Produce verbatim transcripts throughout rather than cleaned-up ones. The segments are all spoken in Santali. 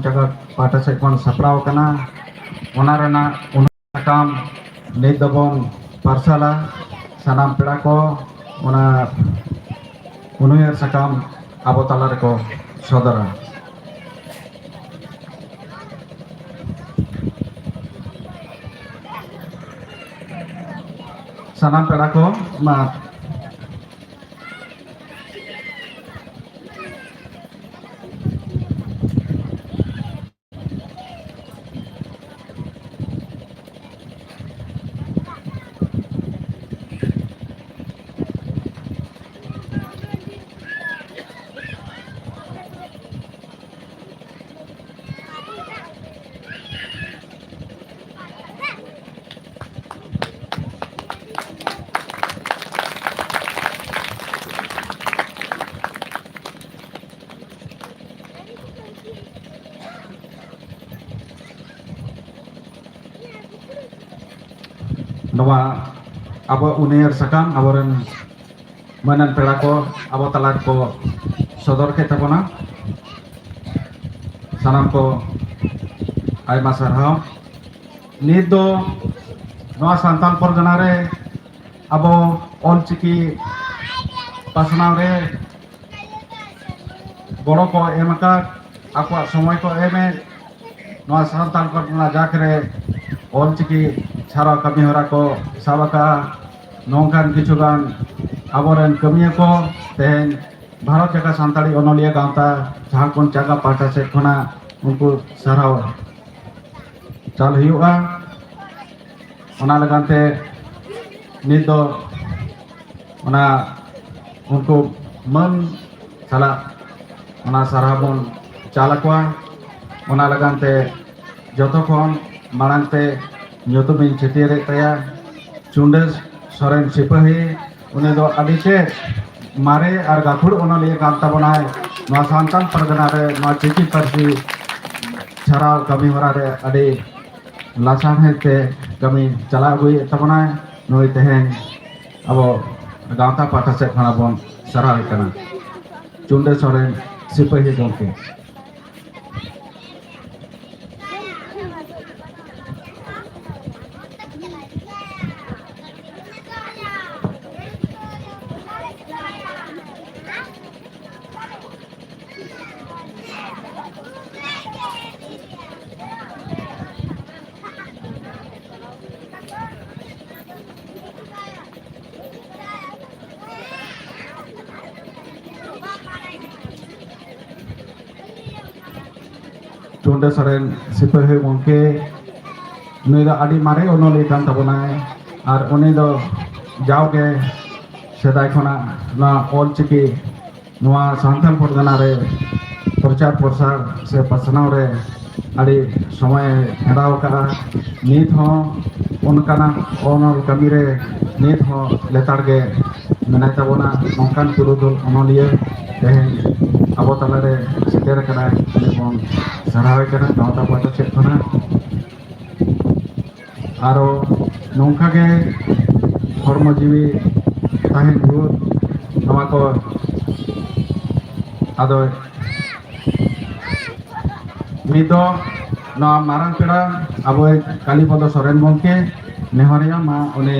ᱡᱟᱭᱜᱟ ᱯᱟᱦᱴᱟ ᱥᱮᱫ ᱠᱷᱚᱱ ᱥᱟᱯᱲᱟᱣ ᱟᱠᱟᱱᱟ᱾ ᱚᱱᱟ ᱨᱮᱱᱟᱜ ᱩᱱᱩᱭᱦᱟᱹᱨ ᱥᱟᱠᱟᱢ ᱱᱤᱛ ᱫᱚᱵᱚᱱ ᱯᱟᱨᱥᱟᱞᱟ᱾ ᱥᱟᱱᱟᱢ ᱯᱮᱲᱟ ᱠᱚ ᱚᱱᱟ ᱩᱱᱩᱭᱦᱟᱹᱨ ᱥᱟᱠᱟᱢ ᱟᱵᱚ ᱛᱟᱞᱟ ᱨᱮᱠᱚ ᱥᱚᱫᱚᱨᱟ᱾ ᱥᱟᱱᱟᱢ ᱯᱮᱲᱟ ᱠᱚ ᱢᱟ ᱱᱚᱣᱟ ᱟᱵᱚ ᱩᱱᱩᱭᱦᱟᱹᱨ ᱥᱟᱠᱟᱢ ᱟᱵᱚᱨᱮᱱ ᱢᱟᱹᱱᱟᱱ ᱯᱮᱲᱟ ᱠᱚ ᱟᱵᱚ ᱛᱟᱞᱟ ᱨᱮᱠᱚ ᱥᱚᱫᱚᱨ ᱠᱮᱫ ᱛᱟᱵᱚᱱᱟ᱾ ᱥᱟᱱᱟᱢ ᱠᱚ ᱟᱭᱢᱟ ᱥᱟᱨᱦᱟᱣ᱾ ᱱᱤᱛ ᱫᱚ ᱱᱚᱣᱟ ᱥᱟᱱᱛᱟᱲ ᱯᱚᱨᱜᱟᱱᱟ ᱨᱮ ᱟᱵᱚ ᱚᱞᱪᱤᱠᱤ ᱯᱟᱥᱱᱟᱣ ᱨᱮ ᱜᱚᱲᱚ ᱠᱚ ᱮᱢ ᱟᱠᱟᱫ, ᱟᱠᱚᱣᱟᱜ ᱥᱚᱢᱚᱭ ᱠᱚ ᱮᱢᱮᱫ, ᱱᱚᱣᱟ ᱥᱟᱱᱛᱟᱲ ᱯᱟᱨᱜᱟᱱᱟ ᱡᱟᱠ ᱨᱮ ᱚᱞᱪᱤᱠᱤ ᱪᱷᱟᱨᱟᱣ ᱠᱟᱹᱢᱤ ᱦᱚᱨᱟ ᱠᱚ ᱥᱟᱵ ᱟᱠᱟᱫᱼᱟ᱾ ᱱᱚᱝᱠᱟᱱ ᱠᱤᱪᱷᱩ ᱜᱟᱱ ᱟᱵᱚᱨᱮᱱ ᱠᱟᱹᱢᱤᱭᱟᱹ ᱠᱚ ᱛᱮᱦᱮᱧ ᱵᱷᱟᱨᱚᱛ ᱡᱟᱠᱟᱛ ᱥᱟᱱᱛᱟᱲᱤ ᱚᱱᱚᱞᱤᱭᱟᱹ ᱜᱟᱶᱛᱟ ᱡᱷᱟᱲᱠᱷᱚᱸᱰ ᱪᱟᱸᱜᱟ ᱯᱟᱦᱴᱟ ᱥᱮᱫ ᱠᱷᱚᱱᱟᱜ ᱩᱱᱠᱩ ᱥᱟᱨᱦᱟᱣ ᱪᱟᱞ ᱦᱩᱭᱩᱜᱼᱟ᱾ ᱚᱱᱟ ᱞᱟᱹᱜᱤᱫ ᱛᱮ ᱱᱤᱛ ᱫᱚ ᱚᱱᱟ ᱩᱱᱠᱩ ᱢᱟᱹᱱ ᱥᱟᱞᱟᱜ ᱚᱱᱟ ᱥᱟᱨᱦᱟᱣ ᱵᱚᱱ ᱪᱟᱞ ᱟᱠᱚᱣᱟ᱾ ᱚᱱᱟ ᱞᱟᱹᱜᱤᱫ ᱛᱮ ᱡᱚᱛᱚ ᱠᱷᱚᱱ ᱢᱟᱲᱟᱝ ᱛᱮ ᱧᱩᱛᱩᱢᱤᱧ ᱪᱷᱟᱹᱴᱭᱟᱹᱨᱮᱫ ᱛᱟᱭᱟ ᱪᱩᱱᱰᱟᱹ ᱥᱚᱨᱮᱱ ᱥᱤᱯᱟᱹᱦᱤ᱾ ᱩᱱᱤ ᱫᱚ ᱟᱹᱰᱤ ᱛᱮᱫ ᱢᱟᱨᱮ ᱟᱨ ᱜᱟᱹᱠᱷᱩᱲ ᱚᱱᱚᱞᱤᱭᱟᱹ ᱠᱟᱱ ᱛᱟᱵᱚᱱᱟᱭ᱾ ᱱᱚᱣᱟ ᱥᱟᱱᱛᱟᱲ ᱯᱟᱨᱜᱟᱱᱟ ᱨᱮ ᱱᱚᱣᱟ ᱪᱤᱠᱤ ᱯᱟᱹᱨᱥᱤ ᱪᱷᱟᱨᱟᱣ ᱠᱟᱹᱢᱤ ᱦᱚᱨᱟ ᱨᱮ ᱟᱹᱰᱤ ᱞᱟᱥᱟᱲᱦᱮᱫ ᱛᱮ ᱠᱟᱹᱢᱤ ᱪᱟᱞᱟᱣ ᱟᱹᱜᱩᱭᱮᱫ ᱛᱟᱵᱚᱱᱟᱭ᱾ ᱱᱩᱭ ᱛᱮᱦᱮᱧ ᱟᱵᱚ ᱜᱟᱶᱛᱟ ᱯᱟᱦᱴᱟ ᱥᱮᱫ ᱠᱷᱚᱱᱟᱜ ᱵᱚᱱ ᱥᱟᱨᱦᱟᱣᱮ ᱠᱟᱱᱟ, ᱪᱩᱱᱰᱟᱹ ᱥᱚᱨᱮᱱ ᱥᱤᱯᱟᱹᱦᱤ ᱜᱚᱢᱠᱮ᱾ ᱪᱩᱱᱰᱟᱹ ᱥᱚᱨᱮᱱ ᱥᱤᱯᱟᱹᱦᱤ ᱜᱚᱢᱠᱮ, ᱱᱩᱭ ᱫᱚ ᱟᱹᱰᱤ ᱢᱟᱨᱮ ᱚᱱᱚᱞᱤᱭᱟᱹ ᱠᱟᱱ ᱛᱟᱵᱚᱱᱟᱭ᱾ ᱟᱨ ᱩᱱᱤ ᱫᱚ ᱡᱟᱣᱜᱮ ᱥᱮᱫᱟᱭ ᱠᱷᱚᱱᱟᱜ ᱱᱚᱣᱟ ᱚᱞ ᱪᱤᱠᱤ ᱱᱚᱣᱟ ᱥᱟᱱᱛᱟᱲ ᱯᱟᱨᱜᱟᱱᱟ ᱨᱮ ᱯᱨᱚᱪᱟᱨ ᱯᱨᱚᱥᱟᱨ ᱥᱮ ᱯᱟᱥᱱᱟᱣ ᱨᱮ ᱟᱹᱰᱤ ᱥᱚᱢᱚᱭ ᱮ ᱠᱷᱟᱸᱰᱟᱣ ᱟᱠᱟᱫᱼᱟ᱾ ᱱᱤᱛ ᱦᱚᱸ ᱚᱱᱠᱟᱱᱟᱜ ᱚᱱᱚᱞ ᱠᱟᱹᱢᱤ ᱨᱮ ᱱᱤᱛ ᱦᱚᱸ ᱞᱮᱛᱟᱲ ᱜᱮ ᱢᱮᱱᱟᱭ ᱛᱟᱵᱚᱱᱟ᱾ ᱱᱚᱝᱠᱟᱱ ᱯᱩᱨᱩᱫᱷᱩᱞ ᱚᱱᱚᱞᱤᱭᱟᱹ ᱛᱮᱦᱮᱧ ᱟᱵᱚ ᱛᱟᱞᱟᱨᱮ ᱥᱮᱴᱮᱨ ᱟᱠᱟᱱᱟᱭ, ᱩᱱᱤ ᱵᱚᱱ ᱥᱟᱨᱦᱟᱣᱮ ᱠᱟᱱᱟ ᱜᱟᱶᱛᱟ ᱯᱟᱦᱴᱟ ᱥᱮᱫ ᱠᱷᱚᱱᱟᱜ᱾ ᱟᱨᱚ ᱱᱚᱝᱠᱟ ᱜᱮ ᱦᱚᱲᱢᱚ ᱡᱤᱣᱤ ᱛᱟᱦᱮᱱ ᱵᱷᱳᱨ ᱱᱚᱣᱟ ᱠᱚ ᱟᱫᱚ ᱱᱤᱛ ᱫᱚ ᱱᱚᱣᱟ ᱢᱟᱨᱟᱝ ᱯᱮᱲᱟ ᱟᱵᱚᱭᱤᱡ ᱠᱟᱞᱤᱯᱚᱫᱚ ᱥᱚᱨᱮᱱ ᱜᱚᱢᱠᱮ ᱱᱮᱦᱚᱨᱮᱭᱟ ᱢᱟ ᱩᱱᱤ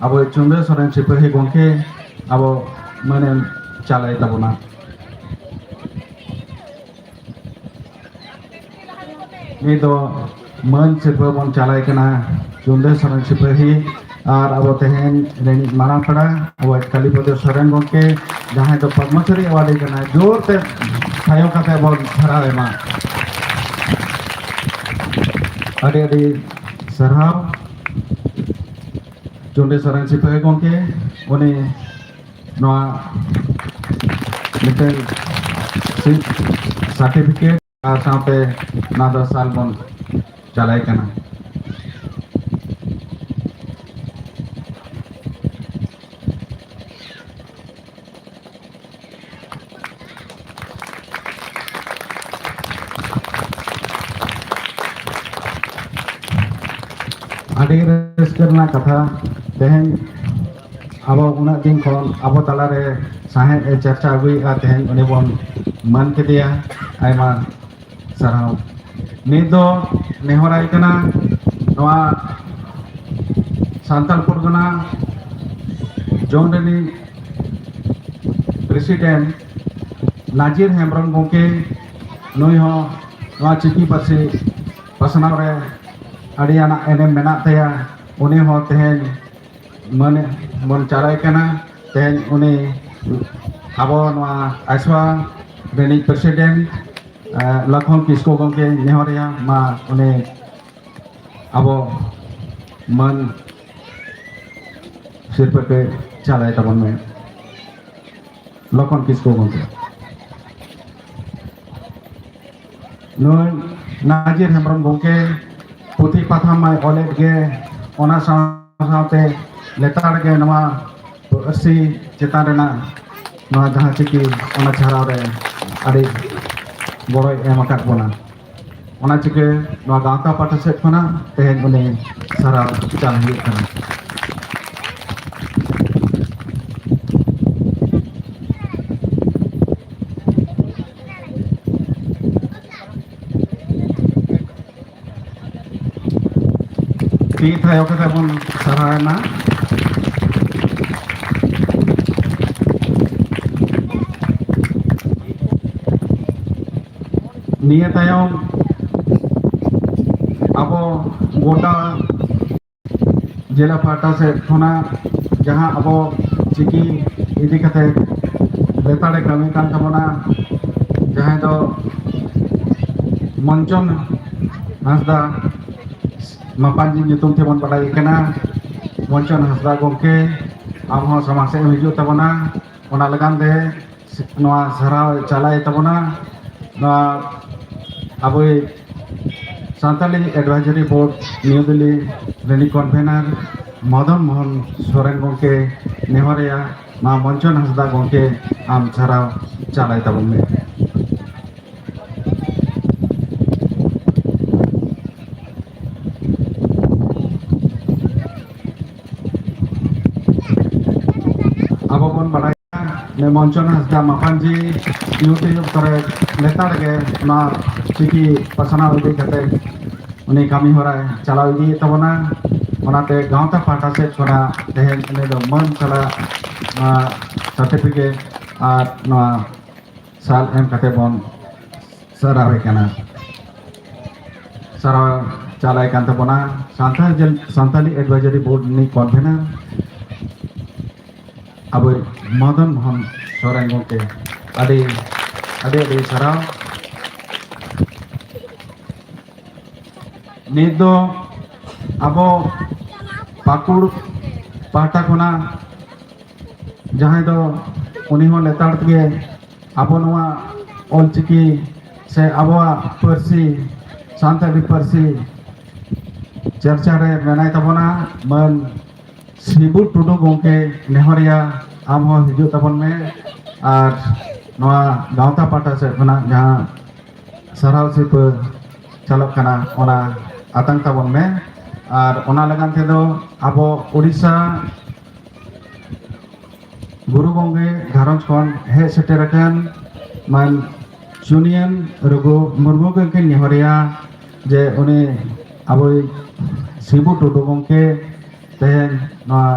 ᱟᱵᱚᱭᱤᱡ ᱪᱩᱱᱰᱟᱹ ᱥᱚᱨᱮᱱ ᱥᱤᱯᱟᱹᱦᱤ ᱜᱚᱢᱠᱮ ᱟᱵᱚ ᱢᱟᱹᱱᱮ ᱪᱟᱞᱟᱭ ᱛᱟᱵᱚᱱᱟ᱾ ᱱᱤᱛ ᱫᱚ ᱢᱟᱹᱱ ᱥᱤᱨᱯᱟᱹ ᱵᱚᱱ ᱪᱟᱞᱟᱭ ᱠᱟᱱᱟ ᱪᱩᱱᱰᱟᱹ ᱥᱚᱨᱮᱱ ᱥᱤᱯᱟᱹᱦᱤ ᱟᱨ ᱟᱵᱚ ᱛᱮᱦᱮᱧ ᱨᱤᱱᱤᱡ ᱢᱟᱨᱟᱝ ᱯᱮᱲᱟ ᱟᱵᱚ ᱠᱟᱞᱤᱯᱚᱫᱚ ᱥᱚᱨᱮᱱ ᱜᱚᱢᱠᱮ, ᱡᱟᱦᱟᱸᱭ ᱫᱚ ᱯᱚᱫᱽᱢᱚᱥᱨᱤ ᱮᱣᱟᱨᱰᱤ ᱠᱟᱱᱟᱭ᱾ ᱡᱳᱨ ᱛᱮ ᱛᱷᱟᱭᱚ ᱠᱟᱛᱮ ᱵᱚᱱ ᱥᱟᱨᱦᱟᱣ ᱮᱢᱟ᱾ ᱟᱹᱰᱤ ᱟᱹᱰᱤ ᱥᱟᱨᱦᱟᱣ᱾ ᱪᱩᱱᱰᱤ ᱥᱚᱨᱮᱱ ᱥᱤᱯᱟᱹᱦᱤ ᱜᱚᱢᱠᱮ, ᱩᱱᱤ ᱱᱚᱣᱟ ᱢᱤᱫᱴᱮᱱ ᱥᱤᱫ ᱥᱟᱨᱴᱤᱯᱷᱤᱠᱮᱴ ᱟᱨ ᱥᱟᱶᱛᱮ ᱱᱚᱣᱟ ᱫᱚ ᱥᱟᱞ ᱵᱚᱱ ᱪᱟᱞᱟᱭ ᱠᱟᱱᱟ᱾ ᱟᱹᱰᱤ ᱨᱟᱹᱥᱠᱟᱹ ᱨᱮᱱᱟᱜ ᱠᱟᱛᱷᱟ, ᱛᱮᱦᱮᱧ ᱟᱵᱚ ᱩᱱᱟᱹᱜ ᱫᱤᱱ ᱠᱷᱚᱱ ᱟᱵᱚ ᱛᱟᱞᱟᱨᱮ ᱥᱟᱶᱦᱮᱫ ᱮ ᱪᱟᱨᱪᱟ ᱟᱹᱜᱩᱭᱮᱫᱼᱟ, ᱛᱮᱦᱮᱧ ᱩᱱᱤ ᱵᱚᱱ ᱢᱟᱹᱱ ᱠᱮᱫᱮᱭᱟ᱾ ᱟᱭᱢᱟ ᱥᱟᱨᱦᱟᱣ᱾ ᱱᱤᱛ ᱫᱚ ᱱᱮᱦᱚᱨᱟᱭ ᱠᱟᱱᱟ ᱱᱚᱣᱟ ᱥᱟᱱᱛᱟᱲ ᱯᱚᱨᱜᱚᱱᱟ ᱡᱳᱱ ᱨᱤᱱᱤᱡ ᱯᱨᱮᱥᱤᱰᱮᱱᱴ ᱱᱟᱡᱤᱨ ᱦᱮᱢᱵᱨᱚᱢ ᱜᱚᱢᱠᱮ, ᱱᱩᱭ ᱦᱚᱸ ᱱᱚᱣᱟ ᱪᱤᱠᱤ ᱯᱟᱹᱨᱥᱤ ᱯᱟᱥᱱᱟᱣ ᱨᱮ ᱟᱹᱰᱤ ᱟᱱᱟᱜ ᱮᱱᱮᱢ ᱢᱮᱱᱟᱜ ᱛᱟᱭᱟ᱾ ᱩᱱᱤ ᱦᱚᱸ ᱛᱮᱦᱮᱧ ᱢᱟᱹᱱ ᱵᱚᱱ ᱪᱟᱞᱟᱭ ᱠᱟᱱᱟ᱾ ᱛᱮᱦᱮᱧ ᱩᱱᱤ ᱟᱵᱚ ᱱᱚᱣᱟ ᱟᱭᱥᱣᱟ ᱨᱤᱱᱤᱡ ᱯᱨᱮᱥᱤᱰᱮᱱᱴ ᱞᱚᱠᱷᱚᱱ ᱠᱤᱥᱠᱩ ᱜᱚᱢᱠᱮ ᱱᱮᱦᱚᱨᱮᱭᱟ, ᱢᱟ ᱩᱱᱤ ᱟᱵᱚ ᱢᱟᱹᱱ ᱥᱤᱨᱯᱟᱹ ᱯᱮ ᱪᱟᱞᱟᱭ ᱛᱟᱵᱚᱱ ᱢᱮ᱾ ᱞᱚᱠᱷᱚᱱ ᱠᱤᱥᱠᱩ ᱜᱚᱢᱠᱮ, ᱱᱩᱭ ᱱᱟᱡᱤᱨ ᱦᱮᱢᱵᱨᱚᱢ ᱜᱚᱢᱠᱮ ᱯᱩᱛᱷᱤ ᱯᱟᱛᱷᱟᱢ ᱢᱟᱭ ᱚᱞᱮᱫ ᱜᱮ, ᱚᱱᱟ ᱥᱟᱶ ᱥᱟᱶᱛᱮ ᱞᱮᱛᱟᱲ ᱜᱮ ᱱᱚᱣᱟ ᱯᱟᱹᱨᱥᱤ ᱪᱮᱛᱟᱱ ᱨᱮᱱᱟᱜ ᱱᱚᱣᱟ ᱡᱟᱦᱟᱸ ᱪᱤᱠᱤ, ᱚᱱᱟ ᱪᱷᱟᱨᱟᱣ ᱨᱮ ᱟᱹᱰᱤ ᱜᱚᱲᱚᱭ ᱮᱢ ᱟᱠᱟᱫ ᱵᱚᱱᱟ᱾ ᱚᱱᱟ ᱪᱤᱠᱟᱹ ᱱᱚᱣᱟ ᱜᱟᱶᱛᱟ ᱯᱟᱦᱴᱟ ᱥᱮᱫ ᱠᱷᱚᱱᱟᱜ ᱛᱮᱦᱮᱧ ᱩᱱᱤ ᱥᱟᱨᱦᱟᱣ ᱪᱟᱞ ᱦᱩᱭᱩᱜ ᱠᱟᱱᱟ᱾ ᱛᱤ ᱛᱷᱟᱭᱚ ᱠᱟᱛᱮ ᱵᱚᱱ ᱥᱟᱨᱦᱟᱣ ᱮᱱᱟ᱾ ᱱᱤᱭᱟᱹ ᱛᱟᱭᱚᱢ ᱟᱵᱚ ᱜᱚᱴᱟ ᱡᱮᱞᱟ ᱯᱟᱦᱴᱟ ᱥᱮᱫ ᱠᱷᱚᱱᱟᱜ ᱡᱟᱦᱟᱸ ᱟᱵᱚ ᱪᱤᱠᱤ ᱤᱫᱤ ᱠᱟᱛᱮ ᱞᱮᱛᱟᱲᱮ ᱠᱟᱹᱢᱤ ᱠᱟᱱ ᱛᱟᱵᱚᱱᱟ, ᱡᱟᱦᱟᱸᱭ ᱫᱚ ᱢᱚᱧᱪᱚᱱ ᱦᱟᱸᱥᱫᱟ ᱢᱟᱯᱟᱱᱡᱤ ᱧᱩᱛᱩᱢ ᱛᱮᱵᱚᱱ ᱵᱟᱰᱟᱭᱮ ᱠᱟᱱᱟ᱾ ᱢᱚᱧᱪᱚᱱ ᱦᱟᱸᱥᱫᱟ ᱜᱚᱢᱠᱮ, ᱟᱢ ᱦᱚᱸ ᱥᱟᱢᱟᱝ ᱥᱮᱫ ᱮᱢ ᱦᱤᱡᱩᱜ ᱛᱟᱵᱚᱱᱟ᱾ ᱚᱱᱟ ᱞᱟᱹᱜᱤᱫ ᱛᱮ ᱱᱚᱣᱟ ᱥᱟᱨᱦᱟᱣ ᱪᱟᱞᱟᱭ ᱛᱟᱵᱚᱱᱟ᱾ ᱱᱚᱣᱟ ᱟᱵᱚᱭᱤᱡ Santali advisory board New Delhi ᱨᱤᱱᱤᱡ ᱠᱚᱱᱵᱷᱮᱱᱟᱨ ᱢᱚᱫᱚᱱ ᱢᱳᱦᱚᱱ ᱥᱚᱨᱮᱱ ᱜᱚᱢᱠᱮ ᱱᱮᱦᱚᱨᱮᱭᱟ, ᱱᱚᱣᱟ ᱢᱚᱧᱪᱚᱱ ᱦᱟᱸᱥᱫᱟ ᱜᱚᱢᱠᱮ, ᱟᱢ ᱥᱟᱨᱦᱟᱣ ᱪᱟᱞᱟᱭ ᱛᱟᱵᱚᱱ ᱢᱮ᱾ ᱟᱵᱚ ᱵᱚᱱ ᱵᱟᱲᱟᱭᱟ ᱡᱮ ᱢᱚᱧᱪᱚᱱ ᱦᱟᱸᱥᱫᱟ ᱢᱟᱯᱟᱱᱡᱤ YouTube ᱠᱚᱨᱮ ᱞᱮᱛᱟᱲ ᱜᱮ ᱱᱚᱣᱟ ᱪᱤᱠᱤ ᱯᱟᱥᱱᱟᱣ ᱤᱫᱤ ᱠᱟᱛᱮ ᱩᱱᱤ ᱠᱟᱹᱢᱤ ᱦᱚᱨᱟᱭ ᱪᱟᱞᱟᱣ ᱤᱫᱤᱭᱮᱫ ᱛᱟᱵᱚᱱᱟ᱾ ᱚᱱᱟᱛᱮ ᱜᱟᱶᱛᱟ ᱯᱟᱦᱴᱟ ᱥᱮᱫ ᱠᱷᱚᱱᱟᱜ ᱛᱮᱦᱮᱧ ᱩᱱᱤ ᱫᱚ ᱢᱟᱹᱱ ᱥᱟᱞᱟᱜ ᱱᱚᱣᱟ ᱥᱟᱨᱴᱤᱯᱷᱤᱠᱮᱴ ᱟᱨ ᱱᱚᱣᱟ ᱥᱟᱞ ᱮᱢ ᱠᱟᱛᱮ ᱵᱚᱱ ᱥᱟᱨᱦᱟᱣᱮ ᱠᱟᱱᱟ᱾ ᱥᱟᱨᱦᱟᱣ ᱪᱟᱞᱟᱭ ᱠᱟᱱ ᱛᱟᱵᱚᱱᱟ ᱥᱟᱱᱛᱟᱲ ᱡᱮ-, ᱥᱟᱱᱛᱟᱞᱤ ᱮᱰᱵᱷᱟᱭᱡᱟᱨᱤ ᱵᱳᱨᱰ ᱨᱤᱱᱤᱡ ᱠᱚᱱᱵᱷᱮᱱᱟᱨ ᱟᱵᱚ ᱢᱚᱫᱚᱱ ᱢᱳᱦᱚᱱ ᱥᱚᱨᱮᱱ ᱜᱚᱢᱠᱮ᱾ ᱟᱹᱰᱤ, ᱟᱹᱰᱤ, ᱟᱹᱰᱤ ᱥᱟᱨᱦᱟᱣ᱾ ᱱᱤᱛ ᱫᱚ ᱟᱵᱚ ᱯᱟᱹᱠᱩᱲ ᱯᱟᱦᱴᱟ ᱠᱷᱚᱱᱟᱜ ᱡᱟᱦᱟᱸᱭ ᱫᱚ ᱩᱱᱤ ᱦᱚᱸ ᱞᱮᱛᱟᱲ ᱛᱮᱜᱮ ᱟᱵᱚ ᱱᱚᱣᱟ ᱚᱞᱪᱤᱠᱤ ᱥᱮ ᱟᱵᱚᱣᱟᱜ ᱯᱟᱹᱨᱥᱤ, ᱥᱟᱱᱛᱟᱲᱤ ᱯᱟᱹᱨᱥᱤ ᱪᱟᱨᱪᱟ ᱨᱮ ᱢᱮᱱᱟᱭ ᱛᱟᱵᱚᱱᱟ, ᱢᱟᱹᱱ ᱥᱤᱵᱩ ᱴᱩᱰᱩ ᱜᱚᱢᱠᱮ, ᱱᱮᱦᱚᱨᱤᱭᱟ ᱟᱢ ᱦᱚᱸ ᱦᱤᱡᱩᱜ ᱛᱟᱵᱚᱱ ᱢᱮ᱾ ᱟᱨ ᱱᱚᱣᱟ ᱜᱟᱶᱛᱟ ᱯᱟᱦᱴᱟ ᱥᱮᱫ ᱠᱷᱚᱱᱟᱜ ᱡᱟᱦᱟᱸ ᱥᱟᱨᱦᱟᱣ ᱥᱤᱨᱯᱟᱹ ᱪᱟᱞᱟᱜ ᱠᱟᱱᱟ, ᱚᱱᱟ ᱟᱛᱟᱝ ᱛᱟᱵᱚᱱ ᱢᱮ᱾ ᱟᱨ ᱚᱱᱟ ᱞᱟᱹᱜᱤᱫ ᱛᱮᱫᱚ ᱟᱵᱚ ᱳᱰᱤᱥᱟ ᱜᱩᱨᱩ ᱜᱚᱢᱠᱮ ᱜᱷᱟᱨᱚᱸᱡᱽ ᱠᱷᱚᱱ ᱦᱮᱡ ᱥᱮᱴᱮᱨ ᱟᱠᱟᱱ ᱢᱟᱱ ᱪᱩᱱᱤᱭᱟᱱ ᱨᱚᱜᱷᱩ ᱢᱩᱨᱢᱩ ᱜᱚᱢᱠᱮ ᱱᱮᱦᱚᱨᱤᱭᱟ ᱡᱮ ᱩᱱᱤ ᱟᱵᱚᱭᱤᱡ ᱥᱤᱵᱩ ᱴᱩᱰᱩ ᱜᱚᱢᱠᱮ ᱛᱮᱦᱮᱧ ᱱᱚᱣᱟ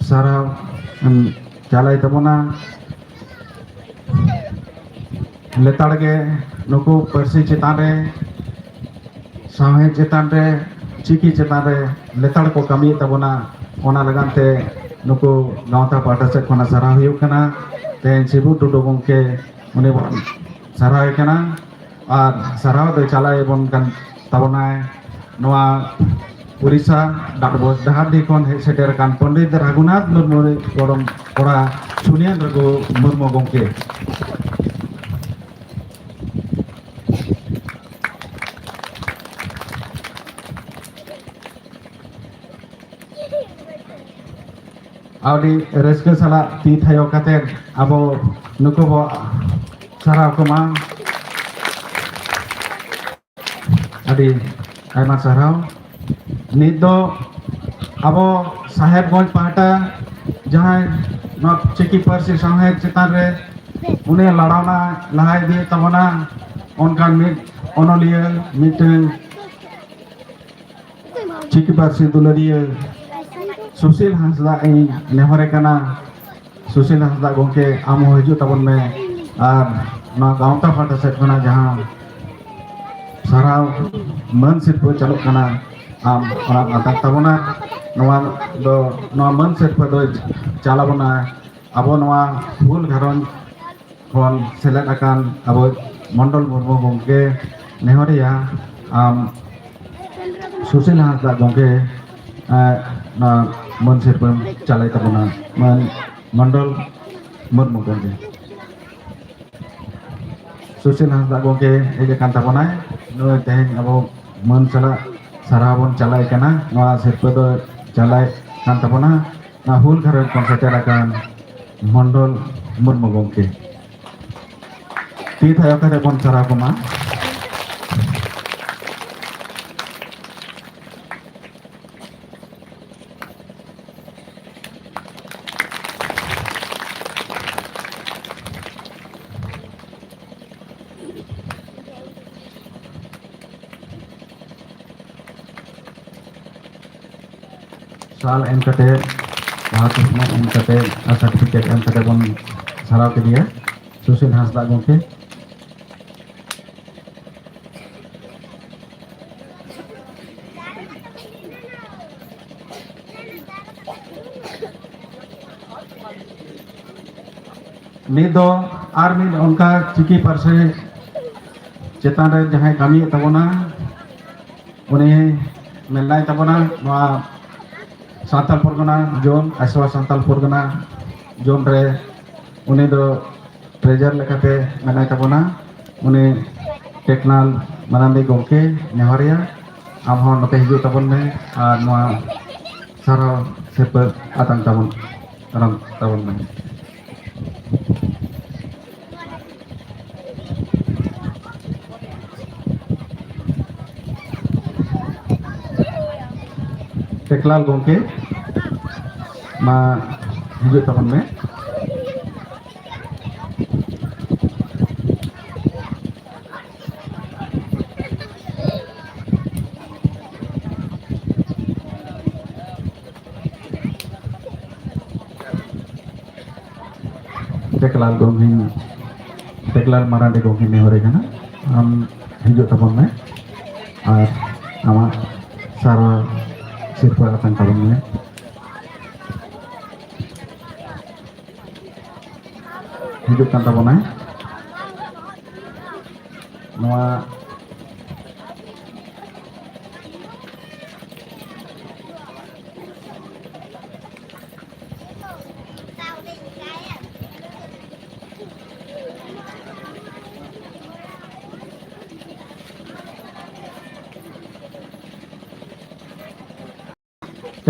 ᱥᱟᱨᱦᱟᱣ ᱮᱢ ᱪᱟᱞᱟᱭ ᱛᱟᱵᱚᱱᱟ᱾ ᱞᱮᱛᱟᱲ ᱜᱮ ᱱᱩᱠᱩ ᱯᱟᱹᱨᱥᱤ ᱪᱮᱛᱟᱱ ᱨᱮ, ᱥᱟᱶᱦᱮᱫ ᱪᱮᱛᱟᱱ ᱨᱮ, ᱪᱤᱠᱤ ᱪᱮᱛᱟᱱ ᱨᱮ ᱞᱮᱛᱟᱲ ᱠᱚ ᱠᱟᱹᱢᱤᱭᱮᱫ ᱛᱟᱵᱚᱱᱟ᱾ ᱚᱱᱟ ᱞᱟᱹᱜᱤᱫ ᱛᱮ ᱱᱩᱠᱩ ᱜᱟᱶᱛᱟ ᱯᱟᱦᱴᱟ ᱥᱮᱫ ᱠᱷᱚᱱᱟᱜ ᱥᱟᱨᱦᱟᱣ ᱦᱩᱭᱩᱜ ᱠᱟᱱᱟ᱾ ᱛᱮᱦᱮᱧ ᱥᱤᱵᱩ ᱴᱩᱰᱩ ᱜᱚᱢᱠᱮ ᱩᱱᱤ ᱵᱚᱱ ᱥᱟᱨᱦᱟᱣᱮ ᱠᱟᱱᱟ᱾ ᱟᱨ ᱥᱟᱨᱦᱟᱣ ᱫᱚᱭ ᱪᱟᱞᱟᱣ ᱟᱵᱚᱱ ᱠᱟᱱ ᱛᱟᱵᱚᱱᱟᱭ ᱱᱚᱣᱟ ᱩᱲᱤᱥᱥᱟ ᱰᱟᱦᱟᱨᱰᱤ ᱠᱷᱚᱱ ᱦᱮᱡ ᱥᱮᱴᱮᱨ ᱟᱠᱟᱱ ᱯᱚᱱᱰᱤᱛ ᱨᱟᱹᱜᱷᱩᱱᱟᱛᱷ ᱢᱩᱨᱢᱩ ᱨᱤᱡ ᱜᱚᱲᱚᱢ ᱠᱚᱲᱟ ᱥᱩᱱᱤᱭᱟᱱ ᱨᱚᱜᱷᱩ ᱢᱩᱨᱢᱩ ᱜᱚᱢᱠᱮ᱾ ᱟᱹᱰᱤ ᱨᱟᱹᱥᱠᱟᱹ ᱥᱟᱞᱟᱜ ᱛᱤ ᱛᱷᱟᱭᱚ ᱠᱟᱛᱮᱫ ᱟᱵᱚ ᱱᱩᱠᱩ ᱵᱚ ᱥᱟᱨᱦᱟᱣ ᱠᱚᱢᱟ᱾ ᱟᱹᱰᱤ ᱟᱭᱢᱟ ᱥᱟᱨᱦᱟᱣ᱾ ᱱᱤᱛ ᱫᱚ ᱟᱵᱚ ᱥᱟᱦᱮᱵᱽᱜᱚᱸᱡᱽ ᱯᱟᱦᱴᱟ ᱡᱟᱦᱟᱸᱭ ᱱᱚᱣᱟ ᱪᱤᱠᱤ ᱯᱟᱹᱨᱥᱤ ᱥᱟᱶᱦᱮᱫ ᱪᱮᱛᱟᱱ ᱨᱮ ᱩᱱᱤ ᱞᱟᱲᱟᱣᱱᱟ ᱞᱟᱦᱟ ᱤᱫᱤᱭᱮᱫ ᱛᱟᱵᱚᱱᱟ, ᱚᱱᱠᱟᱱ ᱢᱤᱫ ᱚᱱᱚᱞᱤᱭᱟᱹ, ᱢᱤᱫᱴᱮᱱ ᱪᱤᱠᱤ ᱯᱟᱹᱨᱥᱤ ᱫᱩᱞᱟᱹᱲᱤᱭᱟᱹ ᱥᱩᱥᱤᱞ ᱦᱟᱸᱥᱫᱟ ᱤᱧ ᱱᱮᱦᱚᱨᱮ ᱠᱟᱱᱟ᱾ ᱥᱩᱥᱤᱞ ᱦᱟᱸᱥᱫᱟ ᱜᱚᱢᱠᱮ, ᱟᱢ ᱦᱚᱸ ᱦᱤᱡᱩᱜ ᱛᱟᱵᱚᱱ ᱢᱮ᱾ ᱟᱨ ᱱᱚᱣᱟ ᱜᱟᱶᱛᱟ ᱯᱟᱦᱴᱟ ᱥᱮᱫ ᱠᱷᱚᱱᱟᱜ ᱡᱟᱦᱟᱸ ᱥᱟᱨᱦᱟᱣ ᱢᱟᱹᱱ ᱥᱤᱨᱯᱟᱹ ᱪᱟᱞᱩᱜ ᱠᱟᱱᱟ, ᱟᱢ ᱚᱱᱟ ᱟᱛᱟᱝ ᱛᱟᱵᱚᱱᱟ᱾ ᱱᱚᱣᱟ ᱫᱚ, ᱱᱚᱣᱟ ᱢᱟᱹᱱ ᱥᱤᱨᱯᱟᱹ ᱫᱚ ᱪᱟᱞ ᱟᱵᱚᱱᱟ ᱟᱵᱚ ᱱᱚᱣᱟ ᱦᱩᱞ ᱜᱷᱟᱨᱚᱸᱡᱽ ᱠᱷᱚᱱ ᱥᱮᱞᱮᱫ ᱟᱠᱟᱱ ᱟᱵᱚ ᱢᱚᱱᱰᱚᱞ ᱢᱩᱨᱢᱩ ᱜᱚᱢᱠᱮ ᱱᱮᱦᱚᱨᱤᱭᱟ, ᱟᱢ ᱥᱩᱥᱤᱞ ᱦᱟᱸᱥᱫᱟ ᱜᱚᱢᱠᱮ, ᱮ, ᱱᱚᱣᱟ ᱢᱟᱹᱱ ᱥᱤᱨᱯᱟᱹᱢ ᱪᱟᱞᱟᱭ ᱛᱟᱵᱚᱱᱟ, ᱢᱟᱹᱱ ᱢᱚᱱᱰᱚᱞ ᱢᱩᱨᱢᱩ ᱜᱚᱢᱠᱮ᱾ ᱥᱩᱥᱤᱞ ᱦᱟᱸᱥᱫᱟ ᱜᱚᱢᱠᱮ ᱦᱮᱡ ᱟᱠᱟᱱ ᱛᱟᱵᱚᱱᱟᱭ᱾ ᱱᱩᱭ ᱛᱮᱦᱮᱧ ᱟᱵᱚ ᱢᱟᱹᱱ ᱥᱟᱞᱟᱜ ᱥᱟᱨᱦᱟᱣ ᱵᱚᱱ ᱪᱟᱞᱟᱭ ᱠᱟᱱᱟ᱾ ᱱᱚᱣᱟ ᱥᱤᱨᱯᱟᱹ ᱫᱚ ᱪᱟᱞᱟᱭ ᱠᱟᱱ ᱛᱟᱵᱚᱱᱟ ᱱᱚᱣᱟ ᱦᱩᱞ ᱜᱷᱟᱨᱚᱸᱡᱽ ᱠᱷᱚᱱ ᱥᱮᱴᱮᱨ ᱟᱠᱟᱱ ᱢᱚᱱᱰᱚᱞ ᱢᱩᱨᱢᱩ ᱜᱚᱢᱠᱮ᱾ ᱛᱤ ᱛᱷᱟᱭᱚ ᱠᱟᱛᱮ ᱵᱚᱱ ᱥᱟᱨᱦᱟᱣ ᱠᱚᱢᱟ᱾ ᱥᱟᱞ ᱮᱢ ᱠᱟᱛᱮ, ᱵᱟᱦᱟ ᱛᱩᱥᱱᱟ ᱮᱢ ᱠᱟᱛᱮ ᱟᱨ ᱥᱟᱨᱴᱤᱯᱷᱤᱠᱮᱴ ᱮᱢ ᱠᱟᱛᱮ ᱵᱚᱱ ᱥᱟᱨᱦᱟᱣ ᱠᱮᱫᱮᱭᱟ ᱥᱩᱥᱤᱞ ᱦᱟᱸᱥᱫᱟ ᱜᱚᱢᱠᱮ᱾ ᱱᱤᱛ ᱫᱚ ᱟᱨ ᱢᱤᱫ ᱚᱱᱠᱟ ᱪᱤᱠᱤ ᱯᱟᱹᱨᱥᱤ ᱪᱮᱛᱟᱱ ᱨᱮ ᱡᱟᱦᱟᱸᱭ ᱠᱟᱹᱢᱤᱭᱮᱫ ᱛᱟᱵᱚᱱᱟ, ᱩᱱᱤ ᱢᱮᱱᱟᱭ ᱛᱟᱵᱚᱱᱟ ᱱᱚᱣᱟ ᱥᱟᱱᱛᱟᱞ ᱯᱚᱨᱜᱚᱱᱟ ᱡᱳᱱ, ᱟᱥᱣᱟ ᱥᱟᱱᱛᱟᱞ ᱯᱚᱨᱜᱚᱱᱟ ᱡᱳᱱ ᱨᱮ ᱩᱱᱤ ᱫᱚ ᱴᱨᱮᱡᱟᱨ ᱞᱮᱠᱟᱛᱮ ᱢᱮᱱᱟᱭ ᱛᱟᱵᱚᱱᱟ᱾ ᱩᱱᱤ ᱴᱮᱠᱱᱟᱞ ᱢᱟᱨᱟᱱᱰᱤ ᱜᱚᱢᱠᱮ ᱱᱮᱦᱚᱨᱤᱭᱟ, ᱟᱢ ᱦᱚᱸ ᱱᱚᱛᱮ ᱦᱤᱡᱩᱜ ᱛᱟᱵᱚᱱ ᱢᱮ ᱟᱨ ᱱᱚᱣᱟ ᱥᱟᱨᱦᱟᱣ ᱥᱤᱨᱯᱟᱹ ᱟᱛᱟᱝ ᱛᱟᱵᱚᱱ, ᱟᱛᱟᱝ ᱛᱟᱵᱚᱱ ᱢᱮ᱾ ᱴᱮᱠᱞᱟᱞ ᱜᱚᱢᱠᱮ, ᱢᱟ ᱦᱤᱡᱩᱜ ᱛᱟᱵᱚᱱ ᱢᱮ᱾ ᱴᱮᱠᱞᱟᱞ ᱜᱚᱢᱠᱮ, ᱴᱮᱠᱞᱟᱞ ᱢᱟᱨᱟᱱᱰᱤ ᱜᱚᱢᱠᱮ ᱱᱮᱦᱚᱨᱮ ᱠᱟᱱᱟ, ᱟᱢ ᱦᱤᱡᱩᱜ ᱛᱟᱵᱚᱱ ᱢᱮ ᱟᱨ ᱟᱢᱟᱜ ᱥᱟᱨᱦᱟᱣ ᱥᱤᱨᱯᱟᱹ ᱟᱛᱟᱝ ᱛᱟᱵᱚᱱ ᱢᱮ᱾ ᱦᱤᱡᱩᱜ ᱠᱟᱱ ᱛᱟᱵᱚᱱᱟᱭ᱾ ᱱᱚᱣᱟ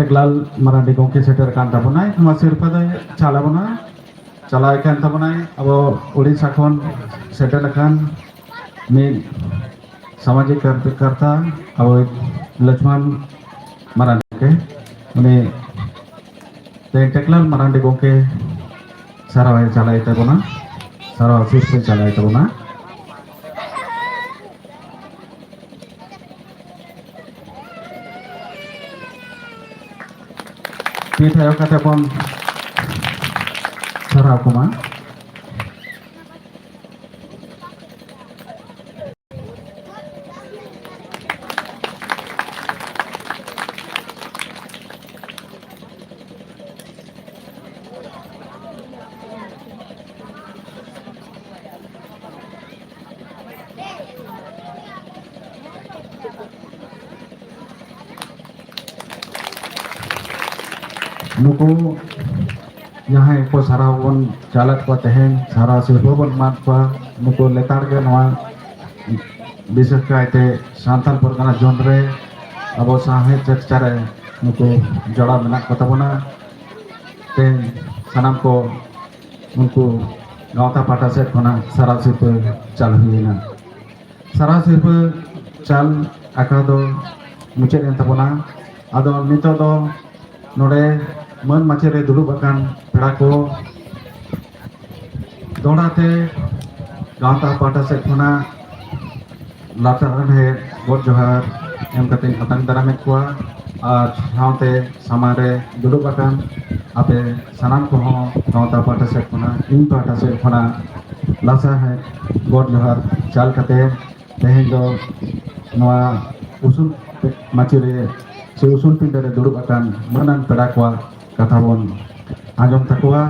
ᱞᱟᱞ ᱢᱟᱨᱟᱱᱰᱤ ᱜᱚᱢᱠᱮ ᱥᱮᱴᱮᱨ ᱟᱠᱟᱱ ᱛᱟᱵᱚᱱᱟᱭ᱾ ᱱᱚᱣᱟ ᱥᱤᱨᱯᱟᱹ ᱫᱚᱭ ᱪᱟᱞ ᱟᱵᱚᱱᱟ, ᱪᱟᱞᱟᱣ ᱟᱠᱟᱱ ᱛᱟᱵᱚᱱᱟᱭ ᱟᱵᱚ ᱳᱰᱤᱥᱟ ᱠᱷᱚᱱ ᱥᱮᱴᱮᱨ ᱟᱠᱟᱱ ᱢᱤᱫ ᱥᱟᱢᱟᱡᱤᱠ ᱠᱟᱨ-, ᱠᱟᱨᱛᱟ ᱟᱵᱚ ᱞᱚᱪᱷᱢᱚᱱ ᱢᱟᱨᱟᱱᱰᱤ ᱜᱚᱢᱠᱮ᱾ ᱩᱱᱤ ᱛᱮᱦᱮᱧ ᱴᱮᱠᱞᱟᱞ ᱢᱟᱨᱟᱱᱰᱤ ᱜᱚᱢᱠᱮ ᱥᱟᱨᱦᱟᱣ ᱮ ᱪᱟᱞᱟᱭ ᱛᱟᱵᱚᱱᱟ, ᱥᱟᱨᱦᱟᱣ ᱥᱤᱨᱯᱟᱹ ᱪᱟᱞᱟᱭ ᱛᱟᱵᱚᱱᱟ᱾ ᱛᱤ ᱛᱷᱟᱭᱚ ᱠᱟᱛᱮ ᱵᱚᱱ ᱥᱟᱨᱦᱟᱣ ᱠᱚᱢᱟ᱾ ᱱᱩᱠᱩ ᱡᱟᱦᱟᱸᱭ ᱠᱚ ᱥᱟᱨᱦᱟᱣ ᱵᱚᱱ ᱪᱟᱞᱮᱫ ᱠᱚᱣᱟ, ᱛᱮᱦᱮᱧ ᱥᱟᱨᱦᱟᱣ ᱥᱤᱨᱯᱟᱹ ᱵᱚᱱ ᱮᱢᱟᱫ ᱠᱚᱣᱟ, ᱱᱩᱠᱩ ᱞᱮᱛᱟᱲ ᱜᱮ ᱱᱚᱣᱟ ᱵᱤᱥᱮᱥ ᱠᱟᱭᱛᱮ ᱥᱟᱱᱛᱟᱲ ᱯᱟᱨᱜᱟᱱᱟ ᱡᱳᱱ ᱨᱮ ᱟᱵᱚ ᱥᱟᱶᱦᱮᱫ ᱪᱟᱨᱪᱟ ᱨᱮ ᱱᱩᱠᱩ ᱡᱚᱲᱟᱣ ᱢᱮᱱᱟᱜ ᱠᱚ ᱛᱟᱵᱚᱱᱟ᱾ ᱛᱮᱦᱮᱧ ᱥᱟᱱᱟᱢ ᱠᱚ ᱩᱱᱠᱩ ᱜᱟᱶᱛᱟ ᱯᱟᱦᱴᱟ ᱥᱮᱫ ᱠᱷᱚᱱᱟᱜ ᱥᱟᱨᱦᱟᱣ ᱥᱤᱨᱯᱟᱹ ᱪᱟᱞ ᱦᱩᱭᱮᱱᱟ᱾ ᱥᱟᱨᱦᱟᱣ ᱥᱤᱨᱯᱟᱹ ᱪᱟᱞ ᱟᱠᱷᱲᱟ ᱫᱚ ᱢᱩᱪᱟᱹᱫ ᱮᱱ ᱛᱟᱵᱚᱱᱟ᱾ ᱟᱫᱚ ᱱᱤᱛᱚᱜ ᱫᱚ ᱱᱚᱰᱮ ᱢᱟᱹᱱ ᱢᱟᱹᱪᱤ ᱨᱮ ᱫᱩᱲᱩᱵ ᱟᱠᱟᱱ ᱯᱮᱲᱟ ᱠᱚ ᱫᱚᱦᱲᱟ ᱛᱮ ᱜᱟᱶᱛᱟ ᱯᱟᱦᱴᱟ ᱥᱮᱫ ᱠᱷᱚᱱᱟᱜ ᱞᱟᱛᱟᱨ ᱨᱮ ᱜᱚᱰ ᱡᱚᱦᱟᱨ ᱮᱢ ᱠᱟᱛᱮᱧ ᱟᱛᱟᱝ ᱫᱟᱨᱟᱢᱮᱫ ᱠᱚᱣᱟ᱾ ᱟᱨ ᱥᱟᱶᱛᱮ ᱥᱟᱢᱟᱝ ᱨᱮ ᱫᱩᱲᱩᱵ ᱟᱠᱟᱱ ᱟᱯᱮ ᱥᱟᱱᱟᱢ ᱠᱚᱦᱚᱸ ᱜᱟᱶᱛᱟ ᱯᱟᱦᱴᱟ ᱥᱮᱫ ᱠᱷᱚᱱᱟᱜ, ᱤᱧ ᱯᱟᱦᱴᱟ ᱥᱮᱫ ᱠᱷᱚᱱᱟᱜ ᱞᱟᱥᱟᱲᱦᱮᱫ ᱜᱚᱰ ᱡᱚᱦᱟᱨ ᱪᱟᱞ ᱠᱟᱛᱮ ᱛᱮᱦᱮᱧ ᱫᱚ ᱱᱚᱣᱟ ᱩᱥᱩᱞ ᱢᱟᱹᱪᱤ ᱨᱮ ᱥᱮ ᱩᱥᱩᱞ ᱯᱤᱸᱰᱟᱹ ᱨᱮ ᱫᱩᱲᱩᱵ ᱟᱠᱟᱱ ᱢᱟᱹᱱᱟᱱ ᱯᱮᱲᱟ ᱠᱚᱣᱟᱜ ᱠᱟᱛᱷᱟ ᱵᱚᱱ ᱟᱸᱡᱚᱢ ᱛᱟᱠᱚᱣᱟ᱾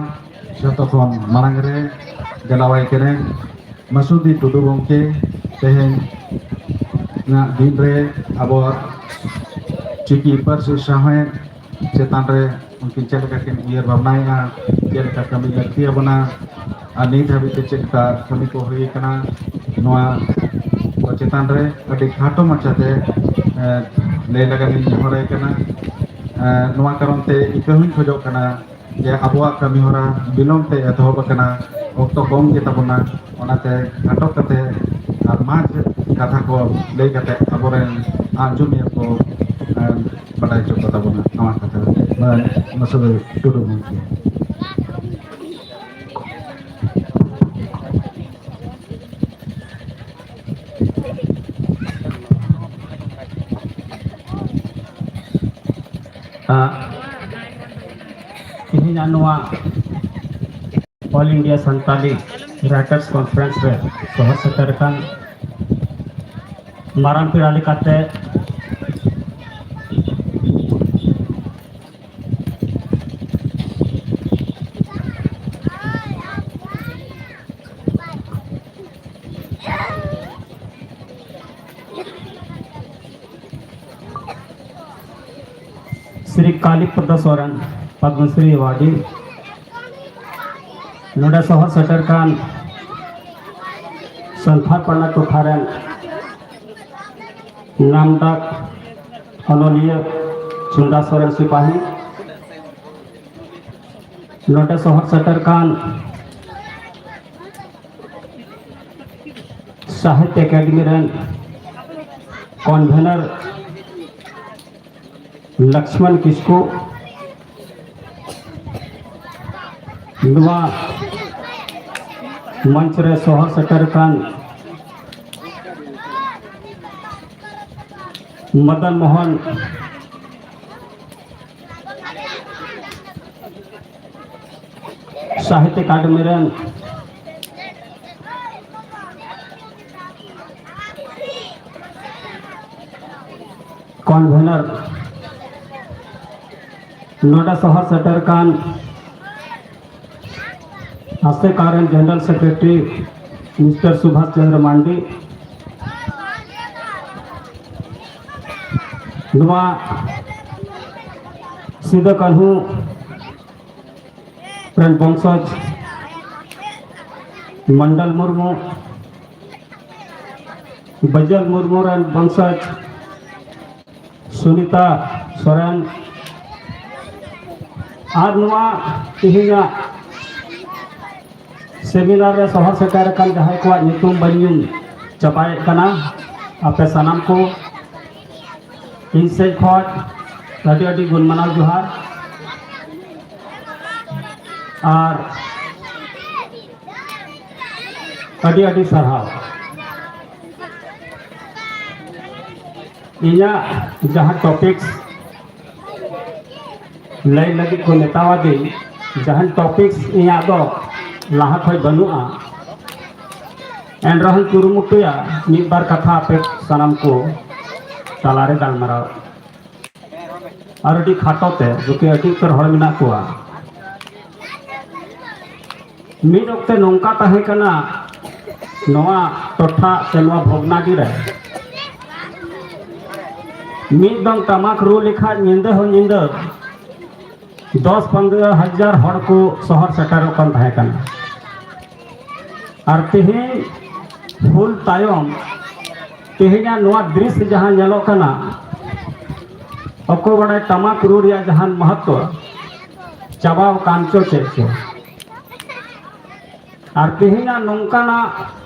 ᱡᱚᱛᱚ ᱠᱷᱚᱱ ᱢᱟᱲᱟᱝ ᱨᱮ ᱫᱮᱞᱟᱣᱟᱭ ᱠᱟᱹᱱᱟᱹᱧ ᱢᱟᱹᱥᱩᱫᱤ ᱴᱩᱰᱩ ᱜᱚᱢᱠᱮ, ᱛᱮᱦᱮᱧᱟᱜ ᱫᱤᱱ ᱨᱮ ᱟᱵᱚᱣᱟᱜ ᱪᱤᱠᱤ ᱯᱟᱹᱨᱥᱤ ᱥᱟᱶᱦᱮᱫ ᱪᱮᱛᱟᱱ ᱨᱮ ᱩᱱᱠᱤᱱ ᱪᱮᱫ ᱞᱮᱠᱟ ᱠᱤᱱ ᱩᱭᱦᱟᱹᱨ ᱵᱷᱟᱵᱽᱱᱟᱭᱮᱫᱼᱟ, ᱪᱮᱫ ᱞᱮᱠᱟ ᱠᱟᱹᱢᱤ ᱞᱟᱹᱠᱛᱤ ᱟᱵᱚᱱᱟ, ᱟᱨ ᱱᱤᱛ ᱦᱟᱹᱵᱤᱡ ᱛᱮ ᱪᱮᱫ ᱞᱮᱠᱟ ᱠᱟᱹᱢᱤ ᱠᱚ ᱦᱩᱭ ᱟᱠᱟᱱᱟ, ᱱᱚᱣᱟ ᱠᱚ ᱪᱮᱛᱟᱱ ᱨᱮ ᱟᱹᱰᱤ ᱠᱷᱟᱴᱚ ᱢᱟᱪᱷᱟᱛᱮ, ᱮ, ᱞᱟᱹᱭ ᱞᱟᱹᱜᱤᱫ ᱤᱧ ᱱᱮᱦᱚᱨᱟᱭ ᱠᱟᱱᱟ᱾ ᱱᱚᱣᱟ ᱠᱟᱨᱚᱱ ᱛᱮ ᱤᱠᱟᱹ ᱦᱚᱸᱧ ᱠᱷᱚᱡᱚᱜ ᱠᱟᱱᱟ ᱡᱮ ᱟᱵᱚᱣᱟᱜ ᱠᱟᱹᱢᱤ ᱦᱚᱨᱟ ᱵᱤᱞᱚᱢ ᱛᱮ ᱮᱛᱚᱦᱚᱵ ᱟᱠᱟᱱᱟ, ᱚᱠᱛᱚ ᱠᱚᱢ ᱜᱮ ᱛᱟᱵᱚᱱᱟ᱾ ᱚᱱᱟᱛᱮ ᱠᱷᱟᱴᱚ ᱠᱟᱛᱮ ᱟᱨ ᱢᱟᱡᱽ ᱠᱟᱛᱷᱟ ᱠᱚ ᱞᱟᱹᱭ ᱠᱟᱛᱮ ᱟᱵᱚᱨᱮᱱ ᱟᱸᱡᱚᱢᱤᱭᱟᱹ ᱠᱚ, ᱮ, ᱵᱟᱰᱟᱭ ᱦᱚᱪᱚ ᱠᱚ ᱛᱟᱵᱚᱱᱟ ᱱᱚᱣᱟ ᱠᱟᱛᱷᱟ᱾ ᱢᱟ, ᱢᱟᱥᱮ ᱴᱩᱰᱩ ᱜᱚᱢᱠᱮ᱾ ᱛᱮᱦᱮᱧᱟᱜ ᱱᱚᱣᱟ All India Santali Writers Conference ᱨᱮ ᱥᱚᱦᱚᱨ ᱥᱮᱴᱮᱨ ᱟᱠᱟᱱ ᱢᱟᱨᱟᱝ ᱯᱮᱲᱟ ᱞᱮᱠᱟᱛᱮ ᱥᱨᱤ ᱠᱟᱞᱤ ᱯᱨᱚᱫᱟ ᱥᱚᱨᱮᱱ, ᱯᱚᱫᱽᱢᱚᱥᱨᱤ ᱮᱣᱟᱨᱰᱤ, ᱱᱚᱰᱮ ᱥᱚᱦᱚᱨ ᱥᱮᱴᱮᱨ ᱠᱟᱱ ᱥᱟᱱᱛᱷᱟᱞ ᱯᱟᱨᱜᱟᱱᱟ ᱴᱚᱴᱷᱟ ᱨᱮᱱ ᱱᱟᱢᱰᱟᱠ ᱚᱱᱚᱞᱤᱭᱟᱹ ᱪᱩᱱᱰᱟ ᱥᱚᱨᱮᱱ ᱥᱤᱯᱟᱦᱤ, ᱱᱚᱰᱮ ᱥᱚᱦᱚᱨ ᱥᱮᱴᱮᱨ ᱠᱟᱱ ᱥᱟᱦᱤᱛᱭᱚ ᱮᱠᱟᱰᱮᱢᱤ ᱨᱮᱱ ᱠᱚᱱᱵᱷᱮᱱᱟᱨ ᱞᱚᱠᱥᱢᱚᱱ ᱠᱤᱥᱠᱩ, ᱱᱚᱣᱟ ᱢᱚᱧᱪ ᱨᱮ ᱥᱚᱦᱚᱨ ᱥᱮᱴᱮᱨ ᱟᱠᱟᱱ ᱢᱚᱫᱚᱱ ᱢᱳᱦᱚᱱ ᱥᱟᱦᱤᱛᱭᱚ ᱮᱠᱟᱰᱮᱢᱤ ᱨᱮᱱ ᱠᱚᱱᱵᱷᱮᱱᱟᱨ, ᱱᱚᱰᱮ ᱥᱚᱦᱚᱨ ᱥᱮᱴᱮᱨ ᱠᱟᱱ ᱟᱥᱮᱠᱟ ᱨᱮᱱ ᱡᱮᱱᱟᱨᱮᱞ ᱥᱮᱠᱨᱮᱴᱟᱨᱤ ᱢᱤᱥᱴᱟᱨ ᱥᱩᱵᱷᱟᱥ ᱪᱚᱱᱫᱨᱚ ᱢᱟᱱᱰᱤ, ᱱᱚᱣᱟ ᱥᱤᱫᱩ ᱠᱟᱹᱱᱦᱩ ᱨᱮᱱ ᱵᱚᱝᱥᱚᱡᱽ ᱢᱚᱱᱰᱚᱞ ᱢᱩᱨᱢᱩ, ᱵᱟᱹᱡᱟᱹᱞ ᱢᱩᱨᱢᱩ ᱨᱮᱱ ᱵᱚᱝᱥᱚᱡᱽ ᱥᱩᱱᱤᱛᱟ ᱥᱚᱨᱮᱱ, ᱟᱨ ᱱᱚᱣᱟ ᱛᱮᱦᱮᱧᱟᱜ ᱥᱮᱢᱤᱱᱟᱨ ᱨᱮ ᱥᱚᱦᱚᱨ ᱥᱮᱴᱮᱨ ᱟᱠᱟᱱ ᱡᱟᱦᱟᱸᱭ ᱠᱚᱣᱟᱜ ᱧᱩᱛᱩᱢ ᱵᱟᱹᱧ ᱧᱩᱢ ᱪᱟᱵᱟᱭᱮᱫ ᱠᱟᱱᱟ, ᱟᱯᱮ ᱥᱟᱱᱟᱢ ᱠᱚ ᱤᱧ ᱥᱮᱫ ᱠᱷᱚᱱ ᱟᱹᱰᱤ ᱟᱹᱰᱤ ᱜᱩᱱ ᱢᱟᱱᱟᱣ ᱡᱚᱦᱟᱨ᱾ ᱟᱨ ᱟᱹᱰᱤ ᱟᱹᱰᱤ ᱥᱟᱨᱦᱟᱣ᱾ ᱤᱧᱟᱹᱜ ᱡᱟᱦᱟᱸ ᱴᱚᱯᱤᱠᱥ ᱞᱟᱹᱭ ᱞᱟᱹᱜᱤᱫ ᱠᱚ ᱢᱮᱛᱟᱣᱟᱫᱤᱧ, ᱡᱟᱦᱟᱸ ᱴᱚᱯᱤᱠᱥ ᱤᱧᱟᱹᱜ ᱫᱚ ᱞᱟᱦᱟ ᱠᱷᱚᱱ ᱵᱟᱹᱱᱩᱜᱼᱟ, ᱮᱱ ᱨᱮᱦᱚᱸᱧ ᱠᱩᱨᱩᱢᱩᱴᱩᱭᱟ ᱢᱤᱫ ᱵᱟᱨ ᱠᱟᱛᱷᱟ ᱟᱯᱮ ᱥᱟᱱᱟᱢ ᱠᱚ ᱛᱟᱞᱟᱨᱮ ᱜᱟᱞᱢᱟᱨᱟᱣ᱾ ᱟᱨ ᱟᱹᱰᱤ ᱠᱷᱟᱴᱚ ᱛᱮ, ᱡᱚᱛᱚ ᱟᱹᱰᱤ ᱩᱛᱟᱹᱨ ᱦᱚᱲ ᱢᱮᱱᱟᱜ ᱠᱚᱣᱟ᱾ ᱢᱤᱫ ᱚᱠᱛᱮ ᱱᱚᱝᱠᱟ ᱛᱟᱦᱮᱸ ᱠᱟᱱᱟ, ᱱᱚᱣᱟ ᱴᱚᱴᱷᱟ ᱥᱮ ᱱᱚᱣᱟ ᱵᱷᱚᱜᱽᱱᱟᱰᱤ ᱨᱮ ᱢᱤᱫ ᱫᱚᱢ ᱴᱟᱢᱟᱠ ᱨᱩ ᱞᱮᱠᱷᱟᱱ ᱧᱤᱫᱟᱹ ᱦᱚᱸ ᱧᱤᱫᱟᱹ ᱫᱚᱥ ᱯᱚᱱᱨᱚ ᱦᱟᱡᱟᱨ ᱦᱚᱲ ᱠᱚ ᱥᱚᱦᱚᱨ ᱥᱮᱴᱮᱨᱚᱜ ᱠᱟᱱ ᱛᱟᱦᱮᱸ ᱠᱟᱱᱟ᱾ ᱟᱨ ᱛᱮᱦᱮᱧ ᱦᱩᱞ ᱛᱟᱭᱚᱢ ᱛᱮᱦᱮᱧᱟᱜ ᱱᱚᱣᱟ ᱫᱨᱤᱥ ᱡᱟᱦᱟᱸ ᱧᱮᱞᱚᱜ ᱠᱟᱱᱟ, ᱚᱠᱚᱭ ᱵᱟᱲᱟᱭ ᱴᱟᱢᱟᱠ ᱨᱩ ᱨᱮᱭᱟᱜ ᱡᱟᱦᱟᱱ ᱢᱚᱦᱚᱛᱛᱚ ᱪᱟᱵᱟᱣ ᱟᱠᱟᱱ ᱪᱚ ᱪᱮᱫ ᱪᱚ᱾ ᱟᱨ ᱛᱮᱦᱮᱧᱟᱜ ᱱᱚᱝᱠᱟᱱᱟᱜ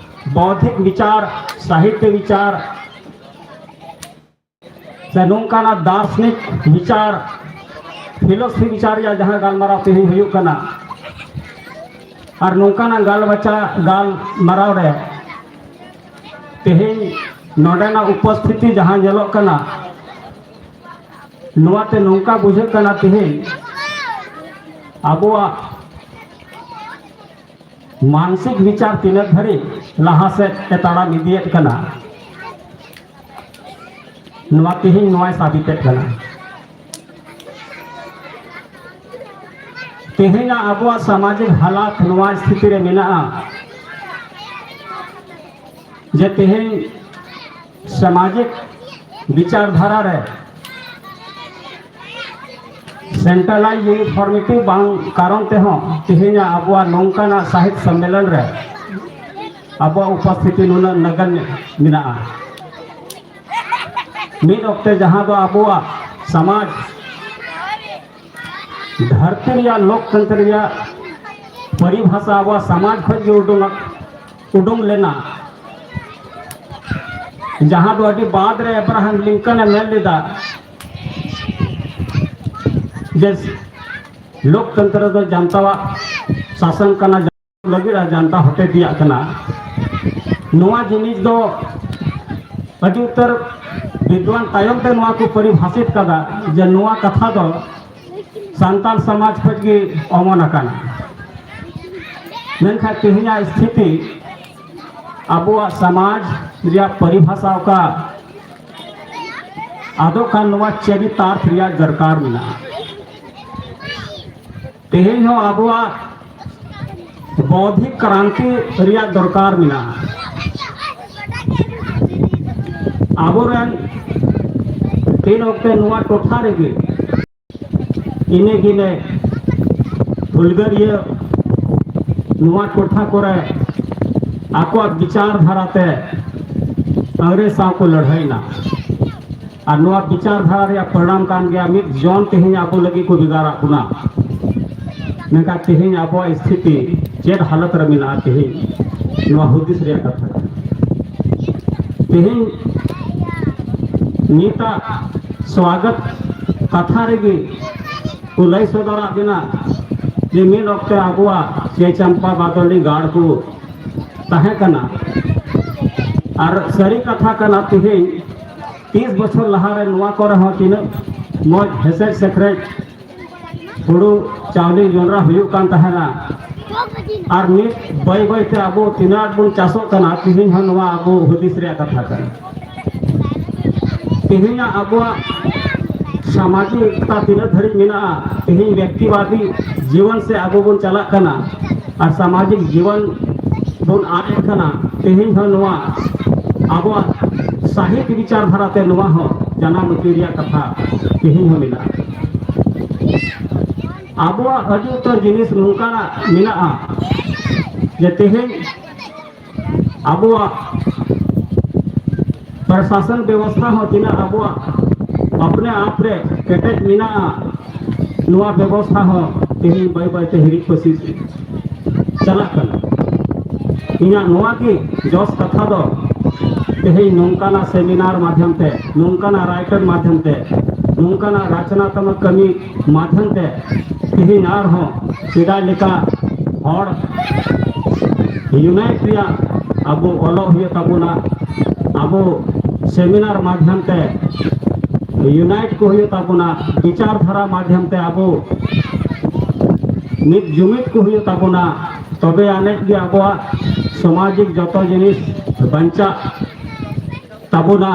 ᱵᱚᱣᱫᱷᱤᱠ ᱵᱤᱪᱟᱨ, ᱥᱟᱦᱤᱛᱭᱚ ᱵᱤᱪᱟᱨ, ᱥᱮ ᱱᱚᱝᱠᱟᱱᱟᱜ ᱫᱟᱨᱥᱚᱱᱤᱠ ᱵᱤᱪᱟᱨ, ᱯᱷᱤᱞᱳᱥᱚᱯᱷᱤ ᱵᱤᱪᱟᱨ ᱨᱮᱭᱟᱜ ᱡᱟᱦᱟᱸ ᱜᱟᱞᱢᱟᱨᱟᱣ ᱛᱮᱦᱮᱧ ᱦᱩᱭᱩᱜ ᱠᱟᱱᱟ, ᱟᱨ ᱱᱚᱝᱠᱟᱱᱟᱜ ᱜᱟᱞᱵᱟᱪᱟ ᱜᱟᱞᱢᱟᱨᱟᱣ ᱨᱮ ᱛᱮᱦᱮᱧ ᱱᱚᱰᱮᱱᱟᱜ ᱩᱯᱚᱥᱛᱷᱤᱛᱤ ᱡᱟᱦᱟᱸ ᱧᱮᱞᱚᱜ ᱠᱟᱱᱟ, ᱱᱚᱣᱟᱛᱮ ᱱᱚᱝᱠᱟ ᱵᱩᱡᱷᱟᱹᱜ ᱠᱟᱱᱟ ᱛᱮᱦᱮᱧ ᱟᱵᱚᱣᱟᱜ ᱢᱟᱱᱥᱤᱠ ᱵᱤᱪᱟᱨ ᱛᱤᱱᱟᱹᱜ ᱫᱷᱟᱹᱨᱤᱡ ᱞᱟᱦᱟ ᱥᱮᱫ ᱮ ᱛᱟᱲᱟᱢ ᱤᱫᱤᱭᱮᱫ ᱠᱟᱱᱟ, ᱱᱚᱣᱟ ᱛᱮᱦᱮᱧ ᱱᱚᱣᱟᱭ ᱥᱟᱵᱤᱛᱮᱫ ᱠᱟᱱᱟ᱾ ᱛᱮᱦᱮᱧᱟᱜ ᱟᱵᱚᱣᱟᱜ ᱥᱟᱢᱟᱡᱤᱠ ᱦᱟᱞᱟᱛ ᱱᱚᱣᱟ ᱥᱛᱷᱤᱛᱤ ᱨᱮ ᱢᱮᱱᱟᱜᱼᱟ ᱡᱮ ᱛᱮᱦᱮᱧ ᱥᱟᱢᱟᱡᱤᱠ ᱵᱤᱪᱟᱨ ᱫᱷᱟᱨᱟ ᱨᱮ centralized uniformity ᱵᱟᱝ ᱠᱟᱨᱚᱱ ᱛᱮᱦᱚᱸ ᱛᱮᱦᱮᱧᱟᱜ ᱟᱵᱚᱣᱟᱜ ᱱᱚᱝᱠᱟᱱᱟᱜ ᱥᱟᱦᱤᱛ ᱥᱚᱢᱢᱮᱞᱚᱱ ᱨᱮ ᱟᱵᱚᱣᱟᱜ ᱩᱯᱚᱥᱛᱷᱤᱛᱤ ᱱᱩᱱᱟᱹᱜ ᱱᱟᱜᱟᱱ ᱢᱮᱱᱟᱜᱼᱟ᱾ ᱢᱤᱫ ᱚᱠᱛᱮ ᱡᱟᱦᱟᱸ ᱫᱚ ᱟᱵᱚᱣᱟᱜ ᱥᱚᱢᱟᱡᱽ ᱫᱷᱟᱹᱨᱛᱤ ᱨᱮᱭᱟᱜ ᱞᱳᱠᱛᱚᱱᱛᱨᱚ ᱨᱮᱭᱟᱜ ᱯᱚᱨᱤᱵᱷᱟᱥᱟ ᱟᱵᱚᱣᱟᱜ ᱥᱚᱢᱟᱡᱽ ᱠᱷᱚᱱ ᱜᱮ ᱩᱰᱩᱝ, ᱩᱰᱩᱝ ᱞᱮᱱᱟ, ᱡᱟᱦᱟᱸ ᱫᱚ ᱟᱹᱰᱤ ᱵᱟᱫ ᱨᱮ ᱮᱵᱨᱟᱦᱟᱢ ᱞᱤᱝᱠᱚᱱ ᱮ ᱢᱮᱱ ᱞᱮᱫᱟ ᱡᱮ ᱞᱳᱠᱛᱚᱱᱛᱨᱚ ᱫᱚ ᱡᱟᱱᱛᱟᱣᱟᱜ ᱥᱟᱥᱚᱱ ᱠᱟᱱᱟ, ᱞᱟᱹᱜᱤᱫ ᱟᱨ ᱡᱟᱱᱛᱟ ᱦᱚᱛᱮ ᱛᱮᱭᱟᱜ ᱠᱟᱱᱟ᱾ ᱱᱚᱣᱟ ᱡᱤᱱᱤᱥ ᱫᱚ ᱟᱹᱰᱤ ᱩᱛᱟᱹᱨ ᱵᱤᱫᱽᱣᱟᱱ ᱛᱟᱭᱚᱢ ᱛᱮ ᱱᱚᱣᱟ ᱠᱚ ᱯᱚᱨᱤᱵᱷᱟᱥᱤᱛ ᱠᱟᱫᱟ ᱡᱮ ᱱᱚᱣᱟ ᱠᱟᱛᱷᱟ ᱫᱚ ᱥᱟᱱᱛᱟᱲ ᱥᱚᱢᱟᱡᱽ ᱠᱷᱚᱱ ᱜᱮ ᱚᱢᱚᱱ ᱟᱠᱟᱱᱟ᱾ ᱢᱮᱱᱠᱷᱟᱱ ᱛᱮᱦᱮᱧᱟᱜ ᱥᱛᱷᱤᱛᱤ, ᱟᱵᱚᱣᱟᱜ ᱥᱚᱢᱟᱡᱽ ᱨᱮᱭᱟᱜ ᱯᱚᱨᱤᱵᱷᱟᱥᱟ ᱚᱠᱟ ᱟᱫᱚᱜ ᱠᱟᱱ, ᱱᱚᱣᱟ ᱪᱟᱹᱨᱤᱛᱟᱨᱛᱷ ᱨᱮᱭᱟᱜ ᱫᱚᱨᱠᱟᱨ ᱢᱮᱱᱟᱜᱼᱟ᱾ ᱛᱮᱦᱮᱧ ᱦᱚᱸ ᱟᱵᱚᱣᱟᱜ ᱵᱚᱣᱫᱷᱤᱠ ᱠᱨᱟᱱᱛᱤ ᱨᱮᱭᱟᱜ ᱫᱚᱨᱠᱟᱨ ᱢᱮᱱᱟᱜᱼᱟ᱾ ᱟᱵᱚᱨᱮᱱ ᱛᱤᱱ ᱚᱠᱛᱮ ᱱᱚᱣᱟ ᱴᱚᱴᱷᱟ ᱨᱮᱜᱮ ᱤᱱᱟᱹ ᱜᱮᱞᱮ ᱦᱩᱞᱜᱟᱹᱨᱤᱭᱟᱹ ᱱᱚᱣᱟ ᱴᱚᱴᱷᱟ ᱠᱚᱨᱮ ᱟᱠᱚᱣᱟᱜ ᱵᱤᱪᱟᱨ ᱫᱷᱟᱨᱟᱛᱮ ᱤᱝᱨᱮᱡᱽ ᱥᱟᱶ ᱠᱚ ᱞᱟᱹᱲᱦᱟᱹᱭᱱᱟ᱾ ᱟᱨ ᱱᱚᱣᱟ ᱵᱤᱪᱟᱨ ᱫᱷᱟᱨᱟ ᱨᱮᱭᱟᱜ ᱯᱚᱨᱤᱱᱟᱢ ᱠᱟᱱ ᱜᱮᱭᱟ ᱢᱤᱫ ᱡᱚᱱ ᱛᱮᱦᱮᱧ ᱟᱵᱚ ᱞᱟᱹᱜᱤᱫ ᱠᱚ ᱵᱷᱮᱜᱟᱨᱟᱜ ᱵᱚᱱᱟ᱾ ᱢᱮᱱᱠᱷᱟᱱ ᱛᱮᱦᱮᱧ ᱟᱵᱚᱣᱟᱜ ᱥᱛᱷᱤᱛᱤ ᱪᱮᱫ ᱦᱟᱞᱚᱛ ᱨᱮ ᱢᱮᱱᱟᱜᱼᱟ ᱛᱮᱦᱮᱧ, ᱱᱚᱣᱟ ᱦᱩᱫᱤᱥ ᱨᱮᱭᱟᱜ ᱠᱟᱛᱷᱟ ᱠᱟᱱᱟ᱾ ᱛᱮᱦᱮᱧ ᱱᱤᱛᱟᱜ ᱥᱣᱟᱜᱚᱛ ᱠᱟᱛᱷᱟ ᱨᱮᱜᱮ ᱠᱚ ᱞᱟᱹᱭ ᱥᱚᱫᱚᱨᱟᱜ ᱵᱮᱱᱟ ᱡᱮ ᱢᱤᱫ ᱚᱠᱛᱮ ᱟᱵᱚᱣᱟᱜ ᱪᱮ ᱪᱟᱢᱯᱟ ᱵᱟᱫᱚᱞᱤ ᱜᱟᱲ ᱠᱚ ᱛᱟᱦᱮᱸ ᱠᱟᱱᱟ᱾ ᱟᱨ ᱥᱟᱹᱨᱤ ᱠᱟᱛᱷᱟ ᱠᱟᱱᱟ, ᱛᱮᱦᱮᱧ ᱛᱤᱥ ᱵᱚᱪᱷᱚᱨ ᱞᱟᱦᱟᱨᱮ ᱱᱚᱣᱟ ᱠᱚᱨᱮ ᱦᱚᱸ ᱛᱤᱱᱟᱹᱜ ᱢᱚᱡᱽ ᱦᱮᱥᱮᱡ ᱥᱮᱠᱷᱨᱮᱡ ᱦᱩᱲᱩ ᱪᱟᱣᱞᱮ ᱡᱚᱱᱰᱨᱟ ᱦᱩᱭᱩᱜ ᱠᱟᱱ ᱛᱟᱦᱮᱱᱟ᱾ ᱟᱨ ᱱᱤᱛ ᱵᱟᱹᱭ ᱵᱟᱹᱭᱛᱮ ᱟᱵᱚ ᱛᱤᱱᱟᱹᱜ ᱟᱸᱴ ᱵᱚᱱ ᱪᱟᱥᱚᱜ ᱠᱟᱱᱟ, ᱛᱮᱦᱮᱧ ᱦᱚᱸ ᱱᱚᱣᱟ ᱟᱵᱚ ᱦᱩᱫᱤᱥ ᱨᱮᱭᱟᱜ ᱠᱟᱛᱷᱟ ᱠᱟᱱᱟ᱾ ᱛᱮᱦᱮᱧᱟᱜ ᱟᱵᱚᱣᱟᱜ ᱥᱟᱢᱟᱡᱤᱠ ᱮᱠᱛᱟ ᱛᱤᱱᱟᱹᱜ ᱫᱷᱟᱹᱨᱤᱡ ᱢᱮᱱᱟᱜᱼᱟ, ᱛᱮᱦᱮᱧ ᱵᱮᱠᱛᱤᱵᱟᱫᱤ ᱡᱤᱵᱚᱱ ᱥᱮ ᱟᱵᱚ ᱵᱚᱱ ᱪᱟᱞᱟᱜ ᱠᱟᱱᱟ ᱟᱨ ᱥᱟᱢᱟᱡᱤᱠ ᱡᱤᱵᱚᱱ ᱵᱚᱱ ᱟᱫ ᱮᱫ ᱠᱟᱱᱟ, ᱛᱮᱦᱮᱧ ᱦᱚᱸ ᱱᱚᱣᱟ ᱟᱵᱚᱣᱟᱜ ᱥᱟᱦᱤᱛ ᱵᱤᱪᱟᱨ ᱫᱷᱟᱨᱟᱛᱮ ᱱᱚᱣᱟ ᱦᱚᱸ ᱡᱟᱱᱟᱢ ᱟᱹᱛᱤ ᱨᱮᱭᱟᱜ ᱠᱟᱛᱷᱟ ᱛᱮᱦᱮᱧ ᱦᱚᱸ ᱢᱮᱱᱟᱜᱼᱟ᱾ ᱟᱵᱚᱣᱟᱜ ᱟᱹᱰᱤ ᱩᱛᱟᱹᱨ ᱡᱤᱱᱤᱥ ᱱᱚᱝᱠᱟᱱᱟᱜ ᱢᱮᱱᱟᱜᱼᱟ ᱡᱮ ᱛᱮᱦᱮᱧ ᱟᱵᱚᱣᱟᱜ ᱯᱨᱚᱥᱟᱥᱚᱱ ᱵᱮᱵᱚᱥᱛᱷᱟ ᱦᱚᱸ ᱛᱤᱱᱟᱹᱜ ᱟᱵᱚᱣᱟᱜ ᱟᱯᱱᱮ ᱟᱯ ᱨᱮ ᱠᱮᱴᱮᱡ ᱢᱮᱱᱟᱜᱼᱟ, ᱱᱚᱣᱟ ᱵᱮᱵᱚᱥᱛᱷᱟ ᱦᱚᱸ ᱛᱮᱦᱮᱧ ᱵᱟᱹᱭ ᱵᱟᱹᱭᱛᱮ ᱦᱤᱨᱤᱡ ᱯᱟᱹᱥᱤᱨ ᱪᱟᱞᱟᱜ ᱠᱟᱱᱟ᱾ ᱤᱧᱟᱹᱜ ᱱᱚᱣᱟ ᱜᱮ ᱡᱚᱥ ᱠᱟᱛᱷᱟ ᱫᱚ, ᱛᱮᱦᱮᱧ ᱱᱚᱝᱠᱟᱱᱟᱜ ᱥᱮᱢᱤᱱᱟᱨ ᱢᱟᱫᱽᱫᱷᱚᱢ ᱛᱮ, ᱱᱚᱝᱠᱟᱱᱟᱜ ᱨᱟᱭᱴᱟᱨ ᱢᱟᱫᱽᱫᱷᱚᱢ ᱛᱮ, ᱱᱚᱝᱠᱟᱱᱟᱜ ᱨᱟᱪᱱᱟᱛᱢᱚᱠ ᱠᱟᱹᱢᱤ ᱢᱟᱫᱽᱫᱷᱚᱢ ᱛᱮ ᱛᱮᱦᱮᱧ ᱟᱨᱦᱚᱸ ᱥᱮᱫᱟᱭ ᱞᱮᱠᱟ ᱦᱚᱲ ᱤᱭᱩᱱᱟᱭᱤᱴ ᱨᱮᱭᱟᱜ ᱟᱵᱚ ᱚᱞᱚᱜ ᱦᱩᱭᱩᱜ ᱛᱟᱵᱚᱱᱟ᱾ ᱟᱵᱚ ᱥᱮᱢᱤᱱᱟᱨ ᱢᱟᱫᱽᱫᱷᱚᱢ ᱛᱮ ᱤᱭᱩᱱᱟᱭᱤᱴ ᱠᱚ ᱦᱩᱭᱩᱜ ᱛᱟᱵᱚᱱᱟ, ᱵᱤᱪᱟᱨ ᱫᱷᱟᱨᱟ ᱢᱟᱫᱽᱫᱷᱚᱢ ᱛᱮ ᱟᱵᱚ ᱢᱤᱫ ᱡᱩᱢᱤᱫ ᱠᱚ ᱦᱩᱭᱩᱜ ᱛᱟᱵᱚᱱᱟ, ᱛᱚᱵᱮ ᱟᱹᱱᱤᱡ ᱜᱮ ᱟᱵᱚᱣᱟᱜ ᱥᱟᱢᱟᱡᱤᱠ ᱡᱚᱛᱚ ᱡᱤᱱᱤᱥ ᱵᱟᱧᱪᱟᱜ ᱛᱟᱵᱚᱱᱟ᱾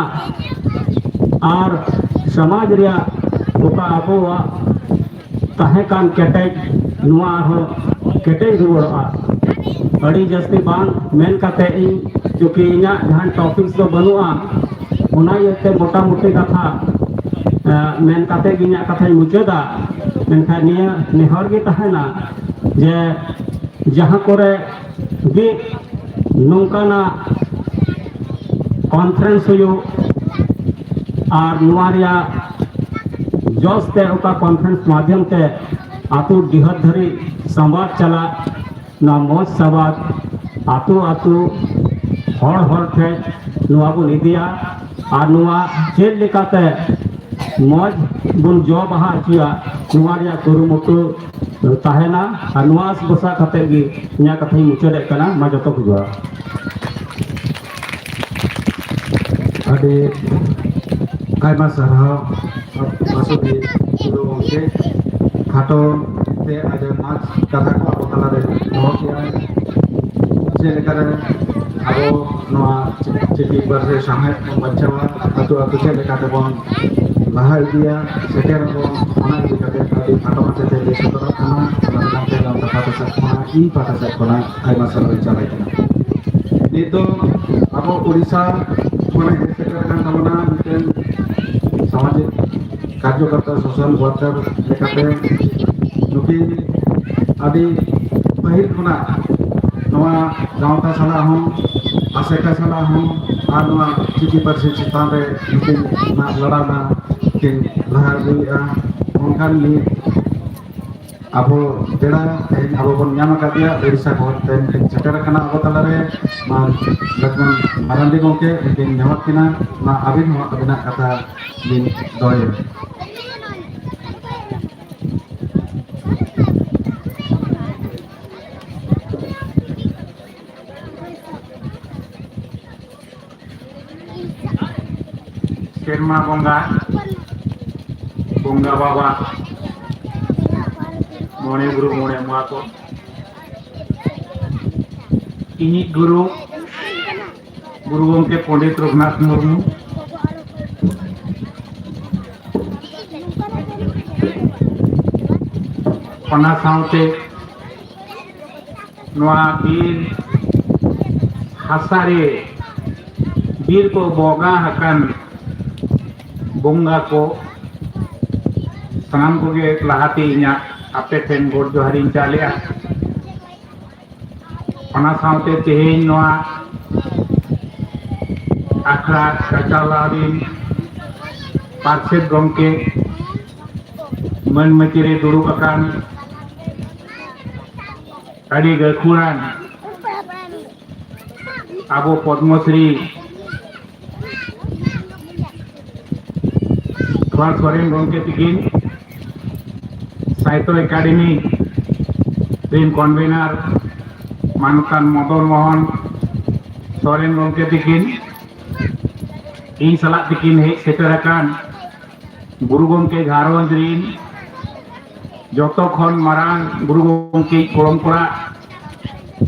ᱟᱨ ᱥᱚᱢᱟᱡᱽ ᱨᱮᱭᱟᱜ ᱚᱠᱟ ᱟᱵᱚᱣᱟᱜ ᱛᱟᱦᱮᱸ ᱠᱟᱱ ᱠᱮᱴᱮᱡ, ᱱᱚᱣᱟ ᱟᱨᱦᱚᱸ ᱠᱮᱴᱮᱡ ᱨᱩᱣᱟᱹᱲᱚᱜᱼᱟ᱾ ᱟᱹᱰᱤ ᱡᱟᱹᱥᱛᱤ ᱵᱟᱝ ᱢᱮᱱ ᱠᱟᱛᱮ ᱤᱧ, ᱪᱩᱸᱠᱤ ᱤᱧᱟᱹᱜ ᱡᱟᱦᱟᱸ ᱴᱚᱯᱤᱠᱥ ᱫᱚ ᱵᱟᱹᱱᱩᱜᱼᱟ, ᱚᱱᱟ ᱤᱭᱟᱹᱛᱮ ᱢᱚᱴᱟᱢᱩᱴᱤ ᱠᱟᱛᱷᱟ, ᱮ, ᱢᱮᱱ ᱠᱟᱛᱮ ᱜᱮ ᱤᱧᱟᱹᱜ ᱠᱟᱛᱷᱟᱧ ᱢᱩᱪᱟᱹᱫᱟ᱾ ᱢᱮᱱᱠᱷᱟᱱ ᱱᱤᱭᱟᱹ ᱱᱮᱦᱚᱨ ᱜᱮ ᱛᱟᱦᱮᱱᱟ ᱡᱮ ᱡᱟᱦᱟᱸ ᱠᱚᱨᱮ ᱜᱮ ᱱᱚᱝᱠᱟᱱᱟᱜ ᱠᱚᱱᱯᱷᱟᱨᱮᱱᱥ ᱦᱩᱭᱩᱜ ᱟᱨ ᱱᱚᱣᱟ ᱨᱮᱭᱟᱜ ᱡᱚᱥ ᱛᱮ ᱚᱠᱟ ᱠᱚᱱᱯᱷᱟᱨᱮᱱᱥ ᱢᱟᱫᱽᱫᱷᱚᱢ ᱛᱮ ᱟᱹᱛᱩ ᱰᱤᱦᱟᱹᱛ ᱫᱷᱟᱹᱨᱤᱡ ᱥᱟᱢᱵᱟᱫ ᱪᱟᱞᱟᱜ, ᱱᱚᱣᱟ ᱢᱚᱡᱽ ᱥᱟᱢᱵᱟᱫ ᱟᱹᱛᱩ ᱟᱹᱛᱩ, ᱦᱚᱲ ᱦᱚᱲ ᱴᱷᱮᱱ ᱱᱚᱣᱟ ᱵᱚᱱ ᱤᱫᱤᱭᱟ᱾ ᱟᱨ ᱱᱚᱣᱟ ᱪᱮᱫ ᱞᱮᱠᱟᱛᱮ ᱢᱚᱡᱽ ᱵᱚᱱ ᱡᱚ ᱵᱟᱦᱟ ᱦᱚᱪᱚᱭᱟ, ᱱᱚᱣᱟ ᱨᱮᱭᱟᱜ ᱠᱩᱨᱩᱢᱩᱴᱩ ᱛᱟᱦᱮᱱᱟ᱾ ᱟᱨ ᱱᱚᱣᱟ ᱟᱥ ᱵᱷᱚᱨᱥᱟ ᱠᱟᱛᱮ ᱜᱮ ᱤᱧᱟᱹᱜ ᱠᱟᱛᱷᱟᱧ ᱢᱩᱪᱟᱹᱫᱮᱫ ᱠᱟᱱᱟ᱾ ᱢᱟ ᱡᱚᱛᱚ ᱠᱚ ᱡᱚᱦᱟᱨ᱾ ᱟᱹᱰᱤ ᱟᱭᱢᱟ ᱥᱟᱨᱦᱟᱣ ᱢᱟᱥᱩᱫᱤ ᱴᱩᱰᱩ ᱜᱚᱢᱠᱮ, ᱠᱷᱟᱴᱚ ᱛᱮ ᱟᱹᱰᱤ ᱢᱚᱡᱽ ᱠᱟᱛᱷᱟ ᱠᱚ ᱟᱵᱚ ᱛᱟᱞᱟᱨᱮ ᱫᱚᱦᱚ ᱠᱮᱜᱼᱟ᱾ ᱪᱮᱫ ᱞᱮᱠᱟᱨᱮ ᱟᱵᱚ ᱱᱚᱣᱟ ᱪᱤᱠᱤ ᱯᱟᱹᱨᱥᱤ ᱥᱟᱶᱦᱮᱫ ᱵᱚᱱ ᱵᱟᱧᱪᱟᱣᱟ, ᱟᱹᱛᱩ ᱟᱹᱛᱩ ᱪᱮᱫ ᱞᱮᱠᱟ ᱛᱮᱵᱚᱱ ᱞᱟᱦᱟ ᱤᱫᱤᱭᱟ, ᱥᱮᱴᱮᱨ ᱟᱵᱚᱱ, ᱚᱱᱟ ᱤᱫᱤ ᱠᱟᱛᱮ ᱟᱹᱰᱤ ᱠᱷᱟᱴᱚ ᱢᱟᱪᱷᱟᱛᱮ ᱞᱟᱹᱭ ᱥᱚᱫᱚᱨᱚᱜ ᱠᱟᱱᱟ᱾ ᱚᱱᱟ ᱞᱟᱹᱜᱤᱫ ᱛᱮ ᱟᱢ ᱯᱟᱦᱴᱟ ᱥᱮᱫ ᱠᱷᱚᱱᱟᱜ, ᱤᱧ ᱯᱟᱦᱴᱟ ᱥᱮᱫ ᱠᱷᱚᱱᱟᱜ ᱟᱭᱢᱟ ᱥᱟᱨᱦᱟᱣ ᱤᱧ ᱪᱟᱞ ᱟᱭ ᱠᱟᱱᱟ᱾ ᱱᱤᱛ ᱫᱚ ᱟᱵᱚ ᱩᱲᱤᱥᱥᱟ ᱠᱷᱚᱱᱮ ᱦᱮᱡ ᱥᱮᱴᱮᱨ ᱟᱠᱟᱱ ᱛᱟᱵᱚᱱᱟ ᱢᱤᱫᱴᱮᱱ ᱥᱟᱢᱟᱡᱤᱠ ᱠᱟᱨᱡᱚᱠᱚᱨᱛᱟ, ᱥᱳᱥᱟᱞ ᱣᱟᱨᱠᱟᱨ ᱞᱮᱠᱟᱛᱮ ᱱᱩᱠᱤᱱ ᱟᱹᱰᱤ ᱯᱟᱹᱦᱤᱞ ᱠᱷᱚᱱᱟᱜ ᱱᱚᱣᱟ ᱜᱟᱶᱛᱟ ᱥᱟᱞᱟᱜ ᱦᱚᱸ, ᱟᱥᱮᱠᱟ ᱥᱟᱞᱟᱜ ᱦᱚᱸ, ᱟᱨ ᱱᱚᱣᱟ ᱪᱤᱠᱤ ᱯᱟᱹᱨᱥᱤ ᱪᱮᱛᱟᱱ ᱨᱮ ᱱᱩᱠᱤᱱ ᱞᱟᱲᱟᱣᱱᱟ ᱠᱤᱱ ᱞᱟᱦᱟ ᱟᱹᱜᱩᱭᱮᱫᱼᱟ᱾ ᱚᱱᱠᱟᱱ ᱢᱤᱫ ᱟᱵᱚ ᱯᱮᱲᱟ ᱛᱮᱦᱮᱧ ᱟᱵᱚ ᱵᱚᱱ ᱧᱟᱢ ᱟᱠᱟᱫᱮᱭᱟ, ᱳᱰᱤᱥᱟ ᱠᱷᱚᱱ ᱛᱮᱦᱮᱧ ᱥᱮᱴᱮᱨ ᱟᱠᱟᱱᱟ ᱟᱵᱚ ᱛᱟᱞᱟᱨᱮ᱾ ᱢᱟ ᱞᱚᱠᱷᱢᱚᱱ ᱢᱟᱨᱟᱱᱰᱤ ᱜᱚᱢᱠᱮ, ᱩᱱᱠᱤᱱ ᱱᱮᱦᱚᱨ ᱠᱤᱱᱟ, ᱢᱟ ᱟᱹᱵᱤᱱ ᱦᱚᱸ ᱟᱹᱵᱤᱱᱟᱜ ᱠᱟᱛᱷᱟ ᱵᱤᱱ ᱫᱚᱦᱚᱭᱟ᱾ ᱥᱮᱨᱢᱟ ᱵᱚᱸᱜᱟ, ᱵᱚᱸᱜᱟ ᱵᱟᱵᱟ, ᱢᱚᱬᱮ ᱜᱩᱨᱩ, ᱢᱚᱬᱮ ᱢᱚᱬᱟ ᱠᱚ, ᱤᱧᱤᱡ ᱜᱩᱨᱩ, ᱜᱩᱨᱩ ᱜᱚᱢᱠᱮ ᱯᱚᱱᱰᱤᱛ ᱨᱚᱜᱷᱩᱱᱟᱛᱷ ᱢᱩᱨᱢᱩ, ᱚᱱᱟ ᱥᱟᱶᱛᱮ ᱱᱚᱣᱟ ᱵᱤᱨ ᱦᱟᱥᱟ ᱨᱮ ᱵᱤᱨ ᱠᱚ ᱵᱚᱸᱜᱟ ᱟᱠᱟᱱ ᱵᱚᱸᱜᱟ ᱠᱚ, ᱥᱟᱱᱟᱢ ᱠᱚᱜᱮ ᱞᱟᱦᱟᱛᱮ ᱤᱧᱟᱹᱜ ᱟᱯᱮ ᱴᱷᱮᱱ ᱜᱚᱰ ᱡᱚᱦᱟᱨᱤᱧ ᱪᱟᱞᱮᱜᱼᱟ᱾ ᱚᱱᱟ ᱥᱟᱶᱛᱮ ᱛᱮᱦᱮᱧ ᱱᱚᱣᱟ ᱟᱠᱷᱲᱟ ᱪᱟᱪᱟᱞᱟᱣ ᱨᱤᱱ ᱯᱟᱨᱥᱮᱛ ᱜᱚᱢᱠᱮ, ᱢᱟᱹᱱ ᱢᱟᱹᱪᱤ ᱨᱮ ᱫᱩᱲᱩᱵ ᱟᱠᱟᱱ ᱟᱹᱰᱤ ᱜᱟᱹᱠᱷᱩᱲᱟᱱ ᱟᱵᱚ ᱯᱚᱫᱽᱢᱚᱥᱨᱤ ᱠᱷᱚᱲ ᱥᱚᱨᱮᱱ ᱜᱚᱢᱠᱮ ᱛᱤᱠᱤᱱ, ᱥᱟᱦᱤᱛᱛᱚ ᱮᱠᱟᱰᱮᱢᱤ ᱨᱤᱱ ᱠᱚᱱᱵᱷᱮᱱᱟᱨ ᱢᱟᱱᱚᱛᱟᱱ ᱢᱚᱫᱚᱱ ᱢᱳᱦᱚᱱ ᱥᱚᱨᱮᱱ ᱜᱚᱢᱠᱮ ᱛᱤᱠᱤᱱ, ᱤᱧ ᱥᱟᱞᱟᱜ ᱛᱤᱠᱤᱱ ᱦᱮᱡ ᱥᱮᱴᱮᱨ ᱟᱠᱟᱱ ᱜᱩᱨᱩ ᱜᱚᱢᱠᱮ ᱜᱷᱟᱨᱚᱸᱡᱽ ᱨᱤᱱ ᱡᱚᱛᱚ ᱠᱷᱚᱱ ᱢᱟᱨᱟᱝ ᱜᱩᱨᱩ ᱜᱚᱢᱠᱮ ᱜᱚᱲᱚᱢ ᱠᱚᱲᱟ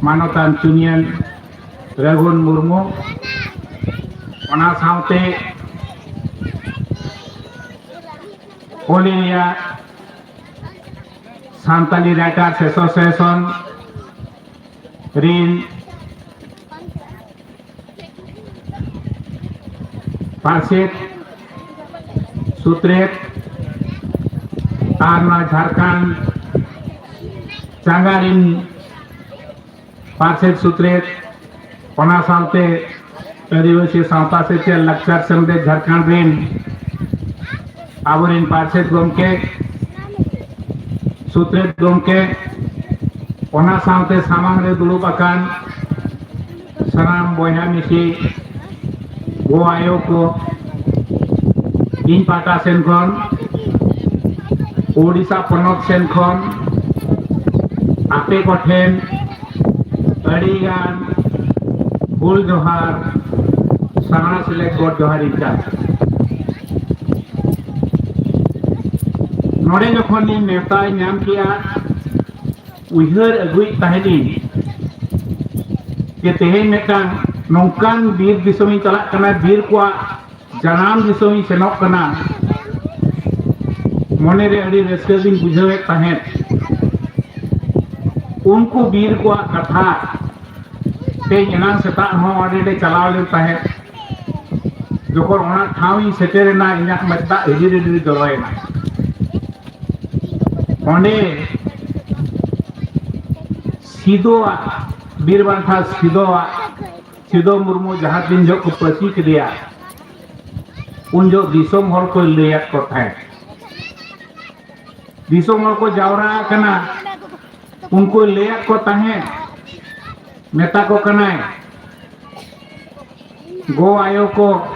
ᱢᱟᱱᱚᱛᱟᱱ ᱪᱩᱱᱭᱟᱱ ᱨᱟᱹᱜᱷᱩᱱ ᱢᱩᱨᱢᱩ, ᱚᱱᱟ ᱥᱟᱶᱛᱮ All India Santali Writers Association ᱨᱤᱱ ᱯᱟᱨᱥᱮᱛ ᱥᱩᱛᱨᱮᱛ ᱟᱨ ᱱᱚᱣᱟ ᱡᱷᱟᱲᱠᱷᱚᱸᱰ ᱪᱟᱸᱜᱟ ᱨᱤᱱ ᱯᱟᱨᱥᱮᱛ ᱥᱩᱛᱨᱮᱛ, ᱚᱱᱟ ᱥᱟᱶᱛᱮ ᱟᱹᱫᱤᱵᱟᱹᱥᱤ ᱥᱟᱶᱛᱟ ᱥᱮᱪᱮᱫ ᱞᱟᱠᱪᱟᱨ ᱥᱮᱢᱞᱮᱫ ᱡᱷᱟᱲᱠᱷᱚᱸᱰ ᱨᱤᱱ ᱟᱵᱚᱨᱤᱱ ᱯᱟᱨᱥᱮᱛ ᱜᱚᱢᱠᱮ, ᱥᱩᱛᱨᱮᱛ ᱜᱚᱢᱠᱮ, ᱚᱱᱟ ᱥᱟᱶᱛᱮ ᱥᱟᱢᱟᱝ ᱨᱮ ᱫᱩᱲᱩᱵ ᱟᱠᱟᱱ ᱥᱟᱱᱟᱢ ᱵᱚᱭᱦᱟ ᱢᱤᱥᱤ, ᱜᱚ ᱟᱭᱳ ᱠᱚ, ᱤᱧ ᱯᱟᱦᱴᱟ ᱥᱮᱱ ᱠᱷᱚᱱ, ᱳᱰᱤᱥᱟ ᱯᱚᱱᱚᱛ ᱥᱮᱱ ᱠᱷᱚᱱ ᱟᱯᱮ ᱠᱚᱴᱷᱮᱱ ᱟᱹᱰᱤᱜᱟᱱ ᱦᱩᱞ ᱡᱚᱦᱟᱨ, ᱥᱟᱦᱟ ᱥᱮᱞᱮᱫ ᱜᱚᱰ ᱡᱚᱦᱟᱨ ᱤᱧ ᱪᱟᱞ᱾ ᱱᱚᱰᱮ ᱡᱚᱠᱷᱚᱱ ᱤᱧ ᱱᱮᱣᱛᱟᱧ ᱧᱟᱢ ᱠᱮᱜᱼᱟ, ᱩᱭᱦᱟᱹᱨ ᱟᱹᱜᱩᱭᱮᱫ ᱛᱟᱦᱮᱸᱫᱤᱧ ᱡᱮ ᱛᱮᱦᱮᱧ ᱢᱤᱫᱴᱟᱝ ᱱᱚᱝᱠᱟᱱ ᱵᱤᱨ ᱫᱤᱥᱚᱢᱤᱧ ᱪᱟᱞᱟᱜ ᱠᱟᱱᱟ, ᱵᱤᱨ ᱠᱚᱣᱟᱜ ᱡᱟᱱᱟᱢ ᱫᱤᱥᱚᱢᱤᱧ ᱥᱮᱱᱚᱜ ᱠᱟᱱᱟ᱾ ᱢᱚᱱᱮᱨᱮ ᱟᱹᱰᱤ ᱨᱟᱹᱥᱠᱟᱹ ᱜᱤᱧ ᱵᱩᱡᱷᱟᱹᱣᱮᱫ ᱛᱟᱦᱮᱸᱫ᱾ ᱩᱱᱠᱩ ᱵᱤᱨ ᱠᱚᱣᱟᱜ ᱠᱟᱛᱷᱟ ᱛᱮᱦᱮᱧ ᱮᱱᱟᱝ ᱥᱮᱛᱟᱜ ᱦᱚᱸ ᱚᱸᱰᱮ ᱞᱮ ᱪᱟᱞᱟᱣ ᱞᱮᱱ ᱛᱟᱦᱮᱸᱫ᱾ ᱡᱚᱠᱷᱚᱱ ᱚᱱᱟ ᱴᱷᱟᱶ ᱤᱧ ᱥᱮᱴᱮᱨᱮᱱᱟ, ᱤᱧᱟᱹᱜ ᱢᱮᱫ ᱫᱟᱜ ᱦᱤᱰᱤᱨ ᱦᱤᱰᱤᱨ ᱡᱚᱨᱚᱭᱮᱱᱟ᱾ ᱚᱸᱰᱮ ᱥᱤᱫᱚᱣᱟᱜ, ᱵᱤᱨ ᱵᱟᱱᱴᱟ ᱥᱤᱫᱚᱣᱟᱜ, ᱥᱤᱫᱚ ᱢᱩᱨᱢᱩ ᱡᱟᱦᱟᱸ ᱛᱤᱱ ᱡᱚᱦᱚᱜ ᱠᱚ ᱯᱟᱹᱥᱤ ᱠᱮᱫᱮᱭᱟ, ᱩᱱ ᱡᱚᱦᱚᱜ ᱫᱤᱥᱚᱢ ᱦᱚᱲ ᱠᱚ ᱞᱟᱹᱭᱟᱫ ᱠᱚ ᱛᱟᱦᱮᱸᱫ, ᱫᱤᱥᱚᱢ ᱦᱚᱲ ᱠᱚ ᱡᱟᱣᱨᱟ ᱟᱠᱟᱱᱟ, ᱩᱱᱠᱩ ᱞᱟᱹᱭᱟᱫ ᱠᱚ ᱛᱟᱦᱮᱸᱫ, ᱢᱮᱛᱟ ᱠᱚ ᱠᱟᱱᱟᱭ, ᱜᱚ ᱟᱭᱳ ᱠᱚ,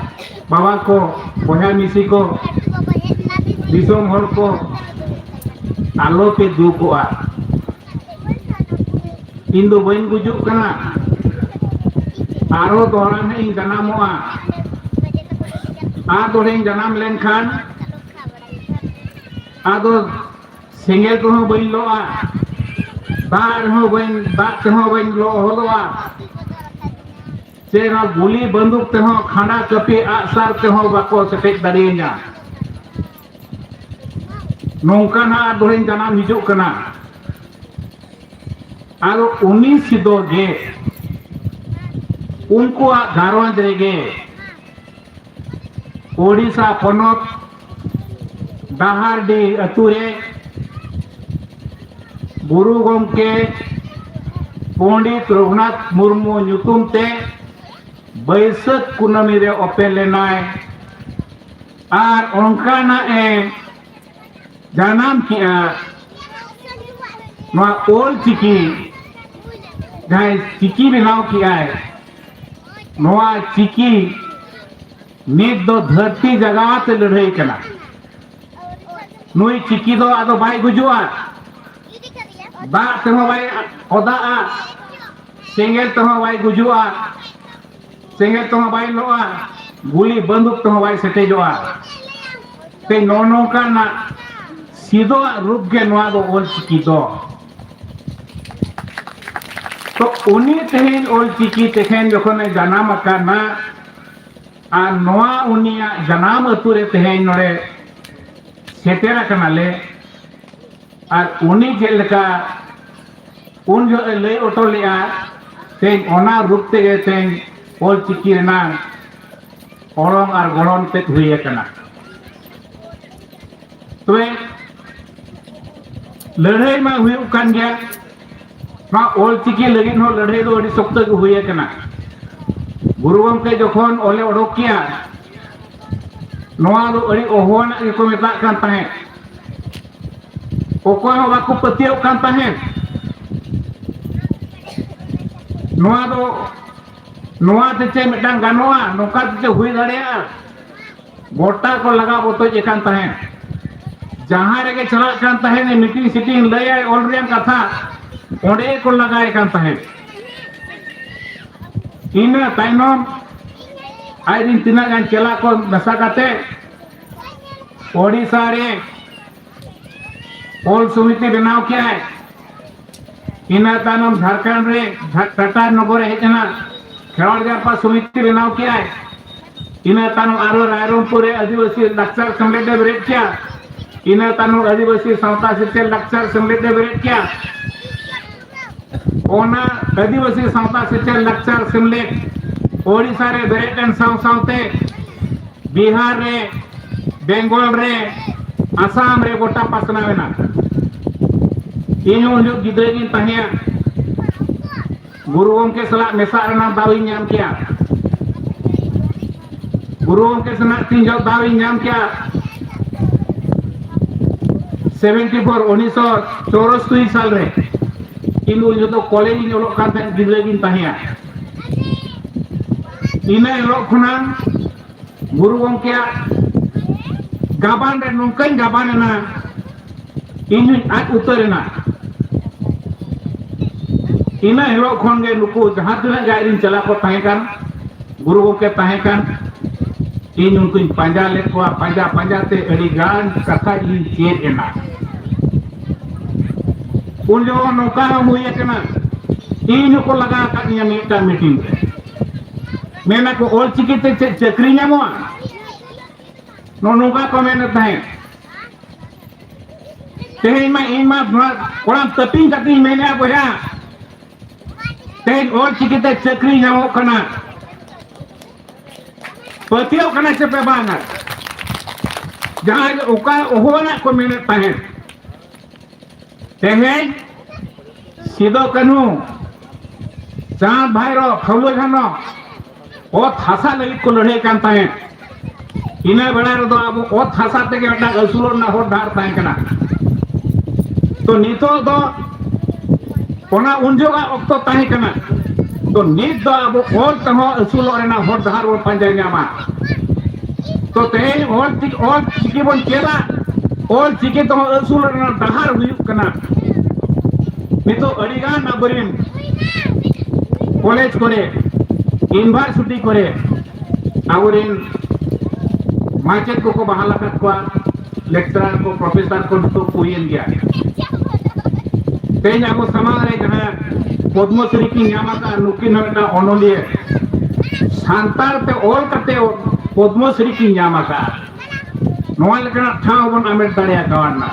ᱵᱟᱵᱟ ᱠᱚ, ᱵᱚᱭᱦᱟ ᱢᱤᱥᱤ ᱠᱚ, ᱫᱤᱥᱚᱢ ᱦᱚᱲ ᱠᱚ, ᱟᱞᱚ ᱯᱮ ᱫᱩᱠᱚᱜᱼᱟ᱾ ᱤᱧ ᱫᱚ ᱵᱟᱹᱧ ᱜᱩᱡᱩᱜ ᱠᱟᱱᱟ, ᱟᱨᱦᱚᱸ ᱫᱚᱦᱲᱟ ᱦᱟᱸᱜ ᱤᱧ ᱡᱟᱱᱟᱢᱚᱜᱼᱟ᱾ ᱟᱨ ᱫᱚᱦᱲᱟᱧ ᱡᱟᱱᱟᱢ ᱞᱮᱱᱠᱷᱟᱱ ᱟᱫᱚ ᱥᱮᱸᱜᱮᱞ ᱛᱮᱦᱚᱸ ᱵᱟᱹᱧ ᱞᱚᱜᱼᱟ, ᱫᱟᱜ ᱨᱮᱦᱚᱸ ᱵᱟᱹᱧ, ᱫᱟᱜ ᱛᱮᱦᱚᱸ ᱵᱟᱹᱧ ᱞᱚᱦᱚᱫᱚᱜᱼᱟ᱾ ᱥᱮ ᱱᱚᱣᱟ ᱜᱩᱞᱤ ᱵᱟᱹᱱᱫᱩᱠ ᱛᱮᱦᱚᱸ, ᱠᱷᱟᱸᱰᱟ ᱠᱟᱹᱯᱤ ᱟᱜᱼᱥᱟᱨ ᱛᱮᱦᱚᱸ ᱵᱟᱠᱚ ᱥᱮᱴᱮᱡ ᱫᱟᱲᱮᱭᱟᱹᱧᱟ᱾ ᱱᱚᱝᱠᱟ ᱱᱟᱜ ᱟᱨ ᱫᱚᱦᱲᱟᱧ ᱡᱟᱱᱟᱢ ᱦᱤᱡᱩᱜ ᱠᱟᱱᱟ᱾ ᱟᱨ ᱩᱱᱤ ᱥᱤᱫᱚ ᱜᱮ ᱩᱱᱠᱩᱣᱟᱜ ᱜᱷᱟᱨᱚᱸᱡᱽ ᱨᱮᱜᱮ ᱳᱰᱤᱥᱟ ᱯᱚᱱᱚᱛ ᱰᱟᱦᱟᱨᱰᱤ ᱟᱹᱛᱩ ᱨᱮ ᱜᱩᱨᱩ ᱜᱚᱢᱠᱮ ᱯᱚᱱᱰᱤᱛ ᱨᱚᱜᱷᱩᱱᱟᱛᱷ ᱢᱩᱨᱢᱩ ᱧᱩᱛᱩᱢ ᱛᱮ ᱵᱟᱹᱭᱥᱟᱹᱠᱷ ᱠᱩᱱᱟᱹᱢᱤ ᱨᱮ ᱚᱯᱮᱞ ᱞᱮᱱᱟᱭ᱾ ᱟᱨ ᱚᱱᱠᱟᱱᱟᱜ ᱮ ᱡᱟᱱᱟᱢ ᱠᱮᱜᱼᱟ᱾ ᱱᱚᱣᱟ ᱚᱞ ᱪᱤᱠᱤ, ᱡᱟᱦᱟᱸᱭ ᱪᱤᱠᱤ ᱵᱮᱱᱟᱣ ᱠᱮᱜᱼᱟᱭ, ᱱᱚᱣᱟ ᱪᱤᱠᱤ ᱱᱤᱛ ᱫᱚ ᱫᱷᱟᱹᱨᱛᱤ ᱡᱟᱜᱟᱣ ᱛᱮ ᱞᱟᱹᱲᱦᱟᱹᱭ ᱠᱟᱱᱟ᱾ ᱱᱩᱭ ᱪᱤᱠᱤ ᱫᱚ ᱟᱫᱚ ᱵᱟᱭ ᱜᱩᱡᱩᱜᱼᱟ, ᱫᱟᱜ ᱛᱮᱦᱚᱸ ᱵᱟᱭ ᱚᱫᱟᱜᱼᱟ, ᱥᱮᱸᱜᱮᱞ ᱛᱮᱦᱚᱸ ᱵᱟᱭ ᱜᱩᱡᱩᱜᱼᱟ, ᱥᱮᱸᱜᱮᱞ ᱛᱮᱦᱚᱸ ᱵᱟᱭ ᱞᱚᱜᱼᱟ, ᱜᱩᱞᱤ ᱵᱟᱹᱱᱫᱩᱠ ᱛᱮᱦᱚᱸ ᱵᱟᱭ ᱥᱮᱴᱮᱡᱚᱜᱼᱟ᱾ ᱛᱮ ᱱᱚᱜᱼᱚ ᱱᱚᱝᱠᱟᱱᱟᱜ ᱥᱤᱫᱚᱣᱟᱜ ᱨᱩᱯ ᱜᱮ ᱱᱚᱣᱟ ᱫᱚ ᱚᱞ ᱪᱤᱠᱤ ᱫᱚ᱾ ᱛᱚ ᱩᱱᱤ ᱛᱮᱦᱮᱧ ᱚᱞ ᱪᱤᱠᱤ ᱛᱮᱠᱷᱮᱱ ᱡᱚᱠᱷᱚᱱᱮ ᱡᱟᱱᱟᱢ ᱟᱠᱟᱱᱟ, ᱟᱨ ᱱᱚᱣᱟ ᱩᱱᱤᱭᱟᱜ ᱡᱟᱱᱟᱢ ᱟᱹᱛᱩ ᱨᱮ ᱛᱮᱦᱮᱧ ᱱᱚᱰᱮ ᱥᱮᱴᱮᱨ ᱟᱠᱟᱱᱟᱞᱮ, ᱟᱨ ᱩᱱᱤ ᱪᱮᱫ ᱞᱮᱠᱟ ᱩᱱ ᱡᱚᱦᱚᱜ ᱮ ᱞᱟᱹᱭ ᱦᱚᱴᱚ ᱞᱮᱫᱼᱟ, ᱛᱮᱦᱮᱧ ᱚᱱᱟ ᱨᱩᱯ ᱛᱮᱜᱮ ᱛᱮᱦᱮᱧ ᱚᱞ ᱪᱤᱠᱤ ᱨᱮᱱᱟᱜ ᱚᱲᱚᱝ ᱟᱨ ᱜᱚᱲᱚᱱ ᱛᱮᱫ ᱦᱩᱭ ᱟᱠᱟᱱᱟ᱾ ᱛᱚᱵᱮ ᱞᱟᱹᱲᱦᱟᱹᱭ ᱢᱟ ᱦᱩᱭᱩᱜ ᱠᱟᱱ ᱜᱮᱭᱟ, ᱱᱚᱣᱟ ᱚᱞ ᱪᱤᱠᱤ ᱞᱟᱹᱜᱤᱫ ᱦᱚᱸ ᱞᱟᱹᱲᱦᱟᱹᱭ ᱫᱚ ᱟᱹᱰᱤ ᱥᱚᱠᱛᱚ ᱜᱮ ᱦᱩᱭ ᱟᱠᱟᱱᱟ᱾ ᱜᱩᱨᱩ ᱜᱚᱢᱠᱮ ᱡᱚᱠᱷᱚᱱ ᱚᱞᱮ ᱚᱰᱚᱠ ᱠᱮᱜᱼᱟ, ᱱᱚᱣᱟ ᱫᱚ ᱟᱹᱰᱤ ᱚᱦᱚᱣᱟᱱᱟᱜ ᱜᱮᱠᱚ ᱢᱮᱛᱟᱜ ᱠᱟᱱ ᱛᱟᱦᱮᱸᱫ᱾ ᱚᱠᱚᱭ ᱦᱚᱸ ᱵᱟᱠᱚ ᱯᱟᱹᱛᱭᱟᱹᱣ ᱠᱟᱱ ᱛᱟᱦᱮᱸᱫ᱾ ᱱᱚᱣᱟ ᱫᱚ, ᱱᱚᱣᱟ ᱛᱮ ᱪᱮᱫ ᱢᱤᱫᱴᱟᱝ ᱜᱟᱱᱚᱜᱼᱟ, ᱱᱚᱝᱠᱟ ᱛᱮ ᱪᱮᱫ ᱦᱩᱭ ᱫᱟᱲᱮᱭᱟᱜᱼᱟ? ᱜᱚᱴᱟ ᱠᱚ ᱞᱟᱜᱟ ᱵᱚᱛᱚᱡ ᱟᱠᱟᱱ ᱛᱟᱦᱮᱸᱫ᱾ ᱡᱟᱦᱟᱸ ᱨᱮᱜᱮ ᱪᱟᱞᱟᱜ ᱠᱟᱱ ᱛᱟᱦᱮᱸᱫ, ᱢᱤᱴᱤᱝ ᱥᱤᱴᱤᱝ ᱞᱟᱹᱭᱟᱭ ᱚᱞ ᱨᱮᱭᱟᱜ ᱠᱟᱛᱷᱟ, ᱚᱸᱰᱮ ᱠᱚ ᱞᱟᱜᱟᱭ ᱠᱟᱱ ᱛᱟᱦᱮᱸᱫ᱾ ᱤᱱᱟᱹ ᱛᱟᱭᱱᱚᱢ ᱟᱡ ᱨᱤᱱ ᱛᱤᱱᱟᱹᱜ ᱜᱟᱱ ᱪᱮᱞᱟ ᱠᱚ ᱢᱮᱥᱟ ᱠᱟᱛᱮ ᱳᱰᱤᱥᱟ ᱨᱮ ᱚᱞ ᱥᱚᱢᱤᱛᱤ ᱵᱮᱱᱟᱣ ᱠᱮᱜᱼᱟᱭ᱾ ᱤᱱᱟᱹ ᱛᱟᱭᱱᱚᱢ ᱡᱷᱟᱲᱠᱷᱚᱸᱰ ᱨᱮ ᱡᱷᱟ-, ᱴᱟᱴᱟ ᱱᱚᱜᱚᱨ ᱮ ᱦᱮᱡ ᱮᱱᱟ, ᱠᱷᱮᱨᱣᱟᱲ ᱡᱟᱨᱯᱟ ᱥᱚᱢᱤᱛᱤ ᱵᱮᱱᱟᱣ ᱠᱮᱜᱼᱟᱭ᱾ ᱤᱱᱟᱹ ᱛᱟᱭᱱᱚᱢ ᱟᱨᱚ ᱨᱟᱭᱨᱚᱝᱯᱩᱨ ᱨᱮ ᱟᱹᱫᱤᱵᱟᱹᱥᱤ ᱞᱟᱠᱪᱟᱨ ᱥᱮᱢᱞᱮᱫ ᱮ ᱵᱮᱨᱮᱫ ᱠᱮᱜᱼᱟ᱾ ᱤᱱᱟᱹ ᱛᱟᱭᱱᱚᱢ ᱟᱹᱫᱤᱵᱟᱹᱥᱤ ᱥᱟᱶᱛᱟ ᱥᱮᱪᱮᱫ ᱞᱟᱠᱪᱟᱨ ᱥᱮᱢᱞᱮᱫ ᱮ ᱵᱮᱨᱮᱫ ᱠᱮᱜᱼᱟ᱾ ᱚᱱᱟ ᱟᱹᱫᱤᱵᱟᱹᱥᱤ ᱥᱟᱶᱛᱟ ᱥᱮᱪᱮᱫ ᱞᱟᱠᱪᱟᱨ ᱥᱮᱢᱞᱮᱫ ᱳᱰᱤᱥᱟ ᱨᱮ ᱵᱮᱨᱮᱫ ᱮᱱ ᱥᱟᱶ ᱥᱟᱶᱛᱮ ᱵᱤᱦᱟᱨ ᱨᱮ, ᱵᱮᱝᱜᱚᱞ ᱨᱮ, ᱟᱥᱟᱢ ᱨᱮ ᱜᱚᱴᱟ ᱯᱟᱥᱱᱟᱣ ᱮᱱᱟ᱾ ᱤᱧ ᱦᱚᱸ ᱩᱱ ᱡᱚᱦᱚᱜ ᱜᱤᱫᱽᱨᱟᱹ ᱜᱤᱧ ᱛᱟᱦᱮᱸᱫ᱾ ᱜᱩᱨᱩ ᱜᱚᱢᱠᱮ ᱥᱟᱞᱟᱜ ᱢᱮᱥᱟᱜ ᱨᱮᱱᱟᱜ ᱫᱟᱣ ᱤᱧ ᱧᱟᱢ ᱠᱮᱭᱟ᱾ ᱜᱩᱨᱩ ᱜᱚᱢᱠᱮ ᱥᱟᱞᱟᱜ ᱛᱤᱱ ᱡᱚᱦᱚᱜ ᱫᱟᱣ ᱤᱧ ᱧᱟᱢ ᱠᱮᱭᱟ, ᱥᱮᱵᱷᱮᱱᱴᱤ ᱯᱷᱳᱨ, ᱩᱱᱤᱥᱥᱚ ᱪᱩᱨᱟᱥᱤ ᱥᱟᱞ ᱨᱮ, ᱤᱧ ᱩᱱ ᱡᱚᱠᱷᱚᱱ ᱠᱚᱞᱮᱡᱽ ᱤᱧ ᱚᱞᱚᱜ ᱠᱟᱱ ᱛᱟᱦᱮᱸᱫ, ᱜᱤᱫᱽᱨᱟᱹ ᱜᱤᱧ ᱛᱟᱦᱮᱸᱭᱟ᱾ ᱤᱱᱟᱹ ᱦᱤᱞᱳᱜ ᱠᱷᱚᱱᱟᱜ ᱜᱩᱨᱩ ᱜᱚᱢᱠᱮᱭᱟᱜ ᱜᱟᱵᱟᱱ ᱨᱮ ᱱᱚᱝᱠᱟᱧ ᱜᱟᱵᱟᱱ ᱮᱱᱟ, ᱤᱧ ᱦᱚᱧ ᱟᱫ ᱩᱛᱟᱹᱨ ᱮᱱᱟ᱾ ᱤᱱᱟᱹ ᱦᱤᱞᱳᱜ ᱠᱷᱚᱱ ᱜᱮ ᱱᱩᱠᱩ ᱡᱟᱦᱟᱸ ᱛᱤᱱᱟᱹᱜ ᱜᱮ ᱟᱡ ᱨᱮᱱ ᱪᱮᱞᱟ ᱠᱚ ᱛᱟᱦᱮᱸ ᱠᱟᱱ, ᱜᱩᱨᱩ ᱜᱚᱢᱠᱮ ᱛᱟᱦᱮᱸ ᱠᱟᱱ, ᱤᱧ ᱩᱱᱠᱩᱧ ᱯᱟᱸᱡᱟ ᱞᱮᱫ ᱠᱚᱣᱟ᱾ ᱯᱟᱸᱡᱟ ᱯᱟᱸᱡᱟ ᱛᱮ ᱟᱹᱰᱤ ᱜᱟᱱ ᱠᱟᱛᱷᱟ ᱤᱧ ᱪᱮᱫ ᱮᱱᱟ᱾ ᱩᱱ ᱡᱚᱠᱷᱚᱱ ᱱᱚᱝᱠᱟ ᱦᱚᱸ ᱦᱩᱭ ᱟᱠᱟᱱᱟ, ᱤᱧ ᱦᱚᱸᱠᱚ ᱞᱟᱜᱟ ᱟᱠᱟᱫᱤᱧᱟ ᱢᱤᱫᱴᱟᱝ ᱢᱤᱴᱤᱝ ᱨᱮ᱾ ᱢᱮᱱᱟ ᱠᱚ, "ᱚᱞ ᱪᱤᱠᱤ ᱛᱮ ᱪᱮᱫ ᱪᱟᱹᱠᱨᱤ ᱧᱟᱢᱚᱜᱼᱟ?" ᱱᱚᱜᱼᱚ ᱱᱚᱝᱠᱟ ᱠᱚ ᱢᱮᱱᱮᱫ ᱛᱟᱦᱮᱸᱫ᱾ ᱛᱮᱦᱮᱧ ᱢᱟ ᱤᱧ ᱢᱟ ᱱᱚᱣᱟ ᱠᱚᱲᱟᱢ ᱛᱟᱹᱯᱤᱧ ᱠᱟᱛᱮᱧ ᱢᱮᱱᱮᱫᱼᱟ, ᱵᱚᱭᱦᱟ, ᱛᱮᱦᱮᱧ ᱚᱞ ᱪᱤᱠᱤ ᱛᱮ ᱪᱟᱹᱠᱨᱤ ᱧᱟᱢᱚᱜ ᱠᱟᱱᱟ᱾ ᱯᱟᱹᱛᱭᱟᱹᱣ ᱠᱟᱱᱟ ᱥᱮ ᱯᱮ ᱵᱟᱝᱟ? ᱡᱟᱦᱟᱸᱭ ᱚᱠᱟ ᱚᱦᱚᱣᱟᱱᱟᱜ ᱠᱚ ᱢᱮᱱᱮᱫ ᱛᱟᱦᱮᱸᱫ, ᱛᱮᱦᱮᱧ ᱥᱤᱫᱚ ᱠᱟᱹᱱᱦᱩ, ᱪᱟᱸᱫ ᱵᱷᱟᱭᱨᱚ, ᱯᱷᱩᱞᱳ ᱡᱷᱟᱱᱚ ᱚᱛ ᱦᱟᱥᱟ ᱞᱟᱹᱜᱤᱫ ᱠᱚ ᱞᱟᱹᱲᱦᱟᱹᱭ ᱠᱟᱱ ᱛᱟᱦᱮᱸᱫ᱾ ᱤᱱᱟᱹ ᱵᱮᱲᱟ ᱨᱮᱫᱚ ᱟᱵᱚ ᱚᱛ ᱦᱟᱥᱟ ᱛᱮᱜᱮ ᱢᱤᱫᱴᱟᱝ ᱟᱹᱥᱩᱞᱚᱜ ᱨᱮᱱᱟᱜ ᱦᱚᱨ ᱰᱟᱦᱟᱨ ᱛᱟᱦᱮᱸ ᱠᱟᱱᱟ᱾ ᱛᱚ ᱱᱤᱛᱚᱜ ᱫᱚ ᱚᱱᱟ ᱩᱱ ᱡᱚᱠᱷᱟᱜ ᱚᱠᱛᱚ ᱛᱟᱦᱮᱸ ᱠᱟᱱᱟ᱾ ᱛᱚ ᱱᱤᱛ ᱫᱚ ᱟᱵᱚ ᱚᱞ ᱛᱮᱦᱚᱸ ᱟᱹᱥᱩᱞᱚᱜ ᱨᱮᱱᱟᱜ ᱦᱚᱨ ᱰᱟᱦᱟᱨ ᱵᱚᱱ ᱯᱟᱸᱡᱟ ᱧᱟᱢᱟ᱾ ᱛᱚ ᱛᱮᱦᱮᱧ ᱚᱞ ᱪᱤᱠᱤ, ᱚᱞ ᱪᱤᱠᱤ ᱵᱚᱱ ᱪᱮᱫᱟ, ᱚᱞ ᱪᱤᱠᱤ ᱛᱮᱦᱚᱸ ᱟᱹᱥᱩᱞᱚᱜ ᱨᱮᱱᱟᱜ ᱰᱟᱦᱟᱨ ᱦᱩᱭᱩᱜ ᱠᱟᱱᱟ᱾ ᱱᱤᱛᱚᱜ ᱟᱹᱰᱤᱜᱟᱱ ᱟᱵᱚᱨᱮᱱ ᱠᱚᱞᱮᱡᱽ ᱠᱚᱨᱮ, ᱤᱭᱩᱱᱤᱵᱷᱟᱨᱥᱤᱴᱤ ᱠᱚᱨᱮ ᱟᱵᱚᱨᱮᱱ ᱢᱟᱪᱮᱫ ᱠᱚᱠᱚ ᱵᱟᱦᱟᱞ ᱟᱠᱟᱫ ᱠᱚᱣᱟ, ᱞᱮᱠᱪᱟᱨᱟᱨ ᱠᱚ, ᱯᱨᱚᱯᱷᱮᱥᱟᱨ ᱠᱚ ᱱᱤᱛᱚᱜ ᱦᱩᱭᱮᱱ ᱜᱮᱭᱟ᱾ ᱛᱮᱦᱮᱧ ᱟᱵᱚ ᱥᱟᱢᱟᱝ ᱨᱮ ᱡᱟᱦᱟᱸ ᱯᱚᱫᱽᱢᱚᱥᱨᱤ ᱠᱤᱱ ᱧᱟᱢ ᱟᱠᱟᱫ, ᱱᱩᱠᱤᱱ ᱦᱚᱸ ᱢᱤᱫᱴᱟᱝ ᱚᱱᱚᱞᱤᱭᱟᱹ, ᱥᱟᱱᱛᱟᱲ ᱛᱮ ᱚᱞ ᱠᱟᱛᱮ ᱯᱚᱫᱽᱢᱚᱥᱨᱤ ᱠᱤᱱ ᱧᱟᱢ ᱟᱠᱟᱫ, ᱱᱚᱣᱟ ᱞᱮᱠᱟᱱᱟᱜ ᱴᱷᱟᱶ ᱵᱚᱱ ᱦᱟᱢᱮᱴ ᱫᱟᱲᱮ ᱠᱟᱣᱱᱟ᱾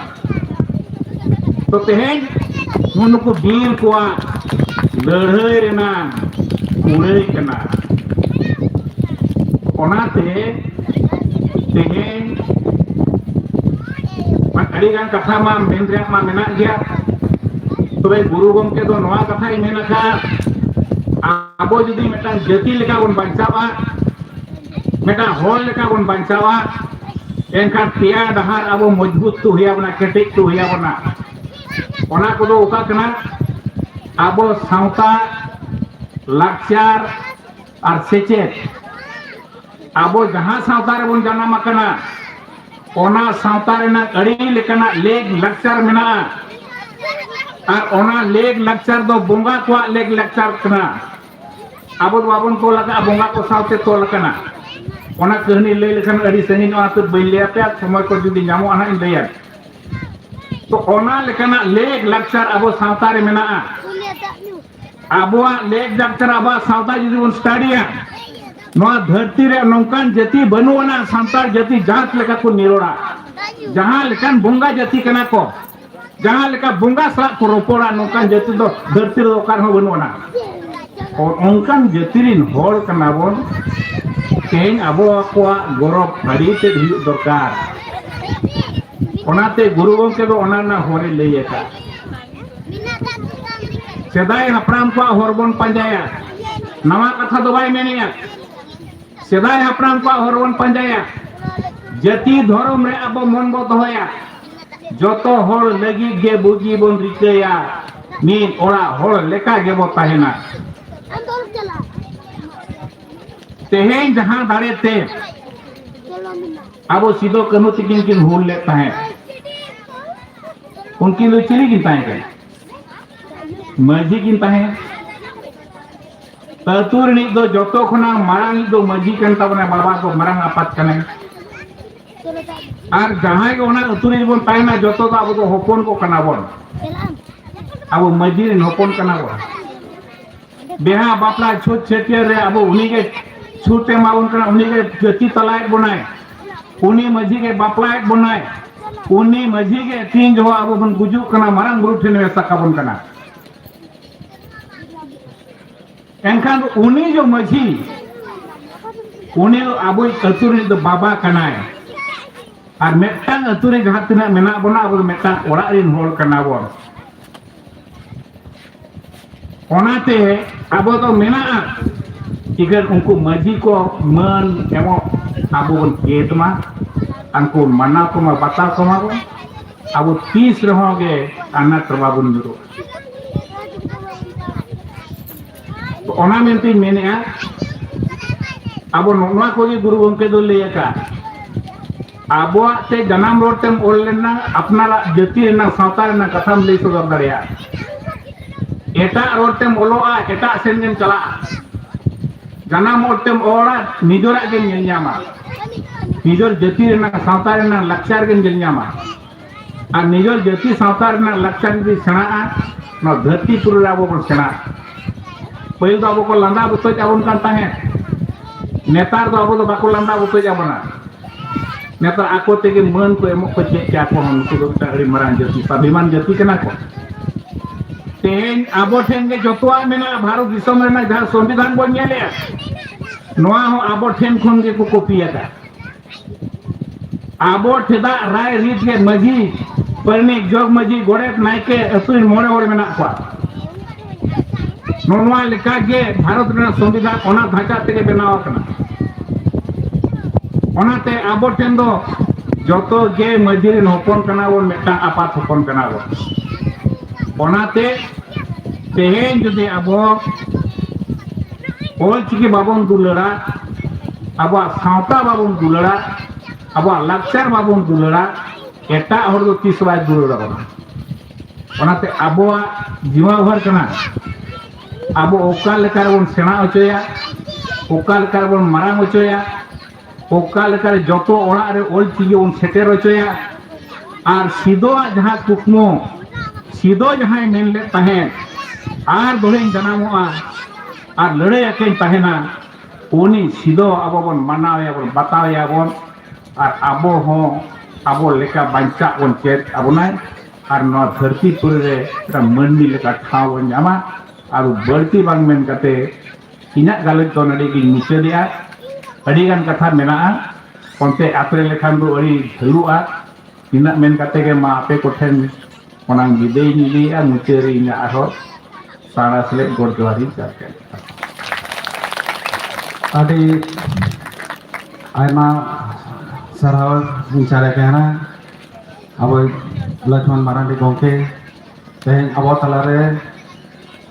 ᱛᱚ ᱛᱮᱦᱮᱧ ᱱᱩᱠᱩ ᱵᱤᱨ ᱠᱚᱣᱟᱜ ᱞᱟᱹᱲᱦᱟᱹᱭ ᱨᱮᱱᱟᱜ ᱠᱩᱲᱟᱹᱭ ᱠᱟᱱᱟ᱾ ᱚᱱᱟᱛᱮ ᱛᱮᱦᱮᱧ ᱟᱹᱰᱤ ᱜᱟᱱ ᱠᱟᱛᱷᱟ ᱢᱟ ᱢᱮᱱ ᱨᱮᱭᱟᱜ ᱢᱟ ᱢᱮᱱᱟᱜ ᱜᱮᱭᱟ, ᱛᱚᱵᱮ ᱜᱩᱨᱩ ᱜᱚᱢᱠᱮ ᱫᱚ ᱱᱚᱣᱟ ᱠᱟᱛᱷᱟᱭ ᱢᱮᱱ ᱟᱠᱟᱫ, ᱟᱵᱚ ᱡᱩᱫᱤ ᱢᱤᱫᱴᱟᱝ ᱡᱟᱹᱛᱤ ᱞᱮᱠᱟ ᱵᱚᱱ ᱵᱟᱧᱪᱟᱣᱟ, ᱢᱤᱫᱴᱟᱝ ᱦᱚᱲ ᱞᱮᱠᱟ ᱵᱚᱱ ᱵᱟᱧᱪᱟᱣᱟ, ᱮᱱᱠᱷᱟᱱ ᱯᱮᱭᱟ ᱰᱟᱦᱟᱨ ᱟᱵᱚ ᱢᱚᱡᱽᱵᱩᱛ ᱛᱚ ᱦᱩᱭ ᱟᱵᱚᱱᱟ, ᱠᱮᱴᱮᱡ ᱛᱚ ᱦᱩᱭ ᱟᱵᱚᱱᱟ᱾ ᱚᱱᱟ ᱠᱚᱫᱚ ᱚᱠᱟ ᱠᱟᱱᱟ? ᱟᱵᱚ ᱥᱟᱶᱛᱟ, ᱞᱟᱠᱪᱟᱨ ᱟᱨ ᱥᱮᱪᱮᱫ᱾ ᱟᱵᱚ ᱡᱟᱦᱟᱸ ᱥᱟᱶᱛᱟ ᱨᱮᱵᱚᱱ ᱡᱟᱱᱟᱢ ᱟᱠᱟᱱᱟ, ᱚᱱᱟ ᱥᱟᱶᱛᱟ ᱨᱮᱱᱟᱜ ᱟᱹᱰᱤ ᱞᱮᱠᱟᱱᱟᱜ ᱞᱮᱠ ᱞᱟᱠᱪᱟᱨ ᱢᱮᱱᱟᱜᱼᱟ᱾ ᱟᱨ ᱚᱱᱟ ᱞᱮᱠ ᱞᱟᱠᱪᱟᱨ ᱫᱚ ᱵᱚᱸᱜᱟ ᱠᱚᱣᱟᱜ ᱞᱮᱠ ᱞᱟᱠᱪᱟᱨ ᱠᱟᱱᱟ᱾ ᱟᱵᱚ ᱫᱚ ᱵᱟᱵᱚᱱ ᱛᱚᱞ ᱟᱠᱟᱫᱼᱟ, ᱵᱚᱸᱜᱟ ᱠᱚ ᱥᱟᱶᱛᱮ ᱛᱚᱞ ᱟᱠᱟᱱᱟ᱾ ᱚᱱᱟ ᱠᱟᱹᱦᱱᱤ ᱞᱟᱹᱭ ᱞᱮᱠᱷᱟᱱ ᱟᱹᱰᱤ ᱥᱟᱺᱜᱤᱧᱚᱜᱼᱟ, ᱛᱚ ᱵᱟᱹᱧ ᱞᱟᱹᱭ ᱟᱯᱮᱭᱟ, ᱥᱚᱢᱚᱭ ᱠᱚ ᱡᱩᱫᱤ ᱧᱟᱢᱚᱜᱼᱟ ᱦᱟᱸᱜ ᱤᱧ ᱞᱟᱹᱭᱟ᱾ ᱛᱚ ᱚᱱᱟ ᱞᱮᱠᱟᱱᱟᱜ ᱞᱮᱠ ᱞᱟᱠᱪᱟᱨ ᱟᱵᱚ ᱥᱟᱶᱛᱟ ᱨᱮ ᱢᱮᱱᱟᱜᱼᱟ᱾ ᱟᱵᱚᱣᱟᱜ ᱞᱮᱠ ᱞᱟᱠᱪᱟᱨ, ᱟᱵᱚᱣᱟᱜ ᱥᱟᱶᱛᱟ ᱡᱩᱫᱤ ᱵᱚᱱ ᱥᱴᱟᱰᱤᱭᱟ, ᱱᱚᱣᱟ ᱫᱷᱟᱹᱨᱛᱤ ᱨᱮ ᱱᱚᱝᱠᱟᱱ ᱡᱟᱹᱛᱤ ᱵᱟᱹᱱᱩᱜ ᱟᱱᱟ ᱥᱟᱱᱛᱟᱲ ᱡᱟᱹᱛᱤ ᱡᱟᱦᱟᱸ ᱞᱮᱠᱟ ᱠᱚ ᱱᱤᱨᱚᱲᱟ, ᱡᱟᱦᱟᱸ ᱞᱮᱠᱟᱱ ᱵᱚᱸᱜᱟ ᱡᱟᱹᱛᱤ ᱠᱟᱱᱟ ᱠᱚ, ᱡᱟᱦᱟᱸ ᱞᱮᱠᱟ ᱵᱚᱸᱜᱟ ᱥᱟᱞᱟᱜ ᱠᱚ ᱨᱚᱯᱚᱲᱟ, ᱱᱚᱝᱠᱟᱱ ᱡᱟᱹᱛᱤ ᱫᱚ ᱫᱷᱟᱹᱨᱛᱤ ᱨᱮ ᱚᱠᱟ ᱨᱮᱦᱚᱸ ᱵᱟᱹᱱᱩᱜ ᱟᱱᱟ᱾ ᱚ-, ᱚᱱᱠᱟᱱ ᱡᱟᱹᱛᱤ ᱨᱤᱱ ᱦᱚᱲ ᱠᱟᱱᱟ ᱵᱚᱱ᱾ ᱛᱮᱦᱮᱧ ᱟᱵᱚ ᱠᱚᱣᱟᱜ ᱜᱚᱨᱚᱵᱽ ᱟᱹᱰᱤ ᱛᱮᱫ ᱦᱩᱭᱩᱜ ᱫᱚᱨᱠᱟᱨ᱾ ᱚᱱᱟᱛᱮ ᱜᱩᱨᱩ ᱜᱚᱢᱠᱮ ᱫᱚ ᱚᱱᱟ ᱨᱮᱱᱟᱜ ᱦᱚᱨᱮ ᱞᱟᱹᱭ ᱟᱠᱟᱫ᱾ ᱥᱮᱫᱟᱭ ᱦᱟᱯᱲᱟᱢ ᱠᱚᱣᱟᱜ ᱦᱚᱨ ᱵᱚᱱ ᱯᱟᱸᱡᱟᱭᱟ, ᱱᱟᱣᱟ ᱠᱟᱛᱷᱟ ᱫᱚ ᱵᱟᱭ ᱢᱮᱱᱮᱜᱼᱟ᱾ ᱥᱮᱫᱟᱭ ᱦᱟᱯᱲᱟᱢ ᱠᱚᱣᱟᱜ ᱦᱚᱨ ᱵᱚᱱ ᱯᱟᱸᱡᱟᱭᱟ, ᱡᱟᱹᱛᱤ ᱫᱷᱚᱨᱚᱢ ᱨᱮ ᱟᱵᱚ ᱢᱚᱱ ᱵᱚ ᱫᱚᱦᱚᱭᱟ, ᱡᱚᱛᱚ ᱦᱚᱲ ᱞᱟᱹᱜᱤᱫ ᱜᱮ ᱵᱩᱜᱤ ᱵᱚᱱ ᱨᱤᱠᱟᱹᱭᱟ, ᱢᱤᱫ ᱚᱲᱟᱜ ᱦᱚᱲ ᱞᱮᱠᱟ ᱜᱮᱵᱚ ᱛᱟᱦᱮᱱᱟ᱾ ᱛᱮᱦᱮᱧ ᱡᱟᱦᱟᱸ ᱫᱟᱲᱮ ᱛᱮ ᱟᱵᱚ ᱥᱤᱫᱚ ᱠᱟᱹᱱᱦᱩ ᱛᱤᱠᱤᱱ ᱠᱤᱱ ᱦᱩᱞ ᱞᱮᱫ ᱛᱟᱦᱮᱸᱫ, ᱩᱱᱠᱤᱱ ᱫᱚ ᱪᱤᱞᱤ ᱠᱤᱱ ᱛᱟᱦᱮᱸ ᱠᱟᱱᱟ? ᱢᱟᱹᱡᱷᱤ ᱠᱤᱱ ᱛᱟᱦᱮᱸ ᱠᱟᱱᱟ᱾ ᱟᱹᱛᱩ ᱨᱤᱱᱤᱡ ᱫᱚ ᱡᱚᱛᱚ ᱠᱷᱚᱱᱟᱜ ᱢᱟᱨᱟᱝ ᱤᱡ ᱫᱚ ᱢᱟᱹᱡᱷᱤ ᱠᱟᱱ ᱛᱟᱵᱚᱱᱟ, ᱵᱟᱵᱟ ᱫᱚ ᱢᱟᱨᱟᱝ ᱟᱯᱟᱛ ᱠᱟᱱᱟᱭ᱾ ᱟᱨ ᱡᱟᱦᱟᱸᱭ ᱜᱮ ᱚᱱᱟ ᱟᱹᱛᱩ ᱨᱮ ᱵᱚᱱ ᱛᱟᱦᱮᱱᱟ, ᱡᱚᱛᱚ ᱫᱚ ᱟᱵᱚ ᱫᱚ ᱦᱚᱯᱚᱱ ᱠᱚ ᱠᱟᱱᱟ ᱵᱚᱱ᱾ ᱟᱵᱚ ᱢᱟᱹᱡᱷᱤ ᱨᱮᱱ ᱦᱚᱯᱚᱱ ᱠᱟᱱᱟ ᱵᱚᱱ᱾ ᱵᱤᱦᱟ ᱵᱟᱯᱞᱟ ᱪᱷᱩᱛ ᱪᱷᱟᱹᱴᱭᱟᱹᱨ ᱨᱮ ᱟᱵᱚ ᱩᱱᱤ ᱜᱮ ᱪᱷᱩᱛ ᱮ ᱮᱢᱟ ᱵᱚᱱ ᱠᱟᱱᱟ, ᱩᱱᱤ ᱜᱮ ᱡᱟᱹᱛᱤ ᱛᱟᱞᱟᱭᱮᱫ ᱵᱚᱱᱟᱭ, ᱩᱱᱤ ᱢᱟᱹᱡᱷᱤ ᱜᱮ ᱵᱟᱯᱞᱟᱭᱮᱫ ᱵᱚᱱᱟᱭ, ᱩᱱᱤ ᱢᱟᱹᱡᱷᱤ ᱜᱮ ᱛᱤᱱ ᱡᱚᱦᱚᱜ ᱟᱵᱚ ᱵᱚᱱ ᱜᱩᱡᱩᱜ ᱠᱟᱱᱟ, ᱢᱟᱨᱟᱝ ᱵᱩᱨᱩ ᱴᱷᱮᱱ ᱢᱮᱥᱟ ᱠᱟᱵᱚᱱ ᱠᱟᱱᱟ᱾ ᱮᱱᱠᱷᱟᱱ ᱩᱱᱤ ᱡᱚ ᱢᱟᱹᱡᱷᱤ, ᱩᱱᱤ ᱫᱚ ᱟᱵᱚᱭᱤᱡ ᱟᱹᱛᱩ ᱨᱤᱱᱤᱡ ᱫᱚ ᱵᱟᱵᱟ ᱠᱟᱱᱟᱭ᱾ ᱟᱨ ᱢᱤᱫᱴᱟᱝ ᱟᱹᱛᱩ ᱨᱮ ᱡᱟᱦᱟᱸ ᱛᱤᱱᱟᱹᱜ ᱢᱮᱱᱟᱜ ᱵᱚᱱᱟ, ᱟᱵᱚ ᱫᱚ ᱢᱤᱫᱴᱟᱝ ᱚᱲᱟᱜ ᱨᱤᱱ ᱦᱚᱲ ᱠᱟᱱᱟ ᱵᱚᱱ᱾ ᱚᱱᱟᱛᱮ ᱟᱵᱚ ᱫᱚ ᱢᱮᱱᱟᱜᱼᱟ, ᱪᱤᱠᱟᱹ ᱩᱱᱠᱩ ᱢᱟᱹᱡᱷᱤ ᱠᱚ ᱢᱟᱹᱱ ᱮᱢᱚᱜ ᱟᱵᱚ ᱵᱚᱱ ᱪᱮᱫ ᱢᱟ᱾ ᱩᱱᱠᱩ ᱢᱟᱱᱟᱣ ᱠᱚᱢᱟ, ᱵᱟᱛᱟᱣ ᱠᱚᱢᱟ ᱵᱚᱱ, ᱟᱵᱚ ᱛᱤᱥ ᱨᱮᱦᱚᱸ ᱜᱮ ᱟᱱᱟᱴ ᱨᱮ ᱵᱟᱵᱚᱱ ᱧᱩᱨᱩᱜᱼᱟ᱾ ᱚᱱᱟ ᱢᱮᱱᱛᱮᱧ ᱢᱮᱱᱮᱫᱼᱟ, ᱟᱵᱚ ᱱᱚᱜᱼᱚ ᱱᱚᱣᱟ ᱠᱚᱜᱮ ᱜᱩᱨᱩ ᱜᱚᱢᱠᱮ ᱫᱚ ᱞᱟᱹᱭ ᱟᱠᱟᱫ, ᱟᱵᱚᱣᱟᱜ ᱛᱮ ᱡᱟᱱᱟᱢ ᱨᱚᱲ ᱛᱮᱢ ᱚᱞ ᱞᱮᱱᱟ, ᱟᱯᱱᱟᱨᱟᱜ ᱡᱟᱹᱛᱤ ᱨᱮᱱᱟᱜ, ᱥᱟᱶᱛᱟ ᱨᱮᱱᱟᱜ ᱠᱟᱛᱷᱟᱢ ᱞᱟᱹᱭ ᱥᱚᱫᱚᱨ ᱫᱟᱲᱮᱭᱟᱜᱼᱟ᱾ ᱮᱴᱟᱜ ᱨᱚᱲ ᱛᱮᱢ ᱚᱞᱚᱜᱼᱟ, ᱮᱴᱟᱜ ᱥᱮᱱ ᱜᱮᱢ ᱪᱟᱞᱟᱜᱼᱟ᱾ ᱡᱟᱱᱟᱢ ᱨᱚᱲ ᱛᱮᱢ ᱚᱞᱟ, ᱱᱤᱡᱮᱨᱟᱜ ᱜᱮᱢ ᱧᱮᱞ ᱧᱟᱢᱟ᱾ ᱱᱤᱡᱮᱨ ᱡᱟᱹᱛᱤ ᱨᱮᱱᱟᱜ, ᱥᱟᱶᱛᱟ ᱨᱮᱱᱟᱜ ᱞᱟᱠᱪᱟᱨ ᱜᱮᱢ ᱧᱮᱞ ᱧᱟᱢᱟ᱾ ᱟᱨ ᱱᱤᱡᱮᱨ ᱡᱟᱹᱛᱤ ᱥᱟᱶᱛᱟ ᱨᱮᱱᱟᱜ ᱞᱟᱠᱪᱟᱨ ᱡᱩᱫᱤ ᱥᱮᱬᱟᱜᱼᱟ, ᱱᱚᱣᱟ ᱫᱷᱟᱹᱨᱛᱤ ᱯᱩᱨᱤ ᱨᱮ ᱟᱵᱚ ᱵᱚᱱ ᱥᱮᱬᱟᱜᱼᱟ᱾ ᱯᱟᱹᱦᱤᱞ ᱫᱚ ᱟᱵᱚ ᱠᱚ ᱞᱟᱸᱫᱟ ᱵᱩᱛᱟᱹᱡ ᱟᱵᱚᱱ ᱠᱟᱱ ᱛᱟᱦᱮᱸᱫ, ᱱᱮᱛᱟᱨ ᱫᱚ ᱟᱵᱚ ᱫᱚ ᱵᱟᱠᱚ ᱞᱟᱸᱫᱟ ᱵᱩᱛᱟᱹᱡ ᱟᱵᱚᱱᱟ᱾ ᱱᱮᱛᱟᱨ ᱟᱠᱚ ᱛᱮᱜᱮ ᱢᱟᱹᱱ ᱠᱚ ᱮᱢᱚᱜ ᱠᱚ ᱪᱮᱫ ᱠᱮᱫ, ᱟᱠᱚ ᱦᱚᱸ ᱱᱩᱠᱩ ᱫᱚ ᱢᱤᱫᱴᱟᱝ ᱟᱹᱰᱤ ᱢᱟᱨᱟᱝ ᱡᱟᱹᱛᱤ, ᱥᱟᱵᱷᱤᱢᱟᱱ ᱡᱟᱹᱛᱤ ᱠᱟᱱᱟ ᱠᱚ᱾ ᱛᱮᱦᱮᱧ ᱟᱵᱚ ᱴᱷᱮᱱ ᱜᱮ ᱡᱚᱛᱚᱣᱟᱜ ᱢᱮᱱᱟᱜᱼᱟ᱾ ᱵᱷᱟᱨᱚᱛ ᱫᱤᱥᱚᱢ ᱨᱮᱱᱟᱜ ᱡᱟᱦᱟᱸ ᱥᱚᱝᱵᱤᱫᱷᱟᱱ ᱵᱚᱱ ᱧᱮᱞᱮᱫᱼᱟ, ᱱᱚᱣᱟ ᱦᱚᱸ ᱟᱵᱚ ᱴᱷᱮᱱ ᱠᱷᱚᱱ ᱜᱮᱠᱚ ᱠᱚᱯᱤ ᱟᱠᱟᱫ᱾ ᱟᱵᱚ ᱪᱮᱫᱟᱜ ᱨᱟᱭ ᱨᱤᱛ ᱜᱮ ᱢᱟᱹᱡᱷᱤ, ᱯᱟᱨᱟᱱᱤᱠ, ᱡᱚᱜᱽ ᱢᱟᱹᱡᱷᱤ, ᱜᱚᱰᱮᱛ, ᱱᱟᱭᱠᱮ, ᱟᱹᱛᱩ ᱨᱮᱱ ᱢᱚᱬᱮ ᱦᱚᱲ ᱢᱮᱱᱟᱜ ᱠᱚᱣᱟ? ᱱᱚᱜᱼᱚ ᱱᱚᱣᱟ ᱞᱮᱠᱟ ᱜᱮ ᱵᱷᱟᱨᱚᱛ ᱨᱮᱱᱟᱜ ᱥᱚᱝᱵᱤᱫᱷᱟᱱ ᱚᱱᱟ ᱰᱷᱟᱸᱪᱟ ᱛᱮᱜᱮ ᱵᱮᱱᱟᱣ ᱟᱠᱟᱱᱟ᱾ ᱚᱱᱟᱛᱮ ᱟᱵᱚ ᱴᱷᱮᱱ ᱫᱚ ᱡᱚᱛᱚ ᱜᱮ ᱢᱟᱹᱡᱷᱤ ᱨᱮᱱ ᱦᱚᱯᱚᱱ ᱠᱟᱱᱟ ᱵᱚᱱ, ᱢᱤᱫᱴᱟᱝ ᱟᱯᱟᱛ ᱦᱚᱯᱚᱱ ᱠᱟᱱᱟ ᱵᱚᱱ᱾ ᱚᱱᱟᱛᱮ ᱛᱮᱦᱮᱧ ᱡᱩᱫᱤ ᱟᱵᱚ ᱚᱞᱪᱤᱠᱤ ᱵᱟᱵᱚᱱ ᱫᱩᱞᱟᱹᱲᱟ, ᱟᱵᱚᱣᱟᱜ ᱥᱟᱶᱛᱟ ᱵᱟᱵᱚᱱ ᱫᱩᱞᱟᱹᱲᱟ, ᱟᱵᱚᱣᱟᱜ ᱞᱟᱠᱪᱟᱨ ᱵᱟᱵᱚᱱ ᱫᱩᱞᱟᱹᱲᱟ, ᱮᱴᱟᱜ ᱦᱚᱲ ᱫᱚ ᱛᱤᱥ ᱵᱟᱭ ᱫᱩᱞᱟᱹᱲ ᱟᱵᱚᱱᱟ᱾ ᱚᱱᱟᱛᱮ ᱟᱵᱚᱣᱟᱜ ᱡᱤᱢᱟᱹᱵᱷᱟᱨ ᱠᱟᱱᱟ, ᱟᱵᱚ ᱚᱠᱟ ᱞᱮᱠᱟ ᱨᱮᱵᱚᱱ ᱥᱮᱬᱟ ᱦᱚᱪᱚᱭᱟ, ᱚᱠᱟ ᱞᱮᱠᱟ ᱨᱮᱵᱚᱱ ᱢᱟᱨᱟᱝ ᱦᱚᱪᱚᱭᱟ, ᱚᱠᱟ ᱞᱮᱠᱟ ᱨᱮ ᱡᱚᱛᱚ ᱚᱲᱟᱜ ᱨᱮ ᱚᱞᱪᱤᱠᱤ ᱵᱚᱱ ᱥᱮᱴᱮᱨ ᱦᱚᱪᱚᱭᱟ, ᱟᱨ ᱥᱤᱫᱚᱣᱟᱜ ᱡᱟᱦᱟᱸ ᱠᱩᱠᱢᱩ, ᱥᱤᱫᱚ ᱡᱟᱦᱟᱸᱭ ᱢᱮᱱ ᱞᱮᱫ ᱛᱟᱦᱮᱸᱫ, ᱟᱨ ᱫᱚᱲᱦᱟᱧ ᱡᱟᱱᱟᱢᱚᱜᱼᱟ ᱟᱨ ᱞᱟᱹᱲᱦᱟᱹᱭ ᱟᱠᱟᱧ ᱛᱟᱦᱮᱱᱟ, ᱩᱱᱤ ᱥᱤᱫᱚ ᱟᱵᱚ ᱵᱚᱱ ᱢᱟᱱᱟᱣ ᱮᱭᱟ ᱵᱚᱱ, ᱵᱟᱛᱟᱣ ᱮᱭᱟ ᱵᱚᱱ, ᱟᱨ ᱟᱵᱚ ᱦᱚᱸ ᱟᱵᱚ ᱞᱮᱠᱟ ᱵᱟᱧᱪᱟᱜ ᱵᱚᱱ ᱪᱮᱫ ᱟᱵᱚᱱᱟᱭ, ᱟᱨ ᱱᱚᱣᱟ ᱫᱷᱟᱹᱨᱛᱤ ᱯᱩᱨᱤ ᱨᱮ ᱢᱤᱫᱴᱟᱝ ᱢᱟᱹᱱᱢᱤ ᱞᱮᱠᱟ ᱴᱷᱟᱶ ᱵᱚᱱ ᱧᱟᱢᱟ᱾ ᱟᱨ ᱵᱟᱹᱲᱛᱤ ᱵᱟᱝ ᱢᱮᱱ ᱠᱟᱛᱮ ᱤᱧᱟᱹᱜ ᱜᱟᱞᱚᱪ ᱫᱚ ᱱᱚᱰᱮ ᱜᱤᱧ ᱢᱩᱪᱟᱹᱫᱮᱜᱼᱟ᱾ ᱟᱹᱰᱤ ᱜᱟᱱ ᱠᱟᱛᱷᱟ ᱢᱮᱱᱟᱜᱼᱟ, ᱚᱱᱛᱮ ᱟᱛᱨᱮ ᱞᱮᱠᱷᱟᱱ ᱫᱚ ᱟᱹᱰᱤ ᱡᱷᱟᱹᱞᱩᱜᱼᱟ᱾ ᱤᱱᱟᱹᱜ ᱢᱮᱱ ᱠᱟᱛᱮ ᱜᱮ ᱢᱟ ᱟᱯᱮ ᱠᱚᱴᱷᱮᱱ ᱚᱱᱟᱧ ᱵᱤᱫᱟᱹᱭ ᱤᱧ ᱤᱫᱤᱭᱮᱫᱼᱟ᱾ ᱢᱩᱪᱟᱹᱫ ᱨᱮ ᱤᱧᱟᱹᱜ ᱟᱨᱦᱚᱸ ᱥᱟᱬᱟ ᱥᱮᱞᱮᱫ ᱜᱚᱰ ᱡᱚᱦᱟᱨ ᱤᱧ ᱪᱟᱞ ᱠᱮᱫᱟ᱾ ᱟᱹᱰᱤ ᱟᱭᱢᱟ ᱥᱟᱨᱦᱟᱣ ᱤᱧ ᱪᱟᱞᱮ ᱠᱟᱱᱟ ᱟᱵᱚ ᱞᱚᱪᱷᱢᱚᱱ ᱢᱟᱨᱟᱱᱰᱤ ᱜᱚᱢᱠᱮ᱾ ᱛᱮᱦᱮᱧ ᱟᱵᱚ ᱛᱟᱞᱟᱨᱮ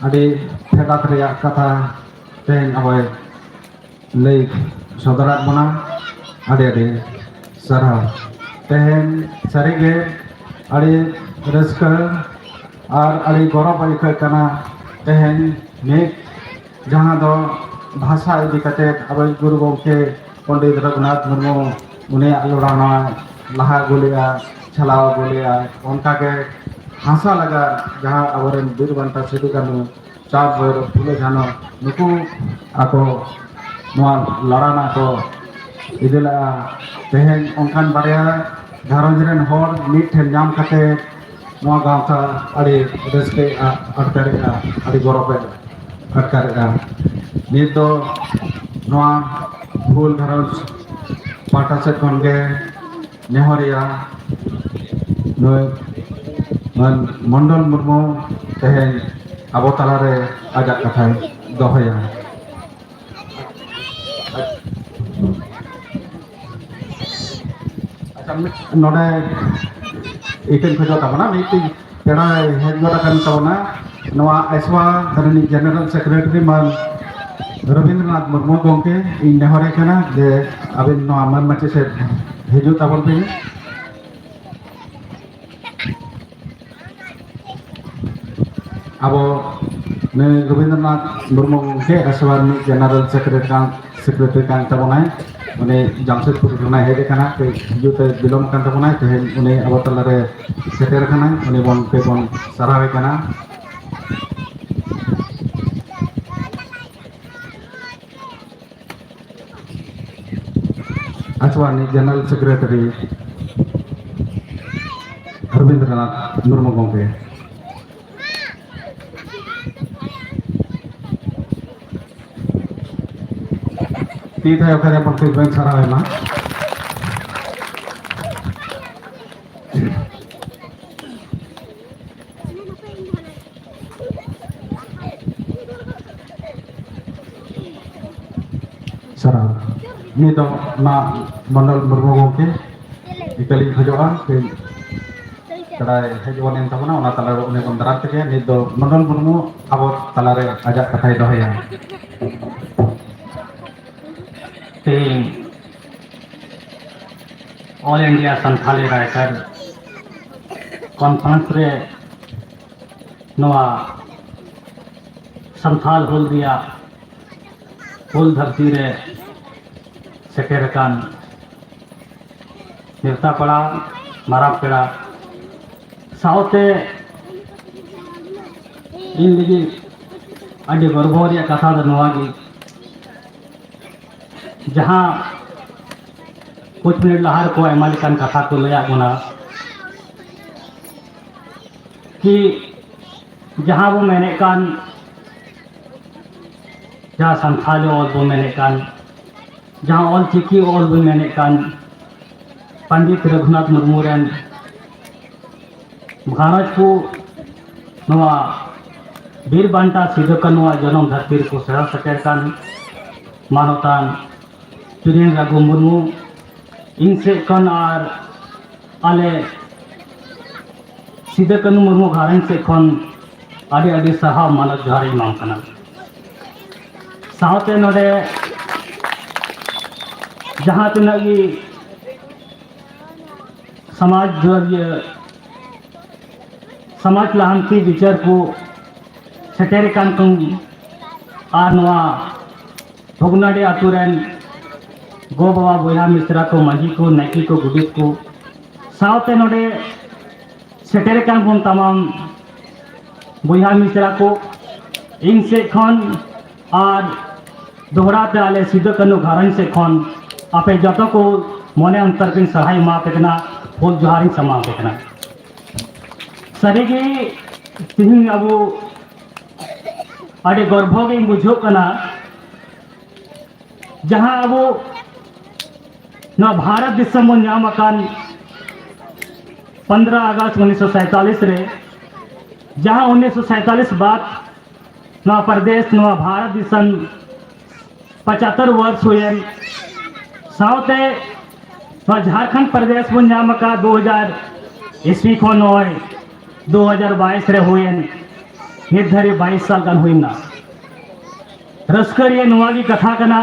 ᱟᱹᱰᱤ ᱯᱷᱮᱰᱟᱛ ᱨᱮᱭᱟᱜ ᱠᱟᱛᱷᱟ ᱛᱮᱦᱮᱧ ᱟᱵᱚᱭ ᱞᱟᱹᱭ ᱥᱚᱫᱚᱨᱟᱫ ᱵᱚᱱᱟ᱾ ᱟᱹᱰᱤ ᱟᱹᱰᱤ ᱥᱟᱨᱦᱟᱣ᱾ ᱛᱮᱦᱮᱧ ᱥᱟᱹᱨᱤᱜᱮ ᱟᱹᱰᱤ ᱨᱟᱹᱥᱠᱟᱹ ᱟᱨ ᱟᱹᱰᱤ ᱜᱚᱨᱚᱵᱽ ᱟᱹᱭᱠᱟᱹᱜ ᱠᱟᱱᱟ᱾ ᱛᱮᱦᱮᱧ ᱢᱤᱫ ᱡᱟᱦᱟᱸ ᱫᱚ ᱵᱷᱟᱥᱟ ᱤᱫᱤ ᱠᱟᱛᱮ ᱟᱵᱚᱭᱤᱡ ᱜᱩᱨᱩ ᱜᱚᱢᱠᱮ ᱯᱚᱱᱰᱤᱛ ᱨᱚᱜᱷᱩᱱᱟᱛᱷ ᱢᱩᱨᱢᱩ ᱩᱱᱤᱭᱟᱜ ᱞᱚᱲᱟ ᱱᱚᱣᱟ ᱞᱟᱦᱟ ᱟᱹᱜᱩ ᱞᱮᱫᱼᱟ, ᱪᱟᱞᱟᱣ ᱟᱹᱜᱩ ᱞᱮᱫᱼᱟ᱾ ᱚᱱᱠᱟᱜᱮ ᱦᱟᱥᱟ ᱞᱟᱜᱟ ᱡᱟᱦᱟᱸ ᱟᱵᱚᱨᱮᱱ ᱵᱤᱨ ᱵᱟᱱᱴᱟ ᱥᱤᱫᱩ ᱠᱟᱹᱱᱦᱩ, ᱪᱟᱸᱫᱽ ᱵᱷᱳᱭᱨᱳᱵ, ᱯᱷᱩᱞᱳ ᱡᱷᱟᱱᱚ, ᱱᱩᱠᱩ ᱟᱠᱚ ᱱᱚᱣᱟ ᱞᱟᱲᱟᱱᱟ ᱠᱚ ᱤᱫᱤ ᱞᱮᱫᱼᱟ᱾ ᱛᱮᱦᱮᱧ ᱚᱱᱠᱟᱱ ᱵᱟᱨᱭᱟ ᱜᱷᱟᱨᱚᱸᱡᱽ ᱨᱮᱱ ᱦᱚᱲ ᱢᱤᱫ ᱴᱷᱮᱱ ᱧᱟᱢ ᱠᱟᱛᱮ ᱱᱚᱣᱟ ᱜᱟᱶᱛᱟ ᱟᱹᱰᱤ ᱨᱟᱹᱥᱠᱟᱹᱭ ᱟ-, ᱟᱴᱠᱟᱨᱮᱜᱼᱟ, ᱟᱹᱰᱤ ᱜᱚᱨᱚᱵᱮ ᱟᱴᱠᱟᱨᱮᱜᱼᱟ᱾ ᱱᱤᱛ ᱫᱚ ᱱᱚᱣᱟ ᱦᱩᱞ ᱜᱷᱟᱨᱚᱸᱡᱽ ᱯᱟᱦᱴᱟ ᱥᱮᱫ ᱠᱷᱚᱱ ᱜᱮ ᱱᱮᱦᱚᱨᱤᱭᱟ ᱱᱩᱭ ᱢᱟᱱ ᱢᱚᱱᱰᱚᱞ ᱢᱩᱨᱢᱩ ᱛᱮᱦᱮᱧ ᱟᱵᱚ ᱛᱟᱞᱟᱨᱮ ᱟᱡᱟᱜ ᱠᱟᱛᱷᱟᱭ ᱫᱚᱦᱚᱭᱟ᱾ ᱟᱪᱪᱷᱟ, ᱢᱤᱫ ᱱᱚᱰᱮ ᱤᱠᱟᱹᱧ ᱠᱷᱚᱡᱚᱜ ᱛᱟᱵᱚᱱᱟ, ᱢᱤᱫᱴᱤᱡ ᱯᱮᱲᱟᱭ ᱦᱮᱡ ᱜᱚᱫ ᱟᱠᱟᱱ ᱛᱟᱵᱚᱱᱟ᱾ ᱱᱚᱣᱟ ᱟᱭᱥᱣᱟ ᱨᱤᱱᱤᱡ ᱡᱮᱱᱟᱨᱮᱞ ᱥᱮᱠᱨᱮᱴᱟᱨᱤ ᱢᱟᱱ ᱨᱚᱵᱤᱱᱫᱨᱚᱱᱟᱛᱷ ᱢᱩᱨᱢᱩ ᱜᱚᱢᱠᱮ, ᱤᱧ ᱱᱮᱦᱚᱨᱮ ᱠᱟᱱᱟ ᱡᱮ ᱟᱹᱵᱤᱱ ᱱᱚᱣᱟ ᱢᱟᱹᱱ ᱢᱟᱹᱪᱤ ᱥᱮᱫ ᱦᱤᱡᱩᱜ ᱛᱟᱵᱚᱱ ᱯᱮ᱾ ᱟᱵᱚ ᱱᱩᱭ ᱨᱚᱵᱤᱱᱫᱨᱚᱱᱟᱛᱷ ᱢᱩᱨᱢᱩ ᱜᱚᱢᱠᱮ ᱟᱭᱥᱣᱟ ᱨᱤᱱᱤᱡ ᱡᱮᱱᱟᱨᱮᱞ ᱥᱮᱠᱨᱮᱴᱟᱨᱤ ᱠᱟᱱ, ᱥᱮᱠᱨᱮᱴᱟᱨᱤ ᱠᱟᱱ ᱛᱟᱵᱚᱱᱟᱭ᱾ ᱩᱱᱤ ᱡᱟᱢᱥᱮᱫᱽᱯᱩᱨ ᱠᱷᱚᱱᱟᱜ ᱦᱮᱡ ᱟᱠᱟᱱᱟ, ᱠᱟᱹᱡ ᱦᱤᱡᱩᱜ ᱛᱮ ᱵᱤᱞᱚᱢ ᱠᱟᱱ ᱛᱟᱵᱚᱱᱟᱭ᱾ ᱛᱮᱦᱮᱧ ᱩᱱᱤ ᱟᱵᱚ ᱛᱟᱞᱟᱨᱮ ᱥᱮᱴᱮᱨ ᱟᱠᱟᱱᱟᱭ, ᱩᱱᱤ ᱵᱚᱱ ᱠᱟᱹᱡ ᱵᱚᱱ ᱥᱟᱨᱦᱟᱣᱮ ᱠᱟᱱᱟ᱾ ᱟᱪᱪᱷᱟ, ᱩᱱᱤ ᱡᱮᱱᱟᱨᱮᱞ ᱥᱮᱠᱨᱮᱴᱟᱨᱤ ᱨᱚᱵᱤᱱᱫᱨᱚᱱᱟᱛᱷ ᱢᱩᱨᱢᱩ ᱜᱚᱢᱠᱮ᱾ ᱛᱤ ᱛᱷᱟᱭᱚ ᱠᱷᱟᱡ ᱵᱚᱱ ᱠᱟᱹᱡ ᱵᱚᱱ ᱥᱟᱨᱦᱟᱣ ᱮᱢᱟ᱾ ᱥᱟᱨᱦᱟᱣ᱾ ᱱᱤᱛ ᱫᱚ ᱚᱱᱟ ᱢᱚᱱᱰᱚᱞ ᱢᱩᱨᱢᱩ ᱜᱚᱢᱠᱮ ᱤᱠᱟᱹᱞᱤᱧ ᱠᱷᱚᱡᱚᱜᱼᱟ, ᱠᱟᱹᱡ ᱛᱷᱚᱲᱟᱭ ᱦᱮᱡ ᱜᱚᱫ ᱮᱱ ᱛᱟᱵᱚᱱᱟ, ᱚᱱᱟ ᱛᱟᱞᱟ ᱨᱮ ᱩᱱᱤ ᱵᱚᱱ ᱫᱟᱨᱟᱢ ᱠᱮᱫᱮᱭᱟ᱾ ᱱᱤᱛ ᱫᱚ ᱢᱚᱱᱰᱚᱞ ᱢᱩᱨᱢᱩ ᱟᱵᱚ ᱛᱟᱞᱟᱨᱮ ᱟᱡᱟᱜ ᱠᱟᱛᱷᱟᱭ ᱫᱚᱦᱚᱭᱟ᱾ ᱛᱮᱦᱮᱧ All India Santhali Writer Conference ᱨᱮ ᱱᱚᱣᱟ ᱥᱟᱱᱛᱷᱟᱞ ᱦᱩᱞ ᱨᱮᱭᱟᱜ ᱦᱩᱞ ᱫᱷᱟᱹᱨᱛᱤ ᱨᱮ ᱥᱮᱴᱮᱨ ᱟᱠᱟᱱ ᱱᱮᱣᱛᱟ ᱯᱮᱲᱟ, ᱢᱟᱨᱟᱝ ᱯᱮᱲᱟ ᱥᱟᱶᱛᱮ ᱤᱧ ᱞᱟᱹᱜᱤᱫ ᱟᱹᱰᱤ ᱜᱚᱨᱵᱚ ᱨᱮᱭᱟᱜ ᱠᱟᱛᱷᱟ ᱫᱚ ᱱᱚᱣᱟ ᱜᱮ, ᱡᱟᱦᱟᱸ ᱠᱩᱪ ᱢᱤᱱᱤᱴ ᱞᱟᱦᱟ ᱨᱮᱠᱚ ᱟᱭᱢᱟ ᱞᱮᱠᱟᱱ ᱠᱟᱛᱷᱟ ᱠᱚ ᱞᱟᱹᱭᱟᱫ ᱵᱚᱱᱟ ᱠᱤ ᱡᱟᱦᱟᱸ ᱵᱚ ᱢᱮᱱᱮᱫ ᱠᱟᱱ, ᱡᱟᱦᱟᱸ ᱥᱟᱱᱛᱷᱟᱞᱤ ᱚᱞ ᱵᱚ ᱢᱮᱱᱮᱫ ᱠᱟᱱ, ᱡᱟᱦᱟᱸ ᱚᱞ ᱪᱤᱠᱤ ᱚᱞ ᱵᱚ ᱢᱮᱱᱮᱫ ᱠᱟᱱ, ᱯᱚᱱᱰᱤᱛ ᱨᱚᱜᱷᱩᱱᱟᱛᱷ ᱢᱩᱨᱢᱩ ᱨᱮᱱ ᱜᱷᱟᱨᱚᱸᱡᱽ ᱠᱚ ᱱᱚᱣᱟ ᱵᱤᱨ ᱵᱟᱱᱴᱟ ᱥᱤᱫᱩ ᱠᱟᱹᱱᱩᱣᱟᱜ ᱡᱚᱱᱚᱢ ᱫᱷᱟᱹᱨᱛᱤ ᱨᱮᱠᱚ ᱥᱮᱴᱮᱨ ᱥᱮᱴᱮᱨ ᱠᱟᱱ ᱢᱟᱱᱚᱛᱟᱱ ᱪᱩᱨᱤᱱ ᱨᱟᱜᱷᱩ ᱢᱩᱨᱢᱩ, ᱤᱧ ᱥᱮᱫ ᱠᱷᱚᱱ ᱟᱨ ᱟᱞᱮ ᱥᱤᱫᱩ ᱠᱟᱹᱱᱩ ᱢᱩᱨᱢᱩ ᱜᱷᱟᱨᱚᱸᱡᱽ ᱥᱮᱫ ᱠᱷᱚᱱ ᱟᱹᱰᱤ ᱟᱹᱰᱤ ᱥᱟᱨᱦᱟᱣ ᱢᱟᱱᱚᱛ ᱡᱚᱦᱟᱨ ᱤᱧ ᱮᱢᱟᱢ ᱠᱟᱱᱟ᱾ ᱥᱟᱶᱛᱮ ᱱᱚᱰᱮ ᱡᱟᱦᱟᱸ ᱛᱤᱱᱟᱹᱜ ᱜᱮ ᱥᱚᱢᱟᱡᱽ ᱫᱩᱣᱟᱹᱨᱤᱭᱟᱹ, ᱥᱚᱢᱟᱡᱽ ᱞᱟᱦᱟᱱᱛᱤ ᱵᱤᱪᱟᱹᱨ ᱠᱚ ᱥᱮᱴᱮᱨ ᱟᱠᱟᱱ ᱠᱚ ᱟᱨ ᱱᱚᱣᱟ ᱵᱷᱚᱜᱽᱱᱟᱰᱤ ᱟᱛᱳ ᱨᱮᱱ ᱜᱚ ᱵᱟᱵᱟ, ᱵᱚᱭᱦᱟ ᱢᱤᱥᱨᱟ ᱠᱚ, ᱢᱟᱹᱡᱷᱤ ᱠᱚ, ᱱᱟᱭᱠᱮ ᱠᱚ, ᱜᱚᱰᱮᱛ ᱠᱚ, ᱥᱟᱶᱛᱮ ᱱᱚᱰᱮ ᱥᱮᱴᱮᱨ ᱟᱠᱟᱱ ᱵᱚᱱ ᱛᱟᱢᱟᱢ ᱵᱚᱭᱦᱟ ᱢᱤᱥᱨᱟ ᱠᱚ, ᱤᱧ ᱥᱮᱫ ᱠᱷᱚᱱ ᱟᱨ ᱫᱚᱦᱲᱟ ᱛᱮ ᱟᱞᱮ ᱥᱤᱫᱩ ᱠᱟᱹᱱᱩ ᱜᱷᱟᱨᱚᱸᱡᱽ ᱥᱮᱫ ᱠᱷᱚᱱ ᱟᱯᱮ ᱡᱚᱛᱚ ᱠᱚ ᱢᱚᱱᱮ ᱚᱱᱛᱚᱨ ᱛᱤᱧ ᱥᱟᱨᱦᱟᱣ ᱮᱢᱟ ᱯᱮ ᱠᱟᱱᱟ, ᱦᱩᱞ ᱡᱚᱦᱟᱨ ᱤᱧ ᱥᱟᱢᱟᱣ ᱟᱯᱮ ᱠᱟᱱᱟ᱾ ᱥᱟᱹᱨᱤᱜᱮ ᱛᱤᱦᱤᱧ ᱟᱵᱚ ᱟᱹᱰᱤ ᱜᱚᱨᱵᱚ ᱜᱤᱧ ᱵᱩᱡᱷᱟᱹᱣ ᱠᱟᱱᱟ, ᱡᱟᱦᱟᱸ ᱟᱵᱚ ᱱᱚᱣᱟ ᱵᱷᱟᱨᱚᱛ ᱫᱤᱥᱚᱢ ᱵᱚᱱ ᱧᱟᱢ ᱟᱠᱟᱱ ᱯᱚᱱᱫᱽᱨᱚ ᱟᱜᱚᱥᱴ ᱩᱱᱤᱥᱥᱚ ᱥᱟᱭᱛᱟᱞᱤᱥ ᱨᱮ, ᱡᱟᱦᱟᱸ ᱩᱱᱤᱥᱥᱚ ᱥᱟᱭᱛᱟᱞᱤᱥ ᱵᱟᱫ ᱱᱚᱣᱟ ᱯᱨᱚᱫᱮᱥ, ᱱᱚᱣᱟ ᱵᱷᱟᱨᱚᱛ ᱫᱤᱥᱚᱢ ᱯᱚᱪᱟᱛᱛᱚᱨ ᱵᱚᱨᱥ ᱦᱩᱭᱮᱱ, ᱥᱟᱶᱛᱮ ᱱᱚᱣᱟ ᱡᱷᱟᱲᱠᱷᱚᱸᱰ ᱯᱨᱚᱫᱮᱥ ᱵᱚᱱ ᱧᱟᱢ ᱟᱠᱟᱫ ᱫᱩ ᱦᱟᱡᱟᱨ ᱤᱥᱣᱤ ᱠᱷᱚᱱ ᱱᱚᱜᱼᱚᱭ ᱫᱩ ᱦᱟᱡᱟᱨ ᱵᱟᱭᱤᱥ ᱨᱮ ᱦᱩᱭᱮᱱ, ᱱᱤᱛ ᱫᱷᱟᱹᱨᱤᱡ ᱵᱟᱭᱤᱥ ᱥᱟᱞ ᱜᱟᱱ ᱦᱩᱭᱱᱟ᱾ ᱨᱟᱹᱥᱠᱟᱹ ᱨᱮᱭᱟᱜ ᱱᱚᱣᱟ ᱜᱮ ᱠᱟᱛᱷᱟ ᱠᱟᱱᱟ,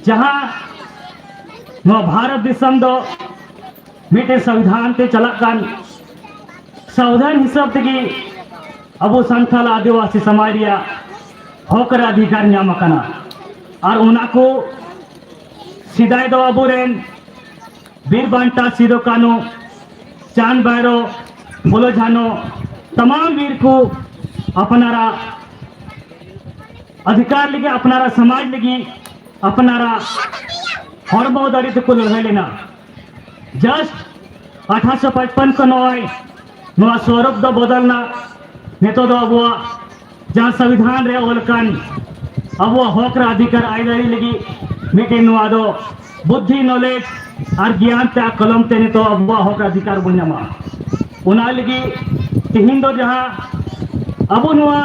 ᱡᱟᱦᱟᱸ ᱱᱚᱣᱟ ᱵᱷᱟᱨᱚᱛ ᱫᱤᱥᱚᱢ ᱫᱚ ᱢᱤᱫᱴᱮᱱ ᱥᱚᱝᱵᱤᱫᱷᱟᱱ ᱛᱮ ᱪᱟᱞᱟᱜ ᱠᱟᱱ, ᱥᱚᱝᱵᱤᱫᱷᱟᱱ ᱦᱤᱥᱟᱹᱵ ᱛᱮᱜᱮ ᱟᱵᱚ ᱥᱟᱱᱛᱟᱲ ᱟᱹᱫᱤᱵᱟᱹᱥᱤ ᱥᱚᱢᱟᱡᱽ ᱨᱮᱭᱟᱜ ᱦᱚᱠ ᱨᱮ ᱚᱫᱷᱤᱠᱟᱨ ᱧᱟᱢ ᱟᱠᱟᱱᱟ᱾ ᱟᱨ ᱚᱱᱟ ᱠᱚ ᱥᱮᱫᱟᱭ ᱫᱚ ᱟᱵᱚᱨᱮᱱ ᱵᱤᱨ ᱵᱟᱱᱴᱟ ᱥᱤᱫᱩ ᱠᱟᱹᱱᱦᱩ, ᱪᱟᱸᱫ ᱵᱷᱟᱭᱨᱳ, ᱯᱷᱩᱞᱳ ᱡᱷᱟᱱᱳ, ᱛᱟᱢᱟᱢ ᱵᱤᱨ ᱠᱚ ᱟᱯᱱᱟᱨᱟᱜ ᱚᱫᱷᱤᱠᱟᱨ ᱞᱟᱹᱜᱤᱫ, ᱟᱯᱱᱟᱨᱟᱜ ᱥᱚᱢᱟᱡᱽ ᱞᱟᱹᱜᱤᱫ, ᱟᱯᱱᱟᱨᱟᱜ ᱦᱚᱲᱢᱚ ᱫᱟᱲᱮ ᱛᱮᱠᱚ ᱞᱟᱹᱲᱦᱟᱹᱭ ᱞᱮᱱᱟ᱾ ᱡᱟᱥᱴ ᱟᱴᱷᱟᱨᱚᱥᱚ ᱯᱟᱸᱪᱯᱟᱱᱱᱚ ᱠᱷᱚᱱ ᱱᱚᱜᱼᱚᱭ ᱱᱚᱣᱟ ᱥᱚᱨᱚᱯ ᱫᱚ ᱵᱚᱫᱚᱞ ᱮᱱᱟ᱾ ᱱᱤᱛᱚᱜ ᱫᱚ ᱟᱵᱚᱣᱟᱜ ᱡᱟᱦᱟᱸ ᱥᱚᱝᱵᱤᱫᱷᱟᱱ ᱨᱮ ᱚᱞ ᱟᱠᱟᱱ ᱟᱵᱚᱣᱟᱜ ᱦᱚᱠ ᱨᱮ ᱚᱫᱷᱤᱠᱟᱨ ᱟᱹᱭᱫᱟᱹᱨᱤ ᱞᱟᱹᱜᱤᱫ ᱢᱤᱫᱴᱮᱱ ᱱᱚᱣᱟ ᱫᱚ ᱵᱩᱫᱽᱫᱷᱤ, ᱱᱚᱞᱮᱡᱽ ᱟᱨ ᱜᱮᱭᱟᱱ ᱛᱮ ᱟᱨ ᱠᱚᱞᱚᱢ ᱛᱮ ᱱᱤᱛᱚᱜ ᱟᱵᱚᱣᱟᱜ ᱦᱚᱠ ᱨᱮ ᱚᱫᱷᱤᱠᱟᱨ ᱵᱚᱱ ᱧᱟᱢᱟ᱾ ᱚᱱᱟ ᱞᱟᱹᱜᱤᱫ ᱛᱮᱦᱮᱧ ᱫᱚ ᱡᱟᱦᱟᱸ ᱟᱵᱚ ᱱᱚᱣᱟ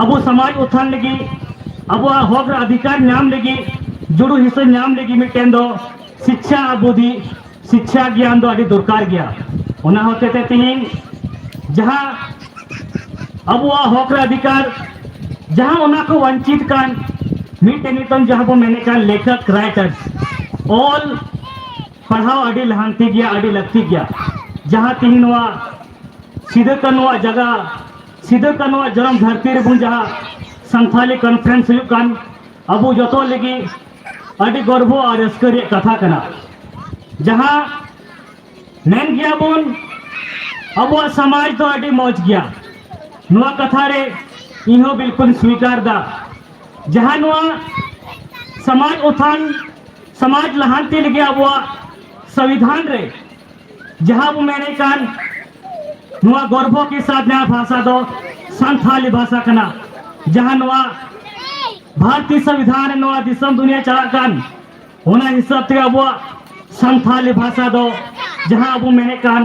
ᱟᱵᱚ ᱥᱚᱢᱟᱡᱽ ᱩᱛᱷᱟᱱ ᱞᱟᱹᱜᱤᱫ, ᱟᱵᱚᱣᱟᱜ ᱦᱚᱠ ᱨᱮ ᱚᱫᱷᱤᱠᱟᱨ ᱧᱟᱢ ᱞᱟᱹᱜᱤᱫ, ᱡᱩᱲᱩ ᱦᱤᱥᱟᱹ ᱧᱟᱢ ᱞᱟᱹᱜᱤᱫ ᱢᱤᱫᱴᱮᱱ ᱫᱚ ᱥᱤᱪᱪᱷᱟ ᱟᱨ ᱵᱩᱫᱷᱤ, ᱥᱤᱪᱪᱷᱟ ᱜᱮᱭᱟᱱ ᱫᱚ ᱟᱹᱰᱤ ᱫᱚᱨᱠᱟᱨ ᱜᱮᱭᱟ᱾ ᱚᱱᱟ ᱦᱚᱛᱮ ᱛᱮ ᱛᱮᱦᱮᱧ ᱡᱟᱦᱟᱸ ᱟᱵᱚᱣᱟᱜ ᱦᱚᱠ ᱨᱮ ᱚᱫᱷᱤᱠᱟᱨ, ᱡᱟᱦᱟᱸ ᱚᱱᱟ ᱠᱚ ᱵᱚᱧᱪᱤᱛ ᱠᱟᱱ, ᱢᱤᱫᱴᱮᱱ ᱱᱤᱛᱚᱝ ᱡᱟᱦᱟᱸ ᱵᱚᱱ ᱢᱮᱱᱮᱫ ᱠᱟᱱ ᱞᱮᱠᱷᱚᱠ, ᱨᱟᱭᱴᱟᱨ, ᱚᱞ ᱯᱟᱲᱦᱟᱣ ᱟᱹᱰᱤ ᱞᱟᱦᱟᱱᱛᱤ ᱜᱮᱭᱟ, ᱟᱹᱰᱤ ᱞᱟᱹᱠᱛᱤ ᱜᱮᱭᱟ᱾ ᱡᱟᱦᱟᱸ ᱛᱮᱦᱮᱧ ᱱᱚᱣᱟ ᱥᱤᱫᱩ ᱠᱟᱹᱱᱩᱣᱟᱜ ᱡᱟᱭᱜᱟ, ᱥᱤᱫᱩ ᱠᱟᱹᱱᱩᱣᱟᱜ ᱡᱚᱱᱚᱢ ᱫᱷᱟᱹᱨᱛᱤ ᱨᱮᱵᱚᱱ ᱡᱟᱦᱟᱸ ᱥᱟᱱᱛᱷᱟᱞᱤ ᱠᱚᱱᱯᱷᱟᱨᱮᱱᱥ ᱦᱩᱭᱩᱜ ᱠᱟᱱ, ᱟᱵᱚ ᱡᱚᱛᱚ ᱞᱟᱹᱜᱤᱫ ᱟᱹᱰᱤ ᱜᱚᱨᱵᱚ ᱟᱨ ᱨᱟᱹᱥᱠᱟᱹ ᱨᱮᱭᱟᱜ ᱠᱟᱛᱷᱟ ᱠᱟᱱᱟ᱾ ᱡᱟᱦᱟᱸ ᱢᱮᱱ ᱜᱮᱭᱟ ᱵᱚᱱ, ᱟᱵᱚᱣᱟᱜ ᱥᱚᱢᱟᱡᱽ ᱫᱚ ᱟᱹᱰᱤ ᱢᱚᱡᱽ ᱜᱮᱭᱟ, ᱱᱚᱣᱟ ᱠᱟᱛᱷᱟ ᱨᱮ ᱤᱧ ᱦᱚᱸ ᱵᱤᱞᱠᱩᱞ ᱥᱣᱤᱠᱟᱨ ᱫᱟ᱾ ᱡᱟᱦᱟᱸ ᱱᱚᱣᱟ ᱥᱚᱢᱟᱡᱽ ᱩᱛᱷᱟᱱ, ᱥᱚᱢᱟᱡᱽ ᱞᱟᱦᱟᱱᱛᱤ ᱞᱟᱹᱜᱤᱫ ᱟᱵᱚᱣᱟᱜ ᱥᱚᱝᱵᱤᱫᱷᱟᱱ ᱨᱮ ᱡᱟᱦᱟᱸ ᱵᱚ ᱢᱮᱱᱮᱫ ᱠᱟᱱ, ᱱᱚᱣᱟ ᱜᱚᱨᱵᱚ ᱠᱮ ᱥᱟᱛᱷ ᱱᱚᱣᱟ ᱵᱷᱟᱥᱟ ᱫᱚ ᱥᱟᱱᱛᱷᱟᱞᱤ ᱵᱷᱟᱥᱟ ᱠᱟᱱᱟ᱾ ᱡᱟᱦᱟᱸ ᱱᱚᱣᱟ ᱵᱷᱟᱨᱚᱛᱤᱭᱚ ᱥᱚᱝᱵᱤᱫᱷᱟᱱ ᱨᱮ ᱱᱚᱣᱟ ᱫᱤᱥᱚᱢ ᱫᱩᱱᱤᱭᱟᱹ ᱪᱟᱞᱟᱜ ᱠᱟᱱ, ᱚᱱᱟ ᱦᱤᱥᱟᱹᱵ ᱛᱮ ᱟᱵᱚᱣᱟᱜ ᱥᱟᱱᱛᱷᱟᱞᱤ ᱵᱷᱟᱥᱟ ᱫᱚ ᱡᱟᱦᱟᱸ ᱟᱵᱚ ᱢᱮᱱᱮᱫ ᱠᱟᱱ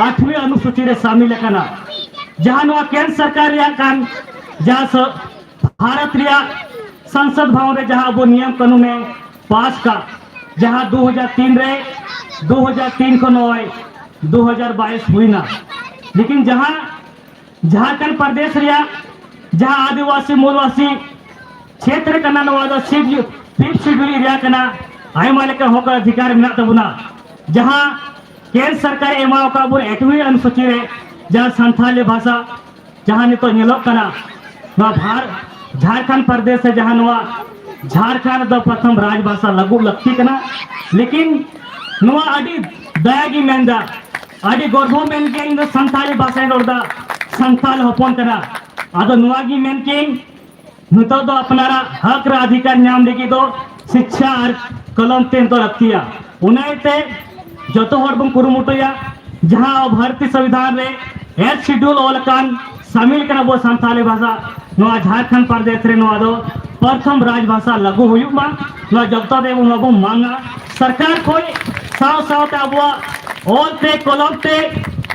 ᱟᱴᱷᱣᱤ ᱚᱱᱩᱥᱩᱪᱤ ᱨᱮ ᱥᱟᱢᱤᱞ ᱟᱠᱟᱱᱟ᱾ ᱡᱟᱦᱟᱸ ᱱᱚᱣᱟ ᱠᱮᱱᱫᱨᱚ ᱥᱚᱨᱠᱟᱨ ᱨᱮᱭᱟᱜ ᱠᱟᱱ, ᱡᱟᱦᱟᱸ ᱥᱚ-, ᱵᱷᱟᱨᱚᱛ ᱨᱮᱭᱟᱜ ᱥᱚᱝᱥᱚᱫ ᱵᱷᱚᱵᱚᱱ ᱨᱮ ᱡᱟᱦᱟᱸ ᱟᱵᱚ ᱱᱤᱭᱚᱢ ᱠᱟᱹᱱᱩᱱ ᱮ ᱯᱟᱥ ᱠᱟᱜ, ᱡᱟᱦᱟᱸ ᱫᱩ ᱦᱟᱡᱟᱨ ᱛᱤᱱ ᱨᱮ, ᱫᱩ ᱦᱟᱡᱟᱨ ᱛᱤᱱ ᱠᱷᱚᱱ ᱱᱚᱜᱼᱚᱭ ᱫᱩ ᱦᱟᱡᱟᱨ ᱵᱟᱭᱤᱥ ᱦᱩᱭᱱᱟ᱾ ᱞᱮᱠᱤᱱ ᱡᱟᱦᱟᱸ ᱡᱷᱟᱲᱠᱷᱚᱸᱰ ᱯᱨᱚᱫᱮᱥ ᱨᱮᱭᱟᱜ ᱡᱟᱦᱟᱸ ᱟᱹᱫᱤᱵᱟᱹᱥᱤ ᱢᱩᱞᱵᱟᱥᱤ ᱪᱷᱮᱛᱨᱚ ᱠᱟᱱᱟ, ᱱᱚᱣᱟ ᱫᱚ ᱥᱤᱰ-, ᱯᱷᱤᱯᱛᱷ ᱥᱤᱰᱩᱞ ᱮᱨᱤᱭᱟ ᱠᱟᱱᱟ᱾ ᱟᱭᱢᱟ ᱞᱮᱠᱟ ᱦᱚᱠ ᱚᱫᱷᱤᱠᱟᱨ ᱢᱮᱱᱟᱜ ᱛᱟᱵᱚᱱᱟ, ᱡᱟᱦᱟᱸ ᱠᱮᱱᱫᱨᱚ ᱥᱚᱨᱠᱟᱨᱮ ᱮᱢᱟ ᱟᱠᱟᱫ ᱵᱚᱱ ᱟᱴᱷᱣᱤ ᱚᱱᱩᱥᱩᱪᱤ ᱨᱮ, ᱡᱟᱦᱟᱸ ᱥᱟᱱᱛᱷᱟᱞᱤ ᱵᱷᱟᱥᱟ ᱡᱟᱦᱟᱸ ᱱᱤᱛᱚᱜ ᱧᱮᱞᱚᱜ ᱠᱟᱱᱟ, ᱱᱚᱣᱟ ᱵᱷᱟᱨ-, ᱡᱷᱟᱲᱠᱷᱚᱸᱰ ᱯᱨᱚᱫᱮᱥ ᱨᱮ ᱡᱟᱦᱟᱸ ᱱᱚᱣᱟ ᱡᱷᱟᱲᱠᱷᱚᱸᱰ ᱫᱚ ᱯᱨᱚᱛᱷᱚᱢ ᱨᱟᱡᱽ ᱵᱷᱟᱥᱟ ᱞᱟᱹᱜᱩ ᱞᱟᱹᱠᱛᱤ ᱠᱟᱱᱟ᱾ ᱞᱮᱠᱤᱱ ᱱᱚᱣᱟ ᱟᱹᱰᱤ ᱫᱟᱭᱟ ᱜᱮ ᱢᱮᱱᱫᱟ, ᱟᱹᱰᱤ ᱜᱚᱨᱵᱚ ᱢᱮᱱ ᱜᱮ ᱤᱧ ᱫᱚ ᱥᱟᱱᱛᱟᱲᱤ ᱵᱷᱟᱥᱟᱧ ᱨᱚᱲ ᱫᱟ, ᱥᱟᱱᱛᱟᱲ ᱦᱚᱯᱚᱱ ᱠᱟᱱᱟ᱾ ᱟᱫᱚ ᱱᱚᱣᱟ ᱜᱮ ᱢᱮᱱ ᱠᱮᱧ, ᱱᱤᱛᱚᱜ ᱫᱚ ᱟᱯᱱᱟᱨᱟᱜ ᱦᱚᱠ ᱨᱮ ᱚᱫᱷᱤᱠᱟᱨ ᱧᱟᱢ ᱞᱟᱹᱜᱤᱫ ᱫᱚ ᱥᱤᱪᱪᱷᱟ ᱟᱨ ᱠᱚᱞᱚᱢ ᱛᱮ ᱱᱤᱛᱚᱜ ᱞᱟᱹᱠᱛᱤᱭᱟ᱾ ᱚᱱᱟ ᱤᱭᱟᱹᱛᱮ ᱡᱚᱛᱚ ᱦᱚᱲ ᱵᱚᱱ ᱠᱩᱨᱩᱢᱩᱴᱩᱭᱟ, ᱡᱟᱦᱟᱸ ᱵᱷᱟᱨᱚᱛᱤᱭᱚ ᱥᱚᱝᱵᱤᱫᱷᱟᱱ ᱨᱮ ᱮᱭᱤᱛᱷ ᱥᱤᱰᱩᱞ ᱚᱞ ᱟᱠᱟᱱ, ᱥᱟᱢᱤᱞ ᱠᱟᱱᱟ ᱵᱚ ᱥᱟᱱᱛᱟᱲᱤ ᱵᱷᱟᱥᱟ᱾ ᱱᱚᱣᱟ ᱡᱷᱟᱲᱠᱷᱚᱸᱰ ᱯᱨᱚᱫᱮᱥ ᱨᱮ ᱱᱚᱣᱟ ᱫᱚ ᱯᱨᱚᱛᱷᱚᱢ ᱨᱟᱡᱽ ᱵᱷᱟᱥᱟ ᱞᱟᱹᱜᱩ ᱦᱩᱭᱩᱜ ᱢᱟ, ᱱᱚᱣᱟ ᱡᱚᱛᱚ ᱛᱮ ᱱᱚᱣᱟ ᱵᱚᱱ ᱢᱟᱝᱟ᱾ ᱥᱚᱨᱠᱟᱨ ᱠᱷᱚᱱ ᱥᱟᱶ ᱥᱟᱶᱛᱮ ᱟᱵᱚᱣᱟᱜ ᱚᱞ ᱛᱮ ᱠᱚᱞᱚᱢ ᱛᱮ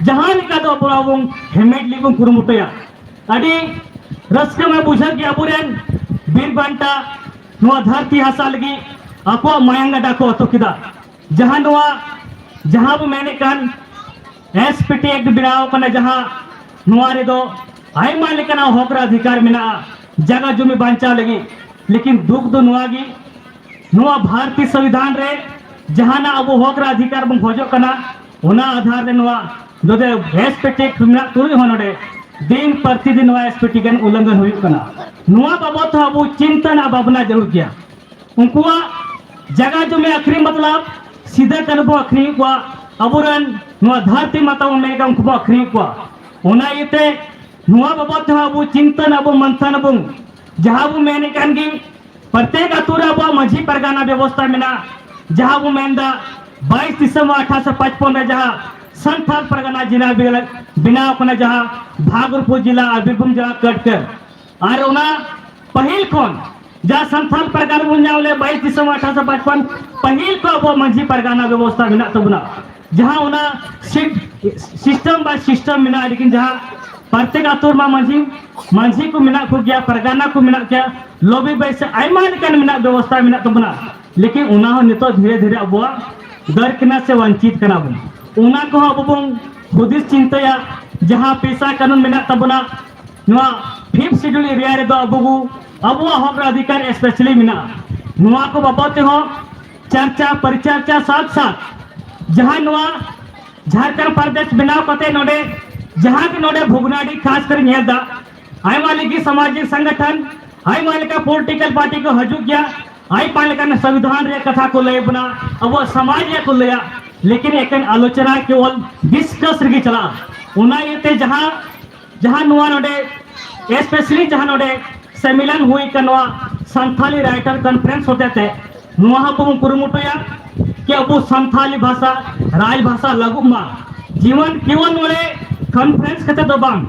ᱡᱟᱦᱟᱸ ᱞᱮᱠᱟ ᱫᱚ ᱟᱵᱚ ᱵᱚᱱ ᱦᱮᱢᱮᱴ ᱞᱟᱹᱜᱤᱫ ᱵᱚᱱ ᱠᱩᱨᱩᱢᱩᱴᱩᱭᱟ᱾ ᱟᱹᱰᱤ ᱨᱟᱹᱥᱠᱟᱹ ᱢᱟ ᱵᱩᱡᱷᱟᱹᱜ ᱜᱮ, ᱟᱵᱚᱨᱮᱱ ᱵᱤᱨ ᱵᱟᱱᱴᱟ ᱱᱚᱣᱟ ᱫᱷᱟᱹᱨᱛᱤ ᱦᱟᱥᱟ ᱞᱟᱹᱜᱤᱫ ᱟᱠᱚᱣᱟᱜ ᱢᱟᱭᱟᱝ ᱜᱟᱰᱟ ᱠᱚ ᱟᱹᱛᱩ ᱠᱮᱫᱟ᱾ ᱡᱟᱦᱟᱸ ᱱᱚᱣᱟ, ᱡᱟᱦᱟᱸ ᱵᱚ ᱢᱮᱱᱮᱫ ᱠᱟᱱ ᱮᱥ ᱯᱤ ᱴᱤ ᱮᱠᱴ ᱵᱮᱱᱟᱣ ᱠᱟᱱᱟ, ᱡᱟᱦᱟᱸ ᱱᱚᱣᱟ ᱨᱮᱫᱚ ᱟᱭᱢᱟ ᱞᱮᱠᱟᱱᱟᱜ ᱦᱚᱠ ᱨᱮ ᱚᱫᱷᱤᱠᱟᱨ ᱢᱮᱱᱟᱜᱼᱟ ᱡᱟᱭᱜᱟ ᱡᱚᱢᱤ ᱵᱟᱧᱪᱟᱣ ᱞᱟᱹᱜᱤᱫ᱾ ᱞᱮᱠᱤᱱ ᱫᱩᱠ ᱫᱚ ᱱᱚᱣᱟ ᱜᱮ, ᱱᱚᱣᱟ ᱵᱷᱟᱨᱚᱛᱤᱭᱚ ᱥᱚᱝᱵᱤᱫᱷᱟᱱ ᱨᱮ ᱡᱟᱦᱟᱱᱟᱜ ᱟᱵᱚ ᱦᱚᱠ ᱨᱮ ᱚᱫᱷᱤᱠᱟᱨ ᱵᱚᱱ ᱠᱷᱚᱡᱚᱜ ᱠᱟᱱᱟ, ᱚᱱᱟ ᱟᱫᱷᱟᱨ ᱨᱮ ᱱᱚᱣᱟ ᱡᱩᱫᱤ ᱮᱥ ᱯᱤ ᱴᱤ ᱮᱠᱴ ᱢᱮᱱᱟᱜ ᱛᱩᱞᱩᱡ ᱦᱚᱸ ᱱᱚᱰᱮ ᱫᱤᱱ ᱯᱨᱚᱛᱤᱫᱤᱱ ᱱᱚᱣᱟ ᱮᱥ ᱯᱤ ᱴᱤ ᱮᱠᱴ ᱩᱞᱞᱚᱝᱜᱷᱚᱱ ᱦᱩᱭᱩᱜ ᱠᱟᱱᱟ᱾ ᱱᱚᱣᱟ ᱵᱟᱵᱚᱫ ᱦᱚᱸ ᱟᱵᱚ ᱪᱤᱱᱛᱟᱹ ᱨᱮᱱᱟᱜ ᱵᱷᱟᱵᱽᱱᱟ ᱡᱟᱹᱨᱩᱲ ᱜᱮᱭᱟ᱾ ᱩᱱᱠᱩᱣᱟᱜ ᱡᱟᱭᱜᱟ ᱡᱚᱢᱤ ᱟᱹᱠᱷᱨᱤᱧ ᱢᱚᱛᱞᱚᱵ ᱥᱤᱫᱟᱹ ᱠᱟᱹᱱᱦᱩ ᱵᱚᱱ ᱟᱹᱠᱷᱨᱤᱧ ᱠᱚᱣᱟ, ᱟᱵᱚᱨᱮᱱ ᱱᱚᱣᱟ ᱫᱷᱟᱹᱨᱛᱤ ᱢᱟᱛᱟ ᱵᱚᱱ ᱢᱮᱱᱮᱫ ᱠᱟᱱ ᱩᱱᱠᱩ ᱵᱚᱱ ᱟᱹᱠᱷᱨᱤᱧ ᱠᱚᱣᱟ᱾ ᱚᱱᱟ ᱤᱭᱟᱹᱛᱮ ᱱᱚᱣᱟ ᱵᱟᱵᱚᱫ ᱛᱮᱦᱚᱸ ᱟᱵᱚ ᱪᱤᱱᱛᱟᱹᱱ ᱟᱵᱚ ᱢᱟᱱᱛᱷᱟᱱ ᱟᱵᱚᱱ, ᱡᱟᱦᱟᱸ ᱵᱚᱱ ᱢᱮᱱᱮᱫ ᱠᱟᱱ ᱜᱮ ᱯᱨᱚᱛᱮᱠ ᱟᱛᱳ ᱨᱮ ᱟᱵᱚᱣᱟᱜ ᱢᱟᱹᱡᱷᱤ ᱯᱟᱨᱜᱟᱱᱟ ᱵᱮᱵᱚᱥᱛᱷᱟ ᱢᱮᱱᱟᱜᱼᱟ᱾ ᱡᱟᱦᱟᱸ ᱵᱚᱱ ᱢᱮᱱᱫᱟ ᱵᱟᱭᱤᱥ ᱰᱤᱥᱮᱢᱵᱚᱨ ᱟᱴᱷᱟᱨᱚᱥᱚ ᱯᱟᱸᱪᱯᱚᱱ ᱨᱮ ᱡᱟᱦᱟᱸ ᱥᱟᱱᱛᱟᱲ ᱯᱟᱨᱜᱟᱱᱟ ᱡᱤᱞᱟ ᱵᱮ-, ᱵᱮᱱᱟᱣ ᱠᱟᱱᱟ, ᱡᱟᱦᱟᱸ ᱵᱷᱟᱜᱚᱞᱯᱩᱨ ᱡᱤᱞᱟ ᱟᱨ ᱵᱤᱨᱵᱷᱩᱢ ᱡᱤᱞᱟ ᱠᱟᱴᱠᱮᱨ, ᱟᱨ ᱚᱱᱟ ᱯᱟᱹᱦᱤᱞ ᱠᱷᱚᱱ ᱡᱟᱦᱟᱸ ᱥᱟᱱᱛᱟᱲ ᱯᱟᱨᱜᱟᱱᱟ ᱵᱚᱱ ᱧᱟᱢ ᱞᱮᱫ ᱵᱟᱭᱤᱥ ᱰᱤᱥᱮᱢᱵᱚᱨ ᱟᱴᱷᱟᱨᱚᱥᱚ ᱯᱟᱸᱪᱯᱚᱱ, ᱯᱟᱹᱦᱤᱞ ᱠᱷᱚᱱ ᱟᱵᱚᱣᱟᱜ ᱢᱟᱹᱡᱷᱤ ᱯᱟᱨᱜᱟᱱᱟ ᱵᱮᱵᱚᱥᱛᱷᱟ ᱢᱮᱱᱟᱜ ᱛᱟᱵᱚᱱᱟ᱾ ᱡᱟᱦᱟᱸ ᱚᱱᱟ ᱥᱤ-, ᱥᱤᱥᱴᱮᱢ ᱵᱟᱭ ᱥᱤᱥᱴᱮᱢ ᱢᱮᱱᱟᱜᱼᱟ, ᱞᱮᱠᱤᱱ ᱡᱟᱦᱟᱸ ᱯᱨᱚᱛᱮᱠ ᱟᱛᱳ ᱨᱮᱢᱟ ᱢᱟᱹᱡᱷᱤ, ᱢᱟᱹᱡᱷᱤ ᱠᱚ ᱢᱮᱱᱟᱜ ᱠᱚᱜᱮᱭᱟ, ᱯᱟᱨᱜᱟᱱᱟ ᱠᱚ ᱢᱮᱱᱟᱜ ᱜᱮᱭᱟ, ᱞᱚᱵᱤ ᱵᱟᱭᱤᱥ ᱟᱭᱢᱟ ᱞᱮᱠᱟᱱ ᱢᱮᱱᱟᱜ ᱵᱮᱵᱚᱥᱛᱷᱟ ᱢᱮᱱᱟᱜ ᱛᱟᱵᱚᱱᱟ᱾ ᱞᱮᱠᱤᱱ ᱚᱱᱟ ᱦᱚᱸ ᱱᱤᱛᱚᱜ ᱫᱷᱤᱨᱮ ᱫᱷᱤᱨᱮ ᱟᱵᱚᱣᱟᱜ ᱫᱟᱨᱠᱤᱱᱟ ᱥᱮ ᱣᱟᱧᱪᱤᱛ ᱠᱟᱱᱟ ᱵᱚᱱ᱾ ᱚᱱᱟ ᱠᱚᱦᱚᱸ ᱟᱵᱚ ᱵᱚᱱ ᱦᱩᱫᱤᱥ ᱪᱤᱱᱛᱟᱹᱭᱟ᱾ ᱡᱟᱦᱟᱸ ᱯᱮᱥᱟ ᱠᱟᱹᱱᱩᱱ ᱢᱮᱱᱟᱜ ᱛᱟᱵᱚᱱᱟ, ᱱᱚᱣᱟ ᱯᱷᱤᱯᱛᱷ ᱥᱤᱰᱩᱞ ᱮᱨᱤᱭᱟ ᱨᱮᱫᱚ ᱟᱵᱚ ᱵᱚ, ᱟᱵᱚᱣᱟᱜ ᱦᱚᱠ ᱨᱮ ᱚᱫᱷᱤᱠᱟᱨ ᱥᱯᱮᱥᱟᱞᱤ ᱢᱮᱱᱟᱜᱼᱟ᱾ ᱱᱚᱣᱟ ᱠᱚ ᱵᱟᱵᱚᱫ ᱛᱮᱦᱚᱸ ᱪᱟᱨᱪᱟ ᱯᱚᱨᱤᱪᱟᱨᱪᱟ ᱥᱟᱛ ᱥᱟᱛ ᱡᱟᱦᱟᱸ ᱱᱚᱣᱟ ᱡᱷᱟᱲᱠᱷᱚᱸᱰ ᱯᱨᱚᱫᱮᱥ ᱵᱮᱱᱟᱣ ᱠᱟᱛᱮ ᱱᱚᱰᱮ ᱡᱟᱦᱟᱸ ᱜᱮ ᱱᱚᱰᱮ ᱵᱷᱚᱜᱽᱱᱟᱰᱤ ᱠᱷᱟᱥ ᱠᱟᱨ ᱧᱮᱞ ᱫᱟ, ᱟᱭᱢᱟ ᱞᱮᱠᱟ ᱥᱟᱢᱟᱡᱤᱠ ᱥᱚᱝᱜᱚᱴᱷᱚᱱ, ᱟᱭᱢᱟ ᱞᱮᱠᱟ ᱯᱚᱞᱤᱴᱤᱠᱟᱞ ᱯᱟᱨᱴᱤ ᱠᱚ ᱦᱤᱡᱩᱜ ᱜᱮᱭᱟ, ᱟᱭᱢᱟ ᱞᱮᱠᱟᱱ ᱥᱚᱝᱵᱤᱫᱷᱟᱱ ᱨᱮᱭᱟᱜ ᱠᱟᱛᱷᱟ ᱠᱚ ᱞᱟᱹᱭ ᱵᱚᱱᱟ, ᱟᱵᱚᱣᱟᱜ ᱥᱚᱢᱟᱡᱽ ᱨᱮᱭᱟᱜ ᱠᱚ ᱞᱟᱹᱭᱟ, ᱞᱮᱠᱤᱱ ᱮᱠᱮᱱ ᱟᱞᱳᱪᱚᱱᱟ ᱠᱮᱵᱚᱞ ᱰᱤᱥᱠᱟᱥ ᱨᱮᱜᱮ ᱪᱟᱞᱟᱜᱼᱟ᱾ ᱚᱱᱟ ᱤᱭᱟᱹᱛᱮ ᱡᱟᱦᱟᱸ ᱡᱟᱦᱟᱸ ᱱᱚᱣᱟ ᱱᱚᱰᱮ ᱥᱯᱮᱥᱟᱞᱤ ᱡᱟᱦᱟᱸ ᱱᱚᱰᱮ ᱥᱮᱢᱤᱱᱟᱨ ᱦᱩᱭ ᱠᱟᱱ ᱱᱚᱣᱟ ᱥᱟᱱᱛᱷᱟᱞᱤ ᱨᱟᱭᱴᱟᱨ ᱠᱚᱱᱯᱷᱟᱨᱮᱱᱥ ᱦᱚᱛᱮᱛᱮ ᱱᱚᱣᱟ ᱦᱚᱸ ᱵᱚᱱ ᱠᱩᱨᱩᱢᱩᱴᱩᱭᱟ ᱠᱤ ᱟᱵᱚ ᱥᱟᱱᱛᱷᱟᱞᱤ ᱵᱷᱟᱥᱟ ᱨᱟᱡᱽ ᱵᱷᱟᱥᱟ ᱞᱟᱹᱜᱩᱜ ᱢᱟ᱾ ᱡᱤᱣᱟᱱ ᱠᱮᱣᱚᱞ ᱱᱚᱰᱮ ᱠᱚᱱᱯᱷᱟᱨᱮᱱᱥ ᱠᱟᱛᱮ ᱫᱚ ᱵᱟᱝ,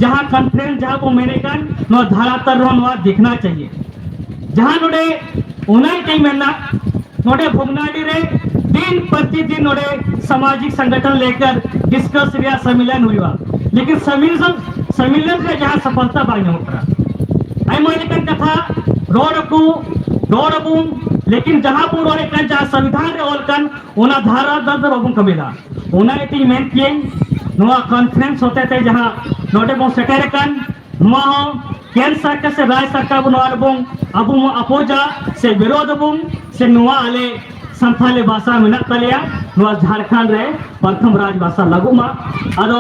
ᱡᱟᱦᱟᱸ ᱠᱚᱱᱯᱷᱟᱨᱮᱱᱥ ᱡᱟᱦᱟᱸ ᱵᱚ ᱢᱮᱱᱮᱫ ᱠᱟᱱ ᱱᱚᱣᱟ ᱫᱷᱟᱨᱟᱛᱟᱞ ᱨᱮᱦᱚᱸ ᱱᱚᱣᱟ ᱫᱤᱠᱷᱱᱟ ᱪᱟᱦᱤᱭᱮ᱾ ᱡᱟᱦᱟᱸ ᱱᱚᱰᱮ ᱚᱱᱟ ᱤᱧ ᱢᱮᱱᱟ, ᱱᱚᱰᱮ ᱵᱷᱚᱜᱽᱱᱟᱰᱤ ᱨᱮ ᱫᱤᱱ ᱯᱨᱚᱛᱤᱫᱤᱱ ᱱᱚᱰᱮ ᱥᱟᱢᱟᱡᱤᱠ ᱥᱚᱝᱜᱚᱴᱷᱚᱱ ᱞᱮᱠᱟᱨ ᱰᱤᱥᱠᱟᱥ ᱨᱮᱭᱟᱜ ᱥᱚᱢᱢᱮᱞᱚᱱ ᱦᱩᱭᱩᱜᱼᱟ, ᱞᱮᱠᱤᱱ ᱥᱚᱢᱢᱮᱞᱚᱱ ᱥᱚᱢᱢᱮᱞᱚᱱ ᱨᱮ ᱡᱟᱦᱟᱸ ᱥᱚᱯᱷᱚᱞᱛᱟ ᱵᱟᱝ ᱧᱟᱢᱚᱜ ᱠᱟᱱᱟ᱾ ᱟᱭᱢᱟ ᱞᱮᱠᱟᱱ ᱠᱟᱛᱷᱟ ᱨᱚᱲ ᱟᱠᱚ, ᱨᱚᱲ ᱟᱵᱚᱱ, ᱞᱮᱠᱤᱱ ᱡᱟᱦᱟᱸ ᱵᱚᱱ ᱨᱚᱲᱮᱫ ᱠᱟᱱ, ᱡᱟᱦᱟᱸ ᱥᱚᱝᱵᱤᱫᱷᱟᱱ ᱨᱮ ᱚᱞ ᱠᱟᱱ, ᱚᱱᱟ ᱫᱷᱟᱨᱟ ᱫᱷᱟᱨ ᱫᱚ ᱵᱟᱵᱚᱱ ᱠᱟᱹᱢᱤᱭᱮᱫᱟ᱾ ᱚᱱᱟ ᱤᱭᱟᱹᱛᱮᱧ ᱢᱮᱱ ᱠᱤᱭᱟᱹᱧ, ᱱᱚᱣᱟ ᱠᱚᱱᱯᱷᱟᱨᱮᱱᱥ ᱦᱚᱛᱮᱛᱮ ᱡᱟᱦᱟᱸ ᱱᱚᱰᱮ ᱵᱚᱱ ᱥᱮᱴᱮᱨ ᱟᱠᱟᱱ, ᱱᱚᱣᱟ ᱦᱚᱸ ᱠᱮᱱᱫᱨᱚ ᱥᱚᱨᱠᱟᱨ ᱥᱮ ᱨᱟᱡᱽ ᱥᱚᱨᱠᱟᱨ ᱵᱚᱱ ᱱᱚᱣᱟ ᱨᱮᱵᱚᱱ ᱟᱵᱚ ᱵᱚᱱ ᱟᱯᱳᱡᱟ ᱥᱮ ᱵᱤᱨᱳᱫᱷ ᱟᱵᱚᱱ, ᱥᱮ ᱱᱚᱣᱟ ᱟᱞᱮ ᱥᱟᱱᱛᱷᱟᱞᱤ ᱵᱷᱟᱥᱟ ᱢᱮᱱᱟᱜ ᱛᱟᱞᱮᱭᱟ, ᱱᱚᱣᱟ ᱡᱷᱟᱲᱠᱷᱚᱸᱰ ᱨᱮ ᱯᱨᱚᱛᱷᱚᱢ ᱨᱟᱡᱽ ᱵᱷᱟᱥᱟ ᱞᱟᱹᱜᱩᱜ ᱢᱟ᱾ ᱟᱫᱚ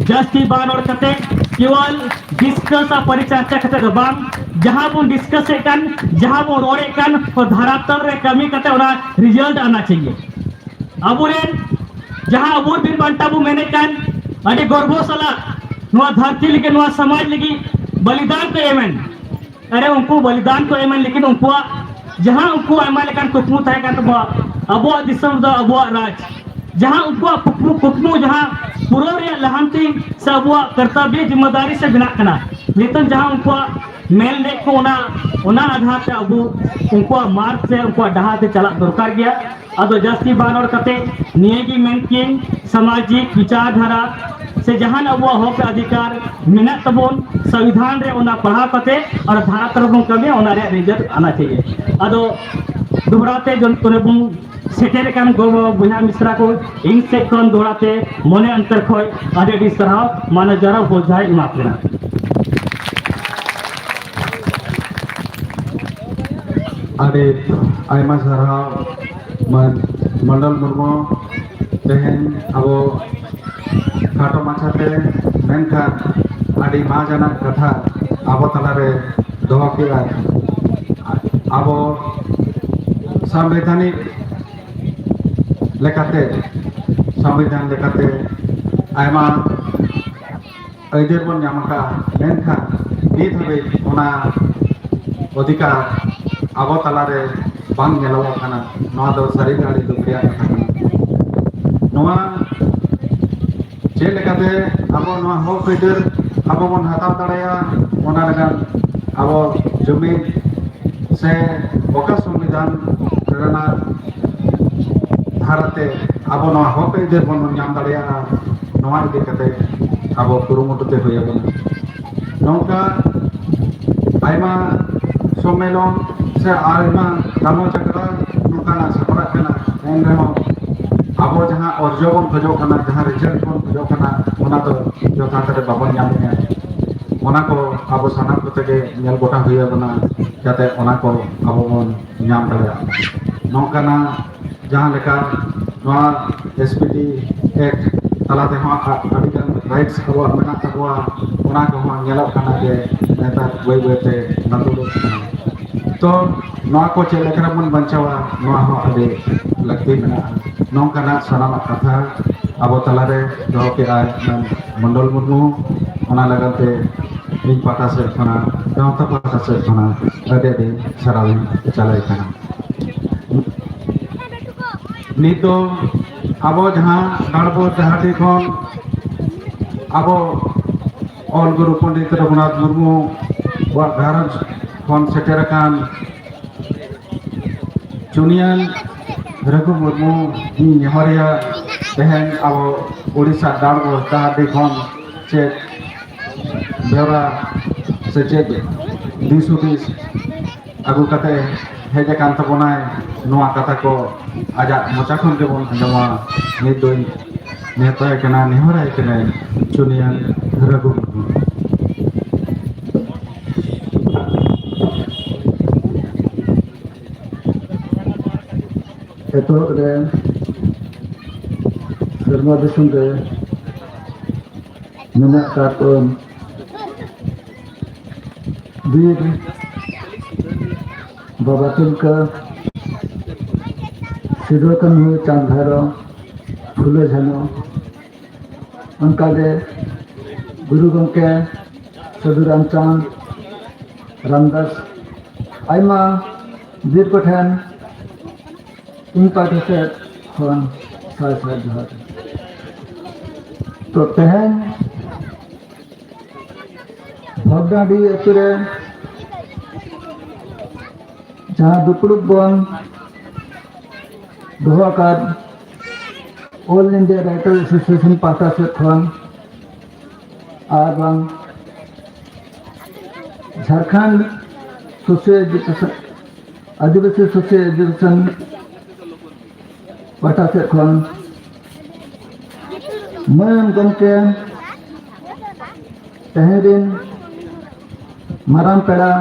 ᱡᱟᱹᱥᱛᱤ ᱵᱟᱝ ᱨᱚᱲ ᱠᱟᱛᱮ ᱠᱮᱣᱚᱞ ᱰᱤᱥᱠᱟᱥ ᱟᱨ ᱯᱚᱨᱤᱪᱟᱨᱪᱟ ᱠᱟᱛᱮ ᱫᱚ ᱵᱟᱝ, ᱡᱟᱦᱟᱸ ᱵᱚᱱ ᱰᱤᱥᱠᱟᱥ ᱮᱫ ᱠᱟᱱ, ᱡᱟᱦᱟᱸ ᱵᱚᱱ ᱨᱚᱲᱮᱫ ᱠᱟᱱ, ᱚᱱᱟ ᱫᱷᱟᱨᱟᱛᱟᱞ ᱨᱮ ᱠᱟᱹᱢᱤ ᱠᱟᱛᱮ ᱚᱱᱟ ᱨᱤᱡᱟᱞᱴ ᱟᱱᱟ ᱪᱟᱦᱤᱭᱮ᱾ ᱟᱵᱚᱨᱮᱱ ᱡᱟᱦᱟᱸ ᱟᱵᱚ ᱵᱤᱨ ᱵᱟᱱᱴᱟ ᱵᱚ ᱢᱮᱱᱮᱫ ᱠᱟᱱ, ᱟᱹᱰᱤ ᱜᱚᱨᱵᱚ ᱥᱟᱞᱟᱜ ᱱᱚᱣᱟ ᱫᱷᱟᱹᱨᱛᱤ ᱞᱟᱹᱜᱤᱫ, ᱱᱚᱣᱟ ᱥᱚᱢᱟᱡᱽ ᱞᱟᱹᱜᱤᱫ ᱵᱚᱞᱤᱫᱟᱱ ᱠᱚ ᱮᱢᱮᱱ᱾ ᱟᱨᱮ, ᱩᱱᱠᱩ ᱵᱚᱞᱤᱫᱟᱱ ᱠᱚ ᱮᱢᱮᱱ, ᱞᱮᱠᱤᱱ ᱩᱱᱠᱩᱣᱟᱜ ᱡᱟᱦᱟᱸ ᱩᱱᱠᱩ ᱟᱭᱢᱟ ᱞᱮᱠᱟᱱ ᱠᱩᱠᱢᱩ ᱛᱟᱦᱮᱸ ᱠᱟᱱ ᱛᱟᱠᱚᱣᱟ, ᱟᱵᱚᱣᱟᱜ ᱫᱤᱥᱚᱢ ᱫᱚ ᱟᱵᱚᱣᱟᱜ ᱨᱟᱡᱽ, ᱡᱟᱦᱟᱸ ᱩᱱᱠᱩᱣᱟᱜ ᱠᱩᱠᱢᱩ, ᱠᱩᱠᱢᱩ ᱡᱟᱦᱟᱸ ᱯᱩᱨᱟᱹᱣ ᱨᱮᱭᱟᱜ ᱞᱟᱦᱟᱱᱛᱤ ᱥᱮ ᱟᱵᱚᱣᱟᱜ ᱠᱚᱨᱛᱚᱵᱵᱚ ᱡᱤᱢᱢᱮᱫᱟᱨᱤ ᱥᱮ ᱵᱮᱱᱟᱜ ᱠᱟᱱᱟ᱾ ᱱᱤᱛᱚᱝ ᱡᱟᱦᱟᱸ ᱩᱱᱠᱩᱣᱟᱜ ᱢᱮᱱ ᱞᱮᱫ ᱠᱚ, ᱚᱱᱟ, ᱚᱱᱟ ᱟᱫᱷᱟᱨ ᱛᱮ ᱟᱵᱚ ᱩᱱᱠᱩᱣᱟᱜ ᱢᱟᱨᱜᱽ ᱥᱮ ᱩᱱᱠᱩᱣᱟᱜ ᱰᱟᱦᱟᱨ ᱛᱮ ᱪᱟᱞᱟᱜ ᱫᱚᱨᱠᱟᱨ ᱜᱮᱭᱟ᱾ ᱟᱫᱚ ᱡᱟᱹᱥᱛᱤ ᱵᱟᱝ ᱨᱚᱲ ᱠᱟᱛᱮ ᱱᱤᱭᱟᱹ ᱜᱮ ᱢᱮᱱ ᱠᱤᱭᱟᱹᱧ, ᱥᱟᱢᱟᱡᱤᱠ ᱵᱤᱪᱟᱨ ᱫᱷᱟᱨᱟ ᱥᱮ ᱡᱟᱦᱟᱱ ᱟᱵᱚᱣᱟᱜ ᱦᱚᱠ ᱚᱫᱷᱤᱠᱟᱨ ᱢᱮᱱᱟᱜ ᱛᱟᱵᱚᱱ, ᱥᱚᱝᱵᱤᱫᱷᱟᱱ ᱨᱮ ᱚᱱᱟ ᱯᱟᱲᱦᱟᱣ ᱠᱟᱛᱮ ᱟᱨ ᱫᱷᱟᱨᱟ ᱛᱟᱞᱟ ᱵᱚᱱ ᱠᱟᱹᱢᱤᱭᱟ, ᱚᱱᱟ ᱨᱮᱭᱟᱜ ᱨᱤᱡᱟᱞᱴ ᱟᱱᱟ ᱪᱟᱦᱤᱭᱮ᱾ ᱟᱫᱚ ᱫᱚᱦᱲᱟ ᱛᱮ ᱡᱚᱱᱛᱚ ᱨᱮᱵᱚᱱ ᱥᱮᱴᱮᱨ ᱟᱠᱟᱱ ᱜᱚ ᱵᱚᱭᱦᱟ ᱢᱤᱥᱨᱟ ᱠᱚ, ᱤᱧ ᱥᱮᱫ ᱠᱷᱚᱱ ᱫᱚᱦᱲᱟ ᱛᱮ ᱢᱚᱱᱮ ᱚᱱᱛᱚᱨ ᱠᱷᱚᱱ ᱟᱹᱰᱤ ᱟᱹᱰᱤ ᱥᱟᱨᱦᱟᱣ, ᱢᱟᱱᱚᱛ ᱡᱚᱦᱟᱨ ᱦᱚᱸ ᱡᱚᱦᱟᱨ ᱮᱢᱟ ᱯᱮ ᱠᱟᱱᱟ᱾ ᱟᱹᱰᱤ ᱟᱭᱢᱟ ᱥᱟᱨᱦᱟᱣ ᱢᱟᱹᱱ ᱢᱚᱱᱰᱚᱞ ᱢᱩᱨᱢᱩ᱾ ᱛᱮᱦᱮᱧ ᱟᱵᱚ ᱠᱷᱟᱴᱚ ᱢᱟᱪᱷᱟᱛᱮ, ᱢᱮᱱᱠᱷᱟᱱ ᱟᱹᱰᱤ ᱢᱟᱡᱽ ᱟᱱᱟᱜ ᱠᱟᱛᱷᱟ ᱟᱵᱚ ᱛᱟᱞᱟᱨᱮ ᱫᱚᱦᱚ ᱠᱮᱫᱼᱟᱭ᱾ ᱟᱵᱚ ᱥᱟᱢᱵᱤᱫᱷᱟᱱᱤᱠ ᱞᱮᱠᱟᱛᱮ, ᱥᱚᱝᱵᱤᱫᱷᱟᱱ ᱞᱮᱠᱟᱛᱮ ᱟᱭᱢᱟ ᱟᱹᱭᱫᱟᱹᱨ ᱵᱚᱱ ᱧᱟᱢ ᱟᱠᱟᱫᱼᱟ, ᱢᱮᱱᱠᱷᱟᱱ ᱱᱤᱛ ᱦᱟᱹᱵᱤᱡ ᱚᱱᱟ ᱚᱫᱷᱤᱠᱟᱨ ᱟᱵᱚ ᱛᱟᱞᱟᱨᱮ ᱵᱟᱝ ᱧᱮᱞᱚᱜᱚᱜ ᱠᱟᱱᱟ᱾ ᱱᱚᱣᱟ ᱫᱚ ᱥᱟᱹᱨᱤᱜᱮ ᱟᱹᱰᱤ ᱫᱩᱠ ᱨᱮᱭᱟᱜ ᱠᱟᱛᱷᱟ ᱠᱟᱱᱟ᱾ ᱱᱚᱣᱟ ᱪᱮᱫ ᱞᱮᱠᱟᱛᱮ ᱟᱵᱚ ᱱᱚᱣᱟ ᱦᱚᱠ ᱟᱹᱭᱫᱟᱹᱨ ᱟᱵᱚ ᱵᱚᱱ ᱦᱟᱛᱟᱣ ᱫᱟᱲᱮᱭᱟᱜᱼᱟ, ᱚᱱᱟ ᱞᱟᱹᱜᱤᱫ ᱟᱵᱚ ᱡᱩᱢᱤᱫ ᱥᱮ ᱚᱠᱟ ᱥᱚᱝᱵᱤᱫᱷᱟᱱ ᱨᱮᱱᱟᱜ ᱫᱷᱟᱨᱟᱛᱮ ᱟᱵᱚ ᱱᱚᱣᱟ ᱦᱚᱠ ᱟᱹᱭᱫᱟᱹᱨ ᱵᱚᱱ ᱧᱟᱢ ᱫᱟᱲᱮᱭᱟᱜᱼᱟ, ᱱᱚᱣᱟ ᱤᱫᱤ ᱠᱟᱛᱮ ᱟᱵᱚ ᱠᱩᱨᱩᱢᱩᱴᱩ ᱛᱮ ᱦᱩᱭ ᱟᱵᱚᱱᱟ᱾ ᱱᱚᱝᱠᱟ ᱟᱭᱢᱟ ᱥᱚᱢᱢᱮᱞᱚᱱ ᱥᱮ ᱟᱭᱢᱟ ᱜᱟᱞᱚᱪ ᱟᱠᱷᱲᱟ ᱱᱚᱝᱠᱟᱱᱟᱜ ᱥᱟᱯᱲᱟᱜ ᱠᱟᱱᱟ, ᱮᱱ ᱨᱮᱦᱚᱸ ᱟᱵᱚ ᱡᱟᱦᱟᱸ ᱚᱨᱡᱚ ᱵᱚᱱ ᱠᱷᱚᱡᱚᱜ ᱠᱟᱱᱟ, ᱡᱟᱦᱟᱸ ᱨᱮᱡᱟᱞᱴ ᱵᱚᱱ ᱠᱷᱚᱡᱚᱜ ᱠᱟᱱᱟ, ᱚᱱᱟ ᱫᱚ ᱡᱚᱛᱷᱟᱛ ᱨᱮ ᱵᱟᱵᱚᱱ ᱧᱟᱢᱮᱫᱼᱟ᱾ ᱚᱱᱟ ᱠᱚ ᱟᱵᱚ ᱥᱟᱱᱟᱢ ᱠᱚᱛᱮ ᱜᱮ ᱧᱮᱞ ᱜᱚᱴᱟ ᱦᱩᱭ ᱟᱵᱚᱱᱟ, ᱡᱟᱛᱮ ᱚᱱᱟ ᱠᱚ ᱟᱵᱚ ᱵᱚᱱ ᱧᱟᱢ ᱫᱟᱲᱮᱭᱟᱜ ᱢᱟ᱾ ᱱᱚᱝᱠᱟᱱᱟᱜ ᱡᱟᱦᱟᱸ ᱞᱮᱠᱟ ᱱᱚᱣᱟ ᱮᱥ ᱯᱤ ᱴᱤ ᱮᱠᱴ ᱛᱟᱞᱟ ᱛᱮᱦᱚᱸ ᱟ-, ᱟᱹᱰᱤᱜᱟᱱ ᱨᱟᱭᱤᱴᱥ ᱟᱵᱚᱣᱟᱜ ᱢᱮᱱᱟᱜ ᱛᱟᱵᱚᱣᱟ, ᱚᱱᱟ ᱠᱚᱦᱚᱸ ᱧᱮᱞᱚᱜ ᱠᱟᱱᱟ ᱡᱮ ᱱᱮᱛᱟᱨ ᱵᱟᱹᱭ ᱵᱟᱹᱭᱛᱮ ᱱᱟᱫᱩᱞᱚᱜ ᱠᱟᱱᱟ᱾ ᱛᱚ ᱱᱚᱣᱟ ᱠᱚ ᱪᱮᱫ ᱞᱮᱠᱟ ᱨᱮᱵᱚᱱ ᱵᱟᱧᱪᱟᱣᱟ, ᱱᱚᱣᱟ ᱦᱚᱸ ᱟᱹᱰᱤ ᱞᱟᱹᱠᱛᱤ ᱢᱮᱱᱟᱜᱼᱟ᱾ ᱱᱚᱝᱠᱟᱱᱟᱜ ᱥᱟᱱᱟᱢᱟᱜ ᱠᱟᱛᱷᱟ ᱟᱵᱚ ᱛᱟᱞᱟᱨᱮ ᱫᱚᱦᱚ ᱠᱮᱫᱼᱟᱭ ᱢᱟᱹᱱ ᱢᱚᱱᱰᱚᱞ ᱢᱩᱨᱢᱩ᱾ ᱚᱱᱟ ᱞᱟᱹᱜᱤᱫ ᱛᱮ ᱤᱧ ᱯᱟᱦᱴᱟ ᱥᱮᱫ ᱠᱷᱚᱱᱟᱜ, ᱜᱟᱶᱛᱟ ᱯᱟᱦᱴᱟ ᱥᱮᱫ ᱠᱷᱚᱱᱟᱜ ᱟᱹᱰᱤ ᱟᱹᱰᱤ ᱥᱟᱨᱦᱟᱣ ᱤᱧ ᱪᱟᱞᱟᱭ ᱠᱟᱱᱟ᱾ ᱱᱤᱛ ᱫᱚ ᱟᱵᱚ ᱡᱟᱦᱟᱸ ᱰᱟᱸᱰᱵᱳᱥ ᱰᱟᱦᱟᱨᱰᱤ ᱠᱷᱚᱱ ᱟᱵᱚ ᱚᱞ ᱜᱩᱨᱩ ᱯᱚᱱᱰᱤᱛ ᱨᱚᱜᱷᱩᱱᱟᱛᱷ ᱢᱩᱨᱢᱩᱣᱟᱜ ᱜᱷᱟᱨᱚᱸᱡᱽ ᱠᱷᱚᱱ ᱥᱮᱴᱮᱨ ᱟᱠᱟᱱ ᱪᱩᱱᱤᱭᱟᱹᱱ ᱨᱟᱹᱜᱷᱩ ᱢᱩᱨᱢᱩ ᱤᱧ ᱱᱮᱦᱚᱨᱮᱭᱟ, ᱛᱮᱦᱮᱧ ᱟᱵᱚ ᱩᱲᱤᱥᱥᱟ ᱰᱟᱸᱰᱵᱳᱥ ᱰᱟᱦᱟᱨᱰᱤ ᱠᱷᱚᱱ ᱪᱮᱫ ᱵᱮᱣᱨᱟ ᱥᱮ ᱪᱮᱫ ᱫᱤᱥ ᱦᱩᱫᱤᱥ ᱟᱹᱜᱩ ᱠᱟᱛᱮ ᱦᱮᱡ ᱟᱠᱟᱱ ᱛᱟᱵᱚᱱᱟᱭ, ᱱᱚᱣᱟ ᱠᱟᱛᱷᱟ ᱠᱚ ᱟᱡᱟᱜ ᱢᱚᱪᱟ ᱠᱷᱚᱱ ᱜᱮᱵᱚᱱ ᱟᱸᱡᱚᱢᱟ᱾ ᱱᱤᱛ ᱫᱚᱧ ᱱᱮᱣᱛᱟᱭ ᱠᱟᱱᱟ, ᱱᱮᱦᱚᱨᱟᱭ ᱠᱟᱹᱱᱟᱹᱧ, ᱪᱩᱱᱤᱭᱟᱹ ᱨᱟᱹᱜᱷᱩ ᱢᱩᱨᱢᱩ᱾ ᱮᱛᱚᱦᱚᱵ ᱨᱮ ᱥᱮᱨᱢᱟ ᱫᱤᱥᱚᱢ ᱨᱮ ᱢᱮᱱᱟᱜ ᱟᱠᱟᱫ ᱵᱚᱱ ᱵᱤᱨ ᱵᱟᱵᱟ ᱛᱤᱞᱠᱟᱹ, ᱥᱤᱫᱩ ᱠᱟᱹᱱᱦᱩ, ᱪᱟᱸᱫᱽ ᱵᱷᱟᱭᱨᱳ, ᱯᱷᱩᱞᱳ ᱡᱷᱟᱱᱳ, ᱚᱱᱠᱟᱜᱮ ᱜᱩᱨᱩ ᱜᱚᱢᱠᱮ ᱥᱟᱹᱫᱷᱩ ᱨᱟᱢᱪᱟᱸᱫᱽ, ᱨᱟᱢᱫᱟᱥ, ᱟᱭᱢᱟ ᱵᱤᱨ ᱠᱚᱴᱷᱮᱱ ᱤᱧ ᱯᱟᱦᱴᱟ ᱥᱮᱫ ᱠᱷᱚᱱ ᱥᱟᱭ ᱥᱟᱭ ᱡᱚᱦᱟᱨ᱾ ᱛᱚ ᱛᱮᱦᱮᱧ ᱵᱷᱚᱜᱽᱱᱟᱰᱤ ᱟᱹᱛᱩ ᱨᱮ ᱡᱟᱦᱟᱸ ᱫᱩᱯᱲᱩᱵ ᱵᱚᱱ ᱫᱚᱦᱚ ᱟᱠᱟᱫ All India Writers Association ᱯᱟᱦᱴᱟ ᱥᱮᱫ ᱠᱷᱚᱱ ᱟᱨ ᱵᱟᱝ ᱡᱷᱟᱲᱠᱷᱚᱸᱰ Socio Education, ᱟᱹᱫᱤᱵᱟᱹᱥᱤ Socio Education ᱯᱟᱦᱴᱟ ᱥᱮᱫ ᱠᱷᱚᱱ ᱢᱟᱹᱱ ᱜᱚᱢᱠᱮ, ᱛᱮᱦᱮᱧ ᱨᱤᱱ ᱢᱟᱨᱟᱝ ᱯᱮᱲᱟ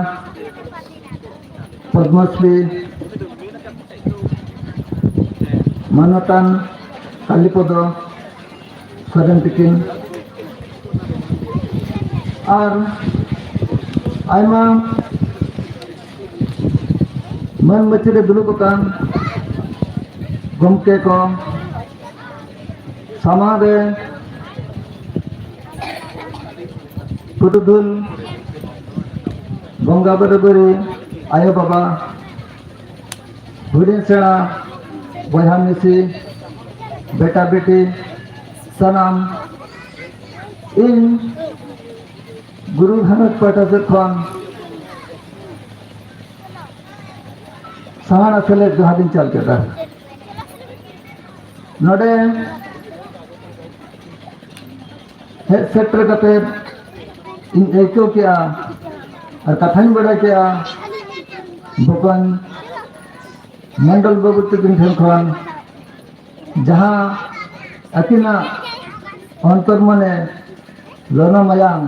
ᱯᱚᱫᱽᱢᱚᱥᱨᱤ ᱢᱟᱱᱚᱛᱟᱱ ᱠᱟᱞᱤᱯᱚᱫᱚ ᱥᱚᱨᱮᱱ ᱛᱤᱠᱤᱱ ᱟᱨ ᱟᱭᱢᱟ ᱢᱟᱹᱱ ᱢᱟᱹᱪᱤ ᱨᱮ ᱫᱩᱲᱩᱵ ᱟᱠᱟᱱ ᱜᱚᱢᱠᱮ ᱠᱚ, ᱥᱟᱢᱟᱝ ᱨᱮ ᱯᱩᱨᱩᱫᱷᱩᱞ ᱵᱚᱸᱜᱟ ᱵᱩᱨᱩ ᱵᱩᱨᱩ, ᱟᱭᱳ ᱵᱟᱵᱟ, ᱦᱩᱰᱤᱧ ᱥᱮᱬᱟ, ᱵᱚᱭᱦᱟ ᱢᱤᱥᱤ, ᱵᱮᱴᱟ ᱵᱮᱴᱤ, ᱥᱟᱱᱟᱢ ᱤᱧ ᱜᱩᱨᱩ ᱜᱷᱟᱨᱚᱸᱡᱽ ᱯᱟᱦᱴᱟ ᱥᱮᱫ ᱠᱷᱚᱱ ᱥᱟᱦᱟᱱ ᱟᱥᱮᱞᱮᱫ ᱡᱚᱦᱟᱨ ᱤᱧ ᱪᱟᱞ ᱠᱮᱫᱟ᱾ ᱱᱚᱰᱮ ᱦᱮᱡ ᱥᱮᱴᱮᱨ ᱠᱟᱛᱮ ᱤᱧ ᱟᱹᱭᱠᱟᱹᱣ ᱠᱮᱜᱼᱟ ᱟᱨ ᱠᱟᱛᱷᱟᱧ ᱵᱟᱲᱟᱭ ᱠᱮᱜᱼᱟ, ᱵᱚᱠᱚᱧ ᱢᱚᱱᱰᱚᱞ ᱵᱟᱹᱵᱩ ᱛᱟᱹᱠᱤᱱ ᱴᱷᱮᱱ ᱠᱷᱚᱱ ᱡᱟᱦᱟᱸ ᱟᱹᱠᱤᱱᱟᱜ ᱚᱱᱛᱚᱨ ᱢᱚᱱᱮ ᱞᱚᱞᱚ ᱢᱟᱭᱟᱝ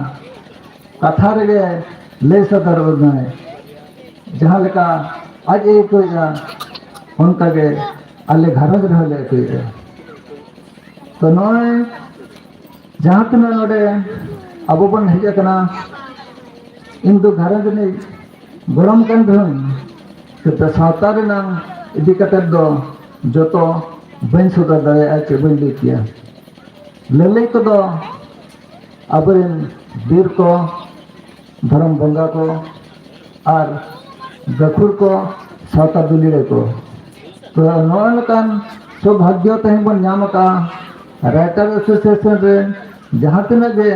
ᱠᱟᱛᱷᱟ ᱨᱮᱜᱮ ᱞᱟᱹᱭ ᱥᱚᱫᱚᱨ ᱟᱵᱚᱱᱟᱭ᱾ ᱡᱟᱦᱟᱸ ᱞᱮᱠᱟ ᱟᱡ ᱮ ᱟᱹᱭᱠᱟᱹᱣᱮᱫᱼᱟ, ᱚᱱᱠᱟᱜᱮ ᱟᱞᱮ ᱜᱷᱟᱨᱚᱸᱡᱽ ᱨᱮᱦᱚᱸ ᱞᱮ ᱟᱹᱭᱠᱟᱹᱣᱮᱫᱼᱟ᱾ ᱛᱚ ᱱᱚᱜᱼᱚᱭ ᱡᱟᱦᱟᱸ ᱛᱤᱱᱟᱹᱜ ᱱᱚᱰᱮ ᱟᱵᱚ ᱵᱚᱱ ᱦᱮᱡ ᱟᱠᱟᱱᱟ, ᱤᱧ ᱫᱚ ᱜᱷᱟᱨᱚᱸᱡᱽ ᱨᱤᱱᱤᱡ ᱜᱚᱲᱚᱢ ᱠᱟᱱ ᱨᱮᱦᱚᱸᱧ, ᱛᱚᱵᱮ ᱥᱟᱶᱛᱟ ᱨᱮᱱᱟᱝ ᱤᱫᱤ ᱠᱟᱛᱮᱫ ᱫᱚ ᱡᱚᱛᱚ ᱵᱟᱹᱧ ᱥᱚᱫᱚᱨ ᱫᱟᱲᱮᱭᱟᱜᱼᱟ, ᱪᱮᱫ ᱵᱟᱹᱧ ᱞᱟᱹᱭ ᱠᱮᱭᱟ᱾ ᱞᱟᱹᱞᱟᱹᱭ ᱠᱚᱫᱚ ᱟᱵᱚᱨᱮᱱ ᱵᱤᱨ ᱠᱚ, ᱫᱷᱚᱨᱚᱢ ᱵᱚᱸᱜᱟ ᱠᱚ ᱟᱨ ᱜᱟᱹᱠᱷᱩᱲ ᱠᱚ, ᱥᱟᱶᱛᱟ ᱫᱩᱞᱤᱲᱟᱹ ᱠᱚ᱾ ᱛᱚ ᱱᱚᱜᱼᱚ ᱱᱚᱝᱠᱟᱱ ᱥᱳᱵᱷᱟᱜᱽᱭᱚ ᱛᱮᱦᱮᱧ ᱵᱚᱱ ᱧᱟᱢ ᱟᱠᱟᱫᱼᱟ, ᱨᱟᱭᱴᱟᱨ ᱮᱥᱳᱥᱤᱭᱮᱥᱚᱱ ᱨᱮ ᱡᱟᱦᱟᱸ ᱛᱤᱱᱟᱹᱜ ᱜᱮ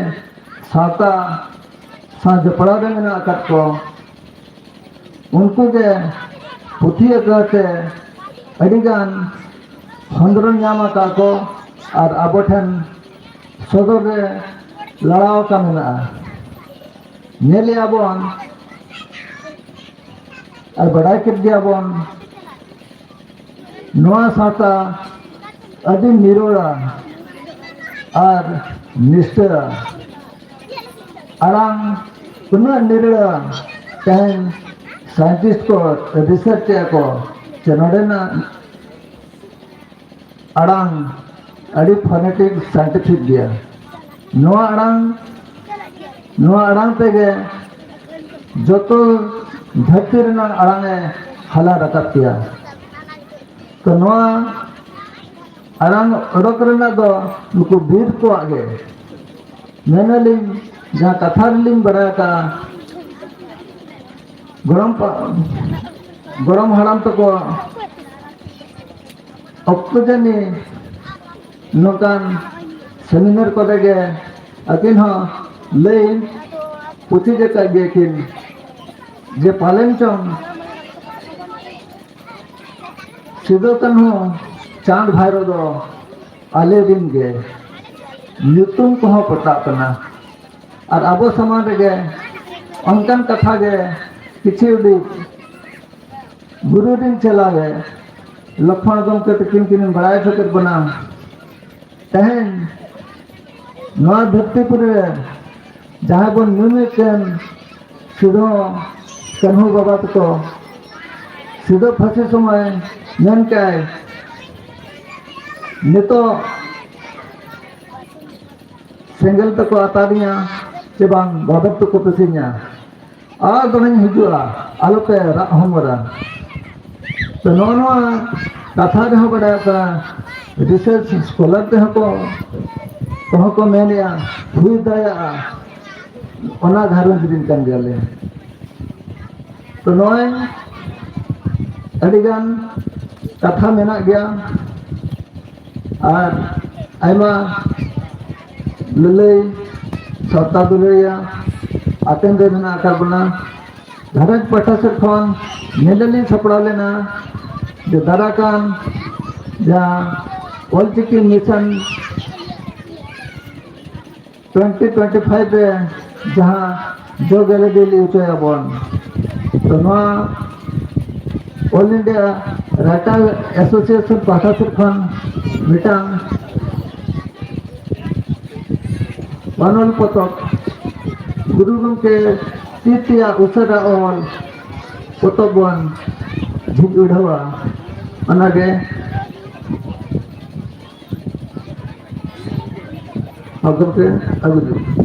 ᱥᱟᱶᱛᱟ ᱥᱟᱶ ᱡᱚᱯᱲᱟᱣ ᱨᱮ ᱢᱮᱱᱟᱜ ᱟᱠᱟᱫ ᱠᱚ, ᱩᱱᱠᱩ ᱜᱮ ᱯᱩᱛᱷᱤ ᱟᱠᱷᱲᱟ ᱛᱮ ᱟᱹᱰᱤᱜᱟᱱ ᱠᱷᱚᱸᱫᱽᱨᱚᱱ ᱧᱟᱢ ᱟᱠᱟᱫ ᱠᱚ ᱟᱨ ᱟᱵᱚ ᱴᱷᱮᱱ ᱥᱚᱫᱚᱨ ᱨᱮ ᱞᱟᱲᱟᱣ ᱟᱠᱟ ᱢᱮᱱᱟᱜᱼᱟ᱾ ᱧᱮᱞᱮᱜᱼᱟ ᱵᱚᱱ ᱟᱨ ᱵᱟᱰᱟᱭ ᱠᱮᱫ ᱜᱮᱭᱟ ᱵᱚᱱ, ᱱᱚᱣᱟ ᱥᱟᱶᱛᱟ ᱟᱹᱰᱤ ᱱᱤᱨᱚᱲᱟ ᱟᱨ ᱱᱤᱥᱴᱷᱟᱹ ᱟᱲᱟᱝ ᱩᱱᱟᱹᱜ ᱱᱤᱨᱚᱲᱟ᱾ ᱛᱮᱦᱮᱧ ᱥᱟᱭᱮᱱᱴᱤᱥᱴ ᱠᱚ ᱨᱤᱥᱟᱨᱪ ᱮᱫᱼᱟ ᱠᱚ ᱡᱮ ᱱᱚᱰᱮᱱᱟᱜ ᱟᱲᱟᱝ ᱟᱹᱰᱤ ᱯᱷᱚᱱᱮᱴᱤᱠ ᱥᱟᱭᱮᱱᱴᱤᱯᱷᱤᱠ ᱜᱮᱭᱟ᱾ ᱱᱚᱣᱟ ᱟᱲᱟᱝ, ᱱᱚᱣᱟ ᱟᱲᱟᱝ ᱛᱮᱜᱮ ᱡᱚᱛᱚ ᱫᱷᱟᱹᱨᱛᱤ ᱨᱮᱱᱟᱜ ᱟᱲᱟᱝ ᱮ ᱦᱟᱞᱟ ᱨᱟᱠᱟᱵ ᱠᱮᱭᱟ᱾ ᱛᱚ ᱱᱚᱣᱟ ᱟᱲᱟᱝ ᱚᱰᱚᱠ ᱨᱮᱱᱟᱜ ᱫᱚ ᱱᱩᱠᱩ ᱵᱤᱨ ᱠᱚᱣᱟᱜ ᱜᱮ᱾ ᱢᱮᱱᱟᱞᱤᱧ, ᱡᱟᱦᱟᱸ ᱠᱟᱛᱷᱟ ᱨᱮᱞᱤᱧ ᱵᱟᱲᱟᱭ ᱟᱠᱟᱫᱼᱟ, ᱜᱚᱲᱚᱢ ᱯᱟ-, ᱜᱚᱲᱚᱢ ᱦᱟᱲᱟᱢ ᱛᱟᱠᱚ ᱚᱠᱛᱚ ᱡᱟᱹᱱᱤ ᱱᱚᱝᱠᱟᱱ ᱥᱮᱢᱤᱱᱟᱨ ᱠᱚᱨᱮ ᱜᱮ ᱟᱹᱠᱤᱱ ᱦᱚᱸ ᱞᱟᱹᱭ ᱯᱩᱛᱷᱤ ᱡᱟᱠᱟᱫ ᱜᱮᱭᱟ ᱠᱤᱱ ᱡᱮ ᱯᱟᱞᱮᱱ ᱪᱚᱝ ᱥᱤᱫᱩ ᱠᱟᱹᱱᱦᱩ ᱪᱟᱸᱫᱽ ᱵᱷᱟᱭᱨᱳ ᱫᱚ ᱟᱞᱮ ᱨᱤᱱ ᱜᱮ, ᱧᱩᱛᱩᱢ ᱠᱚᱦᱚᱸ ᱯᱚᱛᱟᱜ ᱠᱟᱱᱟ᱾ ᱟᱨ ᱟᱵᱚ ᱥᱚᱢᱟᱡᱽ ᱨᱮᱜᱮ ᱚᱱᱠᱟᱱ ᱠᱟᱛᱷᱟ ᱜᱮ ᱠᱤᱪᱷᱩ ᱩᱰᱤᱡ ᱜᱩᱨᱩ ᱨᱤᱱ ᱪᱮᱞᱟ ᱨᱮ ᱞᱚᱠᱷᱢᱚᱬ ᱜᱚᱢᱠᱮ ᱛᱟᱹᱠᱤᱱ ᱠᱤᱱ ᱵᱟᱲᱟᱭ ᱦᱚᱪᱚ ᱠᱮᱫ ᱵᱚᱱᱟ᱾ ᱛᱮᱦᱮᱧ ᱱᱚᱣᱟ ᱫᱷᱟᱹᱨᱛᱤᱯᱩᱨᱤ ᱨᱮ ᱡᱟᱦᱟᱸᱭ ᱵᱚᱱ ᱧᱩᱢᱮᱫ ᱠᱟᱱ ᱥᱤᱫᱷᱩ ᱠᱟᱹᱱᱦᱩ ᱵᱟᱵᱟ ᱛᱟᱠᱚ, ᱥᱤᱫᱷᱩ ᱯᱷᱟᱹᱥᱤ ᱥᱚᱢᱚᱭ ᱢᱮᱱ ᱠᱟᱭ, "ᱱᱤᱛᱚᱜ ᱥᱮᱸᱜᱮᱞ ᱛᱮᱠᱚ ᱟᱛᱟᱨᱤᱧᱟ ᱪᱮ ᱵᱟᱝ ᱵᱟᱵᱮᱨ ᱛᱮᱠᱚ ᱯᱮᱥᱮᱧᱟ, ᱟᱨ ᱫᱚᱢᱮᱧ ᱦᱤᱡᱩᱜᱼᱟ, ᱟᱞᱚᱯᱮ ᱨᱟᱜ ᱦᱚᱢᱚᱨᱟ᱾" ᱛᱚ ᱱᱚᱜᱼᱚ ᱱᱚᱣᱟ ᱠᱟᱛᱷᱟ ᱨᱮᱦᱚᱸ ᱵᱟᱰᱟᱭᱚᱜ ᱠᱟᱱᱟ, ᱨᱤᱥᱟᱨᱪ ᱥᱠᱚᱞᱟᱨ ᱛᱮᱦᱚᱸ ᱠᱚ, ᱠᱚᱦᱚᱸ ᱠᱚ ᱢᱮᱱᱮᱜᱼᱟ, ᱦᱩᱭ ᱫᱟᱲᱮᱭᱟᱜᱼᱟ, ᱚᱱᱟ ᱜᱷᱟᱨᱚᱸᱡᱽ ᱨᱤᱱ ᱠᱟᱱ ᱜᱮᱭᱟᱞᱮ᱾ ᱛᱚ ᱱᱚᱜᱼᱚᱭ ᱟᱹᱰᱤᱜᱟᱱ ᱠᱟᱛᱷᱟ ᱢᱮᱱᱟᱜ ᱜᱮᱭᱟ, ᱟᱨ ᱟᱭᱢᱟ ᱞᱟᱹᱞᱟᱹᱭ ᱥᱟᱶᱛᱟ ᱫᱩᱞᱟᱹᱲᱤᱭᱟ ᱟᱛᱮᱱ ᱨᱮ ᱢᱮᱱᱟᱜ ᱟᱠᱟᱫ ᱵᱚᱱᱟ᱾ ᱜᱷᱟᱨᱚᱸᱡᱽ ᱯᱟᱦᱴᱟ ᱥᱮᱫ ᱠᱷᱚᱱ ᱧᱮᱞᱮ ᱞᱤᱧ ᱥᱟᱯᱲᱟᱣ ᱞᱮᱱᱟ ᱡᱮ ᱫᱟᱨᱟ ᱠᱟᱱ ᱡᱟᱦᱟᱸ Ol Chiki mission twenty twenty five ᱨᱮ ᱡᱟᱦᱟᱸ ᱡᱚ ᱜᱮᱞᱮ ᱵᱤᱞᱤ ᱦᱚᱪᱚᱭᱟᱵᱚᱱ, ᱛᱚ ᱱᱚᱣᱟ ᱚᱞ ᱤᱱᱰᱤᱭᱟ ᱨᱟᱭᱴᱟᱨ ᱮᱥᱳᱥᱤᱭᱮᱥᱚᱱ ᱯᱟᱦᱴᱟ ᱥᱮᱫ ᱠᱷᱚᱱ ᱢᱤᱫᱴᱟᱝ ᱚᱱᱚᱞ ᱯᱚᱛᱚᱵ, ᱜᱩᱨᱩ ᱜᱚᱢᱠᱮ ᱛᱤ ᱛᱮᱭᱟᱜ ᱩᱥᱟᱹᱨᱟ ᱚᱞ ᱯᱚᱛᱚᱵ ᱵᱚᱱ ᱡᱷᱤᱡ ᱩᱰᱷᱟᱹᱣᱟ᱾ ᱚᱱᱟᱜᱮ ᱟᱵᱚ ᱯᱮ ᱟᱹᱜᱩ ᱫᱟᱲᱮᱭᱟᱜᱼᱟ᱾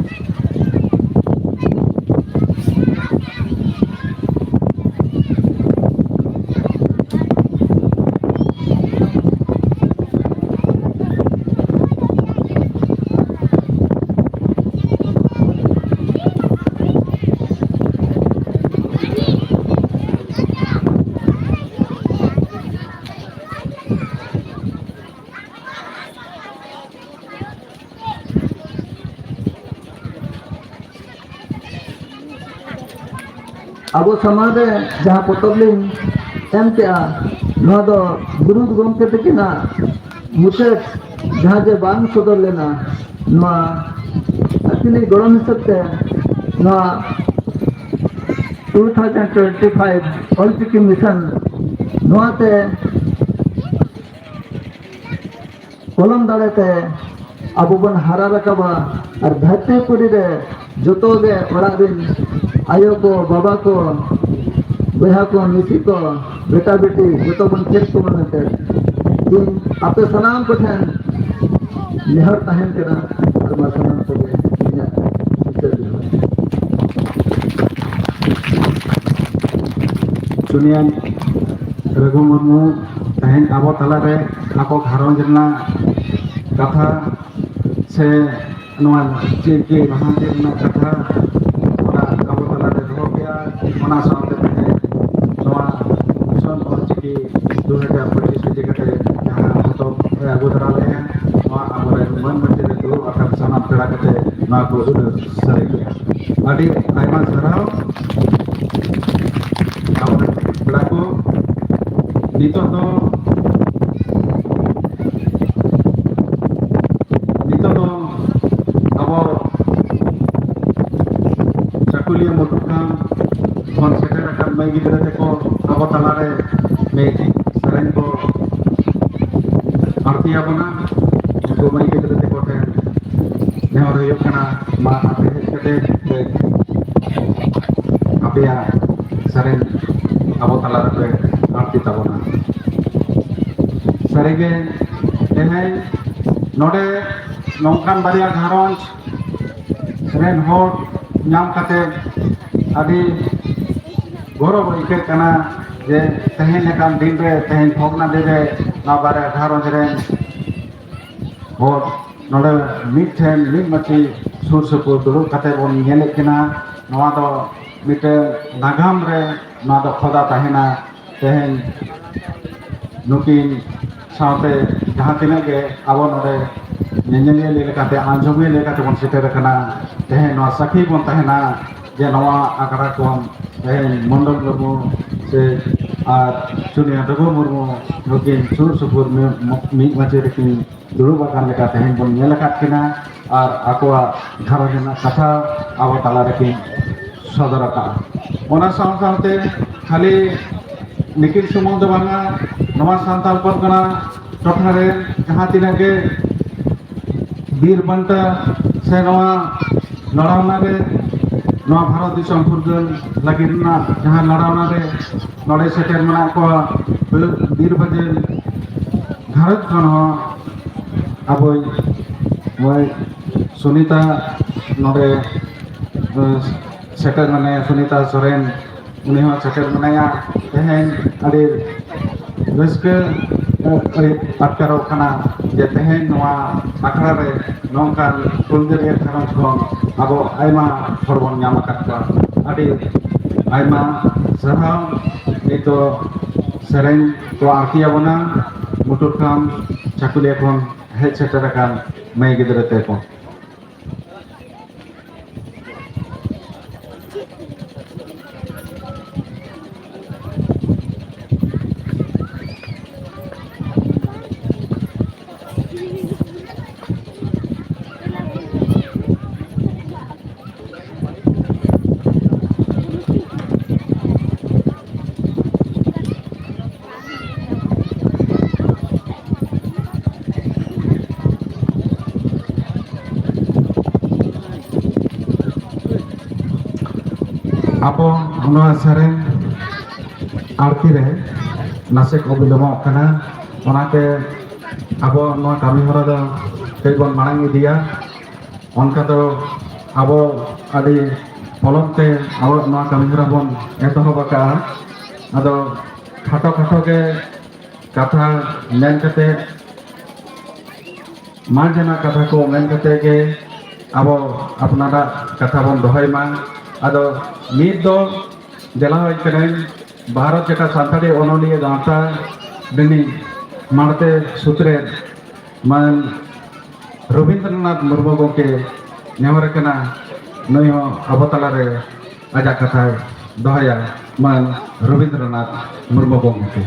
ᱟᱵᱚ ᱥᱟᱢᱟᱝ ᱨᱮ ᱡᱟᱦᱟᱸ ᱯᱚᱛᱚᱵ ᱞᱤᱧ ᱮᱢ ᱠᱮᱜᱼᱟ, ᱱᱚᱣᱟ ᱫᱚ ᱜᱩᱨᱩ ᱜᱚᱢᱠᱮ ᱛᱟᱹᱠᱤᱱᱟᱜ ᱢᱩᱪᱟᱹᱫ ᱡᱟᱦᱟᱸ ᱡᱮ ᱵᱟᱝ ᱥᱚᱫᱚᱨ ᱞᱮᱱᱟ, ᱱᱚᱣᱟ ᱟᱹᱠᱤᱱᱤᱡ ᱜᱚᱲᱚᱢ ᱦᱤᱥᱟᱹᱵ ᱛᱮ ᱱᱚᱣᱟ two thousand twenty five Ol Chiki mission ᱱᱚᱣᱟᱛᱮ ᱠᱚᱞᱚᱢ ᱫᱟᱲᱮᱛᱮ ᱟᱵᱚ ᱵᱚᱱ ᱦᱟᱨᱟ ᱨᱟᱠᱟᱵᱟ᱾ ᱟᱨ ᱫᱷᱟᱹᱨᱛᱤ ᱯᱩᱨᱤ ᱨᱮ ᱡᱚᱛᱚ ᱜᱮ ᱚᱲᱟᱜ ᱨᱤᱱ ᱟᱭᱳ ᱠᱚ, ᱵᱟᱵᱟ ᱠᱚ, ᱵᱚᱭᱦᱟ ᱠᱚ, ᱢᱤᱥᱤ ᱠᱚ, ᱵᱮᱴᱟ ᱵᱮᱴᱤ ᱡᱚᱛᱚ ᱵᱚᱱ ᱪᱮᱫ ᱠᱚᱢᱟ ᱢᱮᱱᱛᱮ ᱤᱧ ᱟᱯᱮ ᱥᱟᱱᱟᱢ ᱠᱚᱴᱷᱮᱱ ᱱᱮᱦᱚᱨ ᱛᱟᱦᱮᱱ ᱠᱟᱱᱟ᱾ ᱟᱨ ᱢᱟ ᱥᱟᱱᱟᱢ ᱠᱚᱜᱮ ᱤᱧᱟᱹᱜ ᱢᱩᱪᱟᱹᱫ ᱡᱚᱦᱟᱨ᱾ ᱪᱩᱱᱤᱭᱟᱹ ᱨᱟᱹᱜᱷᱩ ᱢᱩᱨᱢᱩ ᱛᱮᱦᱮᱧ ᱟᱵᱚ ᱛᱟᱞᱟᱨᱮ ᱟᱠᱚ ᱜᱷᱟᱨᱚᱸᱡᱽ ᱨᱮᱱᱟᱜ ᱠᱟᱛᱷᱟ ᱥᱮ ᱱᱚᱣᱟ ᱪᱤᱠᱤ ᱞᱟᱦᱟᱱᱛᱤ ᱨᱮᱱᱟᱜ ᱠᱟᱛᱷᱟ ᱚᱱᱟ ᱟᱵᱚ ᱛᱟᱞᱟᱨᱮ ᱫᱚᱦᱚ ᱠᱮᱜᱼᱟ᱾ ᱚᱱᱟ ᱥᱟᱶᱛᱮ ᱛᱮᱦᱮᱧ ᱱᱚᱣᱟ ᱢᱤᱥᱚᱱ ᱚᱞᱪᱤᱠᱤ ᱫᱩ ᱦᱟᱡᱟᱨ ᱯᱚᱸᱪᱤᱥ ᱤᱫᱤ ᱠᱟᱛᱮ ᱡᱟᱦᱟᱸ ᱯᱚᱛᱚᱵ ᱮ ᱟᱹᱜᱩ ᱫᱟᱨᱟ ᱞᱮᱫᱼᱟ, ᱱᱚᱣᱟ ᱟᱵᱚᱨᱮᱱ ᱢᱟᱹᱱ ᱢᱟᱹᱪᱤ ᱨᱮ ᱫᱩᱲᱩᱵ ᱟᱠᱟᱱ ᱥᱟᱱᱟᱢ ᱯᱮᱲᱟ ᱠᱟᱛᱮ ᱱᱚᱣᱟ ᱠᱚ ᱩᱫᱩᱜ ᱥᱟᱹᱨᱤ ᱠᱮᱜᱼᱟ᱾ ᱟᱹᱰᱤ ᱟᱭᱢᱟ ᱥᱟᱨᱦᱟᱣ᱾ ᱟᱵᱚᱨᱮᱱ ᱯᱮᱲᱟ ᱠᱚ, ᱱᱤᱛᱚᱜ ᱫᱚ, ᱱᱤᱛᱚᱜ ᱫᱚ ᱟᱵᱚ ᱪᱟᱹᱠᱩᱞᱤᱭᱟᱹ ᱢᱚᱴᱩᱨ ᱠᱷᱚᱱ ᱥᱮᱴᱮᱨ ᱟᱠᱟᱱ ᱢᱟᱹᱭ ᱜᱤᱫᱽᱨᱟᱹ ᱛᱮᱠᱚ ᱟᱵᱚ ᱛᱟᱞᱟᱨᱮ ᱢᱤᱫ ᱥᱮᱨᱮᱧ ᱠᱚ ᱟᱹᱲᱛᱤ ᱟᱵᱚᱱᱟ᱾ ᱩᱱᱠᱩ ᱢᱟᱹᱭ ᱜᱤᱫᱽᱨᱟᱹ ᱛᱮᱠᱚ ᱴᱷᱮᱱ ᱱᱮᱦᱚᱨ ᱦᱩᱭᱩᱜ ᱠᱟᱱᱟ, ᱢᱟ ᱟᱯᱮ ᱦᱮᱡ ᱠᱟᱛᱮ ᱯᱮ ᱟᱯᱮᱭᱟᱜ ᱥᱮᱨᱮᱧ ᱟᱵᱚ ᱛᱟᱞᱟ ᱨᱮᱯᱮ ᱟᱹᱲᱛᱤ ᱛᱟᱵᱚᱱᱟ᱾ ᱥᱟᱹᱨᱤᱜᱮ ᱛᱮᱦᱮᱧ ᱱᱚᱰᱮ ᱱᱚᱝᱠᱟᱱ ᱵᱟᱨᱭᱟ ᱜᱷᱟᱨᱚᱸᱡᱽ ᱨᱮᱱ ᱦᱚᱲ ᱧᱟᱢ ᱠᱟᱛᱮ ᱟᱹᱰᱤ ᱜᱚᱨᱚᱵᱽ ᱟᱹᱭᱠᱟᱹᱜ ᱠᱟᱱᱟ ᱡᱮ ᱛᱮᱦᱮᱧ ᱞᱮᱠᱟᱱ ᱫᱤᱱ ᱨᱮ, ᱛᱮᱦᱮᱧ ᱵᱷᱚᱜᱽᱱᱟᱰᱤ ᱨᱮ ᱱᱚᱣᱟ ᱵᱟᱨᱭᱟ ᱜᱷᱟᱨᱚᱸᱡᱽ ᱨᱮᱱ ᱦᱚᱲ ᱱᱚᱰᱮ ᱢᱤᱫ ᱴᱷᱮᱱ ᱢᱤᱫ ᱢᱟᱹᱪᱤ ᱥᱩᱨ ᱥᱩᱯᱩᱨ ᱫᱩᱲᱩᱵ ᱠᱟᱛᱮ ᱵᱚᱱ ᱧᱮᱞᱮᱫ ᱠᱤᱱᱟ᱾ ᱱᱚᱣᱟ ᱫᱚ ᱢᱤᱫᱴᱟᱝ ᱱᱟᱜᱟᱢ ᱨᱮ ᱱᱚᱣᱟ ᱫᱚ ᱠᱷᱚᱫᱟ ᱛᱟᱦᱮᱱᱟ᱾ ᱛᱮᱦᱮᱧ ᱱᱩᱠᱤᱱ ᱥᱟᱶᱛᱮ ᱡᱟᱦᱟᱸ ᱛᱤᱱᱟᱹᱜ ᱜᱮ ᱟᱵᱚ ᱱᱚᱰᱮ ᱧᱮᱧᱮᱞᱤᱭᱟᱹ ᱞᱮᱠᱟᱛᱮ, ᱟᱸᱡᱚᱢᱤᱭᱟᱹ ᱞᱮᱠᱟᱛᱮ ᱵᱚᱱ ᱥᱮᱴᱮᱨ ᱟᱠᱟᱱᱟ, ᱛᱮᱦᱮᱧ ᱱᱚᱣᱟ ᱥᱟᱹᱠᱷᱤ ᱵᱚᱱ ᱛᱟᱦᱮᱱᱟ ᱡᱮ ᱱᱚᱣᱟ ᱟᱠᱷᱲᱟ ᱠᱷᱚᱱ ᱛᱮᱦᱮᱧ ᱢᱚᱱᱰᱚᱞ ᱢᱩᱨᱢᱩ ᱥᱮ ᱟᱨ ᱪᱩᱱᱤᱭᱟ ᱰᱚᱜᱚᱨ ᱢᱩᱨᱢᱩ ᱱᱩᱠᱤᱱ ᱥᱩᱨ ᱥᱩᱯᱩᱨ ᱢᱤ-, ᱢᱤᱫ ᱢᱟᱹᱪᱤ ᱨᱮᱠᱤᱱ ᱫᱩᱲᱩᱵ ᱟᱠᱟᱱ ᱞᱮᱠᱟ ᱛᱮᱦᱮᱧ ᱵᱚᱱ ᱧᱮᱞ ᱟᱠᱟᱫ ᱠᱤᱱᱟ ᱟᱨ ᱟᱠᱚᱣᱟᱜ ᱜᱷᱟᱨᱚᱸᱡᱽ ᱨᱮᱱᱟᱜ ᱠᱟᱛᱷᱟ ᱟᱵᱚ ᱛᱟᱞᱟ ᱨᱮᱠᱤᱱ ᱥᱚᱫᱚᱨ ᱟᱠᱟᱫᱼᱟ᱾ ᱚᱱᱟ ᱥᱟᱶ ᱥᱟᱶᱛᱮ ᱠᱷᱟᱹᱞᱤ ᱱᱤᱠᱤᱱ ᱥᱩᱢᱩᱝ ᱫᱚ ᱵᱟᱝᱟ, ᱱᱚᱣᱟ ᱥᱟᱱᱛᱟᱲ ᱯᱚᱨᱜᱟᱱᱟ ᱴᱚᱴᱷᱟ ᱨᱮ ᱡᱟᱦᱟᱸ ᱛᱤᱱᱟᱹᱜ ᱜᱮ ᱵᱤᱨ ᱵᱟᱱᱴᱟ ᱥᱮ ᱱᱚᱣᱟ ᱞᱟᱲᱟᱣᱱᱟ ᱨᱮ, ᱱᱚᱣᱟ ᱵᱷᱟᱨᱚᱛ ᱫᱤᱥᱚᱢ ᱯᱷᱩᱨᱜᱟᱹᱞ ᱞᱟᱹᱜᱤᱫ ᱨᱮᱱᱟᱜ ᱡᱟᱦᱟᱸ ᱞᱟᱲᱟᱣᱱᱟ ᱨᱮ ᱱᱚᱰᱮ ᱥᱮᱴᱮᱨ ᱢᱮᱱᱟᱜ ᱠᱚᱣᱟ, ᱵᱤᱨ ᱵᱟᱹᱡᱟᱹᱞ ᱜᱷᱟᱨᱚᱸᱡᱽ ᱠᱷᱚᱱ ᱦᱚᱸ ᱟᱵᱚᱭ ᱱᱚᱜᱼᱚᱭ ᱥᱩᱱᱤᱛᱟ ᱱᱚᱰᱮ, ᱮ, ᱥᱮᱴᱮᱨ ᱢᱮᱱᱟᱭᱟ, ᱥᱩᱱᱤᱛᱟ ᱥᱚᱨᱮᱱ, ᱩᱱᱤ ᱦᱚᱸ ᱥᱮᱴᱮᱨ ᱢᱮᱱᱟᱭᱟ᱾ ᱛᱮᱦᱮᱧ ᱟᱹᱰᱤ ᱨᱟᱹᱥᱠᱟᱹ, ᱮ, ᱟᱹᱰᱤ ᱟᱴᱠᱟᱨᱚᱜ ᱠᱟᱱᱟ ᱡᱮ ᱛᱮᱦᱮᱧ ᱱᱚᱣᱟ ᱟᱠᱷᱲᱟ ᱨᱮ ᱱᱚᱝᱠᱟᱱ ᱦᱩᱞᱜᱟᱹᱨᱤᱭᱟᱹ ᱜᱷᱟᱨᱚᱸᱡᱽ ᱠᱷᱚᱱ ᱟᱵᱚ ᱟᱭᱢᱟ ᱦᱚᱲ ᱵᱚᱱ ᱧᱟᱢ ᱟᱠᱟᱫ ᱠᱚᱣᱟ᱾ ᱟᱹᱰᱤ ᱟᱭᱢᱟ ᱥᱟᱨᱦᱟᱣ᱾ ᱱᱤᱛᱚᱜ ᱥᱮᱨᱮᱧ ᱠᱚ ᱟᱬᱛᱤ ᱟᱵᱚᱱᱟ ᱢᱩᱴᱩᱨ ᱠᱷᱟᱢ ᱪᱟᱹᱠᱩᱞᱤᱭᱟᱹ ᱠᱷᱚᱱ ᱦᱮᱡ ᱥᱮᱴᱮᱨ ᱟᱠᱟᱱ ᱢᱟᱹᱭ ᱜᱤᱫᱽᱨᱟᱹ ᱛᱮᱠᱚ᱾ ᱟᱵᱚ ᱱᱚᱣᱟ ᱥᱮᱨᱮᱧ ᱟᱬᱛᱤ ᱨᱮ ᱱᱟᱥᱮ ᱠᱚ ᱵᱤᱞᱚᱢᱚᱜ ᱠᱟᱱᱟ, ᱚᱱᱟᱛᱮ ᱟᱵᱚ ᱱᱚᱣᱟ ᱠᱟᱹᱢᱤ ᱦᱚᱨᱟ ᱫᱚ ᱠᱟᱹᱡ ᱵᱚᱱ ᱢᱟᱲᱟᱝ ᱤᱫᱤᱭᱟ᱾ ᱚᱱᱠᱟ ᱫᱚ ᱟᱵᱚ ᱟᱹᱰᱤ ᱯᱚᱞᱚᱢ ᱛᱮ ᱟᱵᱚ ᱱᱚᱣᱟ ᱠᱟᱹᱢᱤ ᱦᱚᱨᱟ ᱵᱚᱱ ᱮᱛᱚᱦᱚᱵ ᱟᱠᱟᱫᱼᱟ᱾ ᱟᱫᱚ ᱠᱷᱟᱴᱚ ᱠᱷᱟᱴᱚ ᱜᱮ ᱠᱟᱛᱷᱟ ᱢᱮᱱ ᱠᱟᱛᱮ, ᱢᱟᱱ ᱨᱮᱱᱟᱜ ᱠᱟᱛᱷᱟ ᱠᱚ ᱢᱮᱱ ᱠᱟᱛᱮ ᱜᱮ ᱟᱵᱚ ᱟᱯᱱᱟᱨᱟᱜ ᱠᱟᱛᱷᱟ ᱵᱚᱱ ᱫᱚᱦᱚᱭ ᱢᱟ᱾ ᱟᱫᱚ ᱱᱤᱛ ᱫᱚ ᱫᱮᱞᱟ ᱦᱩᱭ ᱠᱟᱹᱱᱟᱹᱧ ᱵᱷᱟᱨᱚᱛ ᱡᱟᱠᱟᱛ ᱥᱟᱱᱛᱟᱲᱤ ᱚᱱᱚᱞᱤᱭᱟᱹ ᱜᱟᱶᱛᱟ ᱨᱤᱱᱤᱡ ᱢᱟᱬᱛᱮ ᱥᱩᱛᱨᱮᱫ ᱢᱟᱱ ᱨᱚᱵᱤᱱᱫᱨᱚᱱᱟᱛᱷ ᱢᱩᱨᱢᱩ ᱜᱚᱢᱠᱮ ᱱᱮᱦᱚᱨ ᱠᱟᱱᱟ, ᱱᱩᱭ ᱦᱚᱸ ᱟᱵᱚ ᱛᱟᱞᱟᱨᱮ ᱟᱡᱟᱜ ᱠᱟᱛᱷᱟᱭ ᱫᱚᱦᱚᱭᱟ᱾ ᱢᱟᱱ ᱨᱚᱵᱤᱱᱫᱨᱚᱱᱟᱛᱷ ᱢᱩᱨᱢᱩ ᱜᱚᱢᱠᱮ᱾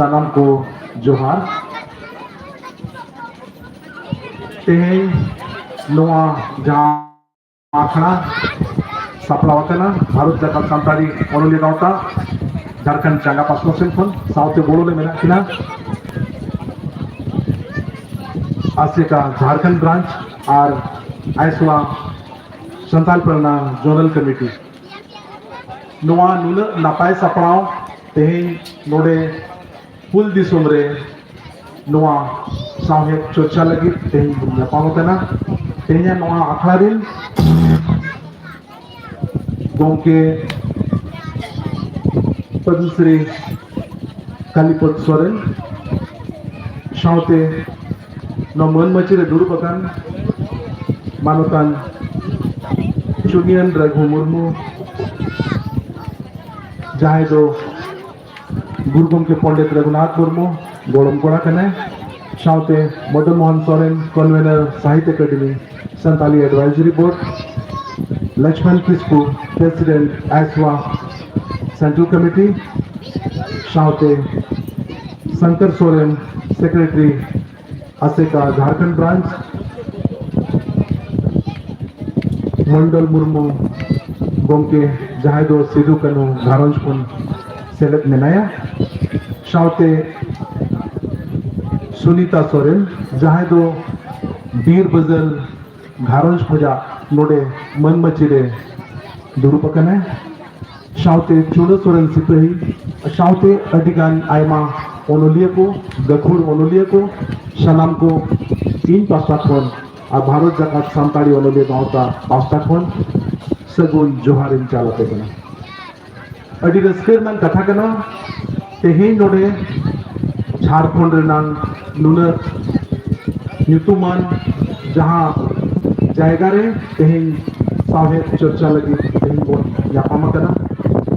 ᱥᱟᱱᱟᱢ ᱠᱚ ᱡᱚᱦᱟᱨ᱾ ᱛᱮᱦᱮᱧ ᱱᱚᱣᱟ ᱡᱟᱦᱟᱸ ᱟᱠᱷᱲᱟ ᱥᱟᱯᱲᱟᱣ ᱟᱠᱟᱱᱟ ᱵᱷᱟᱨᱚᱛ ᱡᱟᱠᱟᱛ ᱥᱟᱱᱛᱟᱲᱤ ᱚᱱᱚᱞᱤᱭᱟᱹ ᱜᱟᱶᱛᱟ ᱡᱷᱟᱲᱠᱷᱚᱸᱰ ᱪᱟᱸᱜᱟ ᱯᱟᱥᱱᱟ ᱥᱮᱱ ᱠᱷᱚᱱ, ᱥᱟᱶᱛᱮ ᱵᱚᱞᱚ ᱞᱮ ᱢᱮᱱᱟᱜ ᱠᱤᱱᱟ ᱟᱥᱮᱠᱟ ᱡᱷᱟᱲᱠᱷᱚᱸᱰ ᱵᱨᱟᱧᱪ ᱟᱨ ᱟᱭᱥᱣᱟ ᱥᱟᱱᱛᱟᱲ ᱯᱟᱨᱜᱟᱱᱟ ᱡᱚᱱᱟᱞ ᱠᱚᱢᱤᱴᱤ᱾ ᱱᱚᱣᱟ ᱱᱩᱱᱟᱹᱜ ᱱᱟᱯᱟᱭ ᱥᱟᱯᱲᱟᱣ ᱛᱮᱦᱮᱧ ᱱᱚᱰᱮ ᱦᱩᱞ ᱫᱤᱥᱚᱢ ᱨᱮ ᱱᱚᱣᱟ ᱥᱟᱶᱦᱮᱫ ᱪᱚᱨᱪᱟ ᱞᱟᱹᱜᱤᱫ ᱛᱮᱦᱮᱧ ᱵᱚᱱ ᱧᱟᱯᱟᱢ ᱟᱠᱟᱱᱟ᱾ ᱛᱮᱦᱮᱧᱟᱜ ᱱᱚᱣᱟ ᱟᱠᱷᱲᱟ ᱨᱤᱱ ᱜᱚᱢᱠᱮ ᱯᱚᱫᱢᱥᱨᱤ ᱠᱟᱞᱤᱯᱚᱫ ᱥᱚᱨᱮᱱ ᱥᱟᱶᱛᱮ ᱱᱚᱣᱟ ᱢᱟᱹᱱ ᱢᱟᱹᱪᱤ ᱨᱮ ᱫᱩᱲᱩᱵ ᱟᱠᱟᱱ ᱢᱟᱱᱚᱛᱟᱱ ᱪᱩᱱᱤᱭᱟᱱ ᱨᱟᱹᱜᱷᱩ ᱢᱩᱨᱢᱩ, ᱡᱟᱦᱟᱸᱭ ᱫᱚ ᱜᱩᱨᱩ ᱜᱚᱢᱠᱮ ᱯᱚᱱᱰᱤᱛ ᱨᱚᱜᱷᱩᱱᱟᱛᱷ ᱢᱩᱨᱢᱩ ᱜᱚᱲᱚᱢ ᱠᱚᱲᱟ ᱠᱟᱱᱟᱭ, ᱥᱟᱶᱛᱮ Madan Mohan Soren, convener Sahitya academy Santali advisory board, Lakshman Kisku, president ᱟᱭᱥᱣᱟ ᱥᱮᱱᱴᱨᱟᱞ ᱠᱚᱢᱤᱴᱤ, ᱥᱟᱶᱛᱮ ᱥᱚᱝᱠᱚᱨ ᱥᱚᱨᱮᱱ, ᱥᱮᱠᱨᱮᱴᱟᱨᱤ ᱟᱥᱮᱠᱟ ᱡᱷᱟᱲᱠᱷᱚᱸᱰ ᱵᱨᱟᱧᱪ, ᱢᱚᱱᱰᱚᱞ ᱢᱩᱨᱢᱩ ᱜᱚᱢᱠᱮ, ᱡᱟᱦᱟᱸᱭ ᱫᱚ ᱥᱤᱫᱩ ᱠᱟᱹᱱᱦᱩ ᱜᱷᱟᱨᱚᱸᱡᱽ ᱠᱷᱚᱱ ᱥᱮᱞᱮᱫ ᱢᱮᱱᱟᱭᱟ, ᱥᱟᱶᱛᱮ ᱥᱩᱱᱤᱛᱟ ᱥᱚᱨᱮᱱ, ᱡᱟᱦᱟᱸᱭ ᱫᱚ ᱵᱤᱨ ᱵᱟᱹᱡᱟᱹᱞ ᱜᱷᱟᱨᱚᱸᱡᱽ ᱠᱷᱚᱱᱟᱜ ᱱᱚᱰᱮ ᱢᱟᱹᱱ ᱢᱟᱹᱪᱤ ᱨᱮ ᱫᱩᱲᱩᱵ ᱟᱠᱟᱱᱟᱭ, ᱥᱟᱶᱛᱮ ᱪᱩᱲᱟᱹ ᱥᱚᱨᱮᱱ ᱥᱤᱯᱟᱹᱦᱤ, ᱥᱟᱶᱛᱮ ᱟᱹᱰᱤᱜᱟᱱ ᱟᱭᱢᱟ ᱚᱱᱚᱞᱤᱭᱟᱹ ᱠᱚ, ᱜᱟᱹᱠᱷᱩᱲ ᱚᱱᱚᱞᱤᱭᱟᱹ ᱠᱚ, ᱥᱟᱱᱟᱢ ᱠᱚ ᱤᱧ ᱯᱟᱥᱴᱟ ᱠᱷᱚᱱ ᱟᱨ ᱵᱷᱟᱨᱚᱛ ᱡᱟᱠᱟᱛ ᱥᱟᱱᱛᱟᱲᱤ ᱚᱱᱚᱞᱤᱭᱟᱹ ᱜᱟᱶᱛᱟ ᱯᱟᱥᱴᱟ ᱠᱷᱚᱱ ᱥᱟᱹᱜᱩᱱ ᱡᱚᱦᱟᱨ ᱤᱧ ᱪᱟᱞ ᱟᱯᱮ ᱠᱟᱱᱟ᱾ ᱟᱹᱰᱤ ᱨᱟᱹᱥᱠᱟᱹ ᱨᱮᱱᱟᱜ ᱠᱟᱛᱷᱟ ᱠᱟᱱᱟ, ᱛᱮᱦᱮᱧ ᱱᱚᱰᱮ ᱡᱷᱟᱲᱠᱷᱚᱸᱰ ᱨᱮᱱᱟᱝ ᱱᱩᱱᱟᱹᱜ ᱧᱩᱛᱩᱢᱟᱱ ᱡᱟᱦᱟᱸ ᱡᱟᱭᱜᱟ ᱨᱮ ᱛᱮᱦᱮᱧ ᱥᱟᱶᱦᱮᱫ ᱪᱚᱨᱪᱟ ᱞᱟᱹᱜᱤᱫ ᱛᱮᱦᱮᱧ ᱵᱚᱱ ᱧᱟᱯᱟᱢ ᱟᱠᱟᱱᱟ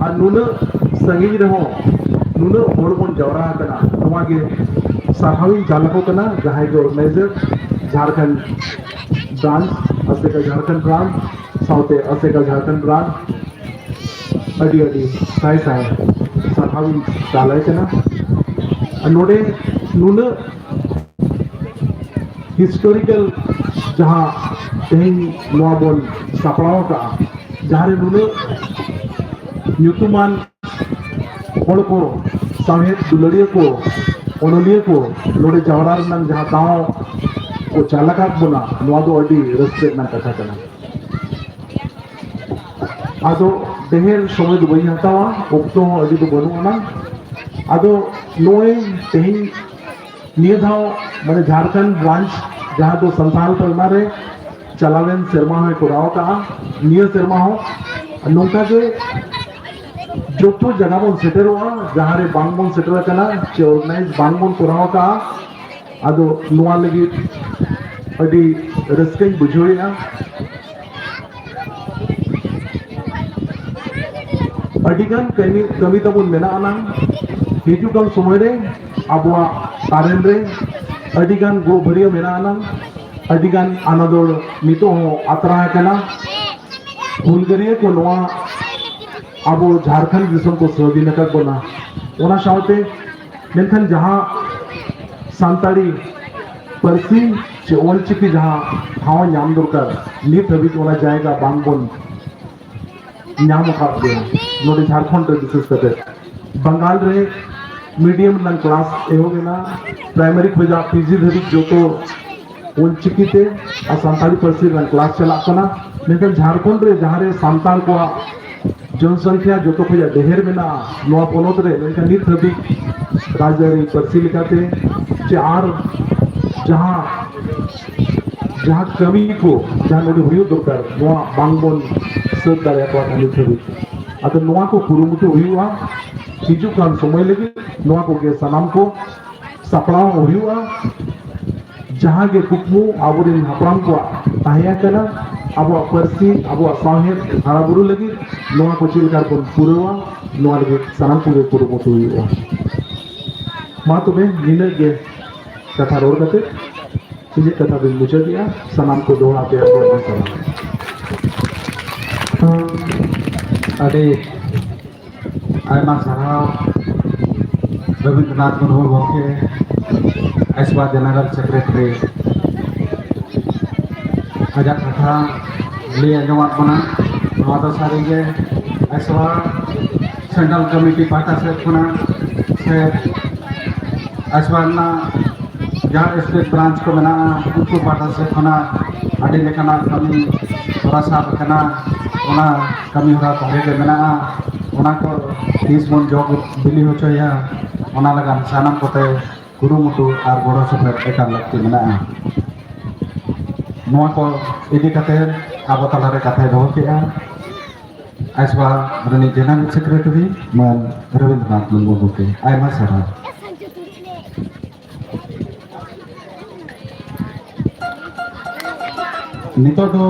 ᱟᱨ ᱱᱩᱱᱟᱹᱜ ᱥᱟᱺᱜᱤᱧ ᱨᱮᱦᱚᱸ ᱱᱩᱱᱟᱹᱜ ᱦᱚᱲ ᱵᱚᱱ ᱡᱟᱣᱨᱟ ᱟᱠᱟᱱᱟ, ᱱᱚᱣᱟ ᱜᱮ ᱥᱟᱨᱦᱟᱣ ᱤᱧ ᱪᱟᱞ ᱟᱠᱚ ᱠᱟᱱᱟ ᱡᱟᱦᱟᱸᱭ ᱜᱮ ᱚᱨᱜᱟᱱᱟᱭᱡᱟᱨ, ᱡᱷᱟᱲᱠᱷᱚᱸᱰ ᱵᱨᱟᱧᱪ, ᱟᱥᱮᱠᱟ ᱡᱷᱟᱲᱠᱷᱚᱸᱰ ᱵᱨᱟᱧᱪ, ᱥᱟᱶᱛᱮ ᱟᱥᱮᱠᱟ ᱡᱷᱟᱲᱠᱷᱚᱸᱰ ᱵᱨᱟᱧᱪ ᱟᱹᱰᱤ ᱟᱹᱰᱤ ᱥᱟᱭ ᱥᱟᱭ ᱥᱟᱨᱦᱟᱣ ᱤᱧ ᱪᱟᱞ ᱟᱭ ᱠᱟᱱᱟ᱾ ᱱᱚᱰᱮ ᱱᱩᱱᱟᱹᱜ ᱦᱤᱥᱴᱳᱨᱤᱠᱟᱞ ᱡᱟᱦᱟᱸ ᱛᱮᱦᱮᱧ ᱱᱚᱣᱟ ᱵᱚᱱ ᱥᱟᱯᱲᱟᱣ ᱟᱠᱟᱫᱼᱟ, ᱡᱟᱦᱟᱸ ᱨᱮ ᱱᱩᱱᱟᱹᱜ ᱧᱩᱛᱩᱢᱟᱱ ᱦᱚᱲ ᱠᱚ, ᱥᱟᱶᱦᱮᱫ ᱫᱩᱞᱟᱹᱲᱤᱭᱟᱹ ᱠᱚ, ᱚᱱᱚᱞᱤᱭᱟᱹ ᱠᱚ ᱱᱚᱰᱮ ᱡᱟᱣᱨᱟ ᱨᱮᱱᱟᱜ ᱡᱟᱦᱟᱸ ᱫᱟᱣ ᱠᱚ ᱪᱟᱞ ᱟᱠᱟᱫ ᱵᱚᱱᱟ, ᱱᱚᱣᱟ ᱫᱚ ᱟᱹᱰᱤ ᱨᱟᱹᱥᱠᱟᱹ ᱨᱮᱱᱟᱜ ᱠᱟᱛᱷᱟ ᱠᱟᱱᱟ᱾ ᱟᱫᱚ ᱰᱷᱮᱨ ᱥᱚᱢᱚᱭ ᱫᱚ ᱵᱟᱹᱧ ᱦᱟᱛᱟᱣᱟ, ᱚᱠᱛᱚ ᱦᱚᱸ ᱟᱹᱰᱤ ᱫᱚ ᱵᱟᱹᱱᱩᱜ ᱟᱱᱟ᱾ ᱟᱫᱚ ᱱᱚᱜᱼᱚᱭ ᱛᱮᱦᱮᱧ ᱱᱤᱭᱟᱹ ᱫᱷᱟᱣ ᱢᱟᱱᱮ ᱡᱷᱟᱲᱠᱷᱚᱸᱰ ᱵᱨᱟᱧᱪ ᱡᱟᱦᱟᱸ ᱫᱚ ᱥᱟᱱᱛᱟᱲ ᱯᱟᱨᱜᱟᱱᱟ ᱨᱮ ᱪᱟᱞᱟᱣᱮᱱ ᱥᱮᱨᱢᱟ ᱦᱚᱸᱭ ᱠᱚᱨᱟᱣ ᱟᱠᱟᱫᱼᱟ, ᱱᱤᱭᱟᱹ ᱥᱮᱨᱢᱟ ᱦᱚᱸ ᱱᱚᱝᱠᱟ ᱜᱮ ᱡᱚᱛᱚ ᱡᱟᱭᱜᱟ ᱵᱚᱱ ᱥᱮᱴᱮᱨᱚᱜᱼᱟ, ᱡᱟᱦᱟᱸ ᱨᱮ ᱵᱟᱝ ᱵᱚᱱ ᱥᱮᱴᱮᱨ ᱟᱠᱟᱱᱟ ᱪᱮ ᱚᱨᱜᱟᱱᱟᱭᱤᱡᱽ ᱵᱟᱝ ᱵᱚᱱ ᱠᱚᱨᱟᱣ ᱟᱠᱟᱫᱼᱟ᱾ ᱟᱫᱚ ᱱᱚᱣᱟ ᱞᱟᱹᱜᱤᱫ ᱟᱹᱰᱤ ᱨᱟᱹᱥᱠᱟᱹᱧ ᱵᱩᱡᱷᱟᱹᱣᱮᱫᱼᱟ᱾ ᱟᱹᱰᱤᱜᱟᱱ ᱠᱟᱹᱢᱤ, ᱠᱟᱹᱢᱤ ᱛᱟᱵᱚᱱ ᱢᱮᱱᱟᱜ ᱟᱱᱟᱝ᱾ ᱦᱤᱡᱩᱜ ᱠᱟᱱ ᱥᱚᱢᱚᱭ ᱨᱮ ᱟᱵᱚᱣᱟᱜ ᱛᱟᱨᱮᱱ ᱨᱮ ᱟᱹᱰᱤᱜᱟᱱ ᱜᱚᱜ ᱵᱷᱟᱹᱨᱭᱟᱹ ᱢᱮᱱᱟᱜ ᱟᱱᱟᱝ, ᱟᱹᱰᱤᱜᱟᱱ ᱟᱱᱟᱫᱚᱲ ᱱᱤᱛᱚᱜ ᱦᱚᱸ ᱟᱛᱨᱟ ᱟᱠᱟᱱᱟ᱾ ᱦᱩᱞᱜᱟᱹᱨᱭᱟᱹ ᱠᱚ ᱱᱚᱣᱟ ᱟᱵᱚ ᱡᱷᱟᱲᱠᱷᱚᱸᱰ ᱫᱤᱥᱚᱢ ᱠᱚ ᱥᱟᱹᱫᱷᱤᱱ ᱟᱠᱟᱫ ᱵᱚᱱᱟ, ᱚᱱᱟ ᱥᱟᱶᱛᱮ ᱢᱮᱱᱠᱷᱟᱱ ᱡᱟᱦᱟᱸ ᱥᱟᱱᱛᱟᱲᱤ ᱯᱟᱹᱨᱥᱤ ᱪᱮ ᱚᱞᱪᱤᱠᱤ ᱡᱟᱦᱟᱸ ᱴᱷᱟᱶ ᱧᱟᱢ ᱫᱚᱨᱠᱟᱨ, ᱱᱤᱛ ᱦᱟᱹᱵᱤᱡ ᱚᱱᱟ ᱡᱟᱭᱜᱟ ᱵᱟᱝ ᱵᱚᱱ ᱧᱟᱢ ᱟᱠᱟᱫ ᱜᱮᱭᱟ᱾ ᱱᱚᱰᱮ ᱡᱷᱟᱲᱠᱷᱚᱸᱰ ᱨᱮ ᱵᱤᱥᱮᱥ ᱠᱟᱛᱮ ᱵᱟᱝᱜᱟᱞ ᱨᱮ ᱢᱤᱰᱤᱭᱟᱢ ᱨᱮᱱᱟᱜ ᱠᱞᱟᱥ ᱮᱦᱚᱵ ᱮᱱᱟ, ᱯᱨᱟᱭᱢᱟᱨᱤ ᱠᱷᱚᱱᱟᱜ ᱯᱤᱡᱤ ᱫᱷᱟᱹᱵᱤᱡ ᱡᱚᱛᱚ ᱚᱞᱪᱤᱠᱤ ᱛᱮ ᱟᱨ ᱥᱟᱱᱛᱟᱲᱤ ᱯᱟᱹᱨᱥᱤ ᱨᱮᱱᱟᱜ ᱠᱞᱟᱥ ᱪᱟᱞᱟᱜ ᱠᱟᱱᱟ᱾ ᱢᱮᱱᱠᱷᱟᱱ ᱡᱷᱟᱲᱠᱷᱚᱸᱰ ᱨᱮ ᱡᱟᱦᱟᱸ ᱨᱮ ᱥᱟᱱᱛᱟᱲ ᱠᱚᱣᱟᱜ ᱡᱚᱱᱥᱚᱝᱠᱷᱭᱟ ᱡᱚᱛᱚ ᱠᱷᱚᱱᱟᱜ ᱰᱷᱮᱨ ᱢᱮᱱᱟᱜᱼᱟ ᱱᱚᱣᱟ ᱯᱚᱱᱚᱛ ᱨᱮ, ᱢᱮᱱᱠᱷᱟᱱ ᱱᱤᱛ ᱦᱟᱹᱵᱤᱡ ᱨᱟᱡᱽᱟᱹᱨᱤ ᱯᱟᱹᱨᱥᱤ ᱞᱮᱠᱟᱛᱮ ᱪᱮ ᱟᱨ ᱡᱟᱦᱟᱸ, ᱡᱟᱦᱟᱸ ᱠᱟᱹᱢᱤ ᱠᱚ ᱡᱟᱦᱟᱸ ᱱᱚᱰᱮ ᱦᱩᱭᱩᱜ ᱫᱚᱨᱠᱟᱨ, ᱱᱚᱣᱟ ᱵᱟᱝᱵᱚᱱ ᱥᱟᱹᱛ ᱫᱟᱲᱮᱭᱟᱠᱚᱣᱟ ᱱᱤᱛ ᱦᱟᱹᱵᱤᱡ᱾ ᱟᱫᱚ ᱱᱚᱣᱟ ᱠᱚ ᱠᱩᱨᱩᱢᱩᱴᱩ ᱦᱩᱭᱩᱜᱼᱟ, ᱦᱤᱡᱩᱜ ᱠᱟᱱ ᱥᱚᱢᱚᱭ ᱞᱟᱹᱜᱤᱫ ᱱᱚᱣᱟ ᱠᱚᱜᱮ ᱥᱟᱱᱟᱢ ᱠᱚ ᱥᱟᱯᱲᱟᱣ ᱦᱩᱭᱩᱜᱼᱟ᱾ ᱡᱟᱦᱟᱸ ᱜᱮ ᱠᱩᱠᱢᱩ ᱟᱵᱚᱨᱮᱱ ᱦᱟᱯᱲᱟᱢ ᱠᱚᱣᱟᱜ ᱛᱟᱦᱮᱸ ᱠᱟᱱᱟ, ᱟᱵᱚᱣᱟᱜ ᱯᱟᱹᱨᱥᱤ, ᱟᱵᱚᱣᱟᱜ ᱥᱟᱶᱦᱮᱫ ᱦᱟᱨᱟ ᱵᱩᱨᱩ ᱞᱟᱹᱜᱤᱫ ᱱᱚᱣᱟ ᱠᱚ ᱪᱮᱫ ᱞᱮᱠᱟ ᱵᱚᱱ ᱯᱩᱨᱟᱹᱣᱟ, ᱱᱚᱣᱟ ᱞᱟᱹᱜᱤᱫ ᱥᱟᱱᱟᱢ ᱠᱚᱜᱮ ᱠᱩᱨᱩᱢᱩᱴᱩ ᱦᱩᱭᱩᱜᱼᱟ᱾ ᱢᱟ ᱛᱚᱵᱮ ᱱᱤᱱᱟᱹᱜ ᱜᱮ ᱠᱟᱛᱷᱟ ᱨᱚᱲ ᱠᱟᱛᱮ ᱤᱧᱟᱹᱜ ᱠᱟᱛᱷᱟ ᱫᱚᱧ ᱢᱩᱪᱟᱹᱫᱮᱜᱼᱟ᱾ ᱥᱟᱱᱟᱢ ᱠᱚ ᱫᱚᱦᱲᱟ ᱛᱮ ᱟᱹᱰᱤ ᱟᱹᱰᱤ ᱥᱟᱨᱦᱟᱣ᱾ ᱟᱹᱰᱤ ᱟᱭᱢᱟ ᱥᱟᱨᱦᱟᱣ ᱨᱚᱵᱤᱱᱫᱨᱚᱱᱟᱛᱷ ᱢᱩᱨᱢᱩ ᱜᱚᱢᱠᱮ, ᱟᱭᱥᱵᱟ ᱡᱮᱱᱟᱨᱮᱞ ᱥᱮᱠᱨᱮᱴᱟᱨᱤ, ᱟᱡᱟᱜ ᱠᱟᱛᱷᱟ ᱞᱟᱹᱭ ᱟᱸᱡᱚᱢᱟᱫ ᱵᱚᱱᱟ᱾ ᱱᱚᱣᱟ ᱫᱚ ᱥᱟᱹᱨᱤᱜᱮ ᱟᱭᱥᱵᱟ ᱥᱮᱱᱴᱨᱟᱞ ᱠᱚᱢᱤᱴᱤ ᱯᱟᱦᱴᱟ ᱥᱮᱫ ᱠᱷᱚᱱᱟᱜ ᱥᱮ ᱟᱭᱥᱵᱟ ᱨᱮᱱᱟᱜ ᱡᱟᱦᱟᱸ ᱥᱴᱮᱴ ᱵᱨᱟᱧᱪ ᱠᱚ ᱢᱮᱱᱟᱜᱼᱟ, ᱩᱱᱠᱩ ᱯᱟᱦᱴᱟ ᱥᱮᱫ ᱠᱷᱚᱱᱟᱜ ᱟᱹᱰᱤ ᱞᱮᱠᱟᱱᱟᱜ ᱠᱟᱹᱢᱤ ᱦᱚᱨᱟ ᱥᱟᱵ ᱟᱠᱟᱱᱟ᱾ ᱚᱱᱟ ᱠᱟᱹᱢᱤ ᱦᱚᱨᱟ ᱛᱚᱸᱜᱮ ᱜᱮ ᱢᱮᱱᱟᱜᱼᱟ᱾ ᱚᱱᱟ ᱠᱚ ᱛᱤᱥ ᱵᱚᱱ ᱡᱚ ᱵᱤᱞᱤ ᱦᱚᱪᱚᱭᱟ, ᱚᱱᱟ ᱞᱟᱹᱜᱤᱫ ᱥᱟᱱᱟᱢ ᱠᱚᱛᱮ ᱠᱩᱨᱩᱢᱩᱴᱩ ᱟᱨ ᱜᱚᱲᱚ ᱥᱚᱯᱚᱦᱚᱫ ᱮᱠᱟᱞ ᱞᱟᱹᱠᱛᱤ ᱢᱮᱱᱟᱜᱼᱟ᱾ ᱱᱚᱣᱟ ᱠᱚ ᱤᱫᱤ ᱠᱟᱛᱮ ᱟᱵᱚ ᱛᱟᱞᱟᱨᱮ ᱠᱟᱛᱷᱟᱭ ᱫᱚᱦᱚ ᱠᱮᱫᱼᱟ ᱟᱭᱥᱵᱟ ᱨᱤᱱᱤᱡ ᱡᱮᱱᱟᱨᱮᱞ ᱥᱮᱠᱨᱮᱴᱟᱨᱤ ᱢᱟᱱ ᱨᱚᱵᱤᱱᱫᱨᱚᱱᱟᱛᱷ ᱢᱩᱨᱢᱩ ᱜᱚᱢᱠᱮ᱾ ᱟᱭᱢᱟ ᱥᱟᱨᱦᱟᱣ᱾ ᱱᱤᱛᱚᱜ ᱫᱚ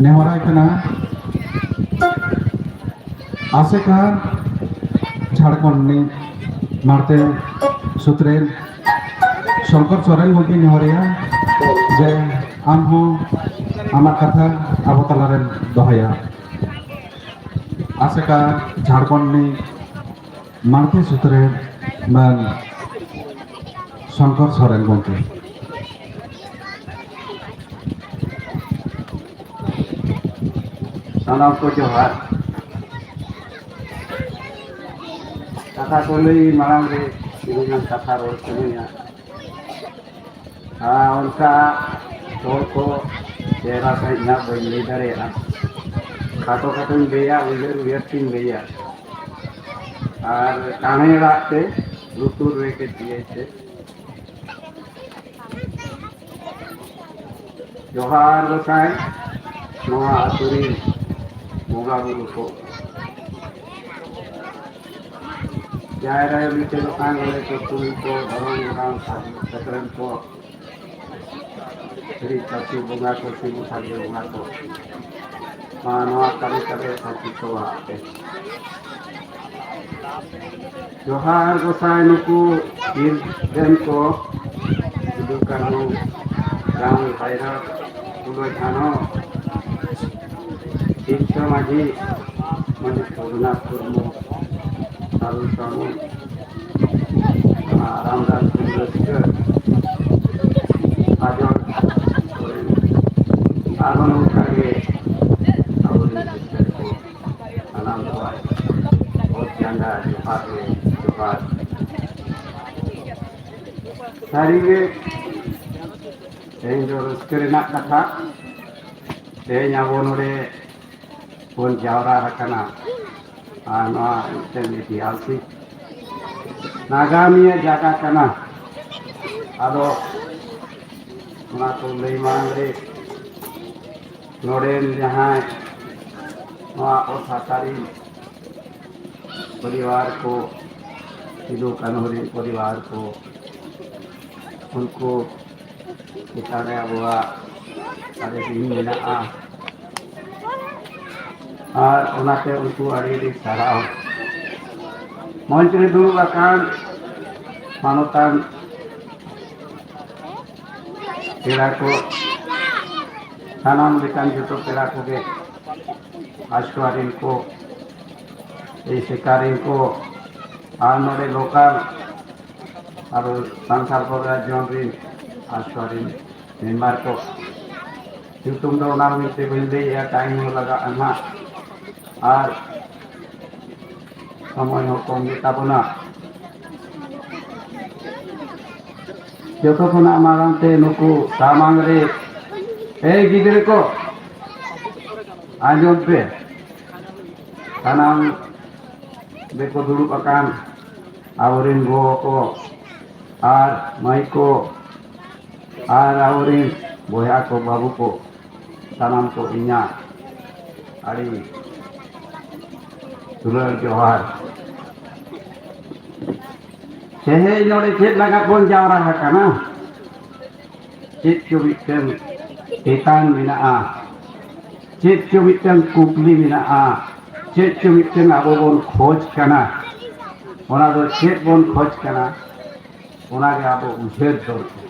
ᱱᱮᱦᱚᱨᱟᱭ ᱠᱟᱱᱟ ᱟᱥᱮᱠᱟ ᱡᱷᱟᱲᱠᱷᱚᱸᱰ ᱨᱤᱱᱤᱡ ᱢᱟᱲᱛᱮ ᱥᱩᱛᱨᱮᱱ ᱥᱚᱝᱠᱚᱨ ᱥᱚᱨᱮᱱ ᱜᱚᱢᱠᱮ ᱱᱮᱦᱚᱨᱤᱭᱟ ᱡᱮ ᱟᱢ ᱦᱚᱸ ᱟᱢᱟᱜ ᱠᱟᱛᱷᱟ ᱟᱵᱚ ᱛᱟᱞᱟᱨᱮᱢ ᱫᱚᱦᱚᱭᱟ᱾ ᱟᱥᱮᱠᱟ ᱡᱷᱟᱲᱠᱷᱚᱸᱰ ᱨᱤᱱᱤᱡ ᱢᱟᱲᱛᱮ ᱥᱩᱛᱨᱮ ᱢᱟᱱ ᱥᱚᱝᱠᱚᱨ ᱥᱚᱨᱮᱱ ᱜᱚᱢᱠᱮ᱾ ᱥᱟᱱᱟᱢ ᱠᱚ ᱡᱚᱦᱟᱨ᱾ ᱠᱟᱛᱷᱟ ᱠᱚ ᱞᱟᱹᱭ ᱢᱟᱲᱟᱝ ᱨᱮ ᱠᱤᱪᱷᱩ ᱜᱟᱱ ᱠᱟᱛᱷᱟ ᱨᱚᱲ ᱥᱟᱱᱟᱧᱟ᱾ ᱟᱨ ᱚᱱᱠᱟ ᱦᱚᱲ ᱠᱚ ᱪᱮᱦᱨᱟ ᱥᱟᱺᱦᱤᱡ ᱱᱟᱜ ᱵᱟᱹᱧ ᱞᱟᱹᱭ ᱫᱟᱲᱮᱭᱟᱜᱼᱟ᱾ ᱠᱷᱟᱴᱚ ᱠᱷᱟᱴᱚᱧ ᱞᱟᱹᱭᱟ, ᱩᱭᱦᱟᱹᱨ ᱩᱭᱦᱟᱹᱨ ᱛᱤᱧ ᱞᱟᱹᱭᱟ᱾ ᱟᱨ ᱠᱟᱹᱦᱱᱤ ᱨᱟᱜ ᱛᱮ ᱞᱩᱛᱩᱨ ᱨᱮ ᱠᱟᱹᱡ ᱤᱭᱟᱹᱭ ᱛᱮ᱾ ᱡᱚᱦᱟᱨ ᱜᱚᱸᱥᱟᱭ, ᱱᱚᱣᱟ ᱟᱹᱛᱩ ᱨᱤᱱ ᱵᱚᱸᱜᱟ ᱵᱩᱨᱩ ᱠᱚ, ᱡᱟᱦᱮᱨ ᱟᱭᱳ ᱢᱤᱫᱴᱮᱱ ᱫᱚᱠᱟᱱ ᱨᱮ ᱠᱚ ᱠᱩᱲᱤ ᱠᱚ, ᱫᱷᱚᱨᱚᱢ ᱜᱚᱲᱟᱱ ᱥᱟᱹᱫᱷᱩ ᱥᱮᱴᱮᱨᱮᱱ ᱠᱚ, ᱥᱟᱹᱨᱤ ᱥᱟᱹᱨᱤ ᱵᱚᱸᱜᱟ ᱠᱚ, ᱥᱤᱵ ᱥᱟᱹᱨᱤ ᱵᱚᱸᱜᱟ ᱠᱚ, ᱢᱟ ᱱᱚᱣᱟ ᱠᱟᱹᱢᱤ ᱛᱟᱞᱮ ᱥᱟᱹᱠᱷᱤ ᱠᱚᱣᱟ ᱟᱯᱮ᱾ ᱡᱚᱦᱟᱨ ᱜᱚᱸᱥᱟᱭ ᱱᱩᱠᱩ ᱵᱤᱨ ᱨᱮᱱ ᱠᱚ, ᱥᱤᱫᱩ ᱠᱟᱹᱱᱦᱩ, ᱪᱟᱸᱫ ᱵᱷᱟᱭᱨᱚ, ᱯᱷᱩᱞᱳ ᱡᱷᱟᱱᱚ, ᱛᱤᱞᱠᱟᱹ ᱢᱟᱹᱡᱷᱤ, ᱢᱟᱹᱡᱷᱤ ᱨᱚᱜᱷᱩᱱᱟᱛᱷ ᱢᱩᱨᱢᱩ, ᱥᱟᱹᱫᱷᱩ ᱥᱟᱹᱢᱩ, ᱟᱨ ᱟᱢᱫᱟ ᱨᱟᱹᱥᱠᱟᱹ ᱟᱸᱡᱚᱢ ᱟᱨᱦᱚᱸ ᱱᱚᱝᱠᱟ ᱜᱮ ᱟᱵᱚᱨᱮᱱ ᱥᱤᱥᱴᱟᱨ ᱠᱚ ᱥᱟᱱᱟᱢ ᱠᱚᱣᱟᱜ ᱚᱛ ᱡᱟᱸᱜᱟ ᱡᱚᱦᱟᱨ ᱨᱮ ᱡᱚᱦᱟᱨ᱾ ᱥᱟᱹᱨᱤᱜᱮ ᱛᱮᱦᱮᱧ ᱫᱚ ᱨᱟᱹᱥᱠᱟᱹ ᱨᱮᱱᱟᱜ ᱠᱟᱛᱷᱟ, ᱛᱮᱦᱮᱧ ᱟᱵᱚ ᱱᱚᱰᱮ ᱵᱚᱱ ᱡᱟᱣᱨᱟ ᱟᱠᱟᱱᱟ᱾ ᱟᱨ ᱱᱚᱣᱟ ᱢᱤᱫᱴᱮᱱ ᱤᱛᱤᱦᱟᱥᱤᱠ ᱱᱟᱜᱟᱢᱤᱭᱟᱹ ᱡᱟᱭᱜᱟ ᱠᱟᱱᱟ᱾ ᱟᱫᱚ ᱚᱱᱟ ᱠᱚ ᱞᱟᱹᱭ ᱢᱟᱲᱟᱝ ᱨᱮ ᱱᱚᱰᱮᱱ ᱡᱟᱦᱟᱸᱭ ᱱᱚᱣᱟ ᱚᱛ ᱦᱟᱥᱟ ᱨᱤᱱ ᱯᱚᱨᱤᱵᱟᱨ ᱠᱚ, ᱥᱤᱫᱩ ᱠᱟᱹᱱᱦᱩ ᱨᱤᱱ ᱯᱚᱨᱤᱵᱟᱨ ᱠᱚ, ᱩᱱᱠᱩ ᱪᱮᱛᱟᱱ ᱨᱮ ᱟᱵᱚᱣᱟᱜ ᱟᱹᱰᱤ ᱫᱤᱱ ᱢᱮᱱᱟᱜᱼᱟ᱾ ᱟᱨ ᱚᱱᱟᱛᱮ ᱩᱱᱠᱩ ᱟᱹᱰᱤ ᱟᱹᱰᱤ ᱥᱟᱨᱦᱟᱣ᱾ ᱢᱚᱧᱪ ᱨᱮ ᱫᱩᱲᱩᱵ ᱟᱠᱟᱱ ᱢᱟᱱᱚᱛᱟᱱ ᱯᱮᱲᱟ ᱠᱚ, ᱥᱟᱱᱟᱢ ᱞᱮᱠᱟᱱ ᱡᱚᱛᱚ ᱯᱮᱲᱟ ᱠᱚᱜᱮ, ᱟᱥᱲᱟ ᱨᱮᱱ ᱠᱚ, ᱮᱥᱮᱠᱟ ᱨᱮᱱ ᱠᱚ, ᱟᱨ ᱱᱚᱰᱮ ᱞᱳᱠᱟᱞ ᱟᱵᱚ ᱥᱟᱱᱛᱟᱲ ᱯᱨᱚᱡᱟ ᱡᱚᱱ ᱨᱮᱱ ᱟᱥᱲᱟ ᱨᱮᱱ ᱢᱮᱢᱵᱟᱨ ᱠᱚ, ᱧᱩᱛᱩᱢ ᱫᱚ ᱚᱱᱟ ᱢᱮᱱᱛᱮ ᱵᱟᱹᱧ ᱞᱟᱹᱭᱮᱜᱼᱟ, ᱴᱟᱭᱤᱢ ᱦᱚᱸ ᱞᱟᱜᱟᱜᱼᱟ ᱱᱟᱦᱟᱜ, ᱟᱨ ᱥᱚᱢᱚᱭ ᱦᱚᱸ ᱠᱚᱢ ᱜᱮᱛᱟ ᱵᱚᱱᱟ᱾ ᱡᱚᱛᱚ ᱠᱷᱚᱱᱟᱜ ᱢᱟᱲᱟᱝ ᱛᱮ ᱱᱩᱠᱩ ᱥᱟᱢᱟᱝ ᱨᱮ, ᱮᱭ ᱜᱤᱫᱽᱨᱟᱹ ᱠᱚ, ᱟᱸᱡᱚᱢ ᱯᱮ, ᱥᱟᱱᱟᱢ ᱨᱮᱠᱚ ᱫᱩᱲᱩᱵ ᱟᱠᱟᱱ ᱟᱵᱚᱨᱮᱱ ᱜᱚ ᱠᱚ ᱟᱨ ᱢᱟᱹᱭ ᱠᱚ ᱟᱨ ᱟᱵᱚᱨᱮᱱ ᱵᱚᱭᱦᱟ ᱠᱚ, ᱵᱟᱹᱵᱩ ᱠᱚ, ᱥᱟᱱᱟᱢ ᱠᱚ ᱤᱧᱟᱹᱜ ᱟᱹᱰᱤ ᱫᱩᱞᱟᱹᱲ ᱡᱚᱦᱟᱨ᱾ ᱛᱮᱦᱮᱧ ᱱᱚᱰᱮ ᱪᱮᱫ ᱞᱟᱹᱜᱤᱫ ᱵᱚᱱ ᱡᱟᱣᱨᱟ ᱟᱠᱟᱱᱟ? ᱪᱮᱫ ᱪᱚ ᱢᱤᱫᱴᱟᱝ ᱛᱮᱛᱟᱝ ᱢᱮᱱᱟᱜᱼᱟ, ᱪᱮᱫ ᱪᱚ ᱢᱤᱫᱴᱟᱝ ᱠᱩᱠᱞᱤ ᱢᱮᱱᱟᱜᱼᱟ, ᱪᱮᱫ ᱪᱚ ᱢᱤᱫᱴᱟᱝ ᱟᱵᱚ ᱵᱚᱱ ᱠᱷᱚᱡᱽ ᱠᱟᱱᱟ᱾ ᱚᱱᱟ ᱫᱚ ᱪᱮᱫ ᱵᱚᱱ ᱠᱷᱚᱡᱽ ᱠᱟᱱᱟ, ᱚᱱᱟᱜᱮ ᱟᱵᱚ ᱩᱭᱦᱟᱹᱨ ᱫᱚᱨᱠᱟᱨ᱾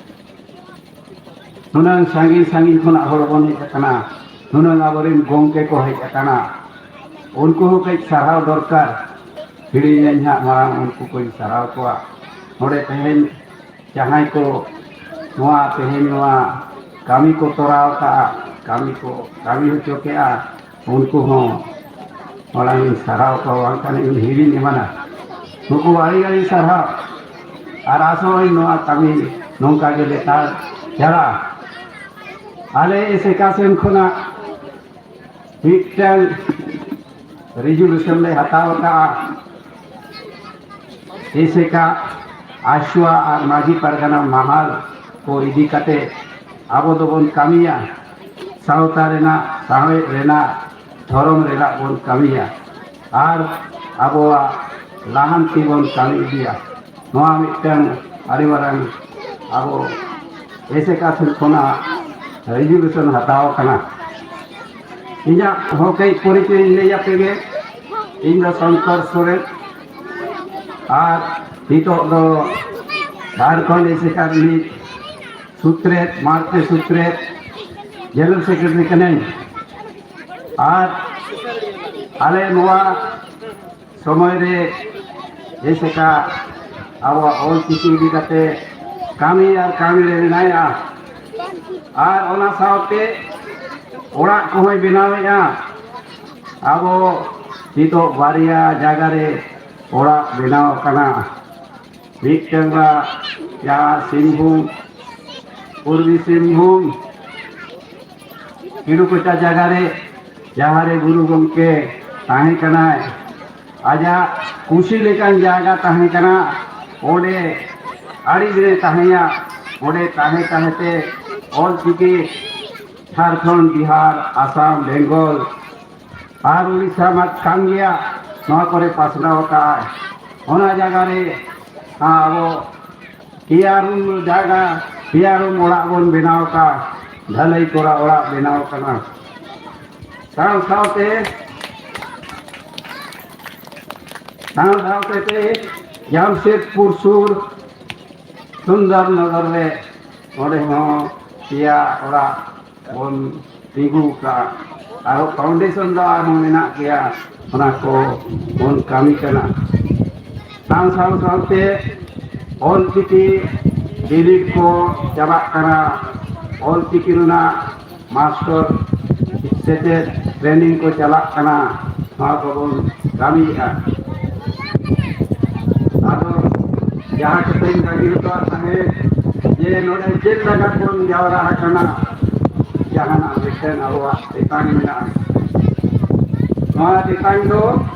ᱱᱩᱱᱟᱹᱝ ᱥᱟᱺᱜᱤᱧ ᱥᱟᱺᱜᱤᱧ ᱠᱷᱚᱱᱟᱜ ᱦᱚᱲ ᱵᱚᱱ ᱦᱮᱡ ᱟᱠᱟᱱᱟ, ᱱᱩᱱᱟᱹᱝ ᱟᱵᱚᱨᱮᱱ ᱜᱚᱢᱠᱮ ᱠᱚ ᱦᱮᱡ ᱟᱠᱟᱱᱟ, ᱩᱱᱠᱩ ᱦᱚᱸ ᱠᱟᱹᱡ ᱥᱟᱨᱦᱟᱣ ᱫᱚᱨᱠᱟᱨ᱾ ᱦᱤᱲᱤᱧᱟᱹᱧ ᱦᱟᱸᱜ ᱢᱟᱲᱟᱝ ᱩᱱᱠᱩ ᱠᱚᱧ ᱥᱟᱨᱦᱟᱣ ᱠᱚᱣᱟ᱾ ᱱᱚᱰᱮ ᱛᱮᱦᱮᱧ ᱡᱟᱦᱟᱸᱭ ᱠᱚ ᱱᱚᱣᱟ ᱛᱮᱦᱮᱧ ᱱᱚᱣᱟ ᱠᱟᱹᱢᱤ ᱠᱚ ᱛᱚᱨᱟᱣ ᱠᱟᱜᱼᱟ, ᱠᱟᱹᱢᱤ ᱠᱚ ᱠᱟᱹᱢᱤ ᱦᱚᱪᱚ ᱠᱮᱜᱼᱟ, ᱩᱱᱠᱩ ᱦᱚᱸ ᱢᱟᱲᱟᱝ ᱤᱧ ᱥᱟᱨᱦᱟᱣ ᱠᱚᱣᱟ, ᱵᱟᱝᱠᱷᱟᱱ ᱤᱧ ᱦᱤᱲᱤᱧ ᱮᱢᱟᱱᱟ᱾ ᱱᱩᱠᱩ ᱟᱹᱰᱤ ᱟᱹᱰᱤ ᱥᱟᱨᱦᱟᱣ᱾ ᱟᱨ ᱟᱥᱚᱜ ᱟᱹᱧ ᱱᱚᱣᱟ ᱠᱟᱹᱢᱤ ᱱᱚᱝᱠᱟ ᱜᱮ ᱞᱮᱛᱟᱲ ᱪᱟᱞᱟᱜᱼᱟ᱾ ᱟᱞᱮ ᱮᱥᱮᱠᱟ ᱥᱮᱱ ᱠᱷᱚᱱᱟᱜ ᱢᱤᱫᱴᱟᱝ ᱨᱮᱡᱩᱞᱩᱥᱚᱱ ᱞᱮ ᱦᱟᱛᱟᱣ ᱟᱠᱟᱫᱼᱟ᱾ ᱮᱥᱮᱠᱟ, ᱟᱥᱣᱟ ᱟᱨ ᱢᱟᱹᱡᱷᱤ ᱯᱟᱨᱜᱟᱱᱟ ᱢᱟᱦᱟᱞ ᱠᱚ ᱤᱫᱤ ᱠᱟᱛᱮ ᱟᱵᱚ ᱫᱚᱵᱚᱱ ᱠᱟᱹᱢᱤᱭᱟ᱾ ᱥᱟᱶᱛᱟ ᱨᱮᱱᱟᱜ, ᱥᱟᱶᱦᱮᱫ ᱨᱮᱱᱟᱜ, ᱫᱷᱚᱨᱚᱢ ᱨᱮᱱᱟᱜ ᱵᱚᱱ ᱠᱟᱹᱢᱤᱭᱟ ᱟᱨ ᱟᱵᱚᱣᱟᱜ ᱞᱟᱦᱟᱱᱛᱤ ᱵᱚᱱ ᱠᱟᱹᱢᱤ ᱤᱫᱤᱭᱟ᱾ ᱱᱚᱣᱟ ᱢᱤᱫᱴᱟᱝ ᱟᱹᱰᱤ ᱢᱟᱨᱟᱝ ᱟᱵᱚ ᱮᱥᱮᱠᱟ ᱥᱮᱫ ᱠᱷᱚᱱᱟᱜ ᱨᱮᱡᱩᱞᱩᱥᱚᱱ ᱦᱟᱛᱟᱣ ᱟᱠᱟᱱᱟ᱾ ᱤᱧᱟᱹᱜ ᱦᱚᱸ ᱠᱟᱹᱡ ᱯᱚᱨᱤᱪᱚᱭ ᱤᱧ ᱞᱟᱹᱭ ᱟᱯᱮ ᱜᱮ᱾ ᱤᱧ ᱫᱚ ᱥᱚᱝᱠᱚᱨ ᱥᱚᱨᱮᱱ ᱟᱨ ᱱᱤᱛᱚᱜ ᱫᱚ ᱡᱷᱟᱲᱠᱷᱚᱸᱰ ᱮᱥᱮᱠᱟ ᱨᱤᱱᱤᱡ ᱥᱩᱛᱨᱮᱛ, ᱢᱟᱲᱛᱮ ᱥᱩᱛᱨᱮᱛ, ᱡᱮᱱᱟᱨᱮᱞ ᱥᱮᱠᱨᱮᱴᱟᱨᱤ ᱠᱟᱹᱱᱟᱹᱧ᱾ ᱟᱨ ᱟᱞᱮ ᱱᱚᱣᱟ ᱥᱚᱢᱚᱭ ᱨᱮ ᱡᱮᱥᱮᱠᱟ ᱟᱵᱚᱣᱟᱜ ᱚᱞ ᱪᱤᱠᱤ ᱤᱫᱤ ᱠᱟᱛᱮ ᱠᱟᱹᱢᱤ ᱟᱨ ᱠᱟᱹᱢᱤ ᱨᱮ ᱢᱮᱱᱟᱭᱟ᱾ ᱟᱨ ᱚᱱᱟ ᱥᱟᱶᱛᱮ ᱚᱲᱟᱜ ᱠᱚᱦᱚᱸᱭ ᱵᱮᱱᱟᱣᱮᱫᱼᱟ᱾ ᱟᱵᱚ ᱱᱤᱛᱚᱜ ᱵᱟᱨᱭᱟ ᱡᱟᱭᱜᱟ ᱨᱮ ᱚᱲᱟᱜ ᱵᱮᱱᱟᱣ ᱟᱠᱟᱱᱟ᱾ ᱢᱤᱫᱴᱟᱝ ᱫᱚ ᱡᱟᱦᱟᱸ ᱥᱤᱝᱵᱷᱩᱢ, ᱯᱩᱨᱵᱤ ᱥᱤᱝᱵᱷᱩᱢ, ᱠᱤᱲᱩᱠᱚᱪᱟ ᱡᱟᱭᱜᱟ ᱨᱮ, ᱡᱟᱦᱟᱸ ᱨᱮ ᱜᱩᱨᱩ ᱜᱚᱢᱠᱮ ᱛᱟᱦᱮᱸ ᱠᱟᱱᱟᱭ, ᱟᱡᱟᱜ ᱠᱩᱥᱤ ᱞᱮᱠᱟᱱ ᱡᱟᱭᱜᱟ ᱛᱟᱦᱮᱸ ᱠᱟᱱᱟ᱾ ᱚᱸᱰᱮ ᱟᱹᱰᱤ ᱫᱤᱱᱮ ᱛᱟᱦᱮᱸᱭᱟ᱾ ᱚᱸᱰᱮ ᱛᱟᱦᱮᱸ ᱛᱟᱦᱮᱸ ᱛᱮ ᱚᱞ ᱪᱤᱠᱤ ᱡᱷᱟᱲᱠᱷᱚᱸᱰ, ᱵᱤᱦᱟᱨ, ᱟᱥᱟᱢ, ᱵᱮᱝᱜᱚᱞ ᱟᱨ ᱩᱲᱤᱥᱥᱟ ᱢᱟ ᱠᱟᱱ ᱜᱮᱭᱟ, ᱱᱚᱣᱟ ᱠᱚᱨᱮ ᱯᱟᱥᱱᱟᱣ ᱟᱠᱟᱫᱼᱟᱭ᱾ ᱚᱱᱟ ᱡᱟᱭᱜᱟ ᱨᱮ ᱟᱵᱚ ᱯᱮᱭᱟ ᱨᱩᱢ ᱡᱟᱭᱜᱟ, ᱯᱮᱭᱟ ᱨᱩᱢ ᱚᱲᱟᱜ ᱵᱚᱱ ᱵᱮᱱᱟᱣ ᱟᱠᱟᱫ, ᱰᱷᱟᱹᱞᱟᱹᱭ ᱠᱚᱨᱟ ᱚᱲᱟᱜ ᱵᱮᱱᱟᱣ ᱟᱠᱟᱱᱟ᱾ ᱥᱟᱶ ᱥᱟᱶᱛᱮ, ᱥᱟᱶ ᱥᱟᱶᱛᱮ ᱛᱮ ᱡᱟᱢᱥᱮᱫᱽᱯᱩᱨ ᱥᱩᱨ ᱥᱩᱱᱫᱚᱨ ᱱᱚᱜᱚᱨ ᱨᱮ ᱚᱸᱰᱮ ᱦᱚᱸ ᱯᱮᱭᱟ ᱚᱲᱟᱜ ᱵᱚᱱ ᱛᱤᱸᱜᱩ ᱟᱠᱟᱫᱼᱟ᱾ ᱟᱨᱦᱚᱸ ᱯᱷᱟᱣᱩᱱᱰᱮᱥᱚᱱ ᱫᱚ ᱟᱨᱦᱚᱸ ᱢᱮᱱᱟᱜ ᱜᱮᱭᱟ, ᱚᱱᱟ ᱠᱚ ᱵᱚᱱ ᱠᱟᱹᱢᱤ ᱠᱟᱱᱟ᱾ ᱥᱟᱶ ᱥᱟᱶ ᱥᱟᱶᱛᱮ ᱚᱞᱪᱤᱠᱤ ᱵᱤᱱᱤᱰ ᱠᱚ ᱪᱟᱞᱟᱜ ᱠᱟᱱᱟ, ᱚᱞᱪᱤᱠᱤ ᱨᱮᱱᱟᱜ ᱢᱟᱥᱴᱚᱨ ᱥᱮᱪᱮᱫ ᱴᱨᱮᱱᱤᱝ ᱠᱚ ᱪᱟᱞᱟᱜ ᱠᱟᱱᱟ, ᱱᱚᱣᱟ ᱠᱚᱵᱚᱱ ᱠᱟᱹᱢᱤᱭᱮᱫᱼᱟ᱾ ᱟᱫᱚ ᱡᱟᱦᱟᱸ ᱠᱟᱛᱷᱟᱧ ᱵᱟᱹᱜᱤ ᱦᱚᱴᱚᱣᱟᱜ ᱛᱟᱦᱮᱸᱫ, ᱡᱮ ᱱᱚᱰᱮ ᱪᱮᱫ ᱞᱟᱹᱜᱤᱫ ᱵᱚᱱ ᱡᱟᱣᱨᱟ ᱟᱠᱟᱱᱟ, ᱡᱟᱦᱟᱱᱟᱜ ᱢᱤᱫᱴᱮᱱ ᱟᱵᱚᱣᱟᱜ ᱛᱮᱛᱟᱝ ᱢᱮᱱᱟᱜᱼᱟ᱾ ᱱᱚᱣᱟ ᱛᱮᱛᱟᱝ ᱫᱚ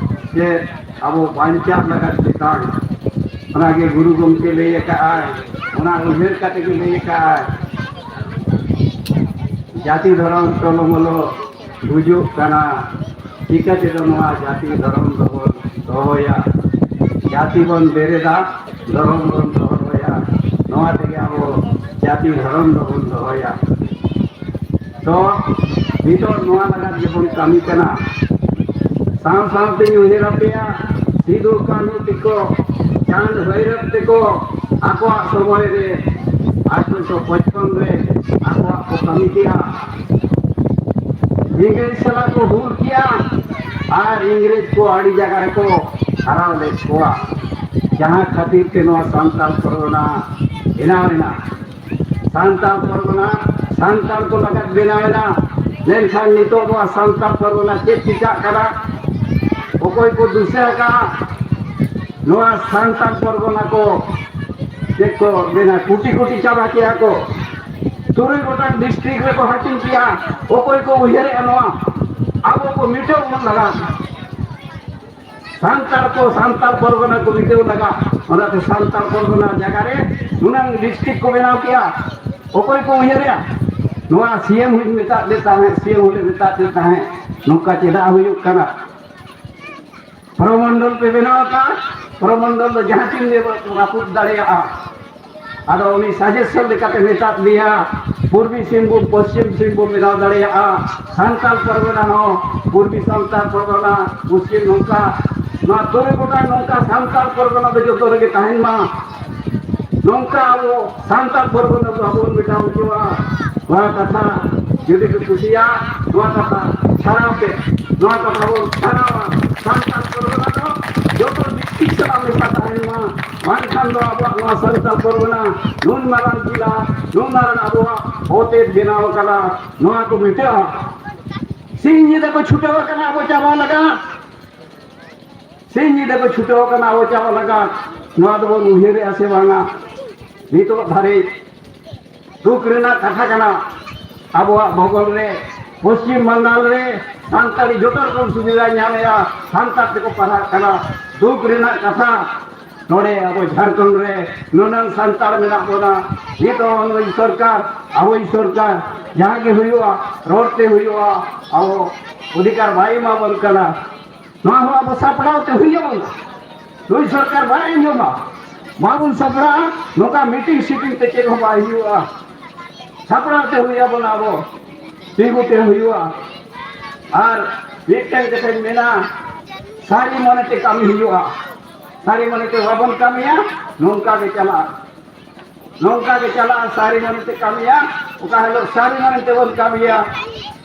ᱪᱮᱫ? ᱟᱵᱚ ᱵᱟᱧᱪᱟᱜ ᱞᱟᱹᱜᱤᱫ ᱛᱮᱛᱟᱝ᱾ ᱚᱱᱟᱜᱮ ᱜᱩᱨᱩ ᱜᱚᱢᱠᱮ ᱞᱟᱹᱭ ᱟᱠᱟᱫᱼᱟᱭ, ᱚᱱᱟ ᱩᱭᱦᱟᱹᱨ ᱠᱟᱛᱮ ᱜᱮ ᱞᱟᱹᱭ ᱟᱠᱟᱫᱼᱟᱭ, ᱡᱟᱹᱛᱤ ᱫᱷᱚᱨᱚᱢ ᱴᱚᱞᱚᱢᱚᱞᱚ ᱜᱩᱡᱩᱜ ᱠᱟᱱᱟ, ᱪᱤᱠᱟᱹ ᱛᱮᱫᱚ ᱱᱚᱣᱟ ᱡᱟᱹᱛᱤ ᱫᱷᱚᱨᱚᱢ ᱫᱚᱵᱚᱱ ᱫᱚᱦᱚᱭᱟ? ᱡᱟᱹᱛᱤ ᱵᱚᱱ ᱵᱮᱨᱮᱫᱟ, ᱫᱷᱚᱨᱚᱢ ᱵᱚᱱ ᱫᱚᱦᱚᱭᱟ, ᱱᱚᱣᱟ ᱛᱮᱜᱮ ᱟᱵᱚ ᱡᱟᱹᱛᱤ ᱫᱷᱚᱨᱚᱢ ᱫᱚᱵᱚᱱ ᱫᱚᱦᱚᱭᱟ᱾ ᱛᱚ ᱱᱤᱛᱚᱜ ᱱᱚᱣᱟ ᱞᱟᱹᱜᱤᱫ ᱜᱮᱵᱚᱱ ᱠᱟᱹᱢᱤ ᱠᱟᱱᱟ᱾ ᱥᱟᱶ ᱥᱟᱶᱛᱮᱧ ᱩᱭᱦᱟᱹᱨ ᱟᱯᱮᱭᱟ, ᱥᱤᱫᱩ ᱠᱟᱹᱱᱦᱩ ᱛᱮᱠᱚ, ᱪᱟᱸᱫ ᱵᱷᱟᱭᱨᱚᱵ ᱛᱮᱠᱚ ᱟᱠᱚᱣᱟᱜ ᱥᱚᱢᱚᱭ ᱨᱮ ᱟᱴᱷᱨᱚᱥᱚ ᱯᱚᱪᱯᱚᱱ ᱨᱮ ᱟᱠᱚᱣᱟᱜ ᱠᱚ ᱠᱟᱹᱢᱤ ᱠᱮᱜᱼᱟ᱾ ᱤᱝᱨᱮᱡᱽ ᱥᱟᱞᱟᱜ ᱠᱚ ᱦᱩᱞ ᱠᱮᱜᱼᱟ ᱟᱨ ᱤᱝᱨᱮᱡᱽ ᱠᱚ ᱟᱹᱰᱤ ᱡᱟᱭᱜᱟ ᱨᱮᱠᱚ ᱦᱟᱨᱟᱣ ᱞᱮᱫ ᱠᱚᱣᱟ, ᱡᱟᱦᱟᱸ ᱠᱷᱟᱹᱛᱤᱨ ᱛᱮ ᱱᱚᱣᱟ ᱥᱟᱱᱛᱟᱲ ᱯᱟᱨᱜᱟᱱᱟ ᱵᱮᱱᱟᱣ ᱮᱱᱟ᱾ ᱥᱟᱱᱛᱟᱲ ᱯᱟᱨᱜᱟᱱᱟ ᱥᱟᱱᱛᱟᱲ ᱠᱚ ᱞᱟᱹᱜᱤᱫ ᱵᱮᱱᱟᱣ ᱮᱱᱟ᱾ ᱢᱮᱱᱠᱷᱟᱱ ᱱᱤᱛᱚᱜ ᱱᱚᱣᱟ ᱥᱟᱱᱛᱟᱲ ᱯᱟᱨᱜᱟᱱᱟ ᱪᱮᱫ ᱪᱤᱠᱟᱜ ᱠᱟᱱᱟ? ᱚᱠᱚᱭ ᱠᱚ ᱫᱤᱥᱟᱹ ᱟᱠᱟᱫᱼᱟ? ᱱᱚᱣᱟ ᱥᱟᱱᱛᱟᱲ ᱯᱟᱨᱜᱟᱱᱟ ᱠᱚ ᱪᱮᱫ ᱠᱚ ᱢᱮᱱᱟ, ᱠᱩᱴᱤ ᱠᱩᱴᱤ ᱪᱟᱵᱟ ᱠᱮᱜᱼᱟ ᱠᱚ᱾ ᱛᱩᱨᱩᱭ ᱜᱚᱴᱟᱝ ᱰᱤᱥᱴᱨᱤᱠᱴ ᱨᱮᱠᱚ ᱦᱟᱹᱴᱤᱧ ᱠᱮᱜᱼᱟ᱾ ᱚᱠᱚᱭ ᱠᱚ ᱩᱭᱦᱟᱹᱨᱮᱜᱼᱟ ᱱᱚᱣᱟ? ᱟᱵᱚ ᱠᱚ ᱢᱤᱴᱟᱹᱣ ᱵᱚᱱ ᱞᱟᱜᱟᱣ᱾ ᱥᱟᱱᱛᱟᱲ ᱠᱚ, ᱥᱟᱱᱛᱟᱲ ᱯᱟᱨᱜᱟᱱᱟ ᱠᱚ ᱢᱤᱴᱟᱹᱣ ᱞᱟᱜᱟᱜ᱾ ᱚᱱᱟᱛᱮ ᱥᱟᱱᱛᱟᱲ ᱯᱟᱨᱜᱟᱱᱟ ᱡᱟᱭᱜᱟ ᱨᱮ ᱱᱩᱱᱟᱹᱝ ᱰᱤᱥᱴᱨᱤᱠᱴ ᱠᱚ ᱵᱮᱱᱟᱣ ᱠᱮᱜᱼᱟ᱾ ᱚᱠᱚᱭ ᱠᱚ ᱩᱭᱦᱟᱹᱨᱮᱜᱼᱟ? ᱱᱚᱣᱟ ᱥᱤ ᱮᱢ ᱦᱚᱸᱧ ᱢᱮᱛᱟᱫ ᱞᱮ ᱛᱟᱦᱮᱸᱫ, ᱥᱤ ᱮᱢ ᱦᱚᱸᱞᱮ ᱢᱮᱛᱟᱫ ᱞᱮ ᱛᱟᱦᱮᱸᱫ, ᱱᱚᱝᱠᱟ ᱪᱮᱫᱟᱜ ᱦᱩᱭᱩᱜ ᱠᱟᱱᱟ? ᱯᱨᱚᱢᱚᱱᱰᱚᱞ ᱯᱮ ᱵᱮᱱᱟᱣ ᱟᱠᱟᱫ, ᱯᱨᱚᱢᱚᱱᱰᱚᱞ ᱫᱚ ᱡᱟᱦᱟᱸ ᱛᱤᱱ ᱜᱮ ᱨᱟᱹᱯᱩᱫ ᱫᱟᱲᱮᱭᱟᱜᱼᱟ᱾ ᱟᱫᱚ ᱩᱱᱤ ᱥᱟᱡᱮᱥᱚᱱ ᱞᱮᱠᱟᱛᱮ ᱢᱮᱛᱟᱫ ᱞᱮᱭᱟ, ᱯᱩᱨᱵᱤ ᱥᱤᱝᱵᱷᱩᱢ, ᱯᱚᱥᱪᱤᱢ ᱥᱤᱝᱵᱷᱩᱢ ᱵᱮᱱᱟᱣ ᱫᱟᱲᱮᱭᱟᱜᱼᱟ, ᱥᱟᱱᱛᱟᱲ ᱯᱟᱨᱜᱟᱱᱟ ᱦᱚᱸ, ᱯᱩᱨᱵᱤ ᱥᱟᱱᱛᱟᱲ ᱯᱟᱨᱜᱟᱱᱟ, ᱯᱚᱥᱪᱤᱢ ᱱᱚᱝᱠᱟ, ᱱᱚᱣᱟ ᱛᱩᱨᱩᱭ ᱜᱚᱴᱟᱝ ᱱᱚᱝᱠᱟ ᱥᱟᱱᱛᱟᱲ ᱯᱟᱨᱜᱟᱱᱟ ᱫᱚ ᱡᱚᱛᱚ ᱨᱮᱜᱮ ᱛᱟᱦᱮᱱ ᱢᱟ᱾ ᱱᱚᱝᱠᱟ ᱟᱵᱚ ᱥᱟᱱᱛᱟᱲ ᱯᱟᱨᱜᱟᱱᱟ ᱫᱚ ᱟᱵᱚ ᱵᱚᱱ ᱢᱮᱴᱟᱣ ᱦᱚᱪᱚᱣᱟ᱾ ᱱᱚᱣᱟ ᱠᱟᱛᱷᱟ ᱡᱩᱫᱤ ᱯᱮ ᱠᱩᱥᱤᱭᱟ, ᱱᱚᱣᱟ ᱠᱟᱛᱷᱟ ᱪᱷᱟᱲᱟᱣ ᱯᱮ, ᱱᱚᱣᱟ ᱠᱟᱛᱷᱟ ᱵᱚᱱ ᱪᱷᱟᱲᱟᱣᱟ᱾ ᱥᱟᱱᱛᱟᱲ ᱯᱟᱨᱜᱟᱱᱟ ᱫᱚ ᱡᱚᱛᱚ ᱰᱤᱥᱴᱨᱤᱠᱴ ᱪᱟᱞᱟᱣ ᱞᱮᱠᱟ ᱛᱟᱦᱮᱱ ᱢᱟ, ᱵᱟᱝᱠᱷᱟᱱ ᱫᱚ ᱟᱵᱚᱣᱟᱜ ᱱᱚᱣᱟ ᱥᱟᱱᱛᱟᱲ ᱯᱚᱨᱜᱚᱱᱟ ᱱᱩᱱ ᱢᱟᱨᱟᱝ ᱡᱮᱞᱟ, ᱱᱩᱱ ᱢᱟᱨᱟᱝ ᱟᱵᱚᱣᱟᱜ ᱦᱚᱛᱮᱛ ᱵᱮᱱᱟᱣ ᱟᱠᱟᱱᱟ, ᱱᱚᱣᱟ ᱠᱚ ᱢᱤᱴᱟᱹᱜᱼᱟ᱾ ᱥᱤᱧ ᱧᱤᱫᱟᱹ ᱠᱚ ᱪᱷᱩᱴᱟᱹᱣ ᱟᱠᱟᱱᱟ ᱟᱵᱚ ᱪᱟᱵᱟ ᱞᱟᱜᱟ, ᱥᱤᱧ ᱧᱤᱫᱟᱹ ᱠᱚ ᱪᱷᱩᱴᱟᱹᱣ ᱟᱠᱟᱱᱟ ᱟᱵᱚ ᱪᱟᱵᱟ ᱞᱟᱜᱟ᱾ ᱱᱚᱣᱟ ᱫᱚᱵᱚᱱ ᱩᱭᱦᱟᱹᱨᱮᱜᱼᱟ ᱥᱮ ᱵᱟᱝᱟ? ᱱᱤᱛᱚᱜ ᱫᱷᱟᱹᱨᱤᱡ ᱫᱩᱠ ᱨᱮᱱᱟᱜ ᱠᱟᱛᱷᱟ ᱠᱟᱱᱟ᱾ ᱟᱵᱚᱣᱟᱜ ᱵᱷᱚᱜᱚᱞ ᱨᱮ, ᱯᱚᱥᱪᱤᱢ ᱵᱟᱝᱜᱟᱞ ᱨᱮ ᱥᱟᱱᱛᱟᱲᱤ ᱡᱚᱛᱚ ᱨᱚᱠᱚᱢ ᱥᱩᱵᱤᱫᱷᱟ ᱧᱟᱢᱮᱜᱼᱟ, ᱥᱟᱱᱛᱟᱲ ᱛᱮᱠᱚ ᱯᱟᱲᱦᱟᱜ ᱠᱟᱱᱟ᱾ ᱫᱩᱠ ᱨᱮᱱᱟᱜ ᱠᱟᱛᱷᱟ, ᱱᱚᱰᱮ ᱟᱵᱚ ᱡᱷᱟᱲᱠᱷᱚᱸᱰ ᱨᱮ ᱱᱩᱱᱟᱹᱝ ᱥᱟᱱᱛᱟᱲ ᱢᱮᱱᱟᱜ ᱵᱚᱱᱟ᱾ ᱱᱤᱛᱚᱜ ᱱᱩᱭ ᱥᱚᱨᱠᱟᱨ, ᱟᱵᱚᱭᱤᱡ ᱥᱚᱨᱠᱟᱨ, ᱡᱟᱦᱟᱸ ᱜᱮ ᱦᱩᱭᱩᱜᱼᱟ, ᱨᱚᱲ ᱛᱮ ᱦᱩᱭᱩᱜᱼᱟ, ᱟᱵᱚ ᱚᱫᱷᱤᱠᱟᱨ ᱵᱟᱭ ᱮᱢᱟ ᱵᱚᱱ ᱠᱟᱱᱟ᱾ ᱱᱚᱣᱟ ᱦᱚᱸ ᱟᱵᱚ ᱥᱟᱯᱲᱟᱣ ᱛᱮ ᱦᱩᱭ ᱟᱵᱚᱱᱟ᱾ ᱱᱩᱭ ᱥᱚᱨᱠᱟᱨ ᱵᱟᱭ ᱟᱸᱡᱚᱢᱟ, ᱵᱟᱵᱚᱱ ᱥᱟᱯᱲᱟᱜᱼᱟ, ᱱᱚᱝᱠᱟ ᱢᱤᱴᱤᱝ ᱥᱤᱴᱤᱝ ᱛᱮ ᱪᱮᱫ ᱦᱚᱸ ᱵᱟᱭ ᱦᱩᱭᱩᱜᱼᱟ᱾ ᱥᱟᱯᱲᱟᱣ ᱛᱮ ᱦᱩᱭ ᱟᱵᱚᱱᱟ, ᱟᱵᱚ ᱛᱤᱸᱜᱩ ᱛᱮ ᱦᱩᱭᱩᱜᱼᱟ᱾ ᱟᱨ ᱢᱤᱫᱴᱮᱱ ᱠᱟᱛᱷᱟᱧ ᱢᱮᱱᱟ, ᱥᱟᱹᱨᱤ ᱢᱚᱱᱮ ᱛᱮ ᱠᱟᱹᱢᱤ ᱦᱩᱭᱩᱜᱼᱟ, ᱥᱟᱹᱨᱤ ᱢᱚᱱᱮ ᱛᱮ ᱵᱟᱵᱚᱱ ᱠᱟᱹᱢᱤᱭᱟ, ᱱᱚᱝᱠᱟ ᱜᱮ ᱪᱟᱞᱟᱜᱼᱟ᱾ ᱱᱚᱝᱠᱟ ᱜᱮ ᱪᱟᱞᱟᱜᱼᱟ, ᱥᱟᱹᱨᱤ ᱢᱚᱱᱮ ᱛᱮ ᱠᱟᱹᱢᱤᱭᱟ᱾ ᱚᱠᱟ ᱦᱤᱞᱳᱜ ᱥᱟᱹᱨᱤ ᱢᱚᱱᱮ ᱛᱮᱵᱚᱱ ᱠᱟᱹᱢᱤᱭᱟ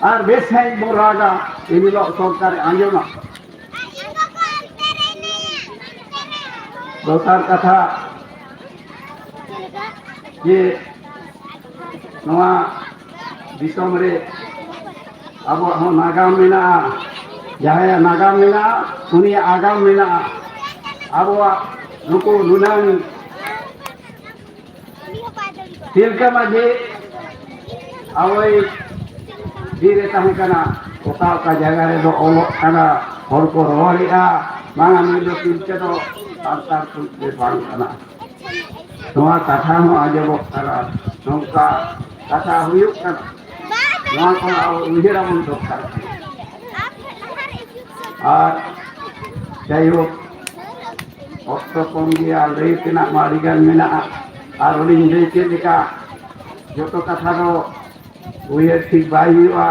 ᱟᱨ ᱵᱮᱥ ᱥᱟᱺᱦᱤᱡ ᱵᱚᱱ ᱨᱟᱜᱟ, ᱮᱱ ᱦᱤᱞᱳᱜ ᱥᱚᱨᱠᱟᱨᱮ ᱟᱸᱡᱚᱢᱟ᱾ ᱫᱚᱥᱟᱨ ᱠᱟᱛᱷᱟ ᱡᱮ ᱱᱚᱣᱟ ᱫᱤᱥᱚᱢ ᱨᱮ ᱟᱵᱚᱣᱟᱜ ᱦᱚᱸ ᱱᱟᱜᱟᱢ ᱢᱮᱱᱟᱜᱼᱟ᱾ ᱡᱟᱦᱟᱸᱭᱟᱜ ᱱᱟᱜᱟᱢ ᱢᱮᱱᱟᱜᱼᱟ, ᱩᱱᱤᱭᱟᱜ ᱟᱜᱟᱢ ᱢᱮᱱᱟᱜᱼᱟ᱾ ᱟᱵᱚᱣᱟᱜ ᱱᱩᱠᱩ ᱱᱩᱱᱟᱹᱝ ᱛᱤᱞᱠᱟᱹ ᱢᱟᱹᱡᱷᱤ ᱟᱵᱚᱭ ᱵᱤᱨ ᱮ ᱛᱟᱦᱮᱸ ᱠᱟᱱᱟ, ᱚᱠᱟ ᱚᱠᱟ ᱡᱟᱭᱜᱟ ᱨᱮᱫᱚ ᱚᱞᱚᱜ ᱠᱟᱱᱟ, ᱦᱚᱲ ᱠᱚ ᱨᱚᱲᱮᱜᱼᱟ, ᱵᱟᱝᱟ ᱱᱩᱭ ᱫᱚ ᱛᱤᱞᱠᱟᱹ ᱫᱚ ᱥᱟᱱᱛᱟᱲ ᱠᱚ ᱫᱚ ᱵᱟᱝ ᱠᱟᱱᱟ᱾ ᱱᱚᱣᱟ ᱠᱟᱛᱷᱟ ᱦᱚᱸ ᱟᱸᱡᱚᱢᱚᱜ ᱠᱟᱱᱟ, ᱱᱚᱝᱠᱟ ᱠᱟᱛᱷᱟ ᱦᱩᱭᱩᱜ ᱠᱟᱱᱟ᱾ ᱱᱚᱣᱟ ᱠᱚ ᱟᱵᱚ ᱩᱭᱦᱟᱹᱨ ᱟᱵᱚᱱ ᱫᱚᱨᱠᱟᱨ ᱠᱟᱱᱟ᱾ ᱟᱨ ᱡᱟᱭᱦᱳᱠ, ᱚᱠᱛᱚ ᱠᱚᱢ ᱜᱮᱭᱟ, ᱞᱟᱹᱭ ᱛᱮᱱᱟᱜ ᱢᱟ ᱟᱹᱰᱤ ᱜᱟᱱ ᱢᱮᱱᱟᱜᱼᱟ᱾ ᱟᱨ ᱚᱱᱮᱧ ᱞᱟᱹᱭ ᱠᱮᱫ ᱞᱮᱠᱟ, ᱡᱚᱛᱚ ᱠᱟᱛᱷᱟ ᱫᱚ ᱩᱭᱦᱟᱹᱨ ᱴᱷᱤᱠ ᱵᱟᱭ ᱦᱩᱭᱩᱜᱼᱟ,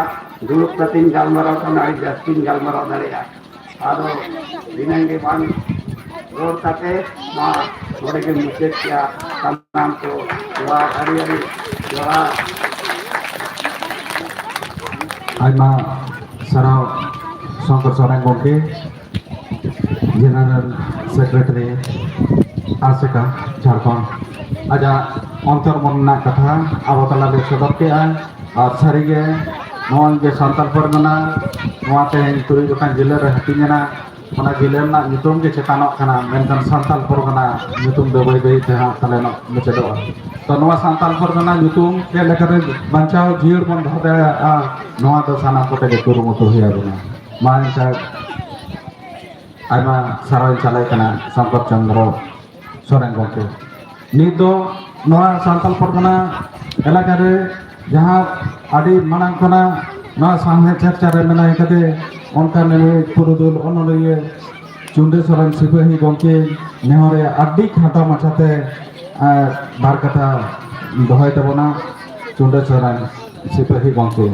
ᱫᱩᱲᱩᱵ ᱠᱟᱛᱮᱧ ᱜᱟᱞᱢᱟᱨᱟᱣ ᱠᱷᱟᱱ ᱟᱹᱰᱤ ᱡᱟᱹᱥᱛᱤᱧ ᱜᱟᱞᱢᱟᱨᱟᱣ ᱫᱟᱲᱮᱭᱟᱜᱼᱟ᱾ ᱟᱫᱚ ᱫᱷᱤᱱᱟᱹᱝ ᱜᱮ ᱵᱟᱝ ᱨᱚᱲ ᱠᱟᱛᱮ ᱢᱟ ᱱᱚᱰᱮ ᱜᱮ ᱢᱩᱪᱟᱹᱫ ᱠᱮᱜᱼᱟ᱾ ᱥᱟᱱᱟᱢ ᱠᱚ ᱡᱚᱦᱟᱨ, ᱟᱹᱰᱤ ᱟᱹᱰᱤ ᱡᱚᱦᱟᱨ᱾ ᱟᱭᱢᱟ ᱥᱟᱨᱦᱟᱣ ᱥᱚᱝᱠᱚᱨ ᱥᱚᱨᱮᱱ ᱜᱚᱢᱠᱮ, ᱡᱮᱱᱟᱨᱮᱞ ᱥᱮᱠᱨᱮᱴᱟᱨᱤ ᱟᱥᱮᱠᱟ ᱡᱷᱟᱲᱠᱷᱚᱸᱰ ᱟᱡᱟᱜ ᱚᱱᱛᱚᱨ ᱢᱚᱱ ᱨᱮᱱᱟᱜ ᱠᱟᱛᱷᱟ ᱟᱵᱚ ᱛᱟᱞᱟᱨᱮ ᱥᱚᱫᱚᱨ ᱠᱮᱫᱼᱟ᱾ ᱟᱨ ᱥᱟᱹᱨᱤᱜᱮ ᱱᱚᱜᱼᱚᱭ ᱡᱮ ᱥᱟᱱᱛᱟᱲ ᱯᱟᱨᱜᱟᱱᱟ ᱱᱚᱣᱟ ᱛᱮᱦᱮᱧ ᱛᱩᱨᱩᱭ ᱜᱚᱴᱟᱝ ᱡᱮᱞᱟ ᱨᱮ ᱦᱟᱹᱴᱤᱧ ᱮᱱᱟ, ᱚᱱᱟ ᱡᱮᱞᱟ ᱨᱮᱱᱟᱜ ᱧᱩᱛᱩᱢ ᱜᱮ ᱪᱮᱛᱟᱱᱚᱜ ᱠᱟᱱᱟ, ᱢᱮᱱᱠᱷᱟᱱ ᱥᱟᱱᱛᱟᱲ ᱯᱟᱨᱜᱟᱱᱟ ᱧᱩᱛᱩᱢ ᱫᱚ ᱵᱟᱹᱭ ᱵᱟᱹᱭ ᱛᱮ ᱦᱟᱸᱜ ᱯᱟᱞᱮᱱᱚᱜ ᱢᱩᱪᱟᱹᱫᱚᱜᱼᱟ᱾ ᱛᱚ ᱱᱚᱣᱟ ᱥᱟᱱᱛᱟᱲ ᱯᱟᱨᱜᱟᱱᱟ ᱧᱩᱛᱩᱢ ᱪᱮᱫ ᱞᱮᱠᱟᱛᱮ ᱵᱟᱧᱪᱟᱣ ᱡᱤᱭᱟᱹᱲ ᱵᱚᱱ ᱫᱚᱦᱚ ᱫᱟᱲᱮᱭᱟᱜᱼᱟ, ᱱᱚᱣᱟ ᱫᱚ ᱥᱟᱱᱟᱢ ᱠᱚᱛᱮ ᱜᱮ ᱠᱩᱨᱩᱢᱩᱴᱩ ᱦᱩᱭ ᱟᱵᱚᱱᱟ᱾ ᱢᱟ ᱮᱱᱠᱷᱟᱱ ᱟᱭᱢᱟ ᱥᱟᱨᱦᱟᱣ ᱤᱧ ᱪᱟᱞᱟᱭ ᱠᱟᱱᱟ ᱥᱚᱝᱠᱚᱨ ᱪᱚᱸᱫᱽᱨᱚ ᱥᱚᱨᱮᱱ ᱜᱚᱢᱠᱮ᱾ ᱱᱤᱛ ᱫᱚ ᱱᱚᱣᱟ ᱥᱟᱱᱛᱟᱲ ᱯᱟᱨᱜᱟᱱᱟ ᱮᱞᱟᱠᱟ ᱨᱮ ᱡᱟᱦᱟᱸ ᱟᱹᱰᱤ ᱢᱟᱲᱟᱝ ᱠᱷᱚᱱᱟᱜ ᱱᱚᱣᱟ ᱥᱟᱶᱦᱮᱫ ᱪᱟᱨᱪᱟ ᱨᱮ ᱢᱮᱱᱟᱭ ᱠᱟᱫᱮ, ᱚᱱᱠᱟᱱ ᱱᱩᱭ ᱯᱩᱨᱩᱫᱷᱩᱞ ᱚᱱᱚᱞᱤᱭᱟᱹ ᱪᱩᱱᱰᱟᱹ ᱥᱚᱨᱮᱱ ᱥᱤᱯᱟᱹᱦᱤ ᱜᱚᱢᱠᱮ ᱱᱮᱦᱚᱨᱮ ᱟᱹᱰᱤ ᱠᱷᱟᱴᱚ ᱢᱟᱪᱷᱟᱛᱮ, ᱟᱨ ᱵᱟᱨ ᱠᱟᱛᱷᱟ ᱫᱚᱦᱚᱭ ᱛᱟᱵᱚᱱᱟ ᱪᱩᱱᱰᱟᱹ ᱥᱚᱨᱮᱱ ᱥᱤᱯᱟᱹᱦᱤ ᱜᱚᱢᱠᱮ᱾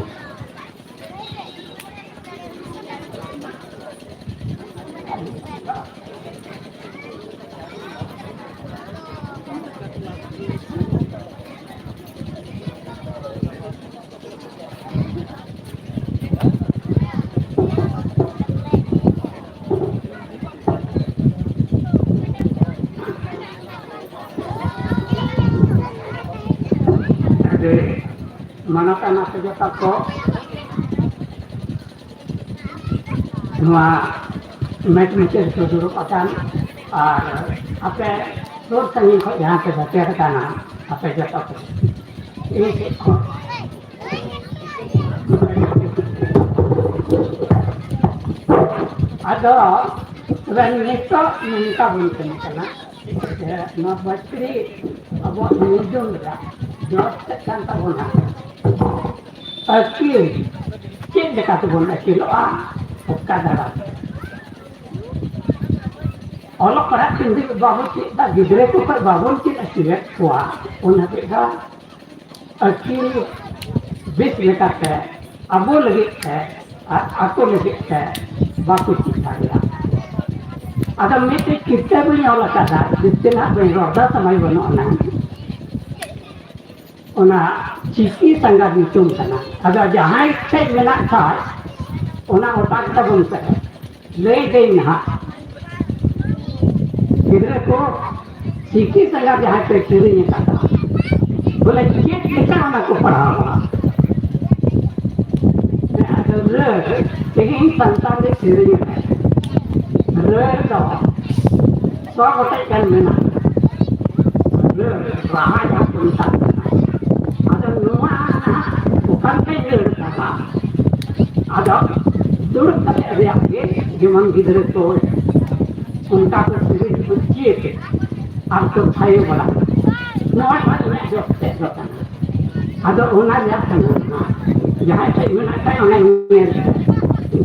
ᱟᱹᱰᱤ ᱢᱟᱱᱚᱛᱟᱱ ᱟᱯᱮ ᱡᱚᱛᱚ ᱠᱚ ᱱᱚᱣᱟ ᱢᱮᱫ ᱢᱩᱪᱟᱹᱫ ᱨᱮᱠᱚ ᱫᱩᱲᱩᱵ ᱟᱠᱟᱱ, ᱟᱨ ᱟᱯᱮ ᱥᱩᱨ ᱥᱟᱺᱜᱤᱧ ᱠᱷᱚᱱ ᱡᱟᱦᱟᱸ ᱯᱮ ᱥᱮᱴᱮᱨ ᱟᱠᱟᱱᱟ, ᱟᱯᱮ ᱡᱚᱛᱚ ᱠᱚ ᱤᱧ ᱥᱮᱫ ᱠᱷᱚᱱ᱾ ᱟᱫᱚ ᱛᱚᱵᱮ ᱱᱤᱛᱚᱜ ᱱᱚᱝᱠᱟ ᱵᱚᱱ ᱠᱟᱹᱢᱤ ᱠᱟᱱᱟ᱾ ᱱᱚᱣᱟ ᱵᱟᱹᱭᱥᱤ ᱟᱵᱚᱣᱟᱜ ᱧᱩᱛᱩᱢ ᱨᱮᱭᱟᱜ ᱡᱚᱥ ᱪᱮᱫ ᱠᱟᱱ ᱛᱟᱵᱚᱱᱟ? ᱟᱹᱠᱤᱞ᱾ ᱪᱮᱫ ᱞᱮᱠᱟ ᱛᱮᱵᱚᱱ ᱟᱹᱠᱤᱞᱚᱜᱼᱟ? ᱚᱠᱟ ᱫᱟᱨᱟᱭ ᱛᱮ? ᱚᱞᱚᱜ ᱯᱟᱲᱦᱟᱜ ᱛᱤᱱ ᱫᱷᱟᱹᱵᱤᱡ ᱵᱟᱵᱚᱱ ᱪᱮᱫ ᱮᱫᱟ, ᱜᱤᱫᱽᱨᱟᱹ ᱠᱚ ᱠᱷᱚᱱ ᱵᱟᱵᱚᱱ ᱪᱮᱫ ᱦᱚᱪᱚᱭᱮᱫ ᱠᱚᱣᱟ, ᱩᱱ ᱦᱟᱹᱵᱤᱡ ᱫᱚ ᱟᱹᱠᱤᱞ ᱵᱮᱥ ᱞᱮᱠᱟᱛᱮ ᱟᱵᱚ ᱞᱟᱹᱜᱤᱫ ᱛᱮ ᱟᱨ ᱟᱠᱚ ᱞᱟᱹᱜᱤᱫ ᱛᱮ ᱵᱟᱠᱚ ᱪᱮᱫ ᱫᱟᱲᱮᱭᱟᱜᱼᱟ᱾ ᱟᱫᱚ ᱢᱤᱫᱴᱮᱡ ᱠᱤᱛᱟᱹᱵ ᱤᱧ ᱚᱞ ᱟᱠᱟᱫᱟ, ᱡᱟᱹᱥᱛᱤ ᱱᱟᱦᱟᱜ ᱵᱟᱹᱧ ᱨᱚᱲ ᱮᱫᱟ, ᱥᱚᱢᱚᱭ ᱵᱟᱹᱱᱩᱜ ᱟᱱᱟᱝ᱾ ᱚᱱᱟ ᱪᱤᱠᱤ ᱥᱟᱸᱜᱟᱛ ᱧᱩᱛᱩᱢ ᱠᱟᱱᱟ᱾ ᱟᱫᱚ ᱡᱟᱦᱟᱸᱭ ᱴᱷᱮᱡ ᱢᱮᱱᱟᱜ ᱠᱷᱟᱡ, ᱚᱱᱟ ᱚᱴᱟᱜ ᱛᱟᱵᱚᱱ ᱯᱮ᱾ ᱞᱟᱹᱭ ᱫᱟᱹᱧ ᱱᱟᱦᱟᱜ, ᱜᱤᱫᱽᱨᱟᱹ ᱠᱚ ᱪᱤᱠᱤ ᱥᱟᱸᱜᱟᱛ ᱡᱟᱦᱟᱸᱭ ᱯᱮ ᱠᱤᱨᱤᱧ ᱟᱠᱟᱫᱟ, ᱵᱚᱞᱮ ᱪᱮᱫ ᱞᱮᱠᱟ ᱚᱱᱟ ᱠᱚ ᱯᱟᱲᱦᱟᱣ ᱠᱟᱱᱟ? ᱦᱮᱸ, ᱟᱫᱚ ᱨᱟᱹᱲ ᱛᱮᱜᱮ ᱤᱧ ᱥᱟᱱᱛᱟᱲ ᱨᱮ ᱠᱤᱨᱤᱧ ᱟᱠᱟᱫᱟ᱾ ᱨᱟᱹᱲ ᱫᱚ ᱥᱚ ᱜᱚᱴᱮᱡ ᱜᱟᱱ ᱢᱮᱱᱟᱜᱼᱟ᱾ ᱨᱟᱹᱲ ᱨᱟᱦᱟ ᱡᱟᱦᱟᱸ ᱠᱚ ᱢᱮᱛᱟᱜ ᱠᱟᱱᱟ, ᱟᱫᱚ ᱱᱚᱣᱟ ᱱᱟᱦᱟᱜ ᱚᱠᱟ ᱞᱮᱠᱟᱧ ᱨᱟᱹᱲ ᱠᱟᱫᱟ? ᱟᱫᱚ ᱫᱩᱲᱩᱵ ᱠᱟᱛᱮ ᱨᱮᱭᱟᱜ ᱜᱮ ᱡᱮᱢᱚᱱ ᱜᱤᱫᱽᱨᱟᱹ ᱠᱚ ᱚᱱᱠᱟ ᱠᱚ ᱥᱮᱨᱮᱧ ᱠᱚ ᱪᱮᱫ ᱟᱨ ᱠᱚ ᱛᱷᱟᱭᱚ ᱵᱟᱲᱟ᱾ ᱱᱚᱣᱟ ᱫᱚ ᱤᱧᱟᱹᱜ ᱡᱚᱥ ᱛᱮᱫ ᱫᱚ ᱠᱟᱱᱟ᱾ ᱟᱫᱚ ᱚᱱᱟ ᱨᱮᱭᱟᱜ ᱠᱟᱱᱟ, ᱡᱟᱦᱟᱸᱭ ᱴᱷᱮᱡ ᱢᱮᱱᱟᱜ ᱠᱷᱟᱡ ᱚᱱᱟ ᱧᱮᱞ ᱯᱮ᱾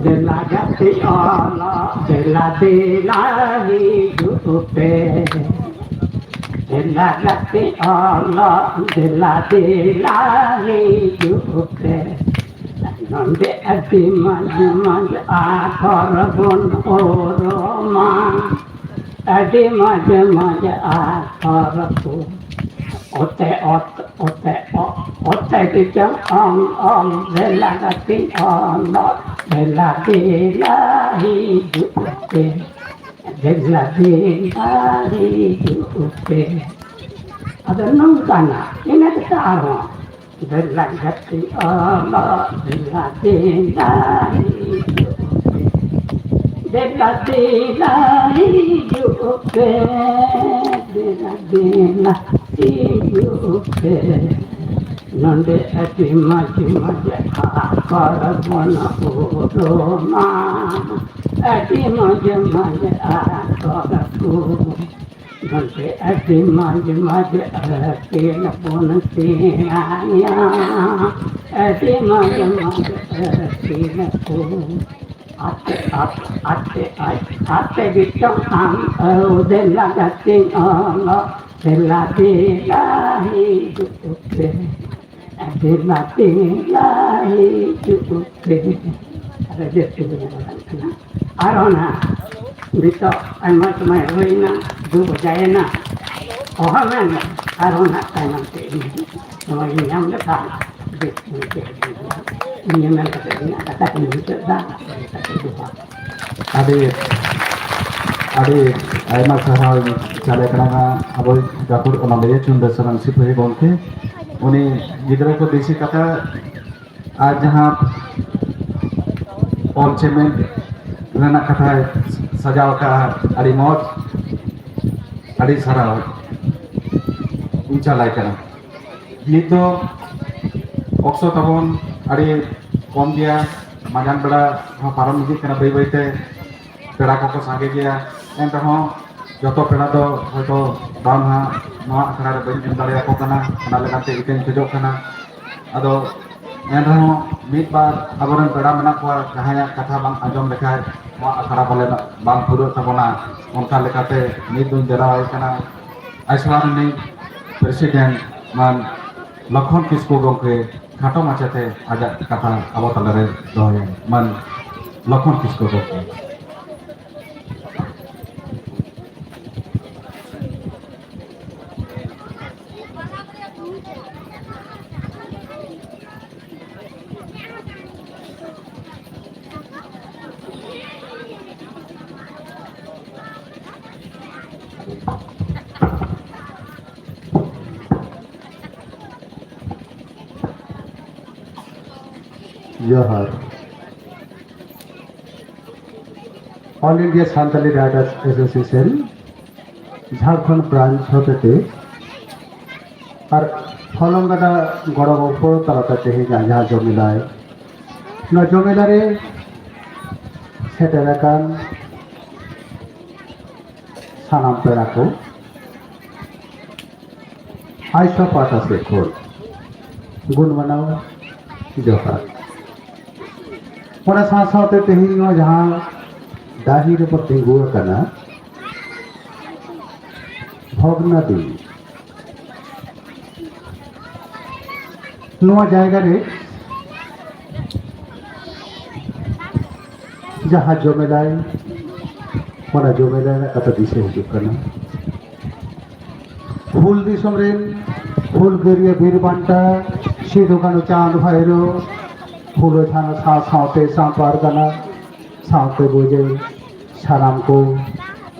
ᱫᱮᱞᱟ ᱜᱟᱛᱮ ᱚᱞᱚᱜ, ᱫᱮᱞᱟ ᱫᱮᱞᱟ ᱦᱤᱡᱩᱜ ᱯᱮ᱾ ᱫᱮᱞᱟ ᱜᱟᱛᱮ ᱚᱞᱚᱜ, ᱫᱮᱞᱟ ᱫᱮᱞᱟ ᱦᱤᱡᱩᱜ ᱯᱮ᱾ ᱱᱚᱰᱮ ᱟᱹᱰᱤ ᱢᱚᱡᱽ ᱢᱚᱡᱽ ᱟᱠᱷᱚᱨ ᱵᱚᱱ ᱚᱨᱚᱢᱟ, ᱟᱹᱰᱤ ᱢᱚᱡᱽ ᱢᱚᱡᱽ ᱟᱠᱷᱚᱨ ᱠᱚ᱾ ᱚᱛᱮ ᱚᱛ, ᱚᱛᱮ ᱚ, ᱚᱛᱮ ᱜᱮ ᱪᱚᱝ ᱚᱝ ᱚᱝ, ᱫᱮᱞᱟ ᱜᱟᱛᱮ ᱚᱞᱚᱜ, ᱫᱮᱞᱟ ᱫᱮᱞᱟ ᱦᱤᱡᱩᱜ ᱯᱮ, ᱫᱮᱞᱟ ᱫᱮᱞᱟ ᱦᱤᱡᱩᱜ ᱯᱮ᱾ ᱟᱫᱚ ᱱᱚᱝᱠᱟᱱᱟᱜ ᱤᱱᱟᱹ ᱠᱟᱛᱮ ᱟᱨᱦᱚᱸ ᱫᱮᱞᱟ ᱜᱟᱛᱮ ᱚᱞᱚᱜ, ᱫᱮᱞᱟ ᱫᱮᱞᱟ ᱦᱤᱡᱩᱜ ᱯᱮ᱾ ᱫᱮᱞᱟ ᱫᱮᱞᱟ ᱦᱤᱡᱩᱜ ᱯᱮ, ᱫᱮᱞᱟ ᱫᱮᱞᱟ ᱦᱤᱡᱩᱜ ᱯᱮ᱾ ᱱᱚᱰᱮ ᱟᱹᱰᱤ ᱢᱚᱡᱽ ᱢᱚᱡᱽ ᱟᱠᱷᱚᱨ ᱵᱚᱱ ᱩᱨᱩᱢᱟ, ᱟᱹᱰᱤ ᱢᱚᱡᱽ ᱢᱚᱡᱽ ᱟᱠᱷᱚᱨ ᱠᱚ᱾ ᱱᱚᱰᱮ ᱟᱹᱰᱤ ᱢᱚᱡᱽ ᱢᱚᱡᱽ ᱟᱹᱠᱤᱞ ᱵᱚᱱ ᱥᱮᱬᱟᱭᱟ, ᱟᱹᱰᱤ ᱢᱚᱡᱽ ᱢᱚᱡᱽ ᱟᱹᱠᱤᱞ ᱠᱚ᱾ ᱟᱛᱮ, ᱟᱛᱮ, ᱟᱛᱮ, ᱟᱛᱮ, ᱟᱛᱮ ᱜᱮᱪᱚᱝ ᱟᱢ ᱟᱹᱣ ᱫᱮᱞᱟ ᱜᱟᱛᱮᱧ ᱚᱞᱚᱜ, ᱫᱮᱞᱟ ᱫᱮᱞᱟ ᱦᱤᱡᱩᱜ ᱯᱮ᱾ ᱫᱮᱞᱟ ᱫᱮᱞᱟ ᱦᱤᱡᱩᱜ ᱯᱮ᱾ ᱟᱫᱚ ᱡᱟᱹᱥᱛᱤ ᱫᱚ ᱵᱟᱝ ᱠᱟᱱᱟ᱾ ᱟᱨᱦᱚᱸ ᱱᱟᱦᱟᱜ ᱱᱤᱛᱚᱜ ᱟᱭᱢᱟ ᱥᱚᱢᱚᱭ ᱦᱩᱭᱱᱟ, ᱫᱩ ᱵᱟᱡᱟᱭᱮᱱᱟ᱾ ᱚᱦᱚ ᱢᱮᱱ ᱟᱨᱦᱚᱸ ᱱᱟᱦᱟᱜ ᱛᱟᱭᱱᱚᱢ ᱛᱮ ᱤᱧ ᱥᱚᱢᱚᱭ ᱤᱧ ᱧᱟᱢ ᱞᱮᱠᱷᱟᱱ ᱵᱮᱥ ᱤᱧ ᱪᱮᱫ ᱤᱧ ᱢᱮᱱ ᱠᱟᱛᱮ ᱤᱧᱟᱹᱜ ᱠᱟᱛᱷᱟ ᱠᱚᱧ ᱢᱩᱪᱟᱹᱫ ᱮᱫᱟ᱾ ᱟᱹᱰᱤ ᱟᱹᱰᱤ ᱟᱭᱢᱟ ᱥᱟᱨᱦᱟᱣ ᱤᱧ ᱪᱟᱞ ᱟᱠᱟᱱᱟ ᱟᱵᱚ ᱜᱟᱹᱠᱷᱩᱲ ᱚᱱᱚᱞᱤᱭᱟᱹ ᱪᱩᱱᱰᱟᱹ ᱥᱚᱨᱮᱱ ᱥᱤᱯᱟᱹᱦᱤ ᱜᱚᱢᱠᱮ᱾ ᱩᱱᱤ ᱜᱤᱫᱽᱨᱟᱹ ᱠᱚ ᱵᱤᱥᱤ ᱠᱟᱛᱷᱟ ᱟᱨ ᱡᱟᱦᱟᱸ ᱚᱞ ᱪᱮᱢᱮᱫ ᱨᱮᱱᱟᱜ ᱠᱟᱛᱷᱟᱭ ᱥᱟᱡᱟᱣ ᱟᱠᱟᱫᱼᱟ, ᱟᱹᱰᱤ ᱢᱚᱡᱽ, ᱟᱹᱰᱤ ᱥᱟᱨᱦᱟᱣ ᱤᱧ ᱪᱟᱞᱟᱭ ᱠᱟᱱᱟ᱾ ᱱᱤᱛ ᱫᱚ ᱚᱠᱛᱚ ᱛᱟᱵᱚᱱ ᱟᱹᱰᱤ ᱠᱚᱢ ᱜᱮᱭᱟ, ᱢᱟᱡᱟᱱ ᱵᱮᱲᱟ ᱦᱚᱸ ᱯᱟᱨᱚᱢ ᱤᱫᱤᱜ ᱠᱟᱱᱟ ᱵᱟᱹᱭ ᱵᱟᱹᱭᱛᱮ, ᱯᱮᱲᱟ ᱠᱚᱠᱚ ᱥᱟᱸᱜᱮ ᱜᱮᱭᱟ, ᱮᱱ ᱨᱮᱦᱚᱸ ᱡᱚᱛᱚ ᱯᱮᱲᱟ ᱫᱚ ᱦᱚᱭᱛᱚ ᱫᱟᱣ ᱱᱟᱦᱟᱜ ᱱᱚᱣᱟ ᱟᱠᱷᱲᱟ ᱨᱮ ᱵᱟᱹᱧ ᱮᱢ ᱫᱟᱲᱮᱭᱟᱠᱚ ᱠᱟᱱᱟ, ᱚᱱᱟ ᱞᱮᱠᱟᱛᱮ ᱤᱠᱟᱹᱧ ᱠᱷᱚᱡᱚᱜ ᱠᱟᱱᱟ᱾ ᱟᱫᱚ ᱮᱱ ᱨᱮᱦᱚᱸ ᱢᱤᱫ ᱵᱟᱨ ᱟᱵᱚᱨᱮᱱ ᱯᱮᱲᱟ ᱢᱮᱱᱟᱜ ᱠᱚᱣᱟ, ᱡᱟᱦᱟᱸᱭᱟᱜ ᱠᱟᱛᱷᱟ ᱵᱟᱝ ᱟᱸᱡᱚᱢ ᱞᱮᱠᱷᱟᱡ ᱱᱚᱣᱟ ᱟᱠᱷᱲᱟ ᱯᱟᱞᱮ ᱵᱟᱝ ᱯᱩᱨᱟᱹᱜ ᱛᱟᱵᱚᱱᱟ, ᱚᱱᱠᱟ ᱞᱮᱠᱟᱛᱮ ᱱᱤᱛ ᱫᱚᱧ ᱫᱮᱞᱟᱣᱟᱭ ᱠᱟᱱᱟ ᱟᱥᱲᱟ ᱨᱤᱱᱤᱡ ᱯᱨᱮᱥᱤᱰᱮᱱᱴ ᱢᱟᱱ ᱞᱚᱠᱷᱚᱱ ᱠᱤᱥᱠᱩ ᱜᱚᱢᱠᱮ ᱠᱷᱟᱴᱚ ᱢᱟᱪᱷᱟᱛᱮ ᱟᱡᱟᱜ ᱠᱟᱛᱷᱟ ᱟᱵᱚ ᱛᱟᱞᱟᱨᱮ ᱫᱚᱦᱚᱭᱟ᱾ ᱢᱟᱱ ᱞᱚᱠᱷᱚᱱ ᱠᱤᱥᱠᱩ ᱜᱚᱢᱠᱮ᱾ ᱡᱚᱦᱟᱨ᱾ All India Santali Writers Association Jharkhand branch ᱦᱚᱛᱮᱛᱮ ᱟᱨ ᱦᱚᱞᱚᱝ ᱜᱟᱰᱟ ᱜᱚᱲᱚ ᱜᱚᱯᱚᱲ ᱛᱟᱞᱟᱛᱮ ᱛᱮᱦᱮᱧᱟᱜ ᱡᱟᱦᱟᱸ ᱡᱚᱢᱮᱞᱟᱭ, ᱱᱚᱣᱟ ᱡᱚᱢᱮᱞᱟ ᱨᱮ ᱥᱮᱴᱮᱨ ᱟᱠᱟᱱ ᱥᱟᱱᱟᱢ ᱯᱮᱲᱟ ᱠᱚ, ᱟᱭᱥᱟ ᱯᱟᱦᱴᱟ ᱥᱮᱫ ᱠᱷᱚᱱ ᱜᱩᱱ ᱢᱟᱱᱟᱣ ᱡᱚᱦᱟᱨ᱾ ᱚᱱᱟ ᱥᱟᱶ ᱥᱟᱶᱛᱮ ᱛᱮᱦᱮᱧ ᱱᱚᱣᱟ ᱡᱟᱦᱟᱸ ᱰᱟᱹᱦᱤ ᱨᱮᱵᱚ ᱛᱤᱸᱜᱩ ᱟᱠᱟᱱᱟ, ᱵᱷᱚᱜᱽᱱᱟᱰᱤ, ᱱᱚᱣᱟ ᱡᱟᱭᱜᱟ ᱨᱮ ᱡᱟᱦᱟᱸ ᱡᱚᱢᱮᱞᱟᱭ, ᱚᱱᱟ ᱡᱚᱢᱮᱞᱟᱭ ᱨᱮᱱᱟᱜ ᱠᱟᱛᱷᱟ ᱫᱤᱥᱟᱹ ᱦᱤᱡᱩᱜ ᱠᱟᱱᱟ᱾ ᱦᱩᱞ ᱫᱤᱥᱚᱢ ᱨᱮᱱ ᱦᱩᱞᱜᱟᱹᱨᱤᱭᱟᱹ ᱵᱤᱨ ᱵᱟᱱᱴᱟ ᱥᱤᱫᱩ ᱠᱟᱹᱱᱦᱩ ᱪᱟᱸᱫᱽ ᱵᱷᱟᱭᱨᱳ, ᱯᱷᱩᱞᱳ ᱡᱷᱟᱱᱳ ᱥᱟᱶ ᱥᱟᱶᱛᱮ ᱥᱟᱢ ᱯᱟᱨᱜᱟᱱᱟ ᱥᱟᱶᱛᱮ ᱵᱩᱡᱮ ᱥᱟᱱᱟᱢ ᱠᱚ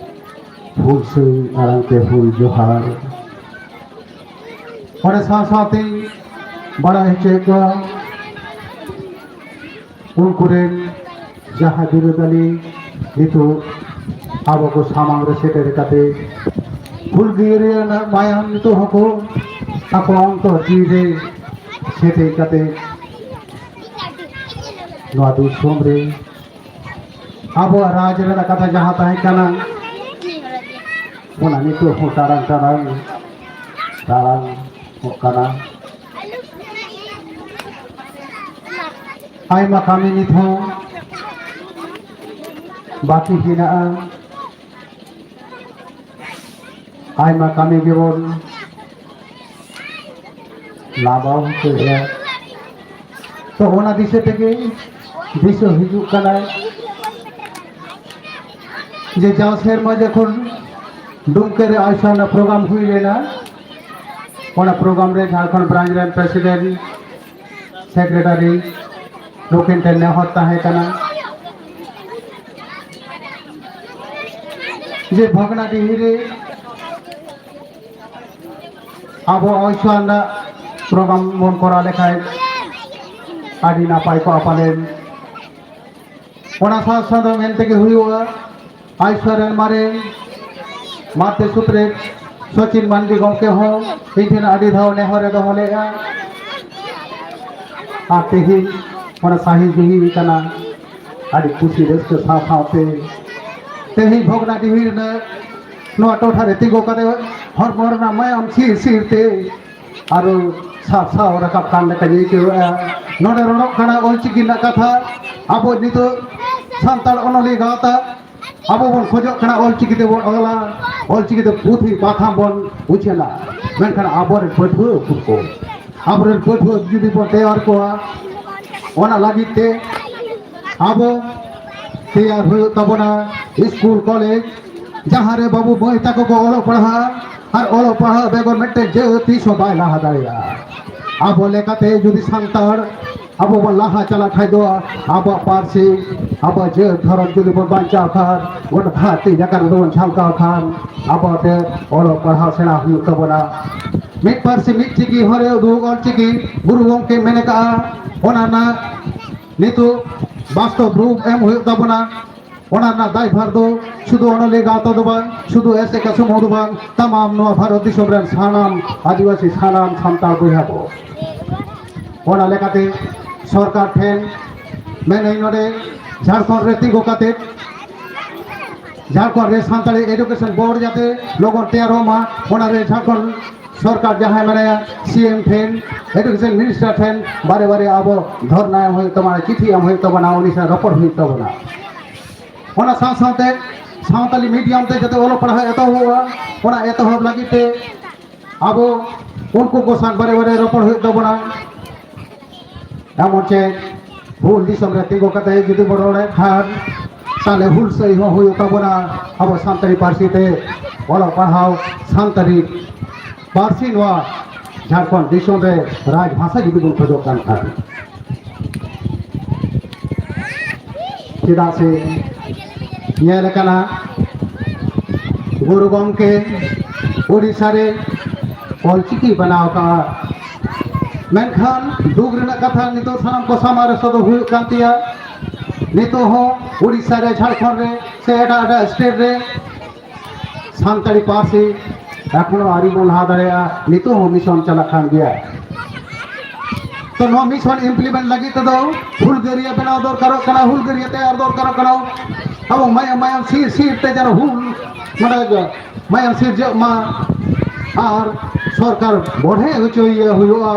ᱦᱩᱞᱥᱟᱹᱭ ᱟᱲᱟᱝ ᱛᱮ ᱦᱩᱞ ᱡᱚᱦᱟᱨ᱾ ᱚᱱᱟ ᱥᱟᱶ ᱥᱟᱶᱛᱮᱧ ᱵᱟᱲᱟᱭ ᱦᱚᱪᱚᱭᱮᱫ ᱠᱚᱣᱟ, ᱩᱱᱠᱩ ᱨᱮᱱ ᱡᱟᱦᱟᱸ ᱵᱤᱨᱟᱹᱫᱟᱹᱞᱤ ᱱᱤᱛᱚᱜ ᱟᱵᱚ ᱠᱚ ᱥᱟᱢᱟᱝ ᱨᱮ ᱥᱮᱴᱮᱨ ᱠᱟᱛᱮ ᱦᱩᱞᱜᱟᱹᱨᱤᱭᱟᱹ ᱨᱮᱱᱟᱜ ᱢᱟᱭᱟᱢ ᱱᱤᱛᱚᱜ ᱦᱚᱸᱠᱚ ᱟᱠᱚᱣᱟᱜ ᱚᱱᱛᱚᱨ ᱡᱤᱣᱤ ᱨᱮ ᱥᱮᱴᱮᱨ ᱠᱟᱛᱮ ᱱᱚᱣᱟ ᱫᱤᱥᱚᱢ ᱨᱮ ᱟᱵᱚᱣᱟᱜ ᱨᱟᱡᱽ ᱨᱮᱱᱟᱜ ᱠᱟᱛᱷᱟ ᱡᱟᱦᱟᱸ ᱛᱟᱦᱮᱸ ᱠᱟᱱᱟ, ᱚᱱᱟ ᱱᱤᱛᱚᱜ ᱦᱚᱸ ᱴᱟᱲᱟᱝ ᱴᱟᱲᱟᱝ ᱴᱟᱲᱟᱝ ᱚᱜ ᱠᱟᱱᱟ᱾ ᱟᱭᱢᱟ ᱠᱟᱹᱢᱤ ᱱᱤᱛ ᱦᱚᱸ ᱵᱟᱹᱠᱤ ᱦᱮᱱᱟᱜᱼᱟ᱾ ᱟᱭᱢᱟ ᱠᱟᱹᱢᱤ ᱜᱮᱵᱚᱱ ᱞᱟᱵᱟᱣ ᱦᱚᱪᱚᱭᱮᱫᱼᱟ᱾ ᱛᱚ, ᱚᱱᱟ ᱫᱤᱥᱟᱹ ᱛᱮᱜᱮ ᱫᱤᱥᱟᱹ ᱦᱤᱡᱩᱜ ᱠᱟᱱᱟ ᱡᱮ ᱡᱟᱣ ᱥᱮᱨᱢᱟ ᱡᱚᱠᱷᱚᱱ ᱰᱩᱢᱠᱟᱹ ᱨᱮ ᱟᱭᱩᱥᱢᱟᱱ ᱨᱮᱱᱟᱜ ᱯᱨᱳᱜᱨᱟᱢ ᱦᱩᱭ ᱞᱮᱱᱟ, ᱚᱱᱟ ᱯᱨᱳᱜᱨᱟᱢ ᱨᱮ ᱡᱷᱟᱲᱠᱷᱚᱸᱰ ᱵᱨᱟᱧᱪ ᱨᱮᱱ ᱯᱨᱮᱥᱤᱰᱮᱱᱴ, ᱥᱮᱠᱨᱮᱴᱟᱨᱤ ᱱᱩᱠᱤᱱ ᱴᱷᱮᱱ ᱱᱮᱦᱚᱨ ᱛᱟᱦᱮᱸ ᱠᱟᱱᱟ ᱡᱮ ᱵᱷᱚᱜᱽᱱᱟᱰᱤᱦᱤ ᱨᱮ ᱟᱵᱚ ᱚᱭᱥᱚ ᱨᱮᱱᱟᱜ ᱯᱨᱳᱜᱨᱟᱢ ᱵᱚᱱ ᱠᱚᱨᱟᱣ ᱞᱮᱠᱷᱟᱱ ᱟᱹᱰᱤ ᱱᱟᱯᱟᱭ ᱠᱚᱜᱼᱟ ᱯᱟᱞᱮᱱ᱾ ᱚᱱᱟ ᱥᱟᱶ ᱥᱟᱶ ᱫᱚ ᱢᱮᱱ ᱛᱮᱜᱮ ᱦᱩᱭᱩᱜᱼᱟ, ᱟᱭᱥᱚ ᱨᱮᱱ ᱢᱟᱨᱮ ᱢᱟᱨᱛᱮ ᱥᱩᱛᱨᱮ ᱥᱚᱪᱤᱱ ᱢᱟᱱᱰᱤ ᱜᱚᱢᱠᱮ ᱦᱚᱸ ᱤᱧ ᱴᱷᱮᱱ ᱟᱹᱰᱤ ᱫᱷᱟᱣ ᱱᱮᱦᱚᱨᱮ ᱫᱚᱦᱚ ᱞᱮᱫᱼᱟ᱾ ᱟᱨ ᱛᱮᱦᱮᱧ ᱚᱱᱟ ᱥᱟᱹᱦᱤ ᱡᱩᱦᱤ ᱠᱟᱱᱟ᱾ ᱟᱹᱰᱤ ᱠᱩᱥᱤ ᱨᱟᱹᱥᱠᱟᱹ ᱥᱟᱶ ᱥᱟᱶᱛᱮ ᱛᱮᱦᱮᱧ ᱵᱷᱚᱜᱽᱱᱟᱰᱤᱦᱤ ᱨᱮᱱᱟᱜ ᱱᱚᱣᱟ ᱴᱚᱴᱷᱟ ᱨᱮ ᱛᱤᱸᱜᱩ ᱠᱟᱛᱮ ᱦᱚᱲᱢᱚ ᱨᱮᱱᱟᱜ ᱢᱟᱭᱟᱢ ᱥᱤᱨ ᱥᱤᱨ ᱛᱮ ᱟᱨᱚ ᱥᱟᱨᱥᱟᱣ ᱨᱟᱠᱟᱵ ᱠᱟᱱ ᱞᱮᱠᱟᱧ ᱟᱹᱭᱠᱟᱹᱣᱮᱫᱼᱟ᱾ ᱱᱚᱰᱮ ᱨᱚᱲᱚᱜ ᱠᱟᱱᱟ ᱚᱞᱪᱤᱠᱤ ᱨᱮᱱᱟᱜ ᱠᱟᱛᱷᱟ᱾ ᱟᱵᱚ ᱱᱤᱛᱚᱜ ᱥᱟᱱᱛᱟᱲ ᱚᱱᱚᱞᱤᱭᱟᱹ ᱜᱟᱶᱛᱟ ᱟᱵᱚ ᱵᱚᱱ ᱠᱷᱚᱡᱚᱜ ᱠᱟᱱᱟ ᱚᱞᱪᱤᱠᱤ ᱛᱮᱵᱚᱱ ᱚᱞᱟ, ᱚᱞᱪᱤᱠᱤ ᱛᱮ ᱯᱩᱛᱷᱤ ᱯᱟᱛᱷᱟᱢ ᱵᱚᱱ ᱩᱪᱷᱟᱹᱱᱟ, ᱢᱮᱱᱠᱷᱟᱱ ᱟᱵᱚᱨᱮᱱ ᱯᱟᱹᱴᱷᱩᱣᱟᱹ ᱩᱠᱩᱨ ᱠᱚ? ᱟᱵᱚᱨᱮᱱ ᱯᱟᱹᱴᱷᱩᱣᱟᱹ ᱡᱩᱫᱤ ᱵᱚᱱ ᱛᱮᱭᱟᱨ ᱠᱚᱣᱟ, ᱚᱱᱟ ᱞᱟᱹᱜᱤᱫ ᱛᱮ ᱟᱵᱚ ᱛᱮᱭᱟᱨ ᱦᱩᱭᱩᱜ ᱛᱟᱵᱚᱱᱟ ᱥᱠᱩᱞ ᱠᱚᱞᱮᱡᱽ, ᱡᱟᱦᱟᱸ ᱨᱮ ᱵᱟᱹᱵᱩ ᱢᱟᱹᱭ ᱛᱟᱠᱚ ᱠᱚ ᱚᱞᱚᱜ ᱯᱟᱲᱦᱟᱜᱼᱟ, ᱟᱨ ᱚᱞᱚᱜ ᱯᱟᱲᱦᱟᱜ ᱵᱮᱜᱚᱨ ᱢᱤᱫᱴᱮᱱ ᱡᱟᱹᱛ ᱛᱤᱥ ᱦᱚᱸ ᱵᱟᱭ ᱞᱟᱦᱟ ᱫᱟᱲᱮᱭᱟᱜᱼᱟ᱾ ᱟᱵᱚ ᱞᱮᱠᱟᱛᱮ ᱡᱩᱫᱤ ᱥᱟᱱᱛᱟᱲ ᱟᱵᱚ ᱵᱚᱱ ᱞᱟᱦᱟ ᱪᱟᱞᱟᱜ ᱠᱷᱟᱡ ᱫᱚ, ᱟᱵᱚᱣᱟᱜ ᱯᱟᱹᱨᱥᱤ, ᱟᱵᱚᱣᱟᱜ ᱡᱟᱹᱛ ᱫᱷᱚᱨᱚᱢ ᱡᱩᱫᱤ ᱵᱚᱱ ᱵᱟᱧᱪᱟᱣ ᱠᱷᱟᱱ, ᱜᱚᱴᱟ ᱫᱷᱟᱹᱨᱛᱤ ᱡᱟᱠᱟᱛ ᱨᱮᱵᱚᱱ ᱡᱷᱟᱞᱠᱟᱣ ᱠᱷᱟᱱ, ᱟᱵᱚᱛᱮ ᱚᱞᱚᱜ ᱯᱟᱲᱦᱟᱣ ᱥᱮᱬᱟ ᱦᱩᱭᱩᱜ ᱛᱟᱵᱚᱱᱟ᱾ ᱢᱤᱫ ᱯᱟᱹᱨᱥᱤ ᱢᱤᱫ ᱪᱤᱠᱤ ᱦᱚᱨᱮ ᱩᱫᱩᱜ ᱚᱞ ᱪᱤᱠᱤ ᱜᱩᱨᱩ ᱜᱚᱢᱠᱮ ᱢᱮᱱ ᱟᱠᱟᱫᱼᱟ, ᱚᱱᱟ ᱨᱮᱱᱟᱜ ᱱᱤᱛᱚᱜ ᱵᱟᱥᱛᱚᱵ ᱨᱩᱯ ᱮᱢ ᱦᱩᱭᱩᱜ ᱛᱟᱵᱚᱱᱟ᱾ ᱚᱱᱟ ᱨᱮᱱᱟᱜ ᱫᱟᱭᱵᱷᱟᱨ ᱫᱚ ᱥᱩᱫᱷᱩ ᱚᱱᱚᱞᱤᱭᱟᱹ ᱜᱟᱶᱛᱟ ᱫᱚ ᱵᱟᱝ, ᱥᱩᱫᱷᱩ ᱮᱥᱮᱠᱟ ᱥᱩᱢᱩᱝ ᱫᱚ ᱵᱟᱝ, ᱛᱟᱢᱟᱢ ᱱᱚᱣᱟ ᱵᱷᱟᱨᱚᱛ ᱫᱤᱥᱚᱢ ᱨᱮᱱ ᱥᱟᱱᱟᱢ ᱟᱹᱫᱤᱵᱟᱹᱥᱤ, ᱥᱟᱱᱟᱢ ᱥᱟᱱᱛᱟᱲ ᱵᱚᱭᱦᱟ ᱠᱚ᱾ ᱚᱱᱟ ᱞᱮᱠᱟᱛᱮ ᱥᱚᱨᱠᱟᱨ ᱴᱷᱮᱱ ᱢᱮᱱᱟᱹᱧ, ᱱᱚᱰᱮ ᱡᱷᱟᱲᱠᱷᱚᱸᱰ ᱨᱮ ᱛᱤᱸᱜᱩ ᱠᱟᱛᱮ ᱡᱷᱟᱲᱠᱷᱚᱸᱰ ᱨᱮ ᱥᱟᱱᱛᱟᱲᱤ ᱮᱰᱩᱠᱮᱥᱚᱱ ᱵᱳᱨᱰ ᱡᱟᱛᱮ ᱞᱚᱜᱚᱱ ᱛᱮᱭᱟᱨᱚᱜ ᱢᱟ, ᱚᱱᱟᱨᱮ ᱡᱷᱟᱲᱠᱷᱚᱸᱰ ᱥᱚᱨᱠᱟᱨ ᱡᱟᱦᱟᱸᱭ ᱢᱮᱱᱟᱭᱟ, ᱥᱤ ᱮᱢ ᱴᱷᱮᱱ, ᱮᱰᱩᱠᱮᱥᱚᱱ ᱢᱤᱱᱤᱥᱴᱟᱨ ᱴᱷᱮᱱ ᱵᱟᱨᱮ ᱵᱟᱨᱮ ᱟᱵᱚ ᱫᱷᱚᱨᱱᱟ ᱮᱢ ᱦᱩᱭᱩᱜ ᱛᱟᱵᱚᱱᱟ, ᱪᱤᱴᱷᱤ ᱮᱢ ᱦᱩᱭᱩᱜ ᱛᱟᱵᱚᱱᱟ, ᱩᱱᱤ ᱥᱟᱶ ᱨᱚᱯᱚᱲ ᱦᱩᱭᱩᱜ ᱛᱟᱵᱚᱱᱟ᱾ ᱚᱱᱟ ᱥᱟᱶ ᱥᱟᱶᱛᱮ ᱥᱟᱱᱛᱟᱞᱤ ᱢᱤᱰᱤᱭᱟᱢ ᱛᱮ ᱡᱟᱛᱮ ᱚᱞᱚᱜ ᱯᱟᱲᱦᱟᱣ ᱮᱛᱚᱦᱚᱵᱚᱜᱼᱟ, ᱚᱱᱟ ᱮᱛᱚᱦᱚᱵ ᱞᱟᱹᱜᱤᱫ ᱛᱮ ᱟᱵᱚ ᱩᱱᱠᱩ ᱠᱚ ᱥᱟᱶ ᱵᱟᱨᱮ ᱵᱟᱨᱮ ᱨᱚᱯᱚᱲ ᱦᱩᱭᱩᱜ ᱛᱟᱵᱚᱱᱟ᱾ ᱮᱢᱚᱱ ᱪᱮᱫ ᱦᱩᱞ ᱫᱤᱥᱚᱢ ᱨᱮ ᱛᱤᱸᱜᱩ ᱠᱟᱛᱮ ᱡᱩᱫᱤ ᱵᱚᱱ ᱨᱚᱲᱮᱫ ᱠᱷᱟᱱ, ᱛᱟᱦᱞᱮ ᱦᱩᱞᱥᱟᱹᱭ ᱦᱚᱸ ᱦᱩᱭᱩᱜ ᱛᱟᱵᱚᱱᱟ᱾ ᱟᱵᱚ ᱥᱟᱱᱛᱟᱲᱤ ᱯᱟᱹᱨᱥᱤ ᱛᱮ ᱚᱞᱚᱜ ᱯᱟᱲᱦᱟᱣ, ᱥᱟᱱᱛᱟᱲᱤ ᱯᱟᱹᱨᱥᱤ ᱱᱚᱣᱟ ᱡᱷᱟᱲᱠᱷᱚᱸᱰ ᱫᱤᱥᱚᱢ ᱨᱮ ᱨᱟᱡᱽ ᱵᱷᱟᱥᱟ ᱡᱩᱫᱤ ᱵᱚᱱ ᱠᱷᱚᱡᱚᱜ ᱠᱟᱱ ᱠᱷᱟᱱ, ᱪᱮᱫᱟᱜ ᱥᱮ ᱧᱮᱞ ᱟᱠᱟᱱᱟ, ᱜᱩᱨᱩ ᱜᱚᱢᱠᱮ ᱳᱰᱤᱥᱟ ᱨᱮ ᱚᱞᱪᱤᱠᱤ ᱵᱮᱱᱟᱣ ᱟᱠᱟᱫᱼᱟ᱾ ᱢᱮᱱᱠᱷᱟᱱ ᱫᱩᱠ ᱨᱮᱱᱟᱜ ᱠᱟᱛᱷᱟ, ᱱᱤᱛᱚᱜ ᱥᱟᱱᱟᱢ ᱠᱚ ᱥᱟᱢᱟᱝ ᱨᱮ ᱥᱚᱫᱚᱨ ᱦᱩᱭᱩᱜ ᱠᱟᱱ ᱛᱟᱭᱟ᱾ ᱱᱤᱛᱚᱜ ᱦᱚᱸ ᱳᱰᱤᱥᱟ ᱨᱮ, ᱡᱷᱟᱲᱠᱷᱚᱸᱰ ᱨᱮ, ᱥᱮ ᱮᱴᱟᱜ ᱮᱴᱟᱜ ᱥᱴᱮᱴ ᱨᱮ ᱥᱟᱱᱛᱟᱲᱤ ᱯᱟᱹᱨᱥᱤ ᱮᱠᱷᱚᱱᱳ ᱟᱹᱣᱨᱤ ᱵᱚᱱ ᱞᱟᱦᱟ ᱫᱟᱲᱮᱭᱟᱜᱼᱟ᱾ ᱱᱤᱛᱚᱜ ᱦᱚᱸ ᱢᱤᱥᱚᱱ ᱪᱟᱞᱟᱜ ᱠᱟᱱ ᱜᱮᱭᱟ᱾ ᱛᱚ, ᱱᱚᱣᱟ ᱢᱤᱥᱚᱱ ᱤᱢᱯᱞᱤᱢᱮᱱᱴ ᱞᱟᱹᱜᱤᱫ ᱛᱮᱫᱚ ᱦᱩᱞᱜᱟᱹᱨᱤᱭᱟᱹ ᱵᱮᱱᱟᱣ ᱫᱚᱨᱠᱟᱨᱚᱜ ᱠᱟᱱᱟ, ᱦᱩᱞᱜᱟᱹᱨᱤᱭᱟᱹ ᱛᱮᱭᱟᱨ ᱫᱚᱨᱠᱟᱨᱚᱜ ᱠᱟᱱᱟ᱾ ᱟᱵᱚ ᱢᱟᱭᱟᱢ, ᱢᱟᱭᱟᱢ ᱥᱤᱨ ᱥᱤᱨ ᱛᱮ ᱡᱮᱱᱚ ᱦᱩᱞ, ᱢᱟᱱᱮ, ᱢᱟᱭᱟᱢ ᱥᱤᱨᱡᱟᱹᱜ ᱢᱟ᱾ ᱟᱨ ᱥᱚᱨᱠᱟᱨ ᱵᱚᱲᱦᱮ ᱦᱚᱪᱚᱭᱮ ᱦᱩᱭᱩᱜᱼᱟ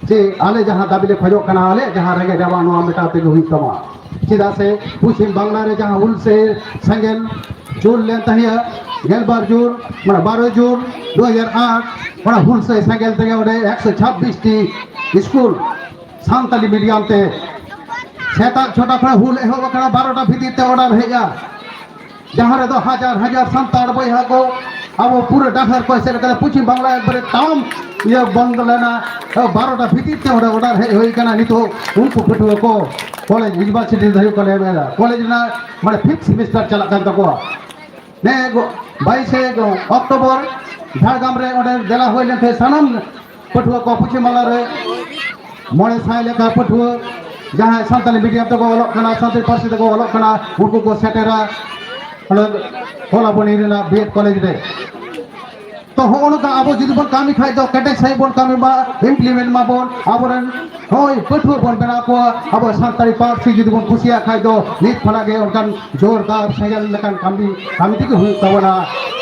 ᱡᱮ ᱟᱞᱮ ᱡᱟᱦᱟᱸ ᱫᱟᱹᱵᱤ ᱞᱮ ᱠᱷᱚᱡᱚᱜ ᱠᱟᱱᱟ, ᱟᱞᱮᱭᱟᱜ ᱡᱟᱦᱟᱸ ᱨᱮᱸᱜᱮᱡ ᱟᱵᱚᱱᱟ, ᱱᱚᱣᱟ ᱢᱮᱴᱟᱣ ᱛᱮᱜᱮ ᱦᱩᱭᱩᱜ ᱛᱟᱢᱟ᱾ ᱪᱮᱫᱟᱜ ᱥᱮ ᱯᱚᱪᱷᱤᱢ ᱵᱟᱝᱞᱟ ᱨᱮ ᱡᱟᱦᱟᱸ ᱦᱩᱞ ᱥᱮ ᱥᱮᱸᱜᱮᱞ ᱡᱩᱞ ᱞᱮᱱ ᱛᱟᱦᱮᱸᱫᱼᱟ, ᱜᱮᱞᱵᱟᱨ ᱡᱩᱱ, ᱢᱟᱱᱮ ᱵᱟᱨᱚ ᱡᱩᱱ ᱫᱩ ᱦᱟᱡᱟᱨ ᱟᱴ, ᱚᱱᱟ ᱦᱩᱞ ᱥᱮ ᱥᱮᱸᱜᱮᱞ ᱛᱮᱜᱮ ᱚᱸᱰᱮ ᱮᱠᱥᱚ ᱪᱷᱟᱵᱵᱤᱥ ᱴᱤ ᱥᱠᱩᱞ ᱥᱟᱱᱛᱟᱞᱤ ᱢᱤᱰᱤᱭᱟᱢ ᱛᱮ ᱥᱮᱛᱟᱜ ᱪᱷᱚᱴᱟ ᱠᱷᱚᱱ ᱦᱩᱞ ᱮᱦᱚᱵ ᱟᱠᱟᱱᱟ, ᱵᱟᱨᱚᱴᱟ ᱵᱷᱤᱛᱤᱨ ᱛᱮ ᱚᱰᱟᱨ ᱦᱮᱡᱼᱟ, ᱡᱟᱦᱟᱸ ᱨᱮᱫᱚ ᱦᱟᱡᱟᱨ ᱦᱟᱡᱟᱨ ᱥᱟᱱᱛᱟᱲ ᱵᱚᱭᱦᱟ ᱠᱚ ᱟᱵᱚ ᱯᱩᱨᱟᱹ ᱰᱟᱦᱟᱨ ᱠᱚ ᱮᱥᱮᱫ ᱟᱠᱟᱫᱟ᱾ ᱯᱚᱪᱷᱤᱢ ᱵᱟᱝᱞᱟ ᱮᱠᱵᱟᱨᱮ ᱛᱟᱢ ᱤᱭᱟᱹ ᱵᱚᱱᱫ ᱞᱮᱱᱟ, ᱵᱟᱨᱚᱴᱟ ᱵᱷᱤᱛᱤᱨ ᱛᱮ ᱚᱸᱰᱮ ᱚᱰᱟᱨ ᱦᱮᱡ ᱦᱩᱭ ᱠᱟᱱᱟ᱾ ᱱᱤᱛᱚᱜ ᱩᱱᱠᱩ ᱯᱟᱹᱴᱷᱩᱣᱟᱹ ᱠᱚ ᱠᱚᱞᱮᱡᱽ ᱤᱭᱩᱱᱤᱵᱷᱟᱨᱥᱤᱴᱤ ᱫᱷᱟᱹᱵᱤᱡ ᱠᱚ ᱞᱮ ᱮᱢ ᱮᱫᱟ, ᱠᱚᱞᱮᱡᱽ ᱨᱮᱱᱟᱜ ᱢᱟᱱᱮ ᱯᱷᱤᱯᱛᱷ ᱥᱮᱢᱤᱥᱴᱟᱨ ᱪᱟᱞᱟᱜ ᱠᱟᱱ ᱛᱟᱠᱚᱣᱟ᱾ ᱱᱮ ᱜᱚ- ᱵᱟᱭᱤᱥᱮ ᱚᱠᱴᱳᱵᱚᱨ ᱡᱷᱟᱲᱜᱨᱟᱢ ᱨᱮ ᱚᱸᱰᱮ ᱫᱮᱞᱟ ᱦᱩᱭ ᱞᱮᱱ ᱛᱟᱦᱮᱸ ᱥᱟᱱᱟᱢ ᱯᱟᱹᱴᱷᱩᱣᱟᱹ ᱠᱚ ᱯᱚᱪᱷᱤᱢ ᱵᱟᱝᱞᱟ ᱨᱮ ᱢᱚᱬᱮ ᱥᱟᱭ ᱞᱮᱠᱟ ᱯᱟᱹᱴᱷᱩᱣᱟᱹ ᱡᱟᱦᱟᱸᱭ ᱥᱟᱱᱛᱟᱲᱤ ᱢᱤᱰᱤᱭᱟᱢ ᱛᱮᱠᱚ ᱚᱞᱚᱜ ᱠᱟᱱᱟ, ᱥᱟᱱᱛᱟᱲᱤ ᱯᱟᱹᱨᱥᱤ ᱛᱮᱠᱚ ᱚᱞᱚᱜ ᱠᱟᱱᱟ, ᱩᱱᱠᱩ ᱠᱚ ᱥᱮᱴᱮᱨᱟ ᱚᱸᱰᱮ ᱠᱚᱞᱟᱵᱚᱱᱤ ᱨᱮᱱᱟᱜ ᱵᱤ ᱮᱰ ᱠᱚᱞᱮᱡᱽ ᱨᱮ᱾ ᱛᱚ ᱦᱚᱸᱜᱼᱚ ᱱᱚᱝᱠᱟ ᱟᱵᱚ ᱡᱩᱫᱤ ᱵᱚᱱ ᱠᱟᱹᱢᱤ ᱠᱷᱟᱡ ᱫᱚ ᱠᱮᱴᱮᱡ ᱥᱟᱺᱦᱤᱡ ᱵᱚᱱ ᱠᱟᱹᱢᱤ ᱢᱟ, ᱤᱢᱯᱞᱤᱢᱮᱱᱴ ᱢᱟᱵᱚᱱ, ᱟᱵᱚᱨᱮᱱ ᱦᱳᱭ ᱯᱟᱹᱴᱷᱩᱣᱟᱹ ᱵᱚᱱ ᱵᱮᱱᱟᱣ ᱠᱚᱣᱟ᱾ ᱟᱵᱚ ᱥᱟᱱᱛᱟᱲᱤ ᱯᱟᱹᱨᱥᱤ ᱡᱩᱫᱤ ᱵᱚᱱ ᱠᱩᱥᱤᱭᱟᱜ ᱠᱷᱟᱡ ᱫᱚ ᱱᱤᱛ ᱠᱷᱚᱱᱟᱜ ᱜᱮ ᱚᱱᱠᱟᱱ ᱡᱳᱨᱫᱟᱨ ᱥᱮᱸᱜᱮᱞ ᱞᱮᱠᱟᱱ ᱠᱟᱹᱢᱤ ᱠᱟᱹᱢᱤ ᱛᱮᱜᱮ ᱦᱩᱭᱩᱜ ᱛᱟᱵᱚᱱᱟ᱾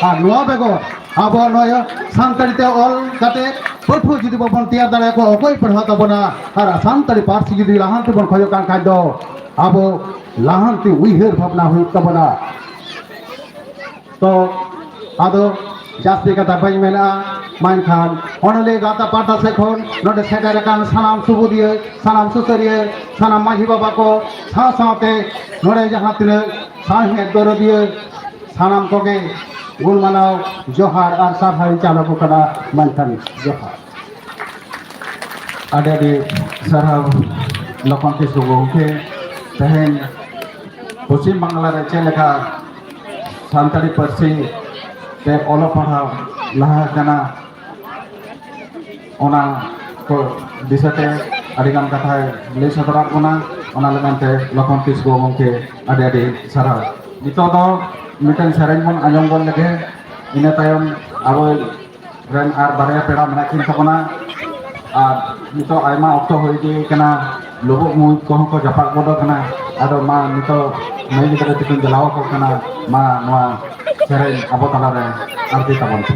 ᱟᱨ ᱱᱚᱣᱟ ᱵᱮᱜᱚᱨ ᱟᱵᱚ ᱱᱚᱣᱟ ᱥᱟᱱᱛᱟᱲᱤ ᱛᱮ ᱚᱞ ᱠᱟᱛᱮ ᱯᱟᱹᱴᱷᱩᱣᱟᱹ ᱡᱩᱫᱤ ᱵᱟᱵᱚᱱ ᱛᱮᱭᱟᱨ ᱫᱟᱲᱮᱭᱟᱠᱚᱣᱟ, ᱚᱠᱚᱭ ᱯᱟᱲᱦᱟᱣ ᱛᱟᱵᱚᱱᱟ? ᱟᱨ ᱥᱟᱱᱛᱟᱲᱤ ᱯᱟᱹᱨᱥᱤ ᱡᱩᱫᱤ ᱞᱟᱦᱟᱱᱛᱤ ᱵᱚᱱ ᱠᱷᱚᱡᱚᱜ ᱠᱟᱱ ᱠᱷᱟᱡ ᱫᱚ ᱟᱵᱚ ᱞᱟᱦᱟᱱᱛᱤ ᱩᱭᱦᱟᱹᱨ ᱵᱷᱟᱵᱽᱱᱟ ᱦᱩᱭᱩᱜ ᱛᱟᱵᱚᱱᱟ᱾ ᱛᱚ ᱟᱫᱚ ᱡᱟᱹᱥᱛᱤ ᱠᱟᱛᱷᱟ ᱵᱟᱹᱧ ᱢᱮᱱᱟ, ᱢᱮᱱᱠᱷᱟᱱ ᱚᱱᱚᱞᱤᱭᱟᱹ ᱜᱟᱶᱛᱟ ᱯᱟᱦᱴᱟ ᱥᱮᱫ ᱠᱷᱚᱱ ᱱᱚᱰᱮ ᱥᱮᱴᱮᱨ ᱟᱠᱟᱱ ᱥᱟᱱᱟᱢ ᱥᱩᱵᱩᱫᱤᱭᱟᱹ, ᱥᱟᱱᱟᱢ ᱥᱩᱥᱟᱹᱨᱤᱭᱟᱹ, ᱥᱟᱱᱟᱢ ᱢᱟᱹᱡᱷᱤ ᱵᱟᱵᱟ ᱠᱚ ᱥᱟᱶ ᱥᱟᱶᱛᱮ ᱱᱚᱰᱮ ᱡᱟᱦᱟᱸ ᱛᱤᱱᱟᱹᱜ ᱥᱟᱶᱦᱮᱫ ᱫᱚᱨᱚᱫᱤᱭᱟᱹ ᱥᱟᱱᱟᱢ ᱠᱚᱜᱮ ᱜᱩᱱ ᱢᱟᱱᱟᱣ ᱡᱚᱦᱟᱨ ᱟᱨ ᱥᱟᱨᱦᱟᱣ ᱤᱧ ᱪᱟᱞ ᱟᱠᱚ ᱠᱟᱱᱟ᱾ ᱢᱮᱱᱠᱷᱟᱱ ᱡᱚᱦᱟᱨ᱾ ᱟᱹᱰᱤ ᱟᱹᱰᱤ ᱥᱟᱨᱦᱟᱣ ᱞᱚᱠᱷᱚᱱ ᱠᱤᱥᱠᱩ ᱜᱚᱢᱠᱮ᱾ ᱛᱮᱦᱮᱧ ᱯᱚᱪᱷᱤᱢ ᱵᱟᱝᱞᱟ ᱨᱮ ᱪᱮᱫ ᱞᱮᱠᱟ ᱥᱟᱱᱛᱟᱲᱤ ᱯᱟᱹᱨᱥᱤ ᱛᱮ ᱚᱞᱚᱜ ᱯᱟᱲᱦᱟᱣ ᱞᱟᱦᱟ ᱟᱠᱟᱱᱟ, ᱚᱱᱟ ᱠᱚ ᱫᱤᱥᱟᱹᱛᱮ ᱟᱹᱰᱤᱜᱟᱱ ᱠᱟᱛᱷᱟᱭ ᱞᱟᱹᱭ ᱥᱚᱫᱚᱨᱟᱫ ᱵᱚᱱᱟ᱾ ᱚᱱᱟ ᱞᱟᱹᱜᱤᱫ ᱛᱮ ᱞᱚᱠᱷᱚᱱ ᱠᱤᱥᱠᱩ ᱜᱚᱢᱠᱮ ᱟᱹᱰᱤ ᱟᱹᱰᱤ ᱥᱟᱨᱦᱟᱣ᱾ ᱱᱤᱛᱚᱜ ᱫᱚ ᱢᱤᱫᱴᱮᱱ ᱥᱮᱨᱮᱧ ᱵᱚᱱ ᱟᱸᱡᱚᱢ ᱜᱚᱫ ᱞᱮᱜᱮ, ᱤᱱᱟᱹ ᱛᱟᱭᱚᱢ ᱟᱵᱚ ᱨᱮᱱ ᱟᱨ ᱵᱟᱨᱭᱟ ᱯᱮᱲᱟ ᱢᱮᱱᱟᱜ ᱠᱤᱱ ᱛᱟᱵᱚᱱᱟ᱾ ᱟᱨ ᱱᱤᱛᱚᱜ ᱟᱭᱢᱟ ᱚᱠᱛᱚ ᱦᱩᱭ ᱤᱫᱤ ᱠᱟᱱᱟ, ᱞᱩᱵᱩᱜ ᱢᱩᱡ ᱠᱚᱦᱚᱸ ᱠᱚ ᱡᱟᱯᱟᱜ ᱜᱚᱫ ᱟᱠᱟᱱᱟ᱾ ᱟᱫᱚ ᱢᱟ ᱱᱤᱛᱚᱜ ᱢᱟᱹᱭ ᱜᱤᱫᱽᱨᱟᱹ ᱛᱟᱹᱠᱤᱱ ᱫᱮᱞᱟᱣ ᱟᱠᱚ ᱠᱟᱱᱟ, ᱢᱟ ᱱᱚᱣᱟ ᱥᱮᱨᱮᱧ ᱟᱵᱚ ᱛᱟᱞᱟᱨᱮ ᱟᱬᱛᱤ ᱛᱟᱵᱚᱱ ᱯᱮ᱾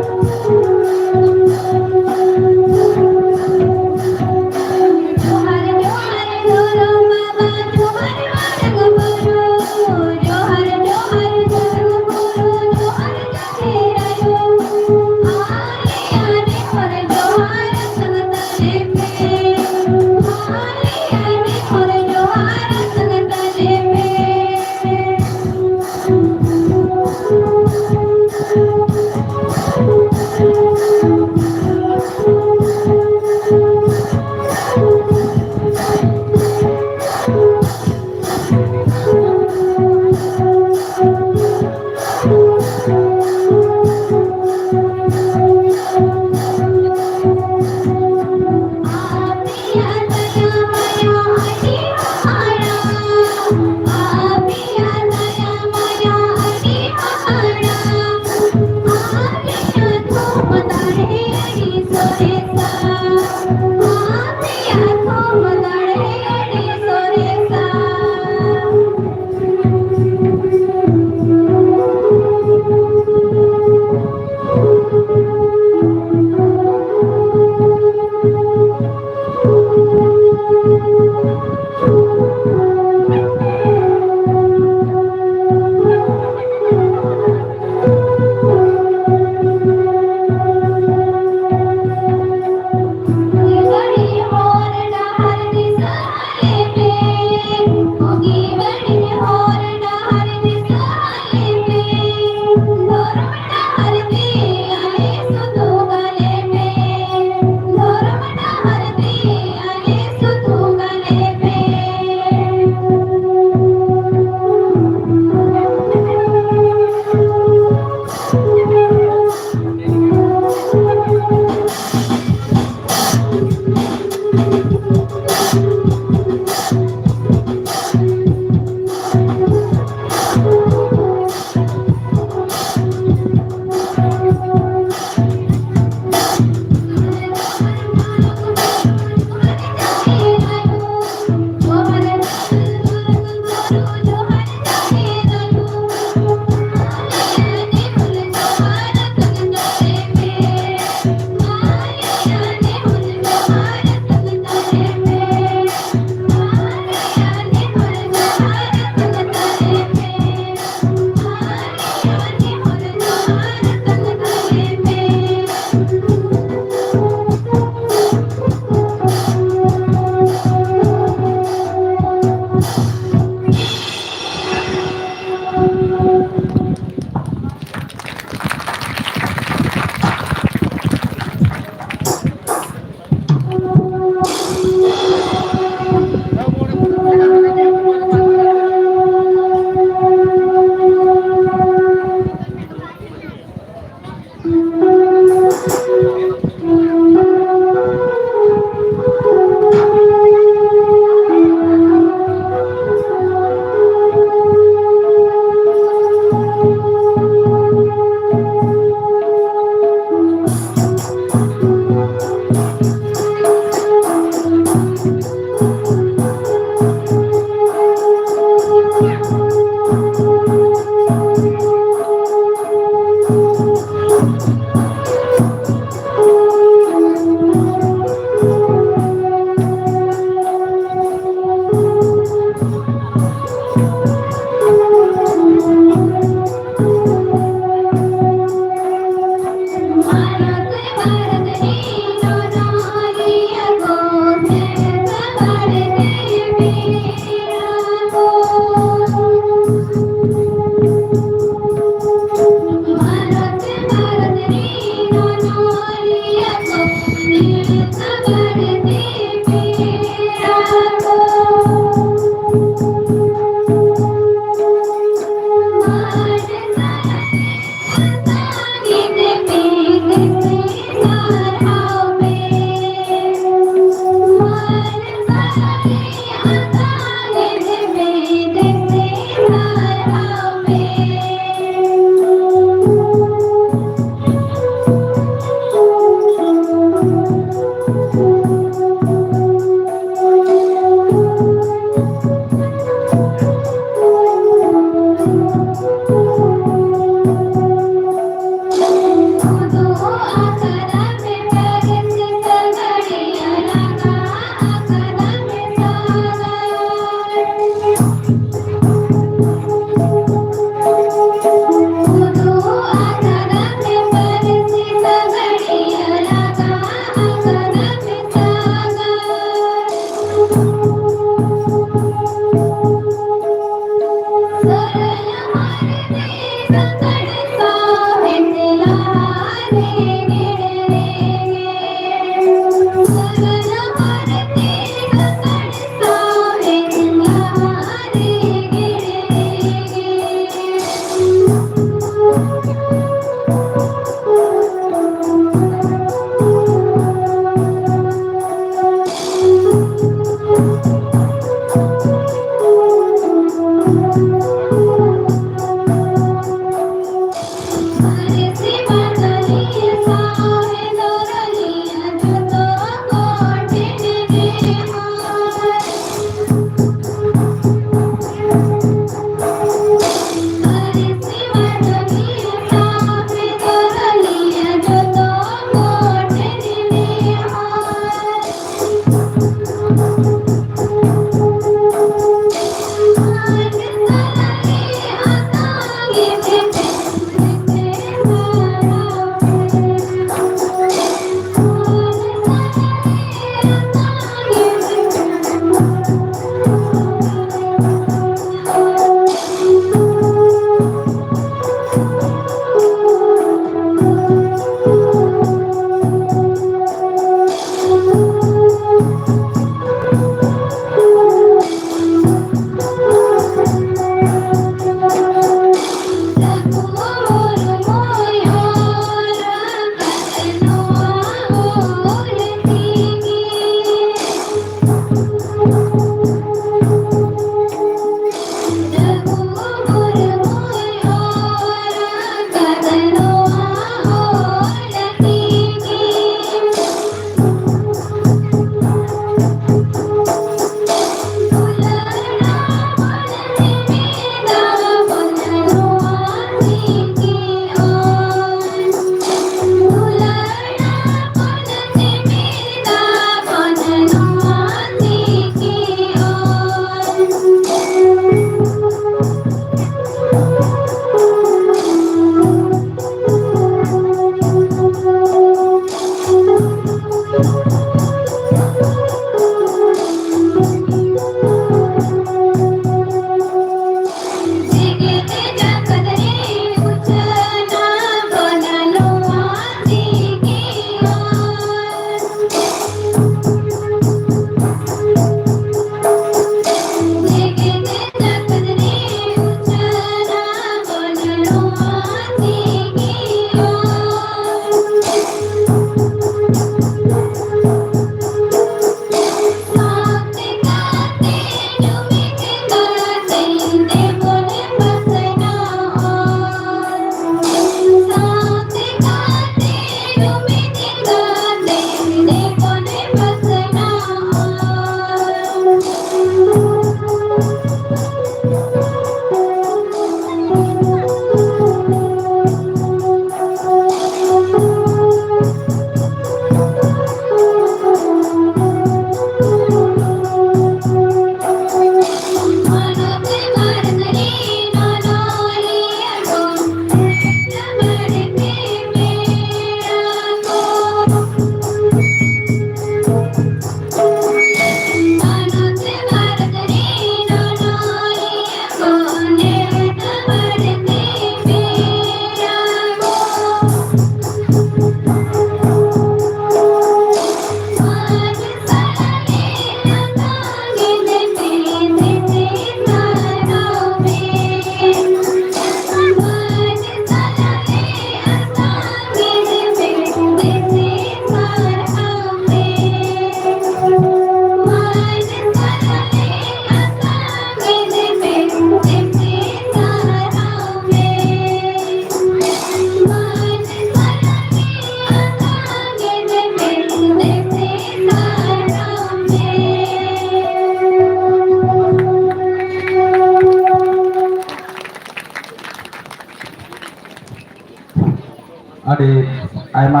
ᱟᱭᱢᱟ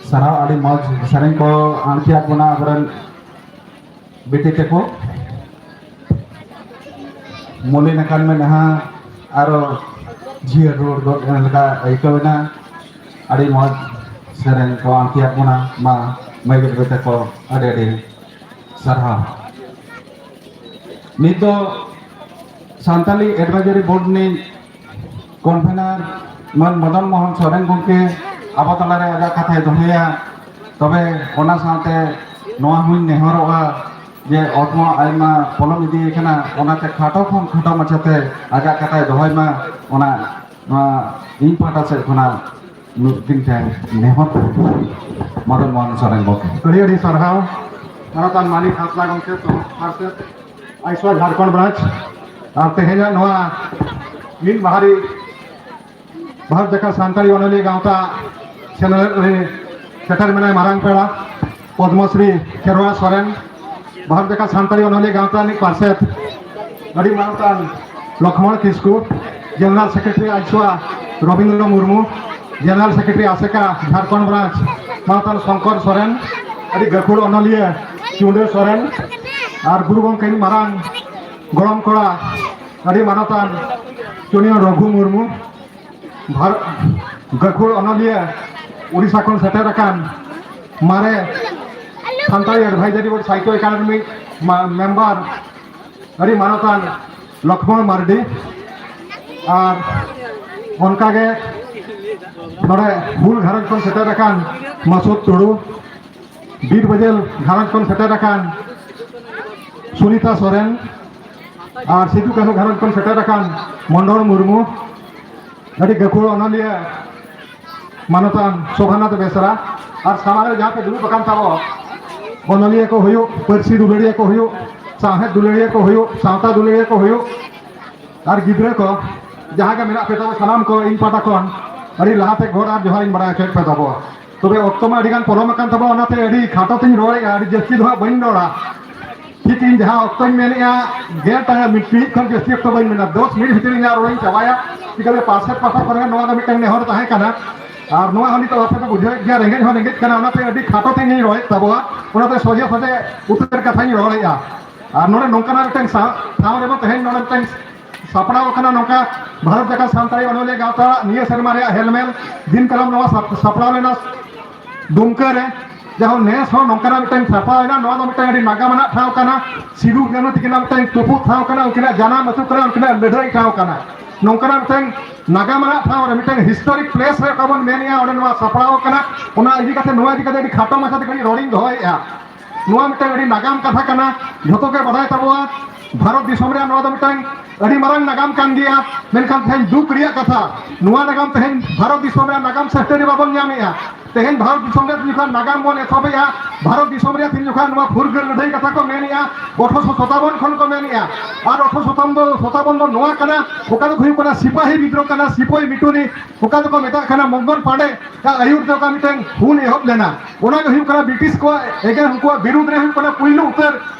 ᱥᱟᱨᱦᱟᱣ, ᱟᱹᱰᱤ ᱢᱚᱡᱽ ᱥᱮᱨᱮᱧ ᱠᱚ ᱟᱬᱛᱤᱭᱟᱫ ᱵᱚᱱᱟ ᱟᱵᱚᱨᱮᱱ ᱵᱤᱴᱤ ᱛᱟᱠᱚ᱾ ᱢᱚᱞᱤᱱ ᱟᱠᱟᱱ ᱢᱮᱫᱦᱟ ᱟᱨᱚ ᱡᱤᱭᱟᱹᱲ ᱨᱩᱣᱟᱹᱲ ᱜᱚᱫ ᱮᱱ ᱞᱮᱠᱟ ᱟᱹᱭᱠᱟᱹᱣ ᱮᱱᱟ᱾ ᱟᱹᱰᱤ ᱢᱚᱡᱽ ᱥᱮᱨᱮᱧ ᱠᱚ ᱟᱬᱛᱤᱭᱟᱫ ᱵᱚᱱᱟ᱾ ᱢᱟ ᱢᱟᱹᱭ ᱵᱤᱴᱤ ᱛᱟᱠᱚ ᱟᱹᱰᱤ ᱟᱹᱰᱤ ᱥᱟᱨᱦᱟᱣ᱾ ᱱᱤᱛ ᱫᱚ ᱥᱟᱱᱛᱟᱞᱤ ᱮᱰᱵᱷᱟᱭᱡᱟᱨᱤ ᱵᱳᱨᱰ ᱨᱤᱱᱤᱡ ᱠᱚᱱᱵᱷᱮᱱᱟᱨ ᱢᱟᱱ ᱢᱚᱫᱚᱱ ᱢᱳᱦᱚᱱ ᱥᱚᱨᱮᱱ ᱜᱚᱢᱠᱮ ᱟᱵᱚ ᱛᱟᱞᱟᱨᱮ ᱟᱡᱟᱜ ᱠᱟᱛᱷᱟᱭ ᱫᱚᱦᱚᱭᱟ᱾ ᱛᱚᱵᱮ ᱚᱱᱟ ᱥᱟᱶᱛᱮ ᱱᱚᱣᱟ ᱦᱚᱸᱧ ᱱᱮᱦᱚᱨᱚᱜᱼᱟ ᱡᱮ ᱚᱠᱛᱚ ᱟᱭᱢᱟ ᱯᱚᱞᱚᱢ ᱤᱫᱤ ᱟᱠᱟᱱᱟ, ᱚᱱᱟᱛᱮ ᱠᱷᱟᱴᱚ ᱠᱷᱚᱱ ᱠᱷᱟᱴᱚ ᱢᱟᱪᱷᱟᱛᱮ ᱟᱡᱟᱜ ᱠᱟᱛᱷᱟᱭ ᱫᱚᱦᱚᱭ ᱢᱟ, ᱚᱱᱟ ᱱᱚᱣᱟ ᱤᱧ ᱯᱟᱦᱴᱟ ᱥᱮᱫ ᱠᱷᱚᱱᱟᱜ ᱢᱤᱫ ᱫᱤᱱ ᱴᱷᱮᱱ ᱱᱮᱦᱚᱨ᱾ ᱢᱚᱫᱚᱱ ᱢᱳᱦᱚᱱ ᱥᱚᱨᱮᱱ ᱜᱚᱢᱠᱮ᱾ ᱟᱹᱰᱤ ᱟᱹᱰᱤ ᱥᱟᱨᱦᱟᱣ᱾ ᱢᱟᱱᱚᱛᱟᱱ ᱢᱟᱹᱱᱤᱠ ᱦᱟᱸᱥᱫᱟ ᱜᱚᱢᱠᱮ, ᱥᱚᱦᱚᱫ ᱯᱟᱨᱥᱮᱛ ᱟᱭᱥᱣᱟ ᱡᱷᱟᱲᱠᱷᱚᱸᱰ ᱵᱨᱟᱧᱪ᱾ ᱟᱨ ᱛᱮᱦᱮᱧᱟᱜ ᱱᱚᱣᱟ ᱢᱤᱫ ᱢᱟᱦᱟᱨᱤ ᱵᱷᱟᱨᱚᱛ ᱡᱟᱠᱟᱛ ᱥᱟᱱᱛᱟᱲᱤ ᱚᱱᱚᱞᱤᱭᱟᱹ ᱜᱟᱶᱛᱟ ᱥᱮᱱᱮᱞᱮᱫ ᱨᱮ ᱥᱮᱴᱮᱨ ᱢᱮᱱᱟᱭ ᱢᱟᱨᱟᱝ ᱯᱮᱲᱟ ᱯᱚᱫᱽᱢᱚᱥᱨᱤ ᱠᱷᱮᱨᱣᱟᱲ ᱥᱚᱨᱮᱱ, ᱵᱷᱟᱨᱚᱛ ᱡᱟᱠᱟᱛ ᱥᱟᱱᱛᱟᱲᱤ ᱚᱱᱚᱞᱤᱭᱟᱹ ᱜᱟᱶᱛᱟ ᱨᱤᱱᱤᱡ ᱯᱟᱨᱥᱮᱛ ᱟᱹᱰᱤ ᱢᱟᱱᱚᱛᱟᱱ ᱞᱚᱠᱷᱢᱚᱬ ᱠᱤᱥᱠᱩ, ᱡᱮᱱᱟᱨᱮᱞ ᱥᱮᱠᱨᱮᱴᱟᱨᱤ ᱟᱭᱥᱣᱟ Rabindra Murmu, general secretary ASECA Jharkhand branch ᱢᱟᱱᱚᱛᱟᱱ ᱥᱚᱝᱠᱚᱨ ᱥᱚᱨᱮᱱ, ᱟᱹᱰᱤ ᱜᱟᱹᱠᱷᱩᱲ ᱚᱱᱚᱞᱤᱭᱟᱹ ᱪᱩᱸᱰᱟᱹ ᱥᱚᱨᱮᱱ, ᱟᱨ ᱜᱩᱨᱩ ᱜᱚᱢᱠᱮ ᱨᱤᱱᱤᱡ ᱢᱟᱨᱟᱝ ᱜᱚᱲᱚᱢ ᱠᱚᱲᱟ ᱟᱹᱰᱤ ᱢᱟᱱᱚᱛᱟᱱ ᱪᱩᱱᱤᱭᱟᱹ ᱨᱚᱜᱷᱩ ᱢᱩᱨᱢᱩ, ᱵᱷᱟᱨ-, ᱜᱟᱹᱠᱷᱩᱲ ᱚᱱᱚᱞᱤᱭᱟᱹ ᱩᱲᱤᱥᱥᱟ ᱠᱷᱚᱱ ᱥᱮᱴᱮᱨ ᱟᱠᱟᱱ ᱢᱟᱨᱮ ᱥᱟᱱᱛᱟᱲᱤ ᱮᱰᱵᱷᱟᱭᱡᱟᱨᱤ ᱵᱳᱨᱰ ᱥᱟᱦᱤᱛᱛᱚ ᱮᱠᱟᱰᱮᱢᱤ ᱢᱟ-, ᱢᱮᱢᱵᱟᱨ ᱟᱹᱰᱤ ᱢᱟᱱᱚᱛᱟᱱ ᱞᱚᱠᱷᱢᱚᱬ ᱢᱟᱨᱰᱤ, ᱟᱨ ᱚᱱᱠᱟᱜᱮ ᱱᱚᱰᱮ ᱦᱩᱞ ᱜᱷᱟᱨᱚᱸᱡᱽ ᱠᱷᱚᱱ ᱥᱮᱴᱮᱨ ᱟᱠᱟᱱ ᱢᱟᱥᱩᱫ ᱴᱩᱰᱩ, ᱵᱤᱨ ᱵᱟᱹᱡᱟᱹᱞ ᱜᱷᱟᱨᱚᱸᱡᱽ ᱠᱷᱚᱱ ᱥᱮᱴᱮᱨ ᱟᱠᱟᱱ ᱥᱩᱱᱤᱛᱟ ᱥᱚᱨᱮᱱ, ᱟᱨ ᱥᱤᱫᱩ ᱠᱟᱹᱱᱦᱩ ᱜᱷᱟᱨᱚᱸᱡᱽ ᱠᱷᱚᱱ ᱥᱮᱴᱮᱨ ᱟᱠᱟᱱ ᱢᱚᱱᱰᱚᱞ ᱢᱩᱨᱢᱩ, ᱟᱹᱰᱤ ᱜᱟᱹᱠᱷᱩᱲ ᱚᱱᱚᱞᱤᱭᱟᱹ ᱢᱟᱱᱚᱛᱟᱱ ᱥᱳᱵᱷᱟᱱᱟᱛᱷ ᱵᱮᱥᱨᱟ, ᱟᱨ ᱥᱟᱢᱟᱝ ᱨᱮ ᱡᱟᱦᱟᱸ ᱯᱮ ᱫᱩᱲᱩᱵ ᱟᱠᱟᱱ ᱛᱟᱵᱚ, ᱚᱱᱚᱞᱤᱭᱟᱹ ᱠᱚ ᱦᱩᱭᱩᱜ, ᱯᱟᱹᱨᱥᱤ ᱫᱩᱞᱟᱹᱲᱤᱭᱟᱹ ᱠᱚ ᱦᱩᱭᱩᱜ, ᱥᱟᱶᱦᱮᱫ ᱫᱩᱞᱟᱹᱲᱤᱭᱟᱹ ᱠᱚ ᱦᱩᱭᱩᱜ, ᱥᱟᱶᱛᱟ ᱫᱩᱞᱟᱹᱲᱤᱭᱟᱹ ᱠᱚ ᱦᱩᱭᱩᱜ, ᱟᱨ ᱜᱤᱫᱽᱨᱟᱹ ᱠᱚ ᱡᱟᱦᱟᱸ ᱜᱮ ᱢᱮᱱᱟᱜ ᱯᱮ ᱛᱟᱵᱚ, ᱥᱟᱱᱟᱢ ᱠᱚ ᱤᱧ ᱯᱟᱦᱴᱟ ᱠᱷᱚᱱ ᱟᱹᱰᱤ ᱞᱟᱦᱟᱛᱮ ᱜᱚᱰ ᱟᱨ ᱡᱚᱦᱟᱨ ᱤᱧ ᱵᱟᱲᱟᱭ ᱦᱚᱪᱚᱭᱮᱫ ᱯᱮ ᱛᱟᱵᱚ᱾ ᱛᱚᱵᱮ ᱚᱠᱛᱚ ᱢᱟ ᱟᱹᱰᱤ ᱜᱟᱱ ᱯᱚᱞᱚᱢ ᱟᱠᱟᱱ ᱛᱟᱵᱚ, ᱚᱱᱟᱛᱮ ᱟᱹᱰᱤ ᱠᱷᱟᱴᱚ ᱛᱤᱧ ᱨᱚᱲᱮᱫᱼᱟ, ᱟᱹᱰᱤ ᱡᱟᱹᱥᱛᱤ ᱫᱚ ᱦᱟᱸᱜ ᱵᱟᱹᱧ ᱨᱚᱲᱟ᱾ ᱴᱷᱤᱠ ᱤᱧ ᱡᱟᱦᱟᱸ ᱚᱠᱛᱚᱧ ᱢᱮᱱᱮᱫᱼᱟ, ᱜᱮᱞ ᱴᱟᱲᱟᱝ ᱢᱤᱫ ᱴᱤᱲᱤᱡ ᱠᱷᱚᱱ ᱡᱟᱹᱥᱛᱤ ᱚᱠᱛᱚ ᱵᱟᱹᱧ ᱢᱮᱱᱟ, ᱫᱚᱥ ᱢᱤᱱᱤᱴ ᱵᱷᱤᱛᱤᱨ ᱤᱧᱟᱹᱜ ᱨᱚᱲᱤᱧ ᱪᱟᱵᱟᱭᱟ᱾ ᱪᱤᱠᱟᱹᱛᱮ ᱯᱟᱨᱥᱮᱫ ᱯᱟᱦᱴᱟ ᱠᱷᱚᱱ ᱱᱚᱣᱟ ᱫᱚ ᱢᱤᱫᱴᱟᱝ ᱱᱮᱦᱚᱨ ᱛᱟᱦᱮᱸ ᱠᱟᱱᱟ, ᱟᱨ ᱱᱚᱣᱟ ᱦᱚᱸ ᱱᱤᱛᱚᱜ ᱟᱯᱮ ᱯᱮ ᱵᱩᱡᱷᱟᱹᱣᱮᱫ ᱜᱮᱭᱟ, ᱨᱮᱸᱜᱮᱡ ᱦᱚᱸ ᱨᱮᱸᱜᱮᱡ ᱠᱟᱱᱟ, ᱚᱱᱟᱛᱮ ᱟᱹᱰᱤ ᱠᱷᱟᱴᱚ ᱛᱮᱧ ᱨᱚᱲᱮᱫ ᱛᱟᱵᱚᱣᱟ, ᱚᱱᱟᱛᱮ ᱥᱚᱡᱷᱮ ᱥᱚᱡᱷᱮ ᱩᱛᱟᱹᱨ ᱠᱟᱛᱷᱟᱧ ᱨᱚᱲᱮᱫᱼᱟ᱾ ᱟᱨ ᱱᱚᱰᱮ ᱱᱚᱝᱠᱟᱱᱟᱜ ᱢᱤᱫᱴᱟᱝ ᱥᱟ-, ᱴᱷᱟᱶ ᱨᱮᱵᱚᱱ ᱛᱮᱦᱮᱧ ᱱᱚᱰᱮ ᱢᱤᱫᱴᱟᱝ ᱥᱟᱯᱲᱟᱣ ᱟᱠᱟᱱᱟ ᱱᱚᱝᱠᱟ ᱵᱷᱟᱨᱚᱛ ᱡᱟᱠᱟᱛ ᱥᱟᱱᱛᱟᱲᱤ ᱚᱱᱚᱞᱤᱭᱟᱹ ᱜᱟᱶᱛᱟ ᱱᱤᱭᱟᱹ ᱥᱮᱨᱢᱟ ᱨᱮᱭᱟᱜ ᱦᱮᱞᱢᱮᱞ ᱫᱤᱱ ᱠᱟᱞᱚᱢ ᱱᱚᱣᱟ ᱥᱟᱯ-, ᱥᱟᱯᱲᱟᱣ ᱞᱮᱱᱟ ᱫᱩᱢᱠᱟᱹ ᱨᱮ᱾ ᱡᱟᱦᱟᱸ ᱱᱮᱥ ᱦᱚᱸ ᱱᱚᱝᱠᱟᱱᱟᱜ ᱢᱤᱫᱴᱟᱝ ᱥᱟᱯᱲᱟᱣ ᱮᱱᱟ, ᱱᱚᱣᱟ ᱫᱚ ᱢᱤᱫᱴᱟᱝ ᱟᱹᱰᱤ ᱱᱟᱜᱟᱢ ᱟᱱᱟᱜ ᱴᱷᱟᱶ ᱠᱟᱱᱟ, ᱥᱤᱫᱩ ᱠᱟᱹᱱᱦᱩ ᱛᱟᱹᱠᱤᱱᱟᱜ ᱢᱤᱫᱴᱟᱝ ᱛᱩᱯᱩᱫ ᱴᱷᱟᱶ ᱠᱟᱱᱟ, ᱩᱱᱠᱤᱱᱟᱜ ᱡᱟᱱᱟᱢ ᱟᱹᱛᱩ ᱠᱟᱱᱟ, ᱩᱱᱠᱤᱱᱟᱜ ᱞᱟᱹᱲᱦᱟᱹᱭ ᱴᱷᱟᱶ ᱠᱟᱱᱟ᱾ ᱱᱚᱝᱠᱟᱱᱟᱜ ᱢᱤᱫᱴᱟᱝ ᱱᱟᱜᱟᱢ ᱟᱱᱟᱜ ᱴᱷᱟᱶ ᱨᱮ ᱢᱤᱫᱴᱟᱝ ᱦᱤᱥᱴᱳᱨᱤᱠ ᱯᱞᱮᱥ ᱨᱮ ᱚᱠᱟ ᱵᱚᱱ ᱢᱮᱱᱮᱜᱼᱟ, ᱚᱸᱰᱮ ᱱᱚᱣᱟ ᱥᱟᱯᱲᱟᱣ ᱟᱠᱟᱱᱟ᱾ ᱚᱱᱟ ᱤᱫᱤ ᱠᱟᱛᱮ, ᱱᱚᱣᱟ ᱤᱫᱤ ᱠᱟᱛᱮ ᱟᱹᱰᱤ ᱠᱷᱟᱴᱚ ᱢᱟᱪᱷᱟ ᱛᱮ ᱠᱟᱹᱴᱤᱡ ᱨᱚᱲᱤᱧ ᱫᱚᱦᱚᱭᱮᱜᱼᱟ᱾ ᱱᱚᱣᱟ ᱢᱤᱫᱴᱟᱝ ᱟᱹᱰᱤ ᱱᱟᱜᱟᱢ ᱠᱟᱛᱷᱟ ᱠᱟᱱᱟ, ᱡᱷᱚᱛᱚ ᱜᱮ ᱵᱟᱰᱟᱭ ᱛᱟᱵᱚᱣᱟ᱾ ᱵᱷᱟᱨᱚᱛ ᱫᱤᱥᱚᱢ ᱨᱮᱭᱟᱜ ᱱᱚᱣᱟ ᱫᱚ ᱢᱤᱫᱴᱟᱝ ᱟᱹᱰᱤ ᱢᱟᱨᱟᱝ ᱱᱟᱜᱟᱢ ᱠᱟᱱ ᱜᱮᱭᱟ, ᱢᱮᱱᱠᱷᱟᱱ ᱛᱮᱦᱮᱧ ᱫᱩᱠ ᱨᱮᱭᱟᱜ ᱠᱟᱛᱷᱟ, ᱱᱚᱣᱟ ᱱᱟᱜᱟᱢ ᱛᱮᱦᱮᱧ ᱵᱷᱟᱨᱚᱛ ᱫᱤᱥᱚᱢ ᱨᱮᱭᱟᱜ ᱱᱟᱜᱟᱢ ᱥᱟᱹᱨᱤ ᱵᱟᱵᱚᱱ ᱧᱟᱢᱮᱜᱼᱟ᱾ ᱛᱮᱦᱮᱧ ᱵᱷᱟᱨᱚᱛ ᱫᱤᱥᱚᱢ ᱨᱮ ᱛᱤᱱ ᱡᱚᱠᱷᱚᱱ ᱱᱟᱜᱟᱢ ᱵᱚᱱ ᱮᱛᱚᱦᱚᱵᱮᱜᱼᱟ, ᱵᱷᱟᱨᱚᱛ ᱫᱤᱥᱚᱢ ᱨᱮᱭᱟᱜ ᱛᱤᱱ ᱡᱚᱠᱷᱚᱱ ᱱᱚᱣᱟ ᱯᱷᱩᱨᱜᱟᱹᱞ ᱞᱟᱹᱲᱦᱟᱹᱭ ᱠᱟᱛᱷᱟ ᱠᱚ ᱢᱮᱱᱮᱜᱼᱟ, ᱟᱴᱷᱨᱚᱥᱚ ᱥᱟᱛᱟᱵᱚᱱ ᱠᱷᱚᱱ ᱠᱚ ᱢᱮᱱᱮᱜᱼᱟ᱾ ᱟᱨ ᱟᱴᱷᱨᱚᱥᱚ ᱥᱟᱛᱟᱵᱚᱱ ᱫᱚ, ᱥᱟᱛᱟᱵᱚᱱ ᱫᱚ ᱱᱚᱣᱟ ᱠᱟᱱᱟ, ᱚᱠᱟ ᱫᱚ ᱦᱩᱭᱩᱜ ᱠᱟᱱᱟ ᱥᱤᱯᱟᱦᱤ ᱵᱤᱫᱽᱨᱳᱦ ᱠᱟᱱᱟ, ᱥᱤᱯᱟᱹᱦᱤ ᱢᱤᱴᱩᱱᱤ, ᱚᱠᱟ ᱫᱚᱠᱚ ᱢᱮᱛᱟᱜ ᱠᱟᱱᱟ ᱢᱚᱝᱜᱚᱞ ᱯᱟᱸᱰᱮ ᱟᱹᱭᱩᱨ ᱛᱮ ᱚᱠᱟ ᱢᱤᱫᱴᱟᱝ ᱦᱩᱞ ᱮᱦᱚᱵ ᱞᱮᱱᱟ᱾ ᱚᱱᱟ ᱜᱮ ᱦᱩᱭᱩᱜ ᱠᱟᱱᱟ ᱵᱨᱤᱴᱤᱥ ᱠᱚᱣᱟᱜ against, ᱩᱱᱠᱩᱣᱟᱜ ᱵᱤᱨᱩᱫᱽ ᱨᱮ ᱦᱩᱭᱩᱜ ᱠᱟᱱᱟ ᱯᱩᱭᱞᱩ ᱩᱛᱟᱹᱨ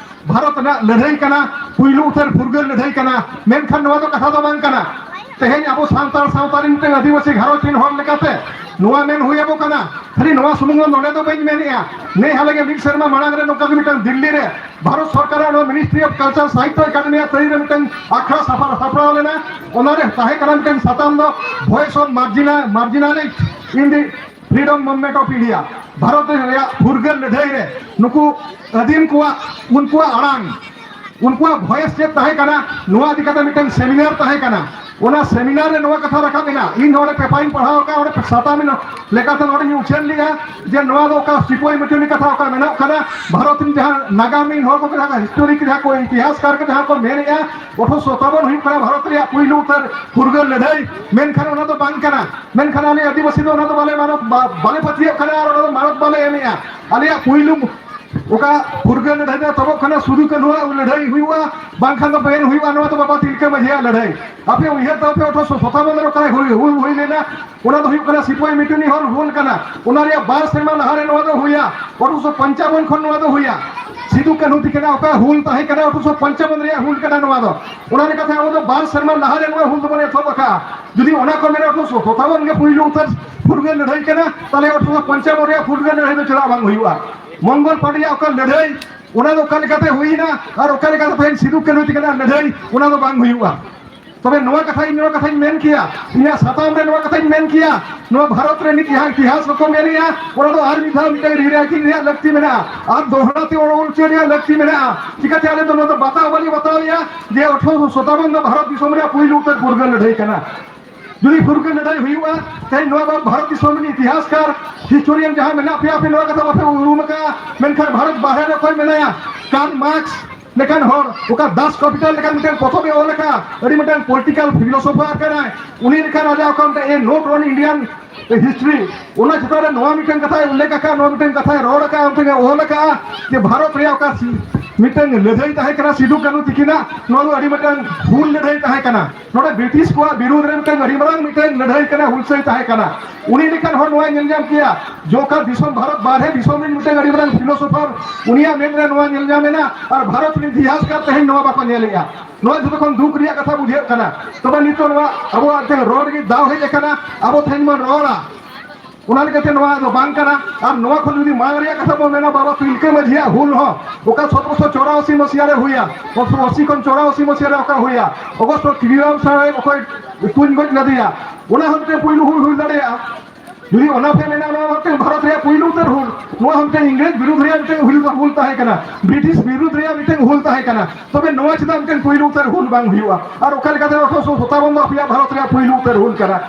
ᱵᱷᱟᱨᱚᱛ ᱨᱮᱱᱟᱜ ᱞᱟᱹᱲᱦᱟᱹᱭ ᱠᱟᱱᱟ, ᱯᱩᱭᱞᱩ ᱩᱛᱟᱹᱨ ᱯᱷᱩᱨᱜᱟᱹᱞ ᱞᱟᱹᱲᱦᱟᱹᱭ ᱠᱟᱱᱟ᱾ ᱢᱮᱱᱠᱷᱟᱱ ᱱᱚᱣᱟ ᱫᱚ ᱠᱟᱛᱷᱟ ᱫᱚ ᱵᱟᱝ ᱠᱟᱱᱟ᱾ ᱛᱮᱦᱮᱧ ᱟᱵᱚ ᱥᱟᱱᱛᱟᱲ ᱥᱟᱶᱛᱟ ᱨᱮᱱ ᱢᱤᱫᱴᱟᱝ ᱟᱹᱫᱤᱵᱟᱹᱥᱤ ᱜᱷᱟᱨᱚᱸᱡᱽ ᱨᱮᱱ ᱦᱚᱲ ᱞᱮᱠᱟᱛᱮ ᱱᱚᱣᱟ ᱢᱮᱱ ᱦᱩᱭ ᱟᱵᱚ ᱠᱟᱱᱟ᱾ ᱠᱷᱟᱹᱞᱤ ᱱᱚᱣᱟ ᱥᱩᱢᱩᱝ ᱫᱚ ᱱᱚᱰᱮ ᱫᱚ ᱵᱟᱹᱧ ᱢᱮᱱᱮᱜᱼᱟ᱾ ᱱᱮ ᱦᱟᱞᱮ ᱜᱮ ᱢᱤᱫ ᱥᱮᱨᱢᱟ ᱢᱟᱲᱟᱝ ᱨᱮ ᱱᱚᱝᱠᱟ ᱜᱮ ᱢᱤᱫᱴᱟᱝ ᱫᱤᱞᱞᱤ ᱨᱮ ᱵᱷᱟᱨᱚᱛ ᱥᱚᱨᱠᱟᱨᱟᱜ ᱱᱚᱣᱟ Ministry of Culture, ᱥᱟᱦᱤᱛᱛᱚ ᱮᱠᱟᱰᱮᱢᱤᱭᱟᱜ ᱛᱟᱹᱨᱤ ᱨᱮ ᱢᱤᱫᱴᱟᱝ ᱟᱠᱷᱲᱟ ᱥᱟᱯᱲᱟᱣ, ᱥᱟᱯᱲᱟᱣ ᱞᱮᱱᱟ᱾ ᱚᱱᱟ ᱨᱮ ᱛᱟᱦᱮᱸ ᱠᱟᱱᱟ ᱢᱤᱫᱴᱟᱝ ᱥᱟᱛᱟᱢ ᱫᱚ Voice of Marginal, Marginalized in the Freedom Movement of India, Bharat ᱨᱮᱭᱟᱜ ᱯᱷᱩᱨᱜᱟᱹᱞ ᱞᱟᱹᱲᱦᱟᱹᱭ ᱨᱮ ᱱᱩᱠᱩ ᱟᱹᱫᱤᱢ ᱠᱚᱣᱟᱜ, ᱩᱱᱠᱩᱣᱟᱜ ᱟᱲᱟᱝ, ᱩᱱᱠᱩᱣᱟᱜ voice ᱪᱮᱫ ᱛᱟᱦᱮᱸ ᱠᱟᱱᱟ, ᱱᱚᱣᱟ ᱤᱫᱤ ᱠᱟᱛᱮ ᱢᱤᱫᱴᱟᱝ seminar ᱛᱟᱦᱮᱸ ᱠᱟᱱᱟ᱾ ᱚᱱᱟ seminar ᱨᱮ ᱱᱚᱣᱟ ᱠᱟᱛᱷᱟ ᱨᱟᱠᱟᱵ ᱮᱱᱟ, ᱤᱧ ᱱᱚᱰᱮ paper ᱤᱧ ᱯᱟᱲᱦᱟᱣ ᱟᱠᱟᱫᱼᱟ, ᱚᱸᱰᱮ ᱥᱟᱛᱟᱢ ᱞᱮᱠᱟᱛᱮ ᱱᱚᱰᱮᱧ ᱩᱪᱷᱟᱹᱱ ᱞᱮᱜᱼᱟ ᱡᱮ ᱱᱚᱣᱟ ᱫᱚ ᱚᱠᱟ ᱥᱤᱯᱟᱹᱦᱤ ᱢᱤᱴᱩᱱᱤ ᱠᱟᱛᱷᱟ ᱚᱠᱟ ᱢᱮᱱᱟᱜ ᱠᱟᱫᱟ, ᱵᱷᱟᱨᱚᱛ ᱨᱮᱱ ᱡᱟᱦᱟᱸ ᱱᱟᱜᱟᱢᱤᱭᱟᱹ ᱦᱚᱲ ᱠᱚ, ᱡᱟᱦᱟᱸ historic, ᱡᱟᱦᱟᱸ ᱠᱚ ᱤᱛᱤᱦᱟᱥᱠᱟᱨ ᱠᱚ ᱡᱟᱦᱟᱸ ᱠᱚ ᱢᱮᱱᱮᱜᱼᱟ, ᱟᱴᱷᱨᱚᱥᱚ ᱥᱟᱛᱟᱵᱚᱱ ᱦᱩᱭᱩᱜ ᱠᱟᱱᱟ ᱵᱷᱟᱨᱚᱛ ᱨᱮᱭᱟᱜ ᱯᱩᱭᱞᱩ ᱩᱛᱟᱹᱨ ᱯᱷᱩᱨᱜᱟᱹᱞ ᱞᱟᱹᱲᱦᱟᱹᱭ, ᱢᱮᱱᱠᱷᱟᱱ ᱚᱱᱟ ᱫᱚ ᱵᱟᱝ ᱠᱟᱱᱟ᱾ ᱢᱮᱱᱠᱷᱟᱱ ᱟᱞᱮ ᱟᱹᱫᱤᱵᱟᱹᱥᱤ ᱫᱚ ᱚᱱᱟ ᱫᱚ ᱵᱟᱞᱮ ᱢᱟᱱᱚᱛ, ᱵᱟ-, ᱵᱟᱞᱮ ᱯᱟᱹᱛᱭᱟᱹᱜ ᱠᱟᱱᱟ ᱟᱨ ᱚᱱᱟ ᱫᱚ ᱢᱟᱱᱚᱛ ᱵᱟᱞᱮ ᱮᱢᱮᱜᱼᱟ᱾ ᱟᱞᱮᱭᱟᱜ ᱯᱩᱭᱞᱩ ᱚᱠᱟ ᱯᱷᱩᱨᱜᱟᱹᱞ ᱞᱟᱹᱲᱦᱟᱹᱭ ᱫᱚ ᱮᱛᱚᱦᱚᱵᱚᱜ ᱠᱟᱱᱟ, ᱥᱤᱫᱩ ᱠᱟᱹᱱᱦᱩᱣᱟᱜ ᱞᱟᱹᱲᱦᱟᱹᱭ ᱦᱩᱭᱩᱜᱼᱟ, ᱵᱟᱝᱠᱷᱟᱱ ᱫᱚ ᱵᱟᱝ ᱦᱩᱭᱩᱜᱼᱟ᱾ ᱱᱚᱣᱟ ᱫᱚ ᱵᱟᱵᱟ ᱛᱤᱞᱠᱟᱹ ᱢᱟᱹᱡᱷᱤᱭᱟᱜ ᱞᱟᱹᱲᱦᱟᱹᱭ᱾ ᱟᱯᱮ ᱩᱭᱦᱟᱹᱨ ᱛᱟᱯᱮ, ᱟᱴᱷᱨᱚᱥᱚ ᱥᱟᱛᱟᱵᱚᱱ ᱨᱮ ᱚᱠᱟ ᱦᱩᱞ, ᱦᱩᱞ ᱦᱩᱭ ᱞᱮᱱᱟ, ᱚᱱᱟ ᱫᱚ ᱦᱩᱭᱩᱜ ᱠᱟᱱᱟ ᱥᱤᱯᱟᱹᱦᱤ ᱢᱩᱴᱤᱱᱤ ᱦᱚᱞ ᱦᱩᱞ ᱠᱟᱱᱟ᱾ ᱚᱱᱟ ᱨᱮᱭᱟᱜ ᱵᱟᱨ ᱥᱮᱨᱢᱟ ᱞᱟᱦᱟᱨᱮ ᱱᱚᱣᱟ ᱫᱚ ᱦᱩᱭᱟ, ᱟᱴᱷᱨᱚᱥᱚ ᱯᱚᱧᱪᱟᱵᱚᱱ ᱠᱷᱚᱱ ᱱᱚᱣᱟ ᱫᱚ ᱦᱩᱭᱟ᱾ ᱥᱤᱫᱩ ᱠᱟᱹᱱᱦᱩ ᱛᱤᱠᱤᱱᱟᱜ ᱚᱠᱟ ᱦᱩᱞ ᱛᱟᱦᱮᱸ ᱠᱟᱱᱟ, ᱟᱴᱷᱨᱚᱥᱚ ᱯᱚᱧᱪᱟᱵᱚᱱ ᱨᱮᱭᱟᱜ ᱦᱩᱞ ᱠᱟᱱᱟ ᱱᱚᱣᱟ ᱫᱚ᱾ ᱚᱱᱟ ᱞᱮᱠᱟᱛᱮ ᱟᱵᱚ ᱫᱚ ᱵᱟᱨ ᱥᱮᱨᱢᱟ ᱞᱟᱦᱟᱨᱮ ᱱᱚᱣᱟ ᱦᱩᱞ ᱫᱚᱵᱚᱱ ᱮᱛᱚᱦᱚᱵ ᱟᱠᱟᱫᱼᱟ᱾ ᱡᱩᱫᱤ ᱚᱱᱟ ᱠᱚ ᱢᱮᱱᱟ ᱟᱴᱷᱨᱚᱥᱚ ᱥᱟᱛᱟᱵᱚᱱ ᱜᱮ ᱯᱩᱭᱞᱩ ᱩᱛᱟᱹᱨ ᱯᱷᱩᱨᱜᱟᱹᱞ ᱞᱟᱹᱲᱦᱟᱹᱭ ᱠᱟᱱᱟ, ᱛᱟᱦᱚᱞᱮ ᱟᱴᱷᱨᱚᱥᱚ ᱯᱚᱧᱪᱟᱵᱚᱱ ᱨᱮᱭᱟᱜ ᱯᱷᱩᱨᱜᱟᱹᱞ ᱞᱟᱹᱲᱦᱟᱹᱭ ᱫᱚ ᱪᱮᱫᱟᱜ ᱵᱟᱝ ᱦᱩᱭᱩᱜᱼᱟ? ᱢᱚᱝᱜᱚᱞ ᱯᱟᱸᱰᱮᱭᱟᱜ ᱚᱠᱟ ᱞᱟᱹᱲᱦᱟᱹᱭ, ᱚᱱᱟ ᱫᱚ ᱚᱠᱟ ᱞᱮᱠᱟᱛᱮ ᱦᱩᱭᱱᱟ ᱟᱨ ᱚᱠᱟ ᱞᱮᱠᱟᱛᱮ ᱛᱮᱦᱮᱧ ᱥᱤᱫᱩ ᱠᱟᱹᱱᱦᱩ ᱛᱤᱠᱤᱱᱟᱜ ᱞᱟᱹᱲᱦᱟᱹᱭ, ᱚᱱᱟ ᱫᱚ ᱵᱟᱝ ᱦᱩᱭᱩᱜᱼᱟ᱾ ᱛᱚᱵᱮ ᱱᱚᱣᱟ ᱠᱟᱛᱷᱟ, ᱤᱧ ᱱᱚᱣᱟ ᱠᱟᱛᱷᱟᱧ ᱢᱮᱱ ᱠᱮᱭᱟ, ᱤᱧᱟᱹᱜ ᱥᱟᱛᱟᱢ ᱨᱮ ᱱᱚᱣᱟ ᱠᱟᱛᱷᱟᱧ ᱢᱮᱱ ᱠᱮᱭᱟ, ᱱᱚᱣᱟ ᱵᱷᱟᱨᱚᱛ ᱨᱮ ᱱᱤᱛ ᱡᱟᱦᱟᱸ ᱤᱛᱤᱦᱟᱥ ᱠᱚᱠᱚ ᱢᱮᱱᱮᱜᱼᱟ, ᱚᱱᱟ ᱫᱚ ᱟᱨ ᱢᱤᱫ ᱫᱷᱟᱣ ᱢᱤᱫᱴᱟᱝ rewriting ᱨᱮᱭᱟᱜ ᱞᱟᱹᱠᱛᱤ ᱢᱮᱱᱟᱜᱼᱟ, ᱟᱨ ᱫᱚᱦᱲᱟ ᱛᱮ ᱚᱞ ᱦᱚᱪᱚ ᱨᱮᱭᱟᱜ ᱞᱟᱹᱠᱛᱤ ᱢᱮᱱᱟᱜᱼᱟ᱾ ᱪᱤᱠᱟᱹᱛᱮ ᱟᱞᱮ ᱫᱚ ᱱᱚᱣᱟ ᱫᱚ ᱵᱟᱛᱟᱣ ᱵᱟᱞᱮ ᱵᱟᱛᱟᱣᱮᱜᱼᱟ ᱡᱮ ᱟᱴᱷᱨᱚᱥᱚ ᱥᱟᱛᱟᱵᱚᱱ ᱫᱚ ᱵᱷᱟᱨᱚᱛ ᱫᱤᱥᱚᱢ ᱨᱮᱭᱟᱜ ᱯᱩᱭᱞᱩ ᱩᱛᱟᱹᱨ ᱯᱷᱩᱨᱜᱟᱹᱞ ᱞᱟᱹᱲᱦᱟᱹᱭ ᱠᱟᱱᱟ᱾ ᱡᱩᱫᱤ ᱯᱷᱩᱨᱜᱟᱹᱞ ᱞᱟᱹᱲᱦᱟᱹᱭ ᱦᱩᱭᱩᱜᱼᱟ, ᱛᱮᱦᱮᱧ ᱱᱚᱣᱟ ᱫᱚ ᱵᱷᱟᱨᱚᱛ ᱫᱤᱥᱚᱢ ᱨᱤᱱ ᱤᱛᱤᱦᱟᱥᱠᱟᱨ, historian ᱡᱟᱦᱟᱸ ᱢᱮᱱᱟᱜ ᱯᱮᱭᱟ, ᱟᱯᱮ ᱱᱚᱣᱟ ᱠᱟᱛᱷᱟ ᱵᱟᱯᱮ ᱩᱨᱩᱢ ᱟᱠᱟᱫᱼᱟ, ᱢᱮᱱᱠᱷᱟᱱ ᱵᱷᱟᱨᱚᱛ ᱵᱟᱦᱨᱮ ᱨᱮ ᱚᱠᱚᱭ ᱢᱮᱱᱟᱭᱟ? ᱠᱟᱨᱞ ᱢᱟᱨᱠᱥ ᱞᱮᱠᱟᱱ ᱦᱚᱲ, ᱚᱠᱟ Das Kapital ᱞᱮᱠᱟᱱ ᱢᱤᱫᱴᱟᱝ ᱯᱚᱛᱚᱵ ᱮ ᱚᱞ ᱟᱠᱟᱫᱼᱟ, ᱟᱹᱰᱤ ᱢᱤᱫᱴᱟᱝ political philosopher ᱠᱟᱱᱟᱭ᱾ ᱩᱱᱤ ᱞᱮᱠᱟᱱ ᱟᱡᱟᱜ ᱚᱠᱟ ᱢᱤᱫᱴᱟᱝ A Note on Indian History, ᱚᱱᱟ ᱪᱮᱛᱟᱱ ᱨᱮ ᱱᱚᱣᱟ ᱢᱤᱫᱴᱟᱝ ᱠᱟᱛᱷᱟᱭ ᱩᱞᱞᱮᱠᱷ ᱟᱠᱟᱫᱼᱟ, ᱱᱚᱣᱟ ᱢᱤᱫᱴᱟᱝ ᱠᱟᱛᱷᱟᱭ ᱨᱚᱲ ᱟᱠᱟᱫᱼᱟ, ᱢᱤᱫᱴᱟᱝ ᱮ ᱚᱞ ᱟᱠᱟᱫᱼᱟ ᱡᱮ ᱵᱷᱟᱨᱚᱛ ᱨᱮᱭᱟᱜ ᱚᱠᱟ ᱥᱤ-, ᱢᱤᱫᱴᱟᱝ ᱞᱟᱹᱲᱦᱟᱹᱭ ᱛᱟᱦᱮᱸ ᱠᱟᱱᱟ ᱥᱤᱫᱩ ᱠᱟᱹᱱᱦᱩ ᱛᱤᱠᱤᱱᱟᱜ, ᱱᱚᱣᱟ ᱫᱚ ᱟᱹᱰᱤ ᱢᱤᱫᱴᱟᱝ ᱦᱩᱞ ᱞᱟᱹᱲᱦᱟᱹᱭ ᱛᱟᱦᱮᱸ ᱠᱟᱱᱟ᱾ ᱱᱚᱰᱮ ᱵᱨᱤᱴᱤᱥ ᱠᱚᱣᱟᱜ ᱵᱤᱨᱩᱫᱷ ᱨᱮ ᱢᱤᱫᱴᱟᱝ ᱟᱹᱰᱤ ᱢᱟᱨᱟᱝ ᱢᱤᱫᱴᱟᱝ ᱞᱟᱹᱲᱦᱟᱹᱭ ᱠᱟᱱᱟ, ᱦᱩᱞᱥᱟᱹᱭ ᱛᱟᱦᱮᱸ ᱠᱟᱱᱟ᱾ ᱩᱱᱤ ᱞᱮᱠᱟᱱ ᱦᱚᱲ ᱱᱚᱣᱟ ᱧᱮᱞ ᱧᱟᱢ ᱠᱮᱭᱟ, ᱡᱚᱠᱟ ᱫᱤᱥᱚᱢ ᱵᱷᱟᱨᱚᱛ ᱵᱟᱨᱦᱮ ᱫᱤᱥᱚᱢ ᱨᱮᱱ ᱢᱤᱫᱴᱟᱝ ᱟᱹᱰᱤ ᱢᱟᱨᱟᱝ philosopher, ᱩᱱᱤᱭᱟᱜ ᱢᱮᱫ ᱨᱮ ᱱᱚᱣᱟ ᱧᱮᱞ ᱧᱟᱢ ᱮᱱᱟ, ᱟᱨ ᱵᱷᱟᱨᱚᱛ ᱨᱮᱱ ᱤᱛᱤᱦᱟᱥᱠᱟᱨ ᱛᱮᱦᱮᱧ ᱱᱚᱣᱟ ᱵᱟᱠᱚ ᱧᱮᱞᱮᱜᱼᱟ᱾ ᱱᱚᱣᱟ ᱡᱚᱛᱚ ᱠᱷᱚᱱ ᱫᱩᱠ ᱨᱮᱭᱟᱜ ᱠᱟᱛᱷᱟ ᱵᱩᱡᱷᱟᱹᱜ ᱠᱟᱱᱟ᱾ ᱛᱚᱵᱮ ᱱᱤᱛᱚᱜ ᱱᱚᱣᱟ ᱟᱵᱚᱣᱟᱜ ᱛᱮ ᱨᱚᱲ ᱞᱟᱹᱜᱤᱫ ᱫᱟᱣ ᱦᱮᱡ ᱟᱠᱟᱱᱟ, ᱟᱵᱚ ᱛᱮᱦᱮᱧ ᱵᱚᱱ ᱨᱚᱲᱟ᱾ ᱚᱱᱟ ᱞᱮᱠᱟᱛᱮ ᱱᱚᱣᱟ ᱫᱚ ᱵᱟᱝ ᱠᱟᱱᱟ᱾ ᱟᱨ ᱱᱚᱣᱟ ᱠᱷᱚᱱ ᱡᱩᱫᱤ ᱢᱟᱲᱟᱝ ᱨᱮᱭᱟᱜ ᱠᱟᱛᱷᱟ ᱵᱚᱱ ᱢᱮᱱᱟ, ᱵᱟᱵᱟ ᱛᱤᱞᱠᱟᱹ ᱢᱟᱹᱡᱷᱤᱭᱟᱜ ᱦᱩᱞ ᱦᱚᱸ ᱚᱠᱟ ᱥᱚᱛᱨᱚᱥᱚ ᱪᱚᱨᱟᱥᱤ ᱢᱟᱹᱥᱤᱭᱟ ᱨᱮ ᱦᱩᱭᱟ, ᱚᱥᱤ ᱠᱷᱚᱱ ᱪᱚᱨᱟᱥᱤ ᱢᱟᱹᱥᱤᱭᱟ ᱨᱮ ᱚᱠᱟ ᱦᱩᱭᱟ, ᱚᱜᱚᱥᱴ ᱠᱤᱨᱤᱨᱟᱢ ᱥᱟᱦᱮᱵᱽ ᱚᱠᱚᱭ ᱛᱩᱧ ᱜᱚᱡ ᱞᱮᱫᱮᱭᱟ, ᱚᱱᱟ ᱦᱚᱸ ᱢᱤᱫᱴᱮᱱ ᱯᱩᱭᱞᱩ ᱦᱩᱞ ᱦᱩᱭ ᱫᱟᱲᱮᱭᱟᱜᱼᱟ᱾ ᱡᱩᱫᱤ ᱚᱱᱟ ᱯᱮ ᱢᱮᱱᱟ, ᱱᱚᱣᱟ ᱢᱤᱫᱴᱮᱱ ᱵᱷᱟᱨᱚᱛ ᱨᱮᱭᱟᱜ ᱯᱩᱭᱞᱩ ᱩᱛᱟᱹᱨ ᱦᱩᱞ, ᱱᱚᱣᱟ ᱦᱚᱸ ᱢᱤᱫᱴᱮᱱ ᱤᱝᱨᱮᱡᱽ ᱵᱤᱨᱩᱫᱷ ᱨᱮᱭᱟᱜ ᱢᱤᱫᱴᱮᱱ ᱦᱩᱞ, ᱦᱩᱞ ᱛᱟᱦᱮᱸ ᱠᱟᱱᱟ, ᱵᱨᱤᱴᱤᱥ ᱵᱤᱨᱩᱫᱷ ᱨᱮᱭᱟᱜ ᱢᱤᱫᱴᱮᱱ ᱦᱩᱞ ᱛᱟᱦᱮᱸ ᱠᱟᱱᱟ, ᱛᱚᱵᱮ ᱱᱚᱣᱟ ᱪᱮᱫᱟᱜ ᱢᱤᱫᱴᱮᱱ ᱯᱩᱭᱞᱩ ᱩᱛᱟᱹᱨ ᱦᱩᱞ ᱵᱟᱝ ᱦᱩᱭᱩᱜᱼᱟ? ᱟᱨ ᱚᱠᱟ ᱞᱮᱠᱟᱛᱮ ᱟᱴᱷᱨᱚᱥᱚ ᱥᱟᱛᱟᱵᱚᱱ ᱫᱚ ᱟᱯᱮᱭᱟᱜ ᱵᱷᱟᱨᱚᱛ ᱨᱮᱭᱟᱜ ᱯᱩᱭᱞᱩ ᱩᱛᱟᱹᱨ ᱦᱩᱞ ᱠᱟᱱᱟ?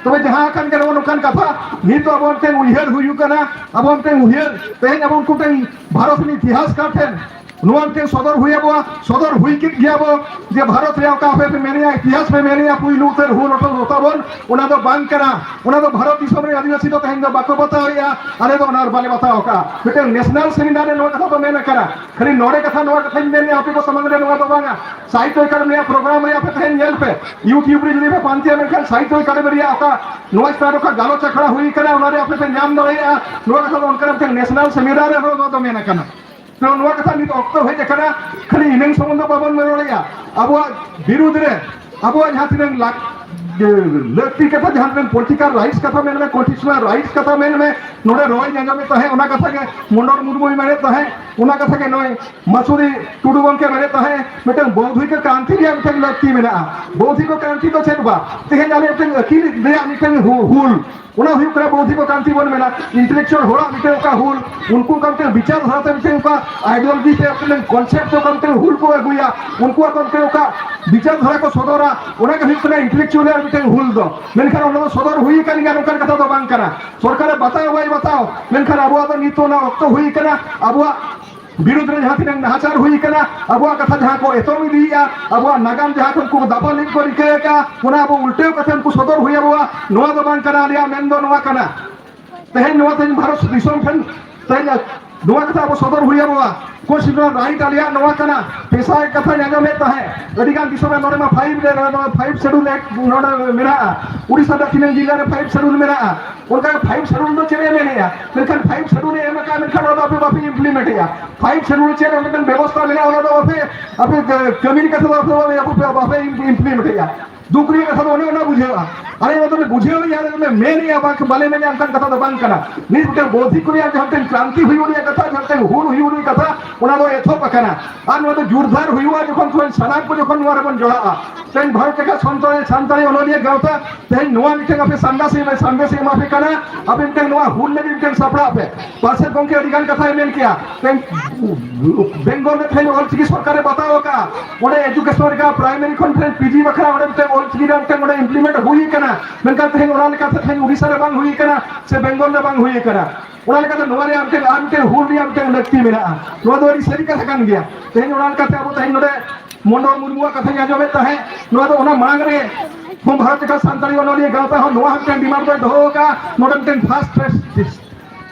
ᱛᱚᱵᱮ ᱡᱟᱦᱟᱸ ᱟᱠᱟᱱ ᱜᱮ ᱱᱚᱜᱼᱚ ᱱᱚᱝᱠᱟᱱ ᱠᱟᱛᱷᱟ, ᱱᱤᱛ ᱫᱚ ᱟᱵᱚ ᱢᱤᱫᱴᱮᱱ ᱩᱭᱦᱟᱹᱨ ᱦᱩᱭᱩᱜ ᱠᱟᱱᱟ, ᱟᱵᱚ ᱢᱤᱫᱴᱮᱱ ᱩᱭᱦᱟᱹᱨ, ᱛᱮᱦᱮᱧ ᱟᱵᱚ ᱩᱱᱠᱩ ᱴᱷᱮᱱ ᱵᱷᱟᱨᱚᱛ ᱨᱮᱱ ᱤᱛᱤᱦᱟᱥᱠᱟᱨ ᱴᱷᱮᱱ ᱱᱚᱣᱟ ᱢᱤᱫᱴᱮᱱ ᱥᱚᱫᱚᱨ ᱦᱩᱭ ᱟᱵᱚᱣᱟ, ᱥᱚᱫᱚᱨ ᱦᱩᱭ ᱠᱮᱫ ᱜᱮᱭᱟ ᱵᱚ᱾ ᱡᱮ ᱵᱷᱟᱨᱚᱛ ᱨᱮᱭᱟᱜ ᱚᱠᱟ ᱟᱯᱮ ᱯᱮ ᱢᱮᱱᱮᱜᱼᱟ, ᱤᱛᱤᱦᱟᱥ ᱯᱮ ᱢᱮᱱᱮᱜᱼᱟ, ᱯᱩᱭᱞᱩ ᱩᱛᱟᱹᱨ ᱦᱩᱞ ᱚᱴᱚ ᱛᱟᱵᱚᱱ, ᱚᱱᱟ ᱫᱚ ᱵᱟᱝ ᱠᱟᱱᱟ᱾ ᱚᱱᱟ ᱫᱚ ᱵᱷᱟᱨᱚᱛ ᱫᱤᱥᱚᱢ ᱨᱮ ᱟᱹᱫᱤᱵᱟᱹᱥᱤ ᱫᱚ ᱛᱮᱦᱮᱧ ᱫᱚ ᱵᱟᱠᱚ ᱵᱟᱛᱟᱣᱮᱜᱼᱟ, ᱟᱞᱮ ᱫᱚ ᱚᱱᱟ ᱵᱟᱞᱮ ᱵᱟᱛᱟᱣ ᱠᱟᱜᱼᱟ᱾ ᱢᱤᱫᱴᱮᱱ ᱱᱮᱥᱱᱟᱞ ᱥᱮᱢᱤᱱᱟᱨ ᱨᱮ ᱱᱚᱣᱟ ᱠᱟᱛᱷᱟ ᱫᱚ ᱢᱮᱱ ᱟᱠᱟᱱᱟ᱾ ᱠᱷᱟᱹᱞᱤ ᱱᱚᱰᱮ ᱠᱟᱛᱷᱟ, ᱱᱚᱣᱟ ᱠᱟᱛᱷᱟᱧ ᱢᱮᱱᱮᱜᱼᱟ ᱟᱯᱮ ᱠᱚ ᱥᱟᱢᱟᱝ ᱨᱮ, ᱱᱚᱣᱟ ᱫᱚ ᱵᱟᱝᱟ᱾ ᱥᱟᱦᱤᱛᱛᱚ ᱮᱠᱟᱰᱮᱢᱤ ᱨᱮᱭᱟᱜ ᱯᱨᱳᱜᱨᱟᱢ ᱨᱮᱭᱟᱜ ᱟᱯᱮ ᱛᱮᱦᱮᱧ ᱧᱮᱞ ᱯᱮ, YouTube ᱨᱮ ᱡᱩᱫᱤ ᱯᱮ ᱯᱟᱱᱛᱮᱭᱟ, ᱢᱮᱱᱠᱷᱟᱱ ᱥᱟᱦᱤᱛᱛᱚ ᱮᱠᱟᱰᱮᱢᱤ ᱨᱮᱭᱟᱜ ᱚᱠᱟ ᱱᱚᱣᱟ ᱪᱮᱛᱟᱱ ᱨᱮ ᱚᱠᱟ ᱜᱟᱞᱚᱪ ᱟᱠᱷᱲᱟ ᱦᱩᱭ ᱠᱟᱱᱟ, ᱚᱱᱟ ᱨᱮ ᱟᱯᱮ ᱯᱮ ᱧᱟᱢ ᱫᱟᱲᱮᱭᱟᱜᱼᱟ᱾ ᱱᱚᱣᱟ ᱠᱟᱛᱷᱟ ᱫᱚ ᱚᱱᱠᱟᱱᱟᱜ ᱢᱤᱫᱴᱮᱱ ᱱᱮᱥᱱᱟᱞ ᱥᱮᱢᱤᱱᱟᱨ ᱨᱮ ᱱᱚᱣᱟ ᱫᱚ ᱢᱮᱱ ᱟᱠᱟᱱᱟ᱾ ᱛᱚ ᱱᱚᱣᱟ ᱠᱟᱛᱷᱟ ᱱᱤᱛ ᱚᱠᱛᱚ ᱦᱮᱡ ᱟᱠᱟᱱᱟ, ᱠᱷᱟᱹᱞᱤ ᱤᱱᱟᱹᱝ ᱥᱩᱢᱩᱝ ᱫᱚ ᱵᱟᱵᱚᱱ ᱢᱮᱱ ᱫᱟᱲᱮᱭᱟᱜᱼᱟ᱾ ᱟᱵᱚᱣᱟᱜ ᱵᱤᱨᱩᱫᱷ ᱨᱮ ᱟᱵᱚᱣᱟᱜ ᱡᱟᱦᱟᱸ ᱛᱤᱱᱟᱹᱜ ᱞᱟᱠ-, ᱞᱟᱹᱠᱛᱤ ᱠᱟᱛᱷᱟ, ᱡᱟᱦᱟᱸ ᱛᱤᱱᱟᱹᱜ ᱯᱚᱞᱤᱴᱤᱠᱟᱞ ᱨᱟᱭᱤᱴᱥ ᱠᱟᱛᱷᱟ ᱢᱮᱱ ᱢᱮ, ᱠᱚᱱᱥᱴᱤᱴᱩᱥᱚᱱᱟᱞ ᱨᱟᱭᱤᱴᱥ ᱠᱟᱛᱷᱟ ᱢᱮᱱ ᱢᱮ, ᱱᱚᱰᱮ ᱨᱚᱲᱤᱧ ᱟᱸᱡᱚᱢᱮᱫ ᱛᱟᱦᱮᱸᱫ, ᱚᱱᱟ ᱠᱟᱛᱷᱟ ᱜᱮ ᱢᱚᱱᱳᱦᱚᱨ ᱢᱩᱨᱢᱩᱭ ᱢᱮᱱᱮᱫ ᱛᱟᱦᱮᱸᱫ, ᱚᱱᱟ ᱠᱟᱛᱷᱟ ᱜᱮ ᱱᱚᱜᱼᱚᱭ ᱢᱟᱥᱩᱨᱤ ᱴᱩᱰᱩ ᱜᱚᱢᱠᱮ ᱢᱮᱱᱮᱫ ᱛᱟᱦᱮᱸᱫ, ᱢᱤᱫᱴᱟᱝ ᱵᱳᱣᱫᱷᱤᱠ ᱠᱨᱟᱱᱛᱤ ᱨᱮᱭᱟᱜ ᱢᱤᱫᱴᱟᱝ ᱞᱟᱹᱠᱛᱤ ᱢᱮᱱᱟᱜᱼᱟ᱾ ᱵᱳᱣᱫᱷᱤᱠ ᱠᱨᱟᱱᱛᱤ ᱫᱚ ᱪᱮᱫ ᱵᱟᱝ, ᱛᱮᱦᱮᱧ ᱟᱞᱮ ᱢᱤᱫᱴᱟᱝ ᱟᱹᱠᱤᱞ ᱨᱮᱭᱟᱜ ᱢᱤᱫᱴᱟᱝ ᱦᱩ-, ᱦᱩᱞ, ᱚᱱᱟ ᱦᱩᱭᱩᱜ ᱠᱟᱱᱟ ᱵᱳᱣᱫᱷᱤᱠ ᱠᱨᱟᱱᱛᱤ ᱵᱚᱱ ᱢᱮᱱᱟ᱾ ᱤᱱᱴᱮᱞᱮᱠᱪᱩᱣᱟᱞ ᱦᱚᱲᱟᱜ ᱢᱤᱫᱴᱟᱝ ᱚᱠᱟ ᱦᱩᱞ, ᱩᱱᱠᱩ ᱚᱱᱠᱟ ᱢᱤᱫᱴᱟᱝ ᱵᱤᱪᱟᱨ ᱫᱷᱟᱨᱟᱛᱮ ᱢᱤᱫᱴᱟᱝ ᱚᱠᱟ ᱟᱭᱰᱤᱭᱳᱞᱚᱡᱤ ᱛᱮ ᱢᱤᱫᱴᱟᱝ ᱠᱚᱱᱥᱮᱯᱴ ᱚᱠᱟ ᱢᱤᱫᱴᱟᱝ ᱦᱩᱞ ᱠᱚ ᱟᱹᱜᱩᱭᱟ, ᱩᱱᱠᱩᱣᱟᱜ ᱚᱱᱠᱟ ᱢᱤᱫᱴᱟᱝ ᱚᱠᱟ ᱵᱤᱪᱟᱨ ᱫᱷᱟᱨᱟ ᱠᱚ ᱥᱚᱫᱚᱨᱟ, ᱚᱱᱟ ᱜᱮ ᱦᱩᱭᱩᱜ ᱠᱟᱱᱟ ᱤᱱᱴᱮᱞᱮᱠᱪᱩᱣᱟᱞ ᱨᱮᱭᱟᱜ ᱢᱤᱫᱴᱟᱝ ᱦᱩᱞ ᱫᱚ᱾ ᱢᱮᱱᱠᱷᱟᱱ ᱚᱱᱟ ᱫᱚ ᱥᱚᱫᱚᱨ ᱦᱩᱭ ᱟᱠᱟᱱ ᱜᱮᱭᱟ, ᱱᱚᱝᱠᱟᱱ ᱠᱟᱛᱷᱟ ᱫᱚ ᱵᱟᱝ ᱠᱟᱱᱟ᱾ ᱥᱚᱨᱠᱟᱨᱮ ᱵᱟᱛᱟᱣ ᱵᱟᱭ ᱵᱟᱛᱟᱣ, ᱢᱮᱱᱠᱷᱟᱱ ᱟᱵᱚᱣᱟᱜ ᱫᱚ ᱱᱤᱛᱚᱜ ᱚᱱᱟ ᱚᱠᱛᱚ ᱦᱩᱭ ᱟᱠᱟᱱᱟ᱾ ᱟᱵᱚᱣᱟᱜ ᱵᱤᱨᱩᱫᱷ ᱨᱮ ᱡᱟᱦᱟᱸ ᱛᱤᱱᱟᱹᱜ ᱱᱟᱦᱟᱪᱟᱨ ᱦᱩᱭ ᱟᱠᱟᱱᱟ, ᱟᱵᱚᱣᱟᱜ ᱠᱟᱛᱷᱟ ᱡᱟᱦᱟᱸ ᱠᱚ ᱮᱛᱚᱢ ᱤᱫᱤᱭᱮᱫᱼᱟ, ᱟᱵᱚᱣᱟᱜ ᱱᱟᱜᱟᱢ ᱡᱟᱦᱟᱸ ᱠᱚ ᱩᱱᱠᱩ ᱠᱚ ᱫᱟᱯᱟᱞ ᱞᱟᱹᱜᱤᱫ ᱠᱚ ᱨᱤᱠᱟᱹᱭᱮᱫᱼᱟ, ᱚᱱᱟ ᱟᱵᱚ ᱩᱞᱴᱟᱹᱣ ᱠᱟᱛᱮ ᱩᱱᱠᱩ ᱥᱚᱫᱚᱨ ᱦᱩᱭ ᱟᱵᱚᱣᱟ᱾ ᱱᱚᱣᱟ ᱫᱚ ᱵᱟᱝ ᱠᱟᱱᱟ, ᱟᱞᱮᱭᱟᱜ ᱢᱮᱱ ᱫᱚ ᱱᱚᱣᱟ ᱠᱟᱱᱟ᱾ ᱛᱮᱦᱮᱧ ᱱᱚᱣᱟ ᱛᱮᱦᱮᱧ ᱵᱷᱟᱨᱚᱛ ᱫᱤᱥᱚᱢ ᱴᱷᱮᱱ ᱛᱮᱦᱮᱧ ᱱᱚᱣᱟ ᱠᱟᱛᱷᱟ ᱟᱵᱚ ᱥᱚᱫᱚᱨ ᱦᱩᱭ ᱟᱵᱚᱣᱟ᱾ ᱠᱚᱱᱥᱴᱤᱴᱩᱥᱚᱱᱟᱞ ᱨᱟᱭᱤᱴ ᱟᱞᱮᱭᱟᱜ ᱱᱚᱣᱟ ᱠᱟᱱᱟ᱾ ᱯᱮᱥᱟᱭ ᱠᱟᱛᱷᱟᱧ ᱟᱸᱡᱚᱢᱮᱫ ᱛᱟᱦᱮᱸᱫ, ᱟᱹᱰᱤ ᱜᱟᱱ ᱫᱤᱥᱚᱢ ᱨᱮ ᱱᱚᱰᱮ ᱢᱟ ᱯᱷᱟᱭᱤᱵᱷ ᱨᱮ, ᱱᱚᱰᱮ ᱢᱟ ᱯᱷᱟᱭᱤᱵᱷ ᱥᱮᱰᱩᱞ ᱮᱠᱴ ᱱᱚᱰᱮ ᱢᱮᱱᱟᱜᱼᱟ᱾ ᱩᱲᱤᱥᱥᱟ ᱨᱮ ᱛᱤᱱᱟᱹᱜ ᱡᱤᱞᱟ ᱨᱮ ᱯᱷᱟᱭᱤᱵᱷ ᱥᱮᱰᱩᱞ ᱢᱮᱱᱟᱜᱼᱟ᱾ ᱚᱱᱠᱟ ᱜᱮ ᱯᱷᱟᱭᱤᱵᱷ ᱥᱮᱰᱩᱞ ᱫᱚ ᱪᱮᱫ ᱮ ᱢᱮᱱᱮᱜᱼᱟ? ᱢᱮᱱᱠᱷᱟᱱ ᱯᱷᱟᱭᱤᱵᱷ ᱥᱮᱰᱩᱞ ᱮ ᱮᱢ ᱟᱠᱟᱫᱼᱟ, ᱢᱮᱱᱠᱷᱟᱱ ᱚᱱᱟ ᱫᱚ ᱟᱯᱮ ᱵᱟᱯᱮ ᱤᱢᱯᱞᱤᱢᱮᱱᱴ ᱮᱜᱼᱟ᱾ ᱯᱷᱟᱭᱤᱵᱷ ᱥᱮᱰᱩᱞ ᱪᱮᱫ ᱚᱸᱰᱮ ᱢᱤᱫᱴᱟᱝ ᱵᱮᱵᱚᱥᱛᱷᱟ ᱢᱮᱱᱟᱜᱼᱟ, ᱚᱱᱟ ᱫᱚ ᱟᱯᱮ, ᱟᱯᱮ ᱠᱟᱹᱢᱤ ᱞᱮᱠᱟᱛᱮ ᱫᱚ ᱟᱯᱮ ᱵᱟᱯᱮ ᱤᱢᱯᱞᱤᱢᱮᱱᱴ ᱮᱜᱼᱟ᱾ ᱫᱩᱠ ᱨᱮᱭᱟᱜ ᱠᱟᱛᱷᱟ ᱫᱚ ᱚᱱᱮ ᱚᱱᱟ ᱵᱩᱡᱷᱟᱹᱜᱼᱟ᱾ ᱟᱞᱮ ᱚᱱᱟ ᱫᱚᱞᱮ ᱵᱩᱡᱷᱟᱹᱣ ᱮᱜᱼᱟ, ᱟᱞᱮ ᱫᱚᱞᱮ ᱢᱮᱱ ᱮᱜᱼᱟ, ᱵᱟᱝ ᱵᱟᱞᱮ ᱢᱮᱱᱮᱜᱼᱟ, ᱚᱱᱠᱟᱱ ᱠᱟᱛᱷᱟ ᱫᱚ ᱵᱟᱝ ᱠᱟᱱᱟ᱾ ᱱᱤᱛ ᱢᱤᱫᱴᱟᱝ ᱵᱳᱣᱫᱷᱤᱠ ᱨᱮᱭᱟᱜ ᱡᱟᱦᱟᱸ ᱢᱤᱫᱴᱟᱝ ᱠᱨᱟᱱᱛᱤ ᱦᱩᱭᱩᱜ ᱨᱮᱭᱟᱜ ᱠᱟᱛᱷᱟ, ᱡᱟᱦᱟᱸ ᱢᱤᱫᱴᱟᱝ ᱦᱩᱞ ᱦᱩᱭᱩᱜ ᱨᱮᱭᱟᱜ ᱠᱟᱛᱷᱟ, ᱚᱱᱟ ᱫᱚ ᱮᱛᱚᱦᱚᱵ ᱟᱠᱟᱱᱟ᱾ ᱟᱨ ᱱᱚᱣᱟ ᱫᱚ ᱡᱳᱨᱫᱟᱨ ᱦᱩᱭᱩᱜᱼᱟ ᱡᱚᱠᱷᱚᱱ ᱛᱚᱠᱷᱚᱱ ᱥᱟᱱᱟᱢ ᱠᱚ ᱡᱚᱠᱷᱚᱱ ᱱᱚᱣᱟ ᱨᱮᱵᱚᱱ ᱡᱚᱲᱟᱜᱼᱟ᱾ ᱛᱮᱦᱮᱧ ᱵᱷᱟᱨᱚᱛ ᱡᱟᱠᱟᱛ ᱥᱟᱱᱛᱟᱲᱤ, ᱥᱟᱱᱛᱟᱲᱤ ᱚᱱᱚᱞᱤᱭᱟᱹ ᱜᱟᱶᱛᱟ ᱛᱮᱦᱮᱧ ᱱᱚᱣᱟ ᱢᱤᱫᱴᱟᱝ ᱟᱯᱮ ᱥᱟᱸᱫᱮᱥ ᱮ ᱮᱢᱟ, ᱥᱟᱸᱫᱮᱥ ᱮ ᱮᱢᱟ ᱯᱮ ᱠᱟᱱᱟ᱾ ᱟᱯᱮ ᱢᱤᱫᱴᱟᱝ ᱱᱚᱣᱟ ᱦᱩᱞ ᱞᱟᱹᱜᱤᱫ ᱢᱤᱫᱴᱟᱝ ᱥᱟᱯᱲᱟᱜ ᱯᱮ᱾ ᱯᱟᱥᱮ ᱜᱚᱢᱠᱮ ᱟᱹᱰᱤ ᱜᱟᱱ ᱠᱟᱛᱷᱟᱭ ᱢᱮᱱ ᱠᱮᱭᱟ᱾ ᱛᱮᱦᱮᱧ ᱵᱮᱝᱜᱚᱞ ᱨᱮ ᱛᱮᱦᱮᱧ ᱚᱞᱪᱤᱠᱤ ᱥᱚᱨᱠᱟᱨᱮ ᱵᱟᱛᱟᱣ ᱟᱠᱟᱫᱼᱟ᱾ ᱚᱸᱰᱮ ᱮᱡᱩᱠᱮᱥᱚᱱ ᱨᱮ ᱯᱨᱟᱭᱢᱟᱨᱤ ᱠᱷᱚᱱ ᱛᱮᱦᱮᱧ ᱯᱤᱡᱤ ᱵᱟᱠᱷᱨᱟ ᱚᱸᱰᱮ ᱢᱤᱫᱴᱟᱝ ᱚᱞᱪᱤᱠᱤ ᱨᱮ ᱢᱤᱫᱴᱟᱝ ᱚᱸᱰᱮ implement ᱦᱩᱭ ᱠᱟᱱᱟ, ᱢᱮᱱᱠᱷᱟᱱ ᱛᱮᱦᱮᱧ ᱚᱱᱟ ᱞᱮᱠᱟᱛᱮ ᱛᱮᱦᱮᱧ ᱩᱲᱤᱥᱥᱟ ᱨᱮ ᱵᱟᱝ ᱦᱩᱭ ᱠᱟᱱᱟ ᱥᱮ ᱵᱮᱝᱜᱚᱞ ᱨᱮ ᱵᱟᱝ ᱦᱩᱭ ᱠᱟᱱᱟ᱾ ᱚᱱᱟ ᱞᱮᱠᱟᱛᱮ ᱱᱚᱣᱟ ᱨᱮᱭᱟᱜ ᱢᱤᱫᱴᱟᱝ ᱟᱨ ᱢᱤᱫᱴᱟᱝ ᱦᱩᱞ ᱨᱮᱭᱟᱜ ᱢᱤᱫᱴᱟᱝ ᱞᱟᱹᱠᱛᱤ ᱢᱮᱱᱟᱜᱼᱟ᱾ ᱱᱚᱣᱟ ᱫᱚ ᱟᱹᱰᱤ ᱥᱟᱹᱨᱤ ᱠᱟᱛᱷᱟ ᱠᱟᱱ ᱜᱮᱭᱟ᱾ ᱛᱮᱦᱮᱧ ᱚᱱᱟ ᱞᱮᱠᱟᱛᱮ ᱟᱵᱚ ᱛᱮᱦᱮᱧ ᱱᱚᱰᱮ ᱢᱚᱱᱳᱦᱚᱨ ᱢᱩᱨᱢᱩᱣᱟᱜ ᱠᱟᱛᱷᱟᱧ ᱟᱸᱡᱚᱢᱮᱫ ᱛᱟᱦᱮᱸᱫ, ᱱᱚᱣᱟ ᱫᱚ ᱚᱱᱟ ᱢᱟᱲᱟᱝ ᱨᱮ ᱦᱚᱸ ᱵᱷᱟᱨᱚᱛ ᱡᱟᱠᱟᱛ ᱥᱟᱱᱛᱟᱲᱤ ᱚᱱᱚᱞᱤᱭᱟᱹ ᱜᱟᱶᱛᱟ ᱦᱚᱸ ᱱᱚᱣᱟ ᱦᱚᱸ ᱢᱤᱫᱴᱟᱝ demand ᱫᱚᱭ ᱫᱚᱦᱚ ᱟᱠᱟᱫᱼᱟ, ᱱᱚᱰᱮ ᱢᱤᱫᱴᱟᱝ first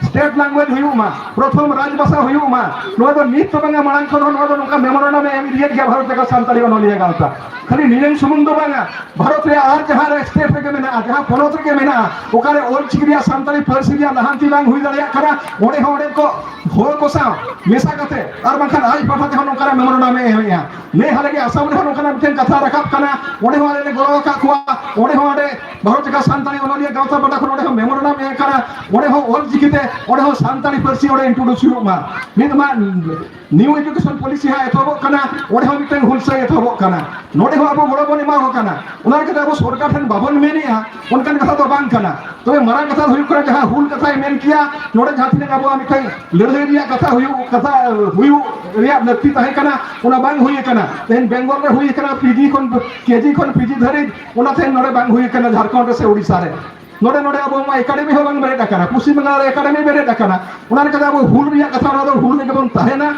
state language ᱦᱩᱭᱩᱜ ᱢᱟ, ᱯᱨᱚᱛᱷᱚᱢ ᱨᱟᱡᱽ ᱵᱷᱟᱥᱟ ᱦᱩᱭᱩᱜ ᱢᱟ᱾ ᱱᱚᱣᱟ ᱫᱚ ᱱᱤᱛ ᱫᱚ ᱵᱟᱝᱟ, ᱢᱟᱲᱟᱝ ᱠᱷᱚᱱ ᱦᱚᱸ ᱱᱚᱣᱟ ᱫᱚ ᱱᱚᱝᱠᱟ memorandum ᱮ ᱮᱢ ᱤᱫᱤᱭᱮᱫ ᱜᱮᱭᱟ ᱵᱷᱟᱨᱚᱛ ᱡᱟᱠᱟᱛ ᱥᱟᱱᱛᱟᱲᱤ ᱚᱱᱚᱞᱤᱭᱟᱹ ᱜᱟᱶᱛᱟ᱾ ᱠᱷᱟᱹᱞᱤ ᱱᱤᱭᱟᱹ ᱥᱩᱢᱩᱝ ᱫᱚ ᱵᱟᱝᱟ, ᱵᱷᱟᱨᱚᱛ ᱨᱮᱭᱟᱜ ᱟᱨ ᱡᱟᱦᱟᱸ ᱨᱮ state ᱨᱮᱜᱮ ᱢᱮᱱᱟᱜᱼᱟ, ᱡᱟᱦᱟᱸ ᱯᱚᱱᱚᱛ ᱨᱮᱜᱮ ᱢᱮᱱᱟᱜᱼᱟ, ᱚᱠᱟᱨᱮ ᱚᱞᱪᱤᱠᱤ ᱨᱮᱭᱟᱜ ᱥᱟᱱᱛᱟᱲᱤ ᱯᱟᱹᱨᱥᱤ ᱨᱮᱭᱟᱜ ᱞᱟᱦᱟᱱᱛᱤ ᱵᱟᱝ ᱦᱩᱭ ᱫᱟᱲᱮᱭᱟᱜ ᱠᱟᱱᱟ, ᱚᱸᱰᱮ ᱦᱚᱸ ᱚᱸᱰᱮ ᱠᱚ ᱦᱚᱲ ᱠᱚ ᱥᱟᱶ ᱢᱮᱥᱟ ᱠᱟᱛᱮ ᱟᱨ ᱵᱟᱝᱠᱷᱟᱱ ᱟᱡ ᱯᱟᱦᱴᱟ ᱛᱮᱦᱚᱸ ᱱᱚᱝᱠᱟᱱᱟᱜ memorandum ᱮ ᱮᱢᱮᱜᱼᱟ᱾ ᱱᱮ ᱦᱟᱞᱮ ᱜᱮ ᱟᱥᱟᱢ ᱨᱮᱦᱚᱸ ᱱᱚᱝᱠᱟᱱᱟᱜ ᱢᱤᱫᱴᱮᱱ ᱠᱟᱛᱷᱟ ᱨᱟᱠᱟᱵ ᱠᱟᱱᱟ, ᱚᱸᱰᱮ ᱦᱚᱸ ᱟᱞᱮ ᱞᱮ ᱜᱚᱲᱚ ᱟᱠᱟᱫ ᱠᱚᱣᱟ, ᱚᱸᱰᱮ ᱦᱚᱸ ᱚᱸᱰᱮ ᱵᱷᱟᱨᱚᱛ ᱡᱟᱠᱟᱛ ᱥᱟᱱᱛᱟᱲᱤ ᱚᱱᱚᱞᱤᱭᱟᱹ ᱜᱟᱶᱛᱟ ᱯᱟᱦᱴᱟ ᱠᱷᱚᱱ ᱚᱸᱰᱮ ᱦᱚᱸ memorandum ᱮᱢ ᱟᱠᱟᱱᱟ, ᱚᱸᱰᱮ ᱦᱚᱸ ᱚᱞ ᱪᱤᱠᱤᱛᱮ ᱚᱸᱰᱮ ᱦᱚᱸ ᱥᱟᱱᱛᱟᱲᱤ ᱯᱟᱹᱨᱥᱤ ᱚᱸᱰᱮ introduce ᱦᱩᱭᱩᱜ ᱢᱟ᱾ ᱢᱤᱫ ᱢᱟ new education policy ᱦᱟᱸᱜ ᱮᱛᱚᱦᱚᱵᱚᱜ ᱠᱟᱱᱟ, ᱚᱸᱰᱮ ᱦᱚᱸ ᱢᱤᱫᱴᱮᱱ ᱦᱩᱞᱥᱟᱹᱭ ᱮᱛᱚᱦᱚᱵᱚᱜ ᱠᱟᱱᱟ, ᱱᱚᱰᱮ ᱦᱚᱸ ᱟᱵᱚ ᱜᱚᱲᱚ ᱵᱚᱱ ᱮᱢᱟ ᱠᱚ ᱠᱟᱱᱟ᱾ ᱚᱱᱟ ᱞᱮᱠᱟᱛᱮ ᱟᱵᱚ ᱥᱚᱨᱠᱟᱨ ᱴᱷᱮᱱ ᱵᱟᱵᱚᱱ ᱢᱮᱱᱮᱜᱼᱟ, ᱚᱱᱠᱟᱱ ᱠᱟᱛᱷᱟ ᱫᱚ ᱵᱟᱝ ᱠᱟᱱᱟ᱾ ᱛᱚᱵᱮ ᱢᱟᱨᱟᱝ ᱠᱟᱛᱷᱟ ᱫᱚ ᱦᱩᱭᱩᱜ ᱠᱟᱱᱟ, ᱡᱟᱦᱟᱸ ᱦᱩᱞ ᱠᱟᱛᱷᱟᱭ ᱢᱮᱱ ᱠᱮᱭᱟ, ᱱᱚᱰᱮ ᱡᱟᱦᱟᱸ ᱛᱤᱱᱟᱹᱜ ᱟᱵᱚᱣᱟᱜ ᱢᱤᱫᱴᱮᱱ ᱞᱟᱹᱲᱦᱟᱹᱭ ᱨᱮᱭᱟᱜ ᱠᱟᱛᱷᱟ ᱦᱩᱭᱩᱜ, ᱠᱟᱛᱷᱟ ᱦᱩᱭᱩᱜ ᱨᱮᱭᱟᱜ ᱞᱟᱹᱠᱛᱤ ᱛᱟᱦᱮᱸ ᱠᱟᱱᱟ, ᱚᱱᱟ ᱵᱟᱝ ᱦᱩᱭ ᱟᱠᱟᱱᱟ᱾ ᱛᱮᱦᱮᱧ ᱵᱮᱝᱜᱚᱞ ᱨᱮ ᱦᱩᱭ ᱟᱠᱟᱱᱟ, ᱯᱤᱡᱤ ᱠᱷᱚᱱ, ᱠᱮᱡᱤ ᱠᱷᱚᱱ ᱯᱤᱡᱤ ᱫᱷᱟᱹᱨᱤᱡ, ᱚᱱᱟ ᱛᱮᱦᱮᱧ ᱱᱚᱰᱮ ᱵᱟᱝ ᱦᱩᱭ ᱟᱠᱟᱱᱟ, ᱡᱷᱟᱲᱠᱷᱚᱸᱰ ᱨᱮ ᱥᱮ ᱩᱲᱤᱥᱥᱟ ᱨᱮ᱾ ᱱᱚᱰᱮ, ᱱᱚᱰᱮ ᱟᱵᱚ ᱢᱟ academy ᱦᱚᱸ ᱵᱟᱝ ᱵᱮᱨᱮᱫ ᱟᱠᱟᱱᱟ, ᱯᱚᱥᱪᱤᱢ ᱵᱟᱝᱞᱟ ᱨᱮ academy ᱵᱮᱨᱮᱫ ᱟᱠᱟᱱᱟ᱾ ᱚᱱᱟ ᱞᱮᱠᱟᱛᱮ ᱟᱵᱚ ᱦᱩᱞ ᱨᱮᱭᱟᱜ ᱠᱟᱛᱷᱟ, ᱚᱱᱟ ᱫᱚ ᱦᱩᱞ ᱨᱮᱜᱮ ᱵᱚᱱ ᱛᱟᱦᱮᱱᱟ᱾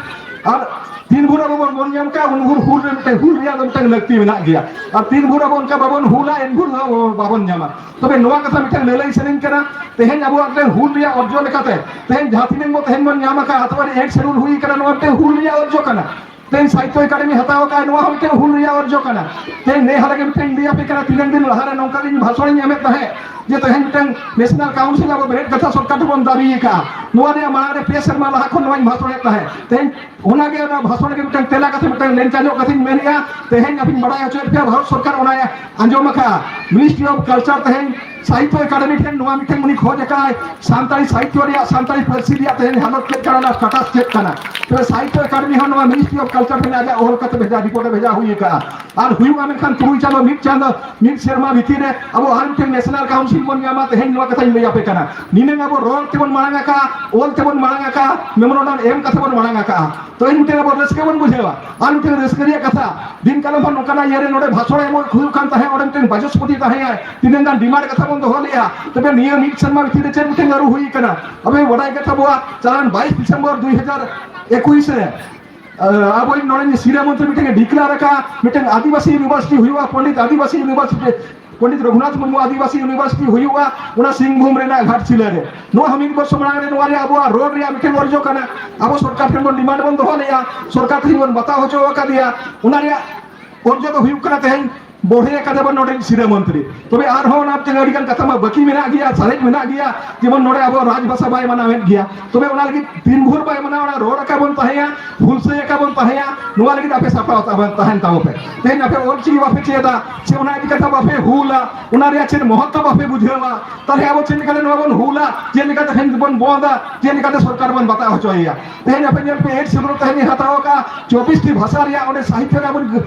ᱟᱨ ᱛᱤᱱ ᱵᱷᱳᱨ ᱟᱵᱚ ᱵᱚᱱ, ᱵᱚᱱ ᱧᱟᱢ ᱠᱟᱜᱼᱟ, ᱩᱱ ᱵᱷᱳᱨ ᱦᱩᱞ ᱨᱮ ᱢᱤᱫᱴᱮᱱ, ᱦᱩᱞ ᱨᱮᱭᱟᱜ ᱫᱚ ᱢᱤᱫᱴᱮᱱ ᱞᱟᱹᱠᱛᱤ ᱢᱮᱱᱟᱜ ᱜᱮᱭᱟ᱾ ᱟᱨ ᱛᱤᱱ ᱵᱷᱳᱨ ᱟᱵᱚ ᱚᱱᱠᱟ ᱵᱟᱵᱚᱱ ᱦᱩᱞᱟ, ᱮᱱ ᱵᱷᱳᱨ ᱦᱚᱸ ᱟᱵᱚ ᱵᱟᱵᱚᱱ ᱧᱟᱢᱟ᱾ ᱛᱚᱵᱮ ᱱᱚᱣᱟ ᱠᱟᱛᱷᱟ ᱢᱤᱫᱴᱮᱱ ᱞᱟᱹᱞᱟᱹᱭ ᱥᱟᱱᱟᱧ ᱠᱟᱱᱟ, ᱛᱮᱦᱮᱧ ᱟᱵᱚᱣᱟᱜ ᱢᱤᱫᱴᱮᱱ ᱦᱩᱞ ᱨᱮᱭᱟᱜ ᱚᱨᱡᱚ ᱞᱮᱠᱟᱛᱮ ᱛᱮᱦᱮᱧ ᱡᱟᱦᱟᱸ ᱛᱤᱱᱟᱹᱜ ᱵᱚ ᱛᱮᱦᱮᱧ ᱵᱚᱱ ᱧᱟᱢ ᱟᱠᱟᱫ, ᱟᱴᱷᱣᱟᱨ eight schedule ᱦᱩᱭ ᱟᱠᱟᱱᱟ, ᱱᱚᱣᱟ ᱢᱤᱫᱴᱮᱱ ᱦᱩᱞ ᱨᱮᱭᱟᱜ ᱚᱨᱡᱚ ᱠᱟᱱᱟ᱾ ᱛᱮᱦᱮᱧ ᱥᱟᱦᱤᱛᱛᱚ ᱮᱠᱟᱰᱮᱢᱤ ᱦᱟᱛᱟᱣ ᱟᱠᱟᱫ, ᱱᱚᱣᱟ ᱦᱚᱸ ᱢᱤᱫᱴᱮᱱ ᱦᱩᱞ ᱨᱮᱭᱟᱜ ᱚᱨᱡᱚ ᱠᱟᱱᱟ᱾ ᱛᱮᱦᱮᱧ ᱱᱮ ᱦᱟᱞᱮ ᱜᱮ ᱢᱤᱫᱴᱮᱱ ᱞᱟᱹᱭ ᱟᱯᱮ ᱠᱟᱱᱟ, ᱛᱤᱱᱟᱹᱜ ᱫᱤᱱ ᱞᱟᱦᱟ ᱨᱮ ᱱᱚᱝᱠᱟ ᱜᱮ ᱤᱧ ᱵᱷᱟᱥᱚᱱ ᱤᱧ ᱮᱢᱮᱫ ᱛᱟᱦᱮᱸᱫ ᱡᱮ ᱛᱮᱦᱮᱧ ᱢᱤᱫᱴᱮᱱ national council ᱟᱵᱚ ᱵᱮᱨᱮᱫ ᱠᱟᱛᱷᱟ ᱥᱚᱨᱠᱟᱨ ᱴᱷᱮᱱ ᱵᱚᱱ ᱫᱟᱹᱵᱤ ᱟᱠᱟᱫᱼᱟ᱾ ᱱᱚᱣᱟ ᱨᱮᱭᱟᱜ ᱢᱟᱲᱟᱝ ᱨᱮ ᱯᱮ ᱥᱮᱨᱢᱟ ᱞᱟᱦᱟ ᱠᱷᱚᱱ ᱱᱚᱣᱟᱧ ᱵᱷᱟᱥᱚᱱᱮᱫ ᱛᱟᱦᱮᱸᱫ᱾ ᱛᱮᱦᱮᱧ ᱚᱱᱟᱜᱮ ᱚᱱᱟ ᱵᱷᱟᱥᱚᱱ ᱨᱮᱜᱮ ᱢᱤᱫᱴᱟᱝ ᱛᱮᱞᱟ ᱠᱟᱛᱮ ᱢᱤᱫᱴᱟᱝ ᱞᱮᱱᱪᱟ ᱧᱚᱜ ᱠᱟᱛᱮᱧ ᱢᱮᱱᱮᱫᱼᱟ, ᱛᱮᱦᱮᱧ ᱟᱯᱮᱧ ᱵᱟᱲᱟᱭ ᱦᱚᱪᱚᱭᱮᱫ ᱯᱮᱭᱟ, ᱵᱷᱟᱨᱚᱛ ᱥᱚᱨᱠᱟᱨ ᱚᱱᱟ ᱟᱸᱡᱚᱢ ᱟᱠᱟᱫᱼᱟ᱾ Ministry of Culture ᱛᱮᱦᱮᱧ ᱥᱟᱦᱤᱛᱛᱚ ᱮᱠᱟᱰᱮᱢᱤ ᱴᱷᱮᱱ ᱱᱚᱣᱟ ᱢᱤᱫᱴᱟᱝ ᱩᱱᱤ ᱠᱷᱚᱡᱽ ᱟᱠᱟᱫᱼᱟᱭ, ᱥᱟᱱᱛᱟᱲᱤ ᱥᱟᱦᱤᱛᱛᱚ ᱨᱮᱭᱟᱜ, ᱥᱟᱱᱛᱟᱲᱤ ᱯᱟᱹᱨᱥᱤ ᱨᱮᱭᱟᱜ ᱛᱮᱦᱮᱧ ᱦᱟᱞᱚᱛ ᱪᱮᱫ ᱠᱟᱱᱟ, ᱚᱱᱟ status ᱪᱮᱫ ᱠᱟᱱᱟ᱾ ᱛᱚᱵᱮ ᱥᱟᱦᱤᱛᱛᱚ ᱮᱠᱟᱰᱮᱢᱤ ᱦᱚᱸ ᱱᱚᱣᱟ Ministry of Culture ᱴᱷᱮᱱ ᱟᱡᱟᱜ ᱚᱞ ᱠᱟᱛᱮ ᱵᱷᱮᱡᱟ, report ᱮ ᱵᱷᱮᱡᱟ ᱦᱩᱭ ᱟᱠᱟᱫᱼᱟ᱾ ᱟᱨ ᱦᱩᱭᱩᱜᱼᱟ, ᱢᱮᱱᱠᱷᱟᱱ ᱛᱩᱨᱩᱭ ᱪᱟᱸᱫᱚ, ᱢᱤᱫ ᱪᱟᱸᱫᱚ, ᱢᱤᱫ ᱥᱮᱨᱢᱟ ᱵᱷᱤᱛᱤᱨ ᱨᱮ ᱟᱵᱚ ᱟᱨ ᱢᱤᱫᱴᱮᱱ national council ᱵᱚᱱ ᱧᱟᱢᱟ᱾ ᱛᱮᱦᱮᱧ ᱱᱚᱣᱟ ᱠᱟᱛᱷᱟᱧ ᱞᱟᱹᱭ ᱟᱯᱮ ᱠᱟᱱᱟ, ᱱᱤᱱᱟᱹᱝ ᱟᱵᱚ ᱨᱚᱲ ᱛᱮᱵᱚᱱ ᱢᱟᱲᱟᱝ ᱟᱠᱟᱜᱼᱟ, ᱚᱞ ᱛᱮᱵᱚᱱ ᱢᱟᱲᱟᱝ ᱟᱠᱟᱜᱼᱟ, ᱢᱮᱢᱳᱨᱟᱱᱰᱟᱢ ᱮᱢ ᱠᱟᱛᱮ ᱵᱚᱱ ᱢᱟᱲᱟᱝ ᱟᱠᱟᱜᱼᱟ᱾ ᱛᱚ ᱮᱱ ᱢᱤᱫᱴᱮᱱ ᱟᱵᱚ ᱨᱟᱹᱥᱠᱟᱹ ᱵᱚᱱ ᱵᱩᱡᱷᱟᱹᱣᱟ᱾ ᱟᱨ ᱢᱤᱫᱴᱮᱱ ᱨᱟᱹᱥᱠᱟᱹ ᱨᱮᱭᱟᱜ ᱠᱟᱛᱷᱟ, ᱫᱤᱱ ᱠᱟᱞᱚᱢ ᱦᱚᱸ ᱱᱚᱝᱠᱟᱱᱟᱜ ᱤᱭᱟᱹ ᱨᱮ ᱱᱚᱰᱮ ᱵᱷᱟᱥᱚᱬ ᱮᱢᱚᱜ ᱦᱩᱭᱩᱜ ᱠᱟᱱ ᱛᱟᱦᱮᱸᱫ, ᱚᱸᱰᱮ ᱢᱤᱫᱴᱮᱱ ᱵᱟᱪᱚᱥᱯᱚᱛᱤ ᱛᱟᱦᱮᱸᱭᱟᱭ, ᱛᱤᱱᱟᱹᱜ ᱜᱟᱱ ᱰᱤᱢᱟᱱᱰ ᱠᱟᱛᱷᱟ ᱵᱚᱱ ᱫᱚᱦᱚ ᱞᱮᱜᱼᱟ᱾ ᱛᱚᱵᱮ ᱱᱤᱭᱟᱹ ᱢᱤᱫ ᱥᱮᱨᱢᱟ ᱵᱷᱤᱛᱤᱨ ᱨᱮ ᱪᱮᱫ ᱢᱤᱫᱴᱮᱱ ᱟᱹᱨᱩ ᱦᱩᱭ ᱠᱟᱱᱟ? ᱟᱵᱚ ᱵᱟᱰᱟᱭ ᱜᱮ ᱛᱟᱵᱚᱣᱟ, ᱪᱟᱞᱟᱣᱮᱱ ᱵᱟᱭᱤᱥ ᱰᱤᱥᱮᱢᱵᱚᱨ ᱫᱩᱭ ᱦᱟᱡᱟᱨ ᱮᱠᱩᱥ ᱨᱮ ᱟᱵᱚᱭᱤᱡ ᱱᱚᱰᱮ ᱥᱤᱨᱟᱹ ᱢᱚᱱᱛᱨᱤ ᱢᱤᱫᱴᱮᱱ ᱰᱤᱠᱞᱮᱭᱟᱨ ᱟᱠᱟᱫ, ᱢᱤᱫᱴᱮᱱ ᱟᱹᱫᱤᱵᱟᱹᱥᱤ ᱤᱭᱩᱱᱤᱵᱷᱟᱨᱥᱤᱴᱤ ᱦᱩᱭᱩᱜᱼᱟ, ᱯᱚᱱᱰᱤᱛ ᱟᱹᱫᱤᱵᱟᱹᱥᱤ ᱤᱭᱩᱱᱤᱵᱷᱟᱨᱥᱤᱴᱤ, ᱯᱚᱱᱰᱤᱛ ᱨᱚᱜᱷᱩᱱᱟᱛᱷ ᱢᱩᱨᱢᱩ ᱟᱹᱫᱤᱵᱟᱹᱥᱤ ᱤᱭᱩᱱᱤᱵᱷᱟᱨᱥᱤᱴᱤ ᱦᱩᱭᱩᱜᱼᱟ, ᱚᱱᱟ ᱥᱤᱝᱵᱷᱩᱢ ᱨᱮᱱᱟᱜ ᱜᱷᱟᱴᱥᱤᱞᱟᱹ ᱨᱮ᱾ ᱱᱚᱣᱟ ᱦᱚᱸ ᱢᱤᱫ ᱵᱚᱪᱷᱚᱨ ᱢᱟᱲᱟᱝ ᱨᱮ ᱱᱚᱣᱟ ᱨᱮᱭᱟᱜ ᱟᱵᱚᱣᱟᱜ ᱨᱚᱲ ᱨᱮᱭᱟᱜ ᱢᱤᱫᱴᱮᱱ ᱚᱨᱡᱚ ᱠᱟᱱᱟ᱾ ᱟᱵᱚ ᱥᱚᱨᱠᱟᱨ ᱴᱷᱮᱱ ᱵᱚᱱ ᱰᱤᱢᱟᱱᱰ ᱵᱚᱱ ᱫᱚᱦᱚ ᱞᱮᱜᱼᱟ, ᱥᱚᱨᱠᱟᱨ ᱴᱷᱮᱱ ᱵᱚᱱ ᱵᱟᱛᱟᱣ ᱦᱚᱪᱚ ᱟᱠᱟᱫᱮᱭᱟ᱾ ᱚᱱᱟ ᱨᱮᱭᱟᱜ ᱚᱨᱡᱚ ᱫᱚ ᱦᱩᱭᱩᱜ ᱠᱟᱱᱟ ᱛᱮᱦᱮᱧ ᱵᱚᱲᱦᱮ ᱟᱠᱟᱫᱟ ᱵᱚᱱ ᱱᱚᱰᱮ ᱥᱤᱨᱟᱹ ᱢᱚᱱᱛᱨᱤ᱾ ᱛᱚᱵᱮ ᱟᱨᱦᱚᱸ ᱚᱱᱟ ᱛᱮ ᱟᱹᱰᱤ ᱜᱟᱱ ᱠᱟᱛᱷᱟ ᱢᱟ ᱵᱟᱹᱠᱤ ᱢᱮᱱᱟᱜ ᱜᱮᱭᱟ, ᱥᱟᱨᱮᱡ ᱢᱮᱱᱟᱜ ᱜᱮᱭᱟ, ᱡᱮᱢᱚᱱ ᱱᱚᱰᱮ ᱟᱵᱚ ᱨᱟᱡᱽ ᱵᱷᱟᱥᱟ ᱵᱟᱭ ᱢᱟᱱᱟᱣᱮᱫ ᱜᱮᱭᱟ᱾ ᱛᱚᱵᱮ ᱚᱱᱟ ᱞᱟᱹᱜᱤᱫ ᱛᱤᱱ ᱵᱷᱳᱨ ᱵᱟᱭ ᱢᱟᱱᱟᱣᱟ, ᱚᱱᱟ ᱨᱚᱲ ᱟᱠᱟ ᱵᱚᱱ ᱛᱟᱦᱮᱸᱭᱟ, ᱦᱩᱞᱥᱟᱹᱭ ᱟᱠᱟ ᱵᱚᱱ ᱛᱟᱦᱮᱸᱭᱟ, ᱱᱚᱣᱟ ᱞᱟᱹᱜᱤᱫ ᱟᱯᱮ ᱥᱟᱯᱲᱟᱣ ᱛᱟᱵᱚᱱ ᱛᱟᱦᱮᱱ ᱛᱟᱵᱚ ᱯᱮ᱾ ᱛᱮᱦᱮᱧ ᱟᱯᱮ ᱚᱞ ᱪᱤᱠᱤ ᱵᱟᱯᱮ ᱪᱮᱫᱟ, ᱥᱮ ᱚᱱᱟ ᱤᱫᱤ ᱠᱟᱛᱮ ᱵᱟᱯᱮ ᱦᱩᱞᱟ, ᱚᱱᱟ ᱨᱮᱭᱟᱜ ᱪᱮᱫ ᱢᱚᱦᱚᱛᱛᱚ ᱵᱟᱯᱮ ᱵᱩᱡᱷᱟᱹᱣᱟ, ᱛᱟᱦᱞᱮ ᱟᱵᱚ ᱪᱮᱫ ᱞᱮᱠᱟᱛᱮ ᱱᱚᱣᱟ ᱵᱚᱱ ᱦᱩᱞᱟ, ᱪᱮᱫ ᱞᱮᱠᱟᱛᱮ ᱛᱮᱦᱮᱧ ᱵᱚᱱ ᱵᱚᱸᱫᱟ, ᱪᱮᱫ ᱞᱮᱠᱟᱛᱮ ᱥᱚᱨᱠᱟᱨ ᱵᱚᱱ ᱵᱟᱛᱟᱣ ᱦᱚᱪᱚᱭᱮᱭᱟ? ᱛᱮᱦᱮᱧ ᱟᱯᱮ ᱧᱮᱞ ᱯᱮ, ᱮᱭᱤᱴ ᱥᱤᱰᱩᱞ ᱛᱮᱦᱮᱧ ᱦᱟᱛᱟᱣ ᱟᱠᱟᱫᱼᱟ, ᱪᱚᱵᱵᱤᱥ ᱴᱤ ᱵᱷᱟᱥᱟ ᱨᱮᱭᱟᱜ ᱚᱸᱰᱮ ᱥᱟᱦᱤᱛᱛᱚ ᱨᱮ ᱟᱵᱚ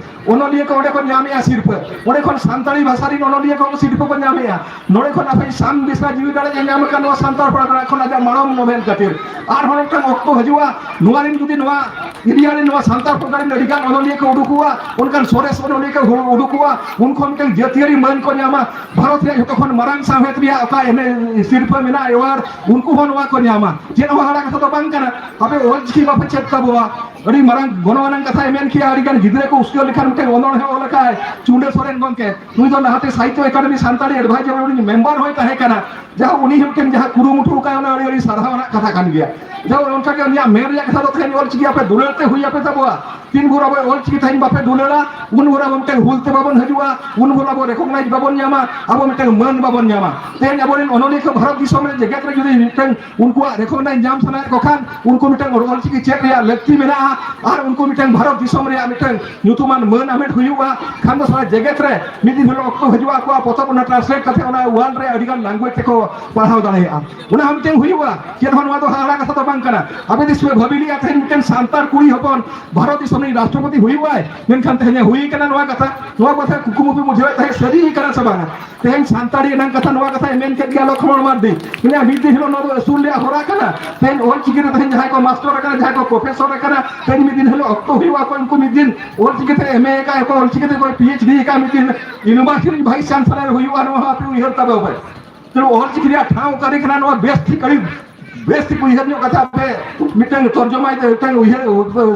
ᱚᱱᱚᱞᱤᱭᱟᱹ ᱠᱚ ᱚᱸᱰᱮ ᱠᱚ ᱧᱟᱢᱮᱜᱼᱟ ᱥᱤᱨᱯᱟᱹ, ᱚᱸᱰᱮ ᱠᱷᱚᱱ ᱥᱟᱱᱛᱟᱲᱤ ᱵᱷᱟᱥᱟ ᱨᱮᱱ ᱚᱱᱚᱞᱤᱭᱟᱹ ᱠᱚ ᱥᱤᱨᱯᱟᱹ ᱠᱚ ᱧᱟᱢᱮᱜᱼᱟ᱾ ᱱᱚᱰᱮ ᱠᱷᱚᱱ ᱟᱯᱮ ᱥᱟᱢ ᱵᱤᱥᱱᱟ ᱡᱤᱣᱤ ᱫᱟᱲᱮ ᱧᱟᱢ ᱟᱠᱟᱱ ᱱᱚᱣᱟ ᱥᱟᱱᱛᱟᱲ ᱯᱟᱨᱜᱟᱱᱟ ᱠᱷᱚᱱ ᱟᱡᱟᱜ ᱢᱟᱲᱟᱝ ᱱᱚᱵᱷᱮᱞ ᱠᱷᱟᱹᱛᱤᱨ᱾ ᱟᱨᱦᱚᱸ ᱢᱤᱫᱴᱟᱝ ᱚᱠᱛᱚ ᱦᱤᱡᱩᱜᱼᱟ, ᱱᱚᱣᱟ ᱨᱮᱱ ᱡᱩᱫᱤ ᱱᱚᱣᱟ ᱮᱨᱤᱭᱟ ᱨᱮ ᱱᱚᱣᱟ ᱥᱟᱱᱛᱟᱲ ᱯᱟᱨᱜᱟᱱᱟ ᱨᱮᱱ ᱟᱹᱰᱤ ᱜᱟᱱ ᱚᱱᱚᱞᱤᱭᱟᱹ ᱠᱚ ᱩᱰᱩᱠᱚᱜᱼᱟ, ᱚᱱᱠᱟᱱ ᱥᱚᱨᱮᱥ ᱚᱱᱚᱞᱤᱭᱟᱹ ᱠᱚ ᱦᱩ-, ᱩᱰᱩᱠᱚᱜᱼᱟ, ᱩᱱ ᱠᱷᱚᱱ ᱢᱤᱫᱴᱟᱝ ᱡᱟᱹᱛᱤᱭᱟᱹᱨᱤ ᱢᱟᱹᱱ ᱠᱚ ᱧᱟᱢᱟ, ᱵᱷᱟᱨᱚᱛ ᱨᱮᱭᱟᱜ ᱡᱷᱚᱛᱚ ᱠᱷᱚᱱ ᱢᱟᱨᱟᱝ ᱥᱟᱶᱦᱮᱫ ᱨᱮᱭᱟᱜ ᱚᱠᱟ ᱮᱱᱮ-, ᱥᱤᱨᱯᱟᱹ ᱢᱮᱱᱟᱜᱼᱟ, ᱮᱣᱟᱨᱰ, ᱩᱱᱠᱩ ᱦᱚᱸ ᱱᱚᱣᱟ ᱠᱚ ᱧᱟᱢᱟ᱾ ᱪᱮᱫ ᱦᱚᱸ ᱦᱟᱦᱟᱲᱟ ᱠᱟᱛᱷᱟ ᱫᱚ ᱵᱟᱝ ᱠᱟᱱᱟ᱾ ᱟᱯᱮ ᱚᱞ ᱪᱤᱠᱤ ᱵᱟᱯᱮ ᱪᱮᱫ ᱛᱟᱵᱚᱣᱟ, ᱟᱹᱰᱤ ᱢᱟᱨᱟᱝ ᱜᱚᱱᱚᱝ ᱟᱱᱟᱝ ᱠᱟᱛᱷᱟᱭ ᱢᱮᱱ ᱠᱮᱜᱼᱟ, ᱟᱹᱰᱤ ᱜᱟᱱ ᱜᱤᱫᱽᱨᱟᱹ ᱠᱚ ᱩᱥᱠᱟᱹᱣ ᱞᱮᱠᱷᱟᱱ ᱢᱤᱫᱴᱮᱱ ᱚᱱᱚᱬᱦᱮ ᱚᱞ ᱟᱠᱟᱫ ᱪᱩᱱᱰᱟᱹ ᱥᱚᱨᱮᱱ ᱜᱚᱢᱠᱮ, ᱱᱩᱭ ᱫᱚ ᱞᱟᱦᱟᱛᱮ ᱥᱟᱦᱤᱛᱛᱚ ᱮᱠᱟᱰᱮᱢᱤ ᱥᱟᱱᱛᱟᱲᱤ ᱮᱰᱵᱷᱟᱭᱡᱟᱨ ᱨᱤᱱᱤᱡ ᱢᱮᱢᱵᱟᱨ ᱦᱚᱸᱭ ᱛᱟᱦᱮᱸ ᱠᱟᱱᱟ᱾ ᱡᱟᱦᱟᱸ ᱩᱱᱤ ᱦᱚᱸ ᱢᱤᱫᱴᱮᱱ ᱡᱟᱦᱟᱸ ᱠᱩᱨᱩᱢᱩᱴᱩ ᱟᱠᱟᱫ, ᱚᱱᱟ ᱟᱹᱰᱤ, ᱟᱹᱰᱤ ᱥᱟᱨᱦᱟᱣ ᱨᱮᱱᱟᱜ ᱠᱟᱛᱷᱟ ᱠᱟᱱ ᱜᱮᱭᱟ᱾ ᱡᱟᱦᱟᱸ ᱚᱱᱠᱟ ᱜᱮ ᱩᱱᱤᱭᱟᱜ ᱢᱮᱱ ᱨᱮᱭᱟᱜ ᱠᱟᱛᱷᱟ ᱫᱚ ᱛᱮᱦᱮᱧ ᱚᱞ ᱪᱤᱠᱤ ᱟᱯᱮ ᱫᱩᱞᱟᱹᱲ ᱛᱮ ᱦᱩᱭ ᱟᱯᱮ ᱛᱟᱵᱚᱣᱟ᱾ ᱛᱤᱱ ᱵᱷᱳᱨ ᱟᱵᱚ ᱚᱞ ᱪᱤᱠᱤ ᱛᱮᱦᱮᱧ ᱵᱟᱯᱮ ᱫᱩᱞᱟᱹᱲᱟ, ᱩᱱ ᱵᱷᱳᱨ ᱟᱵᱚ ᱢᱤᱫᱴᱮᱱ ᱦᱩᱞ ᱛᱮ ᱵᱟᱵᱚᱱ ᱦᱤᱡᱩᱜᱼᱟ, ᱩᱱ ᱵᱷᱳᱨ ᱟᱵᱚ ᱨᱮᱠᱚᱜᱱᱟᱭᱤᱡᱽ ᱵᱟᱵᱚᱱ ᱧᱟᱢᱟ, ᱟᱵᱚ ᱢᱤᱫᱴᱮᱱ ᱢᱟᱹᱱ ᱵᱟᱵᱚᱱ ᱧᱟᱢᱟ᱾ ᱛᱮᱦᱮᱧ ᱟᱵᱚᱨᱮᱱ ᱚᱱᱚᱞᱤᱭᱟᱹ ᱠᱚ ᱵᱷᱟᱨᱚᱛ ᱫᱤᱥᱚᱢ ᱨᱮ ᱡᱮᱜᱮᱛ ᱨᱮ ᱡᱩᱫᱤ ᱢᱤᱫᱴᱮᱱ ᱩᱱᱠᱩᱣᱟᱜ ᱨᱮᱠᱚᱜᱱᱟᱭᱤᱡᱽ ᱧᱟᱢ ᱥᱟᱱᱟᱭᱮᱫ ᱠᱚ ᱠᱷᱟᱱ, ᱩᱱᱠᱩ ᱢᱤᱫᱴᱟᱝ ᱚᱞᱪᱤᱠᱤ ᱪᱮᱫ ᱨᱮᱭᱟᱜ ᱞᱟᱹᱠᱛᱤ ᱢᱮᱱᱟᱜᱼᱟ᱾ ᱟᱨ ᱩᱱᱠᱩ ᱢᱤᱫᱴᱟᱝ ᱵᱷᱟᱨᱚᱛ ᱫᱤᱥᱚᱢ ᱨᱮᱭᱟᱜ ᱢᱤᱫᱴᱟᱝ ᱧᱩᱛᱩᱢᱟᱱ ᱢᱟᱹᱱ ᱦᱟᱢᱮᱴ ᱦᱩᱭᱩᱜᱼᱟ᱾ ᱠᱷᱟᱱ ᱫᱚ ᱥᱟᱨᱟ ᱡᱮᱜᱮᱛ ᱨᱮ ᱢᱤᱫ ᱫᱤᱱ ᱦᱤᱞᱳᱜ ᱚᱠᱛᱚ ᱦᱤᱡᱩᱜᱼᱟ, ᱟᱠᱚᱣᱟᱜ ᱯᱚᱛᱚᱵ ᱚᱱᱟ translate ᱠᱟᱛᱮ ᱚᱱᱟ world ᱨᱮ ᱟᱹᱰᱤ ᱜᱟᱱ language ᱛᱮᱠᱚ ᱯᱟᱲᱦᱟᱣ ᱫᱟᱲᱮᱭᱟᱜᱼᱟ᱾ ᱚᱱᱟ ᱦᱚᱸ ᱢᱤᱫᱴᱮᱱ ᱦᱩᱭᱩᱜᱼᱟ᱾ ᱪᱮᱫ ᱦᱚᱸ ᱱᱚᱣᱟ ᱫᱚ ᱦᱟᱦᱟᱲᱟ ᱠᱟᱛᱷᱟ ᱫᱚ ᱵᱟᱝ ᱠᱟᱱᱟ᱾ ᱟᱯᱮ ᱛᱤᱥ ᱯᱮ ᱵᱷᱟᱹᱵᱤ ᱞᱮᱜᱼᱟ ᱛᱮᱦᱮᱧ ᱢᱤᱫᱴᱮᱱ ᱥᱟᱱᱛᱟᱲ ᱠᱩᱲᱤ ᱦᱚᱯᱚᱱ ᱵᱷᱟᱨᱚᱛ ᱫᱤᱥᱚᱢ ᱨᱤᱱᱤᱡ ᱨᱟᱥᱴᱨᱚᱯᱚᱛᱤ ᱦᱩᱭᱩᱜᱼᱟᱭ? ᱢᱮᱱᱠᱷᱟᱱ ᱛᱮᱦᱮᱧ ᱦᱩᱭ ᱠᱟᱱᱟ ᱱᱚᱣᱟ ᱠᱟᱛᱷᱟ? ᱱᱚᱣᱟ ᱠᱟᱛᱷᱟ ᱠᱩᱠᱢᱩ ᱯᱮ ᱵᱩᱡᱷᱟᱹᱣᱮᱫ ᱛᱟᱦᱮᱸᱫ, ᱥᱟᱹᱨᱤ ᱠᱟᱱᱟ ᱥᱮ ᱵᱟᱝᱟ? ᱛᱮᱦᱮᱧ ᱥᱟᱱᱛᱟᱲᱤ ᱮᱱᱟᱝ ᱠᱟᱛᱷᱟ ᱱᱚᱣᱟ ᱠᱟᱛᱷᱟᱭ ᱢᱮᱱ ᱠᱮᱫ ᱜᱮᱭᱟ ᱞᱚᱠᱷᱢᱚᱬ ᱢᱟᱨᱰᱤ᱾ ᱢᱮᱱᱟ ᱢᱤᱫ ᱫᱤᱱ ᱦᱤᱞᱳᱜ ᱱᱚᱣᱟ ᱫᱚ ᱟᱹᱥᱩᱞ ᱨᱮᱭᱟᱜ ᱦᱚᱨᱟ ᱠᱟᱱᱟ᱾ ᱛᱮᱦᱮᱧ ᱚᱞ ᱪᱤᱠᱤ ᱨᱮ ᱛᱮᱦᱮᱧ ᱡᱟᱦᱟᱸᱭ ᱠᱚ ᱢᱟᱥᱴᱚᱨ ᱟᱠᱟᱱᱟ, ᱡᱟᱦᱟᱸᱭ ᱠᱚ ᱯᱨᱚᱯᱷᱮᱥᱚᱨ ᱟᱠᱟᱱᱟ, ᱛᱮᱦᱮᱧ ᱢᱤᱫ ᱫᱤᱱ ᱦᱤᱞᱳᱜ ᱚᱠᱛᱚ ᱦᱩᱭᱩᱜᱼᱟ, ᱚᱠᱚᱭ ᱩᱱᱠᱩ ᱢᱤᱫ ᱫᱤᱱ ᱚᱞ ᱪᱤᱠᱤ ᱛᱮ MA ᱟᱠᱟᱫ, ᱚᱠᱚᱭ ᱚᱞ ᱪᱤᱠᱤ ᱛᱮ ᱚᱠᱚᱭ PhD ᱟᱠᱟᱫ, ᱢᱤᱫ ᱫᱤᱱ university ᱨᱤᱱ vice chancellor ᱦᱩᱭᱩᱜᱼᱟ, ᱱᱚᱣᱟ ᱦᱚᱸ ᱟᱯᱮ ᱩᱭᱦᱟᱹᱨ ᱛᱟᱵᱚ ᱯᱮ᱾ ᱛᱚ ᱚᱞ ᱪᱤᱠᱤ ᱨᱮᱭᱟᱜ ᱴᱷᱟᱶ ᱚᱠᱟᱨᱮ ᱠᱟᱱᱟ, ᱱᱚᱣᱟ ᱵᱮᱥ ᱴᱷᱤᱠ, ᱟᱹᱰᱤ ᱵᱮᱥ ᱴᱷᱤᱠ ᱩᱭᱦᱟᱹᱨ ᱧᱚᱜ ᱠᱟᱛᱮ ᱟᱯᱮ ᱢᱤᱫᱴᱟᱝ ᱛᱚᱨᱡᱚᱢᱟᱭ ᱛᱮ ᱢᱤᱫᱴᱟᱝ ᱩᱭᱦᱟᱹᱨ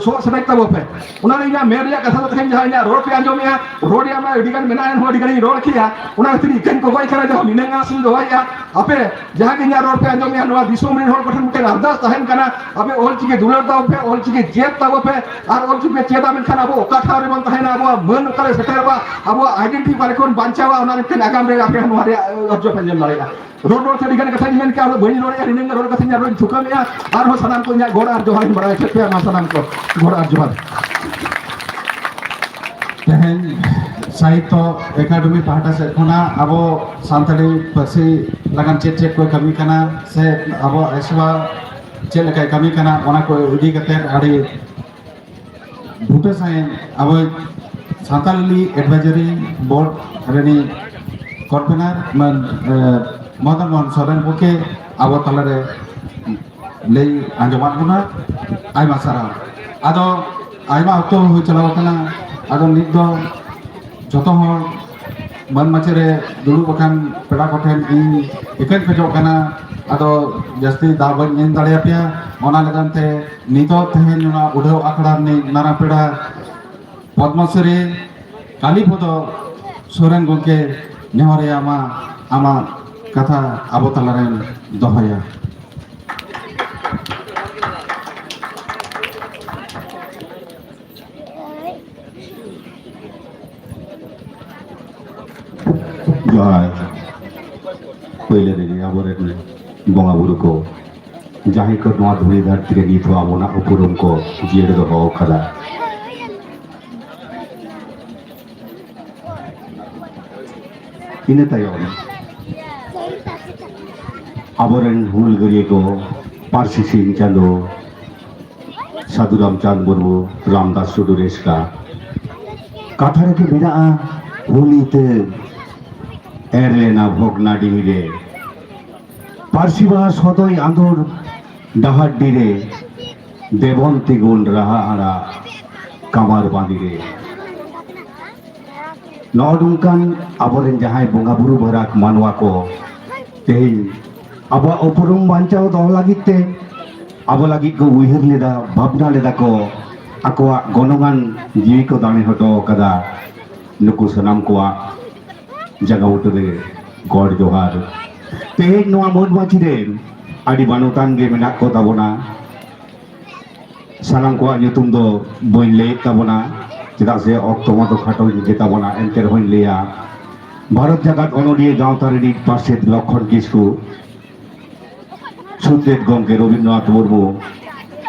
ᱥᱚᱦᱚᱫ ᱥᱮᱴᱮᱡ ᱛᱟᱵᱚ ᱯᱮ᱾ ᱚᱱᱟ ᱨᱮ ᱤᱧᱟᱹᱜ ᱢᱮᱱ ᱨᱮᱭᱟᱜ ᱠᱟᱛᱷᱟ ᱫᱚ ᱛᱮᱦᱮᱧ ᱡᱟᱦᱟᱸ ᱤᱧᱟᱹᱜ ᱨᱚᱲ ᱯᱮ ᱟᱸᱡᱚᱢᱮᱜᱼᱟ, ᱨᱚᱲ ᱨᱮᱭᱟᱜ ᱢᱟ ᱟᱹᱰᱤ ᱜᱟᱱ ᱢᱮᱱᱟᱜᱼᱟ, ᱮᱱᱦᱚᱸ ᱟᱹᱰᱤ ᱜᱟᱱᱤᱧ ᱨᱚᱲ ᱠᱮᱜᱼᱟ᱾ ᱚᱱᱟ ᱠᱷᱟᱹᱛᱤᱨ ᱤᱠᱟᱹᱧ ᱠᱚᱠᱚᱭ ᱠᱟᱱᱟ, ᱡᱟᱦᱟᱸ ᱱᱤᱱᱟᱹᱝ ᱟᱸᱥ ᱤᱧ ᱫᱚᱦᱚᱭᱮᱜᱼᱟ, ᱟᱯᱮ ᱡᱟᱦᱟᱸ ᱜᱮ ᱤᱧᱟᱹᱜ ᱨᱚᱲ ᱯᱮ ᱟᱸᱡᱚᱢᱮᱜᱼᱟ, ᱱᱚᱣᱟ ᱫᱤᱥᱚᱢ ᱨᱮᱱ ᱦᱚᱲ ᱠᱚᱴᱷᱮᱱ ᱢᱤᱫᱴᱟᱝ ᱟᱨᱫᱟᱥ ᱛᱟᱦᱮᱱ ᱠᱟᱱᱟ, ᱟᱯᱮ ᱚᱞ ᱪᱤᱠᱤ ᱫᱩᱞᱟᱹᱲ ᱛᱟᱵᱚ ᱯᱮ, ᱚᱞ ᱪᱤᱠᱤ ᱪᱮᱫ ᱛᱟᱵᱚ ᱯᱮ᱾ ᱟᱨ ᱚᱞ ᱪᱤᱠᱤ ᱪᱮᱫᱟ ᱢᱮᱱᱠᱷᱟᱱ ᱟᱵᱚ ᱚᱠᱟ ᱴᱷᱟᱶ ᱨᱮᱵᱚᱱ ᱛᱟᱦᱮᱱᱟ, ᱟᱵᱚᱣᱟᱜ ᱢᱟᱹᱱ ᱚᱠᱟᱨᱮ ᱥᱮᱴᱮᱨᱚᱜᱼᱟ, ᱟᱵᱚᱣᱟᱜ identity ᱚᱠᱟ ᱨᱮ ᱵᱚᱱ ᱵᱟᱧᱪᱟᱣᱟ, ᱚᱱᱟ ᱢᱤᱫᱴᱮᱱ ᱟᱜᱟᱢ ᱨᱮ ᱟᱯᱮ ᱦᱚᱸ ᱱᱚᱣᱟ ᱨᱮᱭᱟᱜ ᱚᱨᱡᱚ ᱯᱮ ᱧᱮᱞ ᱫᱟᱲᱮᱭᱟᱜᱼᱟ᱾ ᱨᱚᱲ ᱨᱚᱲ ᱛᱮ ᱟᱹᱰᱤ ᱜᱟᱱ ᱠᱟᱛᱷᱟᱧ ᱢᱮᱱ ᱠᱮᱜᱼᱟ, ᱟᱫᱚ ᱵᱟᱹᱧ ᱨᱚᱲᱮᱜᱼᱟ, ᱱᱤᱱᱟᱹᱝ ᱨᱚᱲ ᱠᱟᱛᱷᱟᱧ ᱟᱨᱦᱚᱸᱧ ᱛᱷᱩᱠᱟᱹᱢᱮᱜᱼᱟ᱾ ᱟᱨᱦᱚᱸ ᱥᱟᱱᱟᱢ ᱠᱚ ᱤᱧᱟᱹᱜ ᱜᱚᱰ ᱟᱨ ᱡᱚᱦᱟᱨᱤᱧ ᱵᱟᱲᱟᱭ ᱦᱚᱪᱚᱭᱮᱫ ᱯᱮᱭᱟ, ᱢᱟ ᱥᱟᱱᱟᱢ ᱠᱚ ᱜᱚᱰ ᱟᱨ ᱡᱚᱦᱟᱨ᱾ ᱛᱮᱦᱮᱧ ᱥᱟᱦᱤᱛᱛᱚ ᱮᱠᱟᱰᱮᱢᱤ ᱯᱟᱦᱴᱟ ᱥᱮᱫ ᱠᱷᱚᱱᱟᱜ ᱟᱵᱚ ᱥᱟᱱᱛᱟᱲᱤ ᱯᱟᱹᱨᱥᱤ ᱞᱟᱜᱟᱱ ᱪᱮᱫ ᱪᱮᱫ ᱠᱚᱭ ᱠᱟᱹᱢᱤ ᱠᱟᱱᱟ ᱥᱮ ᱟᱵᱚᱣᱟᱜ ᱮᱥᱣᱟ ᱪᱮᱫ ᱞᱮᱠᱟᱭ ᱠᱟᱹᱢᱤ ᱠᱟᱱᱟ, ᱚᱱᱟ ᱠᱚ ᱤᱫᱤ ᱠᱟᱛᱮ ᱟᱹᱰᱤ ᱵᱩᱴᱟᱹ ᱥᱟᱺᱦᱤᱡ ᱟᱵᱚ ᱥᱟᱱᱛᱟᱞᱤ advisory board ᱨᱤᱱᱤᱡ convener ᱢᱟᱱ, ᱮ, ᱢᱚᱫᱚᱱ ᱢᱳᱦᱚᱱ ᱥᱚᱨᱮᱱ ᱜᱚᱢᱠᱮ ᱟᱵᱚ ᱛᱟᱞᱟᱨᱮ ᱞᱟᱹᱭ ᱟᱸᱡᱚᱢᱟᱫ ᱵᱚᱱᱟ᱾ ᱟᱭᱢᱟ ᱥᱟᱨᱦᱟᱣ᱾ ᱟᱫᱚ ᱟᱭᱢᱟ ᱚᱠᱛᱚ ᱦᱩᱭ ᱪᱟᱞᱟᱣ ᱟᱠᱟᱱᱟ᱾ ᱟᱫᱚ ᱱᱤᱛ ᱫᱚ ᱡᱚᱛᱚ ᱦᱚᱲ ᱢᱟᱹᱱ ᱢᱟᱪᱷᱮ ᱨᱮ ᱫᱩᱲᱩᱵ ᱟᱠᱟᱱ ᱯᱮᱲᱟ ᱠᱚᱴᱷᱮᱱ ᱤᱧ ᱤᱠᱟᱹᱧ ᱠᱷᱚᱡᱚᱜ ᱠᱟᱱᱟ᱾ ᱟᱫᱚ ᱡᱟᱹᱥᱛᱤ ᱫᱟᱣ ᱵᱟᱹᱧ ᱮᱢ ᱫᱟᱲᱮᱭᱟᱯᱮᱭᱟ᱾ ᱚᱱᱟ ᱞᱟᱹᱜᱤᱫ ᱛᱮ ᱱᱤᱛᱚᱜ ᱛᱮᱦᱮᱧ ᱚᱱᱟ ᱩᱰᱷᱟᱹᱣ ᱟᱠᱷᱲᱟ ᱨᱤᱱᱤᱡ ᱢᱟᱨᱟᱝ ᱯᱮᱲᱟ ᱯᱚᱫᱽᱢᱚᱥᱨᱤ ᱠᱟᱞᱤᱯᱚᱫᱚ ᱥᱚᱨᱮᱱ ᱜᱚᱢᱠᱮ, ᱱᱮᱦᱚᱨᱮᱭᱟ ᱢᱟ ᱟᱢᱟᱜ ᱠᱟᱛᱷᱟ ᱟᱵᱚ ᱛᱟᱞᱟᱨᱮᱢ ᱫᱚᱦᱚᱭᱟ᱾ ᱡᱚᱦᱟᱨ᱾ ᱯᱳᱭᱞᱳ ᱨᱮᱜᱮ ᱟᱵᱚᱨᱮᱱ ᱵᱚᱸᱜᱟ ᱵᱩᱨᱩ ᱠᱚ, ᱡᱟᱦᱟᱸᱭ ᱠᱚ ᱱᱚᱣᱟ ᱫᱷᱩᱲᱤ ᱫᱷᱟᱹᱨᱛᱤ ᱨᱮ ᱱᱤᱛ ᱦᱚᱸ ᱟᱵᱚᱱᱟᱜ ᱩᱯᱨᱩᱢ ᱠᱚ ᱡᱤᱭᱟᱹᱲ ᱫᱚᱦᱚ ᱟᱠᱟᱫᱟ᱾ ᱤᱱᱟᱹ ᱛᱟᱭᱚᱢ ᱟᱵᱚᱨᱮᱱ ᱦᱩᱞᱜᱟᱹᱨᱤᱭᱟᱹ ᱠᱚ ᱯᱟᱹᱨᱥᱤ ᱥᱤᱧ ᱪᱟᱸᱫᱚ, ᱥᱟᱹᱫᱷᱩ ᱨᱟᱢᱪᱟᱸᱫᱽ ᱢᱩᱨᱢᱩ, ᱨᱟᱢᱫᱟᱥ ᱴᱩᱰᱩ ᱨᱮᱥᱠᱟ᱾ ᱠᱟᱛᱷᱟ ᱨᱮᱜᱮ ᱢᱮᱱᱟᱜᱼᱟ, ᱦᱩᱞ ᱤᱛᱟᱹ ᱮᱨ ᱞᱮᱱᱟ ᱵᱷᱚᱜᱽᱱᱟᱰᱤᱦᱤ ᱨᱮ, ᱯᱟᱹᱨᱥᱤ ᱵᱟᱦᱟ ᱥᱚᱫᱚᱭ ᱟᱸᱫᱳᱲ ᱰᱟᱦᱟᱨᱰᱤ ᱨᱮ, ᱫᱮᱵᱚᱱ ᱛᱤᱸᱜᱩᱱ ᱨᱟᱦᱟ ᱟᱲᱟᱜ ᱠᱟᱢᱟᱨ ᱵᱟᱸᱫᱤ ᱨᱮ᱾ ᱱᱚᱜᱼᱚ ᱱᱚᱝᱠᱟᱱ ᱟᱵᱚᱨᱮᱱ ᱡᱟᱦᱟᱸᱭ ᱵᱚᱸᱜᱟ ᱵᱩᱨᱩ ᱵᱷᱟᱨᱟᱠ ᱢᱟᱱᱣᱟ ᱠᱚ ᱛᱮᱦᱮᱧ ᱟᱵᱚᱣᱟᱜ ᱩᱯᱨᱩᱢ ᱵᱟᱧᱪᱟᱣ ᱫᱚᱦᱚ ᱞᱟᱹᱜᱤᱫ ᱛᱮ ᱟᱵᱚ ᱞᱟᱹᱜᱤᱫ ᱠᱚ ᱩᱭᱦᱟᱹᱨ ᱞᱮᱫᱟ, ᱵᱷᱟᱵᱽᱱᱟ ᱞᱮᱫᱟ ᱠᱚ, ᱟᱠᱚᱣᱟᱜ ᱜᱚᱱᱚᱝᱟᱱ ᱡᱤᱣᱤ ᱠᱚ ᱫᱟᱱᱮ ᱦᱚᱴᱚ ᱟᱠᱟᱫᱟ᱾ ᱱᱩᱠᱩ ᱥᱟᱱᱟᱢ ᱠᱚᱣᱟᱜ ᱡᱟᱸᱜᱟ ᱵᱩᱴᱟᱹ ᱨᱮ ᱜᱚᱰ ᱡᱚᱦᱟᱨ᱾ ᱛᱮᱦᱮᱧ ᱱᱚᱣᱟ ᱢᱟᱹᱱ ᱢᱟᱹᱪᱤ ᱨᱮ ᱟᱹᱰᱤ ᱢᱟᱱᱚᱛᱟᱱ ᱜᱮ ᱢᱮᱱᱟᱜ ᱠᱚ ᱛᱟᱵᱚᱱᱟ᱾ ᱥᱟᱱᱟᱢ ᱠᱚᱣᱟᱜ ᱧᱩᱛᱩᱢ ᱫᱚ ᱵᱟᱹᱧ ᱞᱟᱹᱭᱮᱫ ᱛᱟᱵᱚᱱᱟ, ᱪᱮᱫᱟᱜ ᱥᱮ ᱚᱠᱛᱚ ᱢᱟᱛᱚ ᱠᱷᱟᱴᱚ ᱜᱮ ᱛᱟᱵᱚᱱᱟ, ᱮᱱᱛᱮ ᱨᱮᱦᱚᱸᱧ ᱞᱟᱹᱭᱟ᱾ ᱵᱷᱟᱨᱚᱛ ᱡᱟᱠᱟᱛ ᱚᱱᱚᱞᱤᱭᱟᱹ ᱜᱟᱶᱛᱟ ᱨᱤᱱᱤᱡ ᱯᱟᱨᱥᱮᱛ ᱞᱚᱠᱠᱷᱚᱱ ᱠᱤᱥᱠᱩ, ᱥᱩᱛᱨᱮᱛ ᱜᱚᱢᱠᱮ ᱨᱚᱵᱤᱱᱫᱨᱚᱱᱟᱛᱷ ᱢᱩᱨᱢᱩ,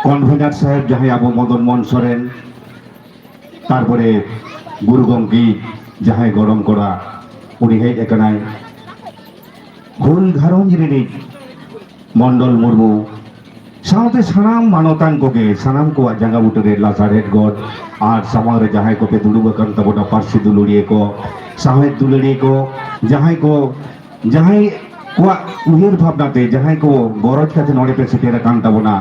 ᱠᱚᱱᱵᱷᱮᱱᱟᱨ ᱥᱟᱦᱮᱵᱽ ᱡᱟᱦᱟᱸᱭ ᱟᱵᱚ ᱢᱚᱫᱚᱱ ᱢᱳᱦᱚᱱ ᱥᱚᱨᱮᱱ, ᱛᱟᱨᱯᱚᱨᱮ ᱜᱩᱨᱩ ᱜᱚᱢᱠᱮ ᱡᱟᱦᱟᱸᱭ ᱜᱚᱲᱚᱢ ᱠᱚᱲᱟ, ᱩᱱᱤ ᱦᱮᱡ ᱟᱠᱟᱱᱟᱭ᱾ ᱦᱩᱞ ᱜᱷᱟᱨᱚᱸᱡᱽ ᱨᱤᱱᱤᱡ ᱢᱚᱱᱰᱚᱞ ᱢᱩᱨᱢᱩ ᱥᱟᱶᱛᱮ ᱥᱟᱱᱟᱢ ᱢᱟᱱᱚᱛᱟᱱ ᱠᱚᱜᱮ, ᱥᱟᱱᱟᱢ ᱠᱚᱣᱟᱜ ᱡᱟᱸᱜᱟ ᱵᱩᱴᱟᱹ ᱨᱮ ᱞᱟᱥᱟᱲᱦᱮᱫ ᱜᱚᱰ ᱟᱨ ᱥᱟᱢᱟᱝ ᱨᱮ ᱡᱟᱦᱟᱸᱭ ᱠᱚᱯᱮ ᱫᱩᱲᱩᱵ ᱟᱠᱟᱱ ᱛᱟᱵᱚᱱᱟ, ᱯᱟᱹᱨᱥᱤ ᱫᱩᱞᱟᱹᱲᱤᱭᱟᱹ ᱠᱚ, ᱥᱟᱶᱦᱮᱫ ᱫᱩᱞᱟᱹᱲᱤᱭᱟᱹ ᱠᱚ, ᱡᱟᱦᱟᱸᱭ ᱠᱚ, ᱡᱟᱦᱟᱸᱭ ᱠᱚᱣᱟᱜ ᱩᱭᱦᱟᱹᱨ ᱵᱷᱟᱵᱽᱱᱟ ᱛᱮ, ᱡᱟᱦᱟᱸᱭ ᱠᱚ ᱜᱚᱨᱚᱡᱽ ᱠᱟᱛᱮ ᱱᱚᱰᱮ ᱯᱮ ᱥᱮᱴᱮᱨ ᱟᱠᱟᱱ ᱛᱟᱵᱚᱱᱟ᱾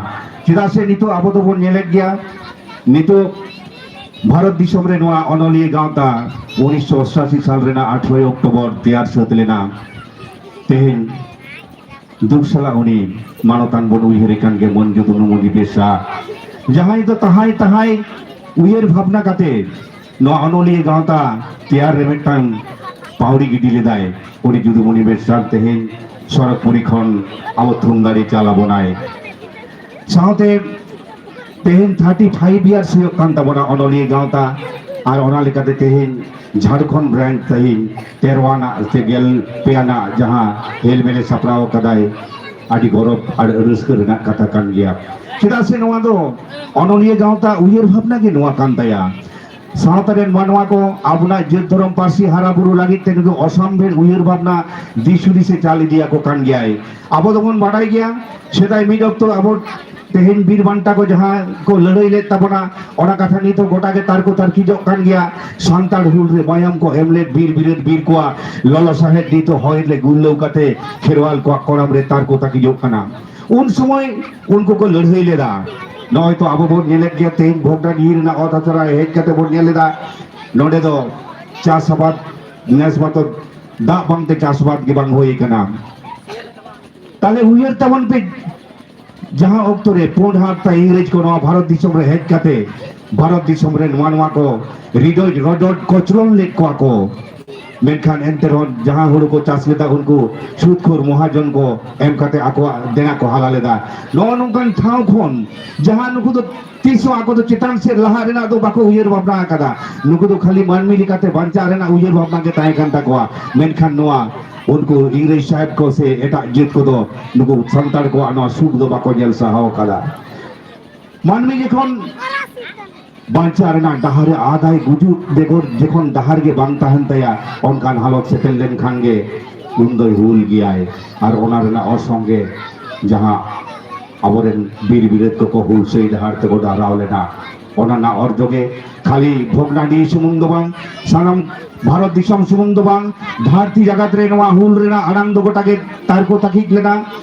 ᱪᱮᱫᱟᱜ ᱥᱮ ᱱᱤᱛᱚᱜ ᱟᱵᱚ ᱫᱚᱵᱚᱱ ᱧᱮᱞᱮᱫ ᱜᱮᱭᱟ, ᱱᱤᱛᱚᱜ ᱵᱷᱟᱨᱚᱛ ᱫᱤᱥᱚᱢ ᱨᱮ ᱱᱚᱣᱟ ᱚᱱᱚᱞᱤᱭᱟᱹ ᱜᱟᱶᱛᱟ ᱩᱱᱤᱥᱥᱚ ᱚᱥᱴᱟᱥᱤ ᱥᱟᱞ ᱨᱮᱱᱟᱜ ᱟᱴᱷᱨᱚᱭ ᱚᱠᱴᱳᱵᱚᱨ ᱛᱮᱭᱟᱨ ᱥᱟᱹᱛ ᱞᱮᱱᱟ᱾ ᱛᱮᱦᱮᱧ ᱫᱩᱠ ᱥᱟᱞᱟᱜ ᱩᱱᱤ ᱢᱟᱱᱚᱛᱟᱱ ᱵᱚᱱ ᱩᱭᱦᱟᱹᱨᱮ ᱠᱟᱱ ᱜᱮ, ᱢᱟᱹᱱ ᱡᱚᱫᱩᱢᱚᱱᱤ ᱵᱮᱥᱨᱟ, ᱡᱟᱦᱟᱸᱭ ᱫᱚ ᱛᱟᱦᱟᱸᱭ ᱛᱟᱦᱟᱸᱭ ᱩᱭᱦᱟᱹᱨ ᱵᱷᱟᱵᱽᱱᱟ ᱠᱟᱛᱮ ᱱᱚᱣᱟ ᱚᱱᱚᱞᱤᱭᱟᱹ ᱜᱟᱶᱛᱟ ᱛᱮᱭᱟᱨ ᱨᱮ ᱢᱤᱫᱴᱟᱝ ᱯᱟᱹᱣᱲᱤ ᱜᱤᱰᱤ ᱞᱮᱫᱟᱭ᱾ ᱩᱱᱤ ᱡᱚᱫᱩᱢᱚᱱᱤ ᱵᱮᱥᱨᱟ ᱛᱮᱦᱮᱧ ᱥᱚᱨᱚᱜᱽᱯᱩᱨᱤ ᱠᱷᱚᱱ ᱟᱵᱚ ᱛᱷᱩᱢ ᱫᱟᱲᱮ ᱪᱟᱞ ᱟᱵᱚᱱᱟᱭ᱾ ᱥᱟᱶᱛᱮ ᱛᱮᱦᱮᱧ thirty five years ᱦᱩᱭᱩᱜ ᱠᱟᱱ ᱛᱟᱵᱚᱱᱟ ᱚᱱᱚᱞᱤᱭᱟᱹ ᱜᱟᱶᱛᱟ, ᱟᱨ ᱚᱱᱟ ᱞᱮᱠᱟᱛᱮ ᱛᱮᱦᱮᱧ ᱡᱷᱟᱲᱠᱷᱚᱸᱰ branch ᱛᱮᱦᱮᱧ ᱛᱮᱨᱚ ᱟᱱᱟᱜ ᱥᱮ ᱜᱮᱞ ᱯᱮ ᱟᱱᱟᱜ ᱡᱟᱦᱟᱸ ᱦᱮᱞᱢᱮᱞᱮ ᱥᱟᱯᱲᱟᱣ ᱟᱠᱟᱫᱟᱭ, ᱟᱹᱰᱤ ᱜᱚᱨᱚᱵᱽ ᱟᱨ ᱨᱟᱹᱥᱠᱟᱹ ᱨᱮᱱᱟᱜ ᱠᱟᱛᱷᱟ ᱠᱟᱱ ᱜᱮᱭᱟ᱾ ᱪᱮᱫᱟᱜ ᱥᱮ ᱱᱚᱣᱟ ᱫᱚ ᱚᱱᱚᱞᱤᱭᱟᱹ ᱜᱟᱶᱛᱟ ᱩᱭᱦᱟᱹᱨ ᱵᱷᱟᱵᱽᱱᱟ ᱜᱮ ᱱᱚᱣᱟ ᱠᱟᱱ ᱛᱟᱭᱟ᱾ ᱥᱟᱶᱛᱟ ᱨᱮᱱ ᱢᱟᱱᱣᱟ ᱠᱚ ᱟᱵᱚᱱᱟᱜ ᱡᱟᱹᱛ ᱫᱷᱚᱨᱚᱢ ᱯᱟᱹᱨᱥᱤ ᱦᱟᱨᱟ ᱵᱩᱨᱩ ᱞᱟᱹᱜᱤᱫ ᱛᱮ ᱱᱩᱠᱩ ᱚᱥᱟᱢᱵᱷᱮᱲ ᱩᱭᱦᱟᱹᱨ ᱵᱷᱟᱵᱽᱱᱟ ᱫᱤᱥ ᱦᱩᱫᱤᱥ ᱮ ᱪᱟᱞ ᱤᱫᱤᱭᱟᱠᱚ ᱠᱟᱱ ᱜᱮᱭᱟᱭ᱾ ᱟᱵᱚ ᱫᱚᱵᱚᱱ ᱵᱟᱰᱟᱭ ᱜᱮᱭᱟ, ᱥᱮᱫᱟᱭ ᱢᱤᱫ ᱚᱠᱛᱚ ᱟᱵᱚ ᱛᱮᱦᱮᱧ ᱵᱤᱨ ᱵᱟᱱᱴᱟ ᱠᱚ ᱡᱟᱦᱟᱸ ᱠᱚ ᱞᱟᱹᱲᱦᱟᱹᱭ ᱞᱮᱫ ᱛᱟᱵᱚᱱᱟ, ᱚᱱᱟ ᱠᱟᱛᱷᱟ ᱱᱤᱛ ᱦᱚᱸ ᱜᱚᱴᱟ ᱜᱮ ᱛᱟᱨᱠᱚ ᱛᱟᱨᱠᱤᱡᱚᱜ ᱠᱟᱱ ᱜᱮᱭᱟ᱾ ᱥᱟᱱᱛᱟᱲ ᱦᱩᱞ ᱨᱮ ᱢᱟᱭᱟᱢ ᱠᱚ ᱮᱢ ᱞᱮᱫ ᱵᱤᱨ ᱵᱤᱨᱟᱹᱫ ᱵᱤᱨ ᱠᱚᱣᱟᱜ ᱞᱚᱞᱚ ᱥᱟᱦᱮᱫ ᱱᱤᱛ ᱦᱚᱸ ᱦᱚᱭ ᱨᱮ ᱜᱩᱨᱞᱟᱹᱣ ᱠᱟᱛᱮ ᱠᱷᱮᱨᱣᱟᱞ ᱠᱚᱣᱟᱜ ᱠᱚᱲᱟᱢ ᱨᱮ ᱛᱟᱨᱠᱚ ᱛᱟᱨᱠᱤᱡᱚᱜ ᱠᱟᱱᱟ᱾ ᱩᱱ ᱥᱚᱢᱚᱭ ᱩᱱᱠᱩ ᱠᱚ ᱞᱟᱹᱲᱦᱟᱹᱭ ᱞᱮᱫᱟ᱾ ᱱᱚᱜᱼᱚᱭ ᱛᱚ ᱟᱵᱚ ᱵᱚᱱ ᱧᱮᱞᱮᱫ ᱜᱮᱭᱟ, ᱛᱮᱦᱮᱧ ᱵᱷᱚᱜᱽᱱᱟᱰᱤᱦᱤ ᱨᱮᱱᱟᱜ ᱚᱛ ᱦᱟᱥᱟ ᱨᱮ ᱦᱮᱡ ᱠᱟᱛᱮ ᱵᱚᱱ ᱧᱮᱞ ᱮᱫᱟ, ᱱᱚᱰᱮ ᱫᱚ ᱪᱟᱥ ᱟᱵᱟᱫ ᱱᱮᱥ ᱢᱟᱛᱚ ᱫᱟᱜ ᱵᱟᱝᱛᱮ ᱪᱟᱥ ᱟᱵᱟᱫ ᱜᱮ ᱵᱟᱝ ᱦᱩᱭ ᱟᱠᱟᱱᱟ᱾ ᱛᱟᱦᱞᱮ ᱩᱭᱦᱟᱹᱨ ᱛᱟᱵᱚᱱ ᱯᱮ, ᱡᱟᱦᱟᱸ ᱚᱠᱛᱚ ᱨᱮ ᱯᱩᱸᱰ ᱦᱟᱨᱛᱟ ᱤᱝᱨᱮᱡᱽ ᱠᱚ ᱱᱚᱣᱟ ᱵᱷᱟᱨᱚᱛ ᱫᱤᱥᱚᱢ ᱨᱮ ᱦᱮᱡ ᱠᱟᱛᱮ ᱵᱷᱟᱨᱚᱛ ᱫᱤᱥᱚᱢ ᱨᱮ ᱱᱚᱣᱟ ᱱᱚᱣᱟ ᱠᱚ ᱨᱤᱰᱚᱡ ᱨᱚᱰᱚᱡ ᱠᱚᱪᱞᱚᱱ ᱞᱮᱫ ᱠᱚᱣᱟ ᱠᱚ, ᱢᱮᱱᱠᱷᱟᱱ ᱮᱱᱛᱮ ᱨᱮᱦᱚᱸ ᱡᱟᱦᱟᱸ ᱦᱩᱲᱩ ᱠᱚ ᱪᱟᱥ ᱞᱮᱫᱟ, ᱩᱱᱠᱩ ᱥᱩᱫᱽᱠᱷᱳᱨ ᱢᱚᱦᱟᱡᱚᱱ ᱠᱚ ᱮᱢ ᱠᱟᱛᱮ ᱟᱠᱚᱣᱟᱜ ᱫᱮᱱᱟ ᱠᱚ ᱦᱟᱞᱟ ᱞᱮᱫᱟ᱾ ᱱᱚᱜᱼᱚ ᱱᱚᱝᱠᱟᱱ ᱴᱷᱟᱶ ᱠᱷᱚᱱ ᱡᱟᱦᱟᱸ ᱱᱩᱠᱩ ᱫᱚ ᱛᱤᱥ ᱦᱚᱸ ᱟᱠᱚ ᱫᱚ ᱪᱮᱛᱟᱱ ᱥᱮᱫ ᱞᱟᱦᱟᱜ ᱨᱮᱱᱟᱜ ᱫᱚ ᱵᱟᱠᱚ ᱩᱭᱦᱟᱹᱨ ᱵᱷᱟᱵᱽᱱᱟ ᱟᱠᱟᱫᱟ᱾ ᱱᱩᱠᱩ ᱫᱚ ᱠᱷᱟᱹᱞᱤ ᱢᱟᱹᱱᱢᱤ ᱞᱮᱠᱟᱛᱮ ᱵᱟᱧᱪᱟᱜ ᱨᱮᱱᱟᱜ ᱩᱭᱦᱟᱹᱨ ᱵᱷᱟᱵᱽᱱᱟ ᱜᱮ ᱛᱟᱦᱮᱸ ᱠᱟᱱ ᱛᱟᱠᱚᱣᱟ᱾ ᱢᱮᱱᱠᱷᱟᱱ ᱱᱚᱣᱟ ᱩᱱᱠᱩ ᱤᱝᱨᱮᱡᱽ ᱥᱟᱦᱮᱵᱽ ᱠᱚ ᱥᱮ ᱮᱴᱟᱜ ᱡᱟᱹᱛ ᱠᱚᱫᱚ ᱱᱩᱠᱩ ᱥᱟᱱᱛᱟᱲ ᱠᱚᱣᱟᱜ ᱱᱚᱣᱟ ᱥᱩᱠ ᱫᱚ ᱵᱟᱠᱚ ᱧᱮᱞ ᱥᱟᱦᱟᱣ ᱟᱠᱟᱫᱟ᱾ ᱢᱟᱹᱱᱢᱤ ᱡᱚᱠᱷᱚᱱ ᱵᱟᱧᱪᱟᱣ ᱨᱮᱱᱟᱜ ᱰᱟᱦᱟᱨ ᱮ ᱟᱫᱟᱭ, ᱜᱩᱡᱩᱜ ᱵᱮᱜᱚᱨ ᱡᱚᱠᱷᱚᱱ ᱰᱟᱦᱟᱨ ᱜᱮ ᱵᱟᱝ ᱛᱟᱦᱮᱱ ᱛᱟᱭᱟ, ᱚᱱᱠᱟᱱ ᱦᱟᱞᱚᱛ ᱥᱮᱴᱮᱨ ᱞᱮᱱᱠᱷᱟᱱ ᱜᱮ ᱩᱱ ᱫᱚᱭ ᱦᱩᱞ ᱜᱮᱭᱟᱭ᱾ ᱟᱨ ᱚᱱᱟ ᱨᱮᱱᱟᱜ ᱚᱨᱥᱚᱝ ᱜᱮ ᱡᱟᱦᱟᱸ ᱟᱵᱚᱨᱮᱱ ᱵᱤᱨ ᱵᱤᱨᱟᱹᱫ ᱠᱚᱠᱚ ᱦᱩᱞᱥᱟᱹᱭ ᱰᱟᱦᱟᱨ ᱛᱮᱠᱚ ᱰᱟᱦᱨᱟᱣ ᱞᱮᱱᱟ, ᱚᱱᱟ ᱨᱮᱱᱟᱜ ᱚᱨᱡᱚ ᱜᱮ ᱠᱷᱟᱹᱞᱤ ᱵᱷᱚᱜᱽᱱᱟᱰᱤ ᱥᱩᱢᱩᱝ ᱫᱚ ᱵᱟᱝ, ᱥᱟᱱᱟᱢ ᱵᱷᱟᱨᱚᱛ ᱫᱤᱥᱚᱢ ᱥᱩᱢᱩᱝ ᱫᱚ ᱵᱟᱝ, ᱫᱷᱟᱹᱨᱛᱤ ᱡᱟᱠᱟᱛ ᱨᱮ ᱱᱚᱣᱟ ᱦᱩᱞ ᱨᱮᱱᱟᱜ ᱟᱲᱟᱝ ᱫᱚ ᱜᱚᱴᱟ ᱜᱮ ᱛᱟᱨᱠᱚ ᱛᱟᱹᱠᱤᱡ ᱞᱮᱱᱟ᱾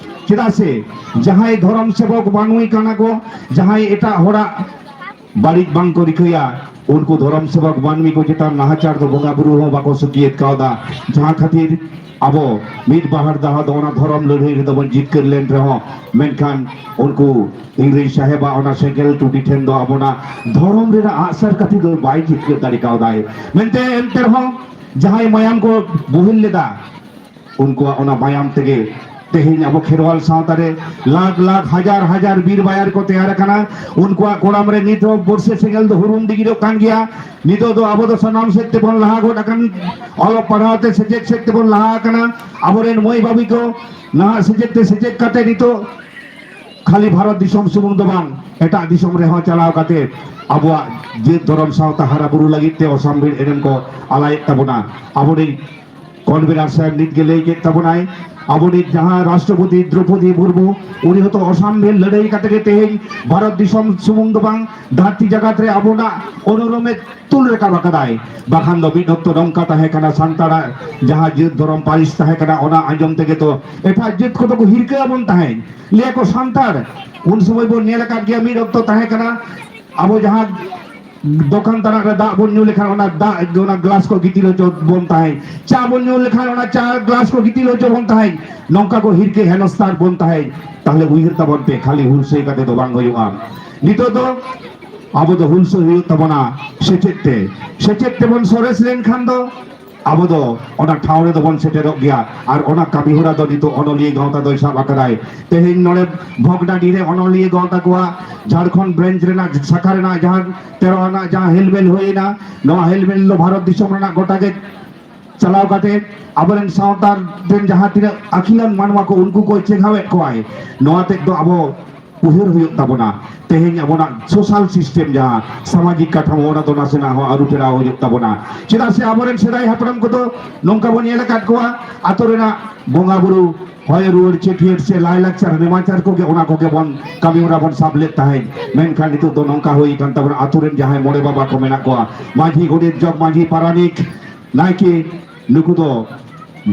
ᱪᱮᱫᱟᱜ ᱥᱮ ᱡᱟᱦᱟᱸᱭ ᱫᱷᱚᱨᱚᱢ ᱥᱮᱵᱚᱠ ᱢᱟᱹᱱᱢᱤ ᱠᱟᱱᱟ ᱠᱚ, ᱡᱟᱦᱟᱸᱭ ᱮᱴᱟᱜ ᱦᱚᱲᱟᱜ ᱵᱟᱹᱲᱤᱡ ᱵᱟᱝ ᱠᱚ ᱨᱤᱠᱟᱹᱭᱟ, ᱩᱱᱠᱩ ᱫᱷᱚᱨᱚᱢ ᱥᱮᱵᱚᱠ ᱢᱟᱹᱱᱢᱤ ᱠᱚ ᱪᱮᱛᱟᱱ ᱱᱟᱦᱟᱪᱟᱨ ᱫᱚ ᱵᱚᱸᱜᱟ ᱵᱩᱨᱩ ᱦᱚᱸ ᱵᱟᱠᱚ ᱥᱟᱹᱠᱷᱭᱟᱹᱛ ᱠᱟᱣᱫᱟ᱾ ᱡᱟᱦᱟᱸ ᱠᱷᱟᱹᱛᱤᱨ ᱟᱵᱚ ᱢᱤᱫ ᱵᱟᱦᱟᱨ ᱫᱟᱦᱟ ᱫᱚ ᱚᱱᱟ ᱫᱷᱚᱨᱚᱢ ᱞᱟᱹᱲᱦᱟᱹᱭ ᱨᱮᱫᱚ ᱵᱚᱱ ᱡᱤᱛᱠᱟᱹᱨ ᱞᱮᱱ ᱨᱮᱦᱚᱸ, ᱢᱮᱱᱠᱷᱟᱱ ᱩᱱᱠᱩ ᱤᱝᱨᱮᱡᱽ ᱥᱟᱦᱮᱵᱟᱜ ᱚᱱᱟ ᱥᱮᱸᱜᱮᱞ ᱴᱩᱴᱤ ᱴᱷᱮᱱ ᱫᱚ ᱟᱵᱚᱱᱟᱜ ᱫᱷᱚᱨᱚᱢ ᱨᱮᱱᱟᱜ ᱟᱜᱼᱥᱟᱨ ᱠᱟᱹᱯᱤ ᱫᱚ ᱵᱟᱭ ᱡᱤᱛᱠᱟᱹᱨ ᱫᱟᱲᱮ ᱠᱟᱣᱫᱟᱭ᱾ ᱢᱮᱱᱛᱮ ᱮᱱᱛᱮ ᱨᱮᱦᱚᱸ ᱡᱟᱦᱟᱸᱭ ᱢᱟᱭᱟᱢ ᱠᱚ ᱵᱚᱦᱮᱞ ᱞᱮᱫᱟ, ᱩᱱᱠᱩᱣᱟᱜ ᱚᱱᱟ ᱢᱟᱭᱟᱢ ᱛᱮᱜᱮ ᱛᱮᱦᱮᱧ ᱟᱵᱚ ᱠᱷᱮᱨᱣᱟᱞ ᱥᱟᱶᱛᱟ ᱨᱮ ᱞᱟᱠᱷ ᱞᱟᱠᱷ, ᱦᱟᱡᱟᱨ ᱦᱟᱡᱟᱨ ᱵᱤᱨ ᱵᱟᱭᱟᱨ ᱠᱚ ᱛᱮᱭᱟᱨ ᱟᱠᱟᱱᱟ᱾ ᱩᱱᱠᱩᱣᱟᱜ ᱠᱚᱲᱟᱢ ᱨᱮ ᱱᱤᱛ ᱦᱚᱸ ᱵᱚᱨᱥᱮ ᱥᱮᱸᱜᱮᱞ ᱫᱚ ᱦᱩᱨᱩᱢ ᱰᱤᱜᱤᱨᱚᱜ ᱠᱟᱱ ᱜᱮᱭᱟ᱾ ᱱᱤᱛᱚᱜ ᱫᱚ ᱟᱵᱚ ᱫᱚ ᱥᱟᱱᱟᱢ ᱥᱮᱫ ᱛᱮᱵᱚᱱ ᱞᱟᱦᱟ ᱜᱚᱫ ᱟᱠᱟᱱ, ᱚᱞᱚᱜ ᱯᱟᱲᱦᱟᱣ ᱛᱮ ᱥᱮᱪᱮᱫ ᱥᱮᱫ ᱛᱮᱵᱚᱱ ᱞᱟᱦᱟ ᱟᱠᱟᱱᱟ᱾ ᱟᱵᱚᱨᱮᱱ ᱢᱟᱹᱭ ᱵᱟᱹᱵᱩ ᱠᱚ ᱱᱟᱦᱟᱜ ᱥᱮᱪᱮᱫ ᱛᱮ ᱥᱮᱪᱮᱫ ᱠᱟᱛᱮ ᱱᱤᱛᱚᱜ ᱠᱷᱟᱹᱞᱤ ᱵᱷᱟᱨᱚᱛ ᱫᱤᱥᱚᱢ ᱥᱩᱢᱩᱝ ᱫᱚ ᱵᱟᱝ, ᱮᱴᱟᱜ ᱫᱤᱥᱚᱢ ᱨᱮᱦᱚᱸ ᱪᱟᱞᱟᱣ ᱠᱟᱛᱮ ᱟᱵᱚᱣᱟᱜ ᱡᱟᱹᱛ ᱫᱷᱚᱨᱚᱢ ᱥᱟᱶᱛᱟ ᱦᱟᱨᱟ ᱵᱩᱨᱩ ᱞᱟᱹᱜᱤᱫ ᱛᱮ ᱚᱥᱟᱢᱵᱷᱮᱲ ᱮᱱᱮᱢ ᱠᱚ ᱟᱞᱟᱭᱮᱫ ᱛᱟᱵᱚᱱᱟ᱾ ᱟᱵᱚᱨᱤᱡ ᱠᱚᱱᱵᱷᱮᱱᱟᱨ ᱥᱟᱦᱮᱵᱽ ᱱᱤᱛ ᱜᱮ ᱞᱟᱹᱭ ᱠᱮᱫ ᱛᱟᱵᱚᱱᱟᱭ, ᱟᱵᱚᱨᱤᱡ ᱡᱟᱦᱟᱸ ᱨᱟᱥᱴᱨᱚᱯᱚᱛᱤ ᱫᱨᱚᱯᱚᱫᱤ ᱢᱩᱨᱢᱩ, ᱩᱱᱤ ᱦᱚᱸᱛᱚ ᱚᱥᱟᱢᱵᱷᱮᱲ ᱞᱟᱹᱲᱦᱟᱹᱭ ᱠᱟᱛᱮ ᱜᱮ ᱛᱮᱦᱮᱧ ᱵᱷᱟᱨᱚᱛ ᱫᱤᱥᱚᱢ ᱥᱩᱢᱩᱝ ᱫᱚ ᱵᱟᱝ, ᱫᱷᱟᱹᱨᱛᱤ ᱡᱟᱠᱟᱛ ᱨᱮ ᱟᱵᱚᱱᱟᱜ ᱚᱱᱩᱨᱩᱢ ᱮ ᱛᱩᱞ ᱨᱟᱠᱟᱵ ᱟᱠᱟᱫᱟᱭ᱾ ᱵᱟᱠᱷᱟᱱ ᱫᱚ ᱢᱤᱫ ᱚᱠᱛᱚ ᱱᱚᱝᱠᱟ ᱛᱟᱦᱮᱸ ᱠᱟᱱᱟ, ᱥᱟᱱᱛᱟᱲᱟᱜ ᱡᱟᱦᱟᱸ ᱡᱟᱹᱛ ᱫᱷᱚᱨᱚᱢ ᱯᱟᱹᱨᱤᱥ ᱛᱟᱦᱮᱸ ᱠᱟᱱᱟ, ᱚᱱᱟ ᱟᱸᱡᱚᱢ ᱛᱮᱜᱮ ᱛᱚ ᱮᱴᱟᱜ ᱡᱟᱹᱛ ᱠᱚᱫᱚ ᱠᱚ ᱦᱤᱨᱠᱟᱹ ᱟᱵᱚᱱ ᱛᱟᱦᱮᱸᱫ᱾ ᱞᱟᱹᱭᱟ ᱠᱚ, ᱥᱟᱱᱛᱟᱲ᱾ ᱩᱱ ᱥᱚᱢᱚᱭ ᱵᱚᱱ ᱧᱮᱞ ᱟᱠᱟᱫ ᱜᱮᱭᱟ, ᱢᱤᱫ ᱚᱠᱛᱚ ᱛᱟᱦᱮᱸ ᱠᱟᱱᱟ, ᱟᱵᱚ ᱡᱟᱦᱟᱸ ᱫᱚᱠᱟᱱ ᱛᱟᱱᱟᱜ ᱨᱮ ᱫᱟᱜ ᱵᱚᱱ ᱧᱩ ᱞᱮᱠᱷᱟᱱ ᱚᱱᱟ ᱫᱟᱜ, ᱚᱱᱟ ᱜᱞᱟᱥ ᱠᱚ ᱜᱤᱛᱤᱞ ᱦᱚᱪᱚ ᱵᱚᱱ ᱛᱟᱦᱮᱸᱫ, ᱪᱟ ᱵᱚᱱ ᱧᱩ ᱞᱮᱠᱷᱟᱱ ᱚᱱᱟ ᱪᱟ ᱜᱞᱟᱥ ᱠᱚ ᱜᱤᱛᱤᱞ ᱦᱚᱪᱚ ᱵᱚᱱ ᱛᱟᱦᱮᱸᱫ, ᱱᱚᱝᱠᱟ ᱠᱚ ᱦᱤᱨᱠᱟᱹ ᱦᱮᱱᱚᱥᱛᱟᱨ ᱵᱚᱱ ᱛᱟᱦᱮᱸᱫ᱾ ᱛᱟᱦᱞᱮ ᱩᱭᱦᱟᱹᱨ ᱛᱟᱵᱚᱱ ᱯᱮ, ᱠᱷᱟᱹᱞᱤ ᱦᱩᱞᱥᱟᱹᱭ ᱠᱟᱛᱮ ᱫᱚ ᱵᱟᱝ ᱦᱩᱭᱩᱜᱼᱟ᱾ ᱱᱤᱛᱚᱜ ᱫᱚ ᱟᱵᱚ ᱫᱚ ᱦᱩᱞᱥᱟᱹᱭ ᱦᱩᱭᱩᱜ ᱛᱟᱵᱚᱱᱟ ᱥᱮᱪᱮᱫ ᱛᱮ᱾ ᱥᱮᱪᱮᱫ ᱛᱮᱵᱚᱱ ᱥᱚᱨᱮᱥ ᱞᱮᱱᱠᱷᱟᱱ ᱫᱚ ᱟᱵᱚ ᱫᱚ ᱚᱱᱟ ᱴᱷᱟᱶ ᱨᱮᱫᱚ ᱵᱚᱱ ᱥᱮᱴᱮᱨᱚᱜ ᱜᱮᱭᱟ᱾ ᱟᱨ ᱚᱱᱟ ᱠᱟᱹᱢᱤ ᱦᱚᱨᱟ ᱫᱚ ᱱᱤᱛᱚᱜ ᱚᱱᱚᱞᱤᱭᱟᱹ ᱜᱟᱶᱛᱟ ᱫᱚᱭ ᱥᱟᱵ ᱟᱠᱟᱫᱟᱭ᱾ ᱛᱮᱦᱮᱧ ᱱᱚᱰᱮ ᱵᱷᱚᱜᱽᱱᱟᱰᱤ ᱨᱮ ᱚᱱᱚᱞᱤᱭᱟᱹ ᱜᱟᱶᱛᱟ ᱠᱚᱣᱟᱜ ᱡᱷᱟᱲᱠᱷᱚᱸᱰ ᱵᱨᱟᱧᱪ ᱨᱮᱱᱟᱜ ᱥᱟᱠᱷᱟ ᱨᱮᱱᱟᱜ ᱡᱟᱦᱟᱸ ᱛᱮᱨᱚ ᱟᱱᱟᱜ ᱡᱟᱦᱟᱸ ᱦᱮᱞᱢᱮᱞ ᱦᱩᱭᱮᱱᱟ, ᱱᱚᱣᱟ ᱦᱮᱞᱢᱮᱞ ᱫᱚ ᱵᱷᱟᱨᱚᱛ ᱫᱤᱥᱚᱢ ᱨᱮᱱᱟᱜ ᱜᱚᱴᱟ ᱜᱮ ᱪᱟᱞᱟᱣ ᱠᱟᱛᱮ ᱟᱵᱚᱨᱮᱱ ᱥᱟᱶᱛᱟ ᱨᱮᱱ ᱡᱟᱦᱟᱸ ᱛᱤᱱᱟᱹᱜ ᱟᱹᱠᱤᱞᱟᱱ ᱢᱟᱱᱣᱟ ᱠᱚ, ᱩᱱᱠᱩ ᱠᱚᱭ ᱪᱮᱸᱜᱷᱟᱣᱮᱫ ᱠᱚᱣᱟᱭ᱾ ᱱᱚᱣᱟ ᱛᱮᱫ ᱫᱚ ᱟᱵᱚ ᱩᱭᱦᱟᱹᱨ ᱦᱩᱭᱩᱜ ᱛᱟᱵᱚᱱᱟ᱾ ᱛᱮᱦᱮᱧ ᱟᱵᱚᱱᱟᱜ ᱥᱳᱥᱟᱞ ᱥᱤᱥᱴᱮᱢ, ᱡᱟᱦᱟᱸ ᱥᱟᱢᱟᱡᱤᱠ ᱠᱟᱴᱷᱟᱢᱳ, ᱚᱱᱟ ᱫᱚ ᱱᱟᱥᱮᱱᱟᱜ ᱦᱚᱸ ᱟᱹᱨᱩ ᱯᱷᱮᱨᱟᱣ ᱦᱩᱭᱩᱜ ᱛᱟᱵᱚᱱᱟ᱾ ᱪᱮᱫᱟᱜ ᱥᱮ ᱟᱵᱚᱨᱮᱱ ᱥᱮᱫᱟᱭ ᱦᱟᱯᱲᱟᱢ ᱠᱚᱫᱚ ᱱᱚᱝᱠᱟ ᱵᱚᱱ ᱧᱮᱞ ᱟᱠᱟᱫ ᱠᱚᱣᱟ, ᱟᱛᱳ ᱨᱮᱱᱟᱜ ᱵᱚᱸᱜᱟ ᱵᱩᱨᱩ, ᱦᱚᱭ ᱨᱩᱣᱟᱹᱲ, ᱪᱷᱟᱹᱴᱭᱟᱹᱨ ᱥᱮ ᱞᱟᱭᱞᱟᱠᱪᱟᱨ ᱱᱮᱢᱟᱪᱟᱨ ᱠᱚᱜᱮ ᱚᱱᱟ ᱠᱚᱜᱮ ᱵᱚᱱ ᱠᱟᱹᱢᱤ ᱦᱚᱨᱟ ᱵᱚᱱ ᱥᱟᱵ ᱞᱮᱫ ᱛᱟᱦᱮᱸᱫ᱾ ᱢᱮᱱᱠᱷᱟᱱ ᱱᱤᱛᱚᱜ ᱫᱚ ᱱᱚᱝᱠᱟ ᱦᱩᱭ ᱟᱠᱟᱱ ᱛᱟᱵᱚᱱᱟ, ᱟᱛᱳ ᱨᱮᱱ ᱡᱟᱦᱟᱸᱭ ᱢᱚᱬᱮ ᱵᱟᱵᱟ ᱠᱚ ᱢᱮᱱᱟᱜ ᱠᱚᱣᱟ, ᱢᱟᱹᱡᱷᱤ, ᱜᱚᱰᱮᱛ, ᱡᱚᱜᱽ ᱢᱟᱹᱡᱷᱤ, ᱯᱟᱨᱟᱱᱤᱠ, ᱱᱟᱭᱠᱮ, ᱱᱩᱠᱩ ᱫᱚ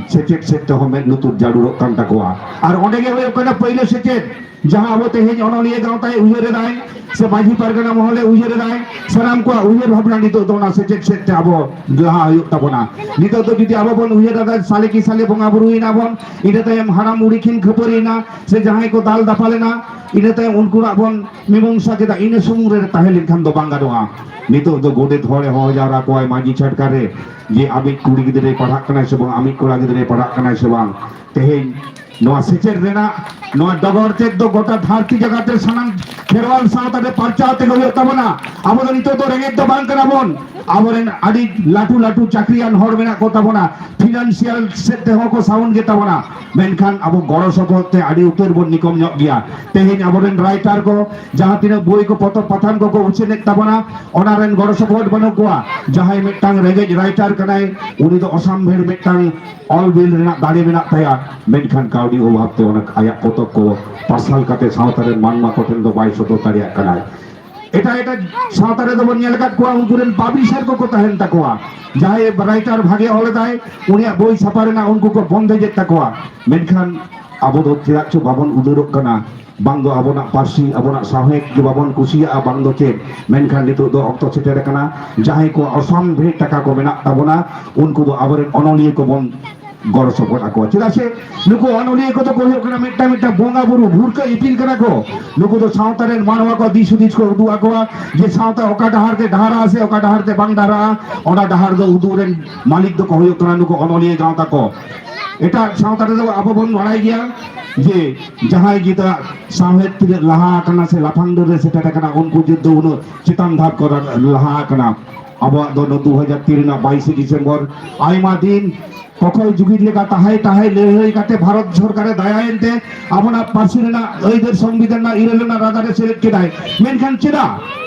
ᱥᱮᱪᱮᱫ ᱥᱮᱫ ᱛᱮᱦᱚᱸ ᱢᱮᱫ ᱞᱩᱛᱩᱨ ᱡᱟᱹᱨᱩᱲᱚᱜ ᱠᱟᱱ ᱛᱟᱠᱚᱣᱟ᱾ ᱟᱨ ᱚᱸᱰᱮ ᱜᱮ ᱦᱩᱭᱩᱜ ᱠᱟᱱᱟ ᱯᱳᱭᱞᱳ ᱥᱮᱪᱮᱫ, ᱡᱟᱦᱟᱸ ᱟᱵᱚ ᱛᱮᱦᱮᱧ ᱚᱱᱚᱞᱤᱭᱟᱹ ᱜᱟᱶᱛᱟᱭ ᱩᱭᱦᱟᱹᱨ ᱮᱫᱟᱭ ᱥᱮ ᱢᱟᱹᱡᱷᱤ ᱯᱟᱨᱜᱟᱱᱟ ᱢᱚᱦᱚᱞᱮ ᱩᱭᱦᱟᱹᱨ ᱮᱫᱟᱭ, ᱥᱟᱱᱟᱢ ᱠᱚᱣᱟᱜ ᱩᱭᱦᱟᱹᱨ ᱵᱷᱟᱵᱽᱱᱟ ᱱᱤᱛᱚᱜ ᱫᱚ ᱚᱱᱟ ᱥᱮᱪᱮᱫ ᱥᱮᱫ ᱛᱮ ᱟᱵᱚ ᱞᱟᱦᱟ ᱦᱩᱭᱩᱜ ᱛᱟᱵᱚᱱᱟ᱾ ᱱᱤᱛᱚᱜ ᱫᱚ ᱡᱩᱫᱤ ᱟᱵᱚ ᱵᱚᱱ ᱩᱭᱦᱟᱹᱨ ᱮᱫᱟ, ᱥᱟᱞᱮ ᱠᱤ ᱥᱟᱞᱮ ᱵᱚᱸᱜᱟ ᱵᱩᱨᱩᱭᱮᱱᱟ ᱵᱚᱱ, ᱤᱱᱟᱹ ᱛᱟᱭᱚᱢ ᱦᱟᱲᱟᱢ ᱵᱩᱲᱦᱤ ᱠᱤᱱ ᱠᱷᱟᱹᱯᱟᱹᱨᱤᱭᱮᱱᱟ ᱥᱮ ᱡᱟᱦᱟᱸᱭ ᱠᱚ ᱫᱟᱞ ᱫᱟᱯᱟᱞ ᱮᱱᱟ, ᱤᱱᱟᱹ ᱛᱟᱭᱚᱢ ᱩᱱᱠᱩᱣᱟᱜ ᱵᱚᱱ ᱢᱤᱢᱟᱝᱥᱟ ᱠᱮᱫᱟ, ᱤᱱᱟᱹ ᱥᱩᱢᱩᱝ ᱨᱮ ᱛᱟᱦᱮᱸ ᱞᱮᱱᱠᱷᱟᱱ ᱫᱚ ᱵᱟᱝ ᱜᱟᱱᱚᱜᱼᱟ᱾ ᱱᱤᱛᱚᱜ ᱫᱚ ᱜᱚᱰᱮᱛ ᱦᱚᱲᱮ ᱦᱚᱦᱚ ᱡᱟᱣᱨᱟ ᱠᱚᱣᱟᱭ ᱢᱟᱹᱡᱷᱤ ᱪᱷᱟᱴᱠᱟ ᱨᱮ, ᱡᱮ ᱟᱢᱤᱡ ᱠᱩᱲᱤ ᱜᱤᱫᱽᱨᱟᱹᱭ ᱯᱟᱲᱦᱟᱜ ᱠᱟᱱᱟᱭ ᱥᱮ ᱵᱟᱝ, ᱟᱢᱤᱡ ᱠᱚᱲᱟ ᱜᱤᱫᱽᱨᱟᱹᱭ ᱯᱟᱲᱦᱟᱜ ᱠᱟᱱᱟᱭ ᱥᱮ ᱵᱟᱝ᱾ ᱛᱮᱦᱮᱧ ᱱᱚᱣᱟ ᱥᱮᱪᱮᱫ ᱨᱮᱱᱟᱜ ᱱᱚᱣᱟ ᱰᱚᱜᱚᱨ ᱪᱮᱫ ᱫᱚ ᱜᱚᱴᱟ ᱫᱷᱟᱹᱨᱛᱤ ᱡᱟᱠᱟᱛ ᱨᱮ ᱥᱟᱱᱟᱢ ᱠᱷᱮᱨᱣᱟᱞ ᱥᱟᱶᱛᱟ ᱨᱮ ᱯᱟᱨᱪᱟᱣ ᱛᱮᱜᱮ ᱦᱩᱭᱩᱜ ᱛᱟᱵᱚᱱᱟ᱾ ᱟᱵᱚ ᱫᱚ ᱱᱤᱛᱚᱜ ᱫᱚ ᱨᱮᱸᱜᱮᱡ ᱫᱚ ᱵᱟᱝ ᱠᱟᱱᱟ ᱵᱚᱱ᱾ ᱟᱵᱚᱨᱮᱱ ᱟᱹᱰᱤ ᱞᱟᱹᱴᱩ ᱞᱟᱹᱴᱩ ᱪᱟᱹᱠᱨᱤᱭᱟᱱ ᱦᱚᱲ ᱢᱮᱱᱟᱜ ᱠᱚ ᱛᱟᱵᱚᱱᱟ, ᱯᱷᱤᱱᱟᱱᱥᱤᱭᱟᱞ ᱥᱮᱫ ᱛᱮᱦᱚᱸ ᱠᱚ ᱥᱟᱣᱩᱱᱰ ᱜᱮ ᱛᱟᱵᱚᱱᱟ, ᱢᱮᱱᱠᱷᱟᱱ ᱟᱵᱚ ᱜᱚᱲᱚ ᱥᱚᱯᱚᱦᱚᱫ ᱛᱮ ᱟᱹᱰᱤ ᱩᱛᱟᱹᱨ ᱵᱚᱱ ᱱᱤᱠᱚᱢ ᱧᱚᱜ ᱜᱮᱭᱟ᱾ ᱛᱮᱦᱮᱧ ᱟᱵᱚᱨᱮᱱ ᱨᱟᱭᱴᱟᱨ ᱠᱚ ᱡᱟᱦᱟᱸ ᱛᱤᱱᱟᱹᱜ ᱵᱳᱭ ᱠᱚ, ᱯᱚᱛᱚᱵ ᱯᱟᱛᱷᱟᱢ ᱠᱚᱠᱚ ᱩᱪᱷᱟᱹᱱᱮᱫ ᱛᱟᱵᱚᱱᱟ, ᱚᱱᱟ ᱨᱮᱱ ᱜᱚᱲᱚ ᱥᱚᱯᱚᱦᱚᱫ ᱵᱟᱹᱱᱩᱜ ᱠᱚᱣᱟ᱾ ᱡᱟᱦᱟᱸᱭ ᱢᱤᱫᱴᱟᱝ ᱨᱮᱸᱜᱮᱡ ᱨᱟᱭᱴᱟᱨ ᱠᱟᱱᱟᱭ, ᱩᱱᱤ ᱫᱚ ᱚᱥᱟᱢᱵᱷᱮᱲ ᱢᱤᱫᱴᱟᱝ ᱚᱞ ᱵᱤᱞ ᱨᱮᱱᱟᱜ ᱫᱟᱲᱮ ᱢᱮᱱᱟᱜ ᱛᱟᱭᱟ, ᱢᱮᱱᱠᱷᱟᱱ ᱠᱟᱹᱣᱰᱤ ᱚᱵᱷᱟᱵ ᱛᱮ ᱚᱱᱟ ᱟᱭᱟᱜ ᱯᱚᱛᱚᱵ ᱠᱚ ᱯᱟᱨᱥᱟᱞ ᱠᱟᱛᱮ ᱥᱟᱶᱛᱟ ᱨᱮᱱ ᱢᱟᱱᱣᱟ ᱠᱚᱴᱷᱮᱱ ᱫᱚ ᱵᱟᱭ ᱥᱚᱫᱚᱨ ᱫᱟᱲᱮᱭᱟᱜ ᱠᱟᱱᱟᱭ᱾ ᱮᱴᱟᱜ ᱮᱴᱟᱜ ᱥᱟᱶᱛᱟ ᱨᱮᱫᱚ ᱵᱚᱱ ᱧᱮᱞ ᱟᱠᱟᱫ ᱠᱚᱣᱟ, ᱩᱱᱠᱩ ᱨᱮᱱ ᱯᱟᱵᱽᱞᱤᱥᱟᱨ ᱠᱚᱠᱚ ᱛᱟᱦᱮᱱ ᱛᱟᱠᱚᱣᱟ᱾ ᱡᱟᱦᱟᱸᱭ ᱨᱟᱭᱴᱟᱨ ᱵᱷᱟᱜᱮ ᱚᱞ ᱮᱫᱟᱭ, ᱩᱱᱤᱭᱟᱜ ᱵᱳᱭ ᱪᱷᱟᱯᱟ ᱨᱮᱱᱟᱜ ᱩᱱᱠᱩ ᱠᱚ ᱵᱚᱱᱫᱮᱡᱮᱫ ᱛᱟᱠᱚᱣᱟ᱾ ᱢᱮᱱᱠᱷᱟᱱ ᱟᱵᱚ ᱫᱚ ᱪᱮᱫᱟᱜ ᱪᱚ ᱵᱟᱵᱚᱱ ᱩᱫᱟᱹᱨᱚᱜ ᱠᱟᱱᱟ, ᱵᱟᱝ ᱫᱚ ᱟᱵᱚᱱᱟᱜ ᱯᱟᱹᱨᱥᱤ, ᱟᱵᱚᱱᱟᱜ ᱥᱟᱶᱦᱮᱫ ᱜᱮ ᱵᱟᱵᱚᱱ ᱠᱩᱥᱤᱭᱟᱜᱼᱟ, ᱵᱟᱝ ᱫᱚ ᱪᱮᱫ᱾ ᱢᱮᱱᱠᱷᱟᱱ ᱱᱤᱛᱚᱜ ᱫᱚ ᱚᱠᱛᱚ ᱥᱮᱴᱮᱨ ᱟᱠᱟᱱᱟ, ᱡᱟᱦᱟᱸᱭ ᱠᱚ ᱚᱥᱟᱢᱵᱷᱮᱲ ᱴᱟᱠᱟ ᱠᱚ ᱢᱮᱱᱟᱜ ᱛᱟᱵᱚᱱᱟ, ᱩᱱᱠᱩ ᱫᱚ ᱟᱵᱚᱨᱮᱱ ᱚᱱᱚᱞᱤᱭᱟᱹ ᱠᱚᱵᱚᱱ ᱜᱚᱲᱚ ᱥᱚᱯᱚᱦᱚᱫ ᱟᱠᱚᱣᱟ᱾ ᱪᱮᱫᱟᱜ ᱥᱮ ᱱᱩᱠᱩ ᱚᱱᱚᱞᱤᱭᱟᱹ ᱠᱚᱫᱚ ᱠᱚ ᱦᱩᱭᱩᱜ ᱠᱟᱱᱟ ᱢᱤᱫᱴᱟᱝ ᱢᱤᱫᱴᱟᱝ ᱵᱚᱸᱜᱟ ᱵᱩᱨᱩ, ᱵᱷᱩᱨᱠᱟᱹ ᱤᱯᱤᱞ ᱠᱟᱱᱟ ᱠᱚ᱾ ᱱᱩᱠᱩ ᱫᱚ ᱥᱟᱶᱛᱟ ᱨᱮᱱ ᱢᱟᱱᱣᱟ ᱠᱚ ᱫᱤᱥ ᱦᱩᱫᱤᱥ ᱠᱚ ᱩᱫᱩᱜ ᱟᱠᱚᱣᱟ ᱡᱮ ᱥᱟᱶᱛᱟ ᱚᱠᱟ ᱰᱟᱦᱟᱨ ᱛᱮ ᱰᱟᱦᱟᱨᱟᱜᱼᱟ ᱥᱮ ᱚᱠᱟ ᱰᱟᱦᱟᱨ ᱛᱮ ᱵᱟᱝ ᱰᱟᱦᱟᱨᱟᱜᱼᱟ, ᱚᱱᱟ ᱰᱟᱦᱟᱨ ᱫᱚ ᱩᱫᱩᱜ ᱨᱮᱱ ᱢᱟᱹᱞᱤᱠ ᱫᱚᱠᱚ ᱦᱩᱭᱩᱜ ᱠᱟᱱᱟ ᱱᱩᱠᱩ ᱚᱱᱚᱞᱤᱭᱟᱹ ᱜᱟᱶᱛᱟ ᱠᱚ᱾ ᱮᱴᱟᱜ ᱥᱟᱶᱛᱟ ᱨᱮᱫᱚ ᱟᱵᱚ ᱵᱚᱱ ᱵᱟᱲᱟᱭ ᱜᱮᱭᱟ ᱡᱮ ᱡᱟᱦᱟᱸᱭ ᱜᱤᱫᱽᱨᱟᱹ ᱥᱟᱶᱦᱮᱫ ᱛᱤᱱᱟᱹᱜ ᱞᱟᱦᱟ ᱟᱠᱟᱱᱟ ᱥᱮ ᱞᱟᱯᱷᱟᱝ ᱰᱟᱹᱨ ᱨᱮ ᱥᱮᱴᱮᱨ ᱟᱠᱟᱱᱟ, ᱩᱱᱠᱩ ᱡᱩᱫᱽᱫᱷᱚ ᱩᱱᱟᱹᱜ ᱪᱮᱛᱟᱱ ᱫᱷᱟᱯ ᱠᱚ ᱞᱟᱦᱟ ᱟᱠᱟᱱᱟ᱾ ᱟᱵᱚᱣᱟᱜ ᱫᱚ ᱫᱩ ᱦᱟᱡᱟᱨ ᱛᱤᱱ ᱨᱮᱱᱟᱜ ᱵᱟᱭᱤᱥᱮ ᱰᱤᱥᱮᱢᱵᱚᱨ ᱟᱭᱢᱟ ᱫᱤᱱ ᱠᱚᱠᱚᱭ ᱡᱩᱜᱤ ᱞᱮᱠᱟ ᱛᱟᱦᱮᱸ ᱛᱟᱦᱮᱸ ᱞᱟᱹᱲᱦᱟᱹᱭ ᱠᱟᱛᱮ ᱵᱷᱟᱨᱚᱛ ᱥᱚᱨᱠᱟᱨᱮ ᱫᱟᱭᱟᱭᱮᱱ ᱛᱮ ᱟᱵᱚᱱᱟᱜ ᱯᱟᱹᱨᱥᱤ ᱨᱮᱱᱟᱜ ᱟᱹᱭᱫᱟᱹᱨ ᱥᱚᱝᱵᱤᱫᱷᱟᱱ ᱨᱮᱱᱟᱜ ᱤᱨᱟᱹᱞ ᱨᱮᱱᱟᱜ ᱨᱟᱫᱟ ᱨᱮ ᱥᱮᱞᱮᱫ ᱠᱮᱫᱟᱭ᱾ ᱢᱮᱱᱠᱷᱟᱱ ᱪᱮᱫᱟᱜ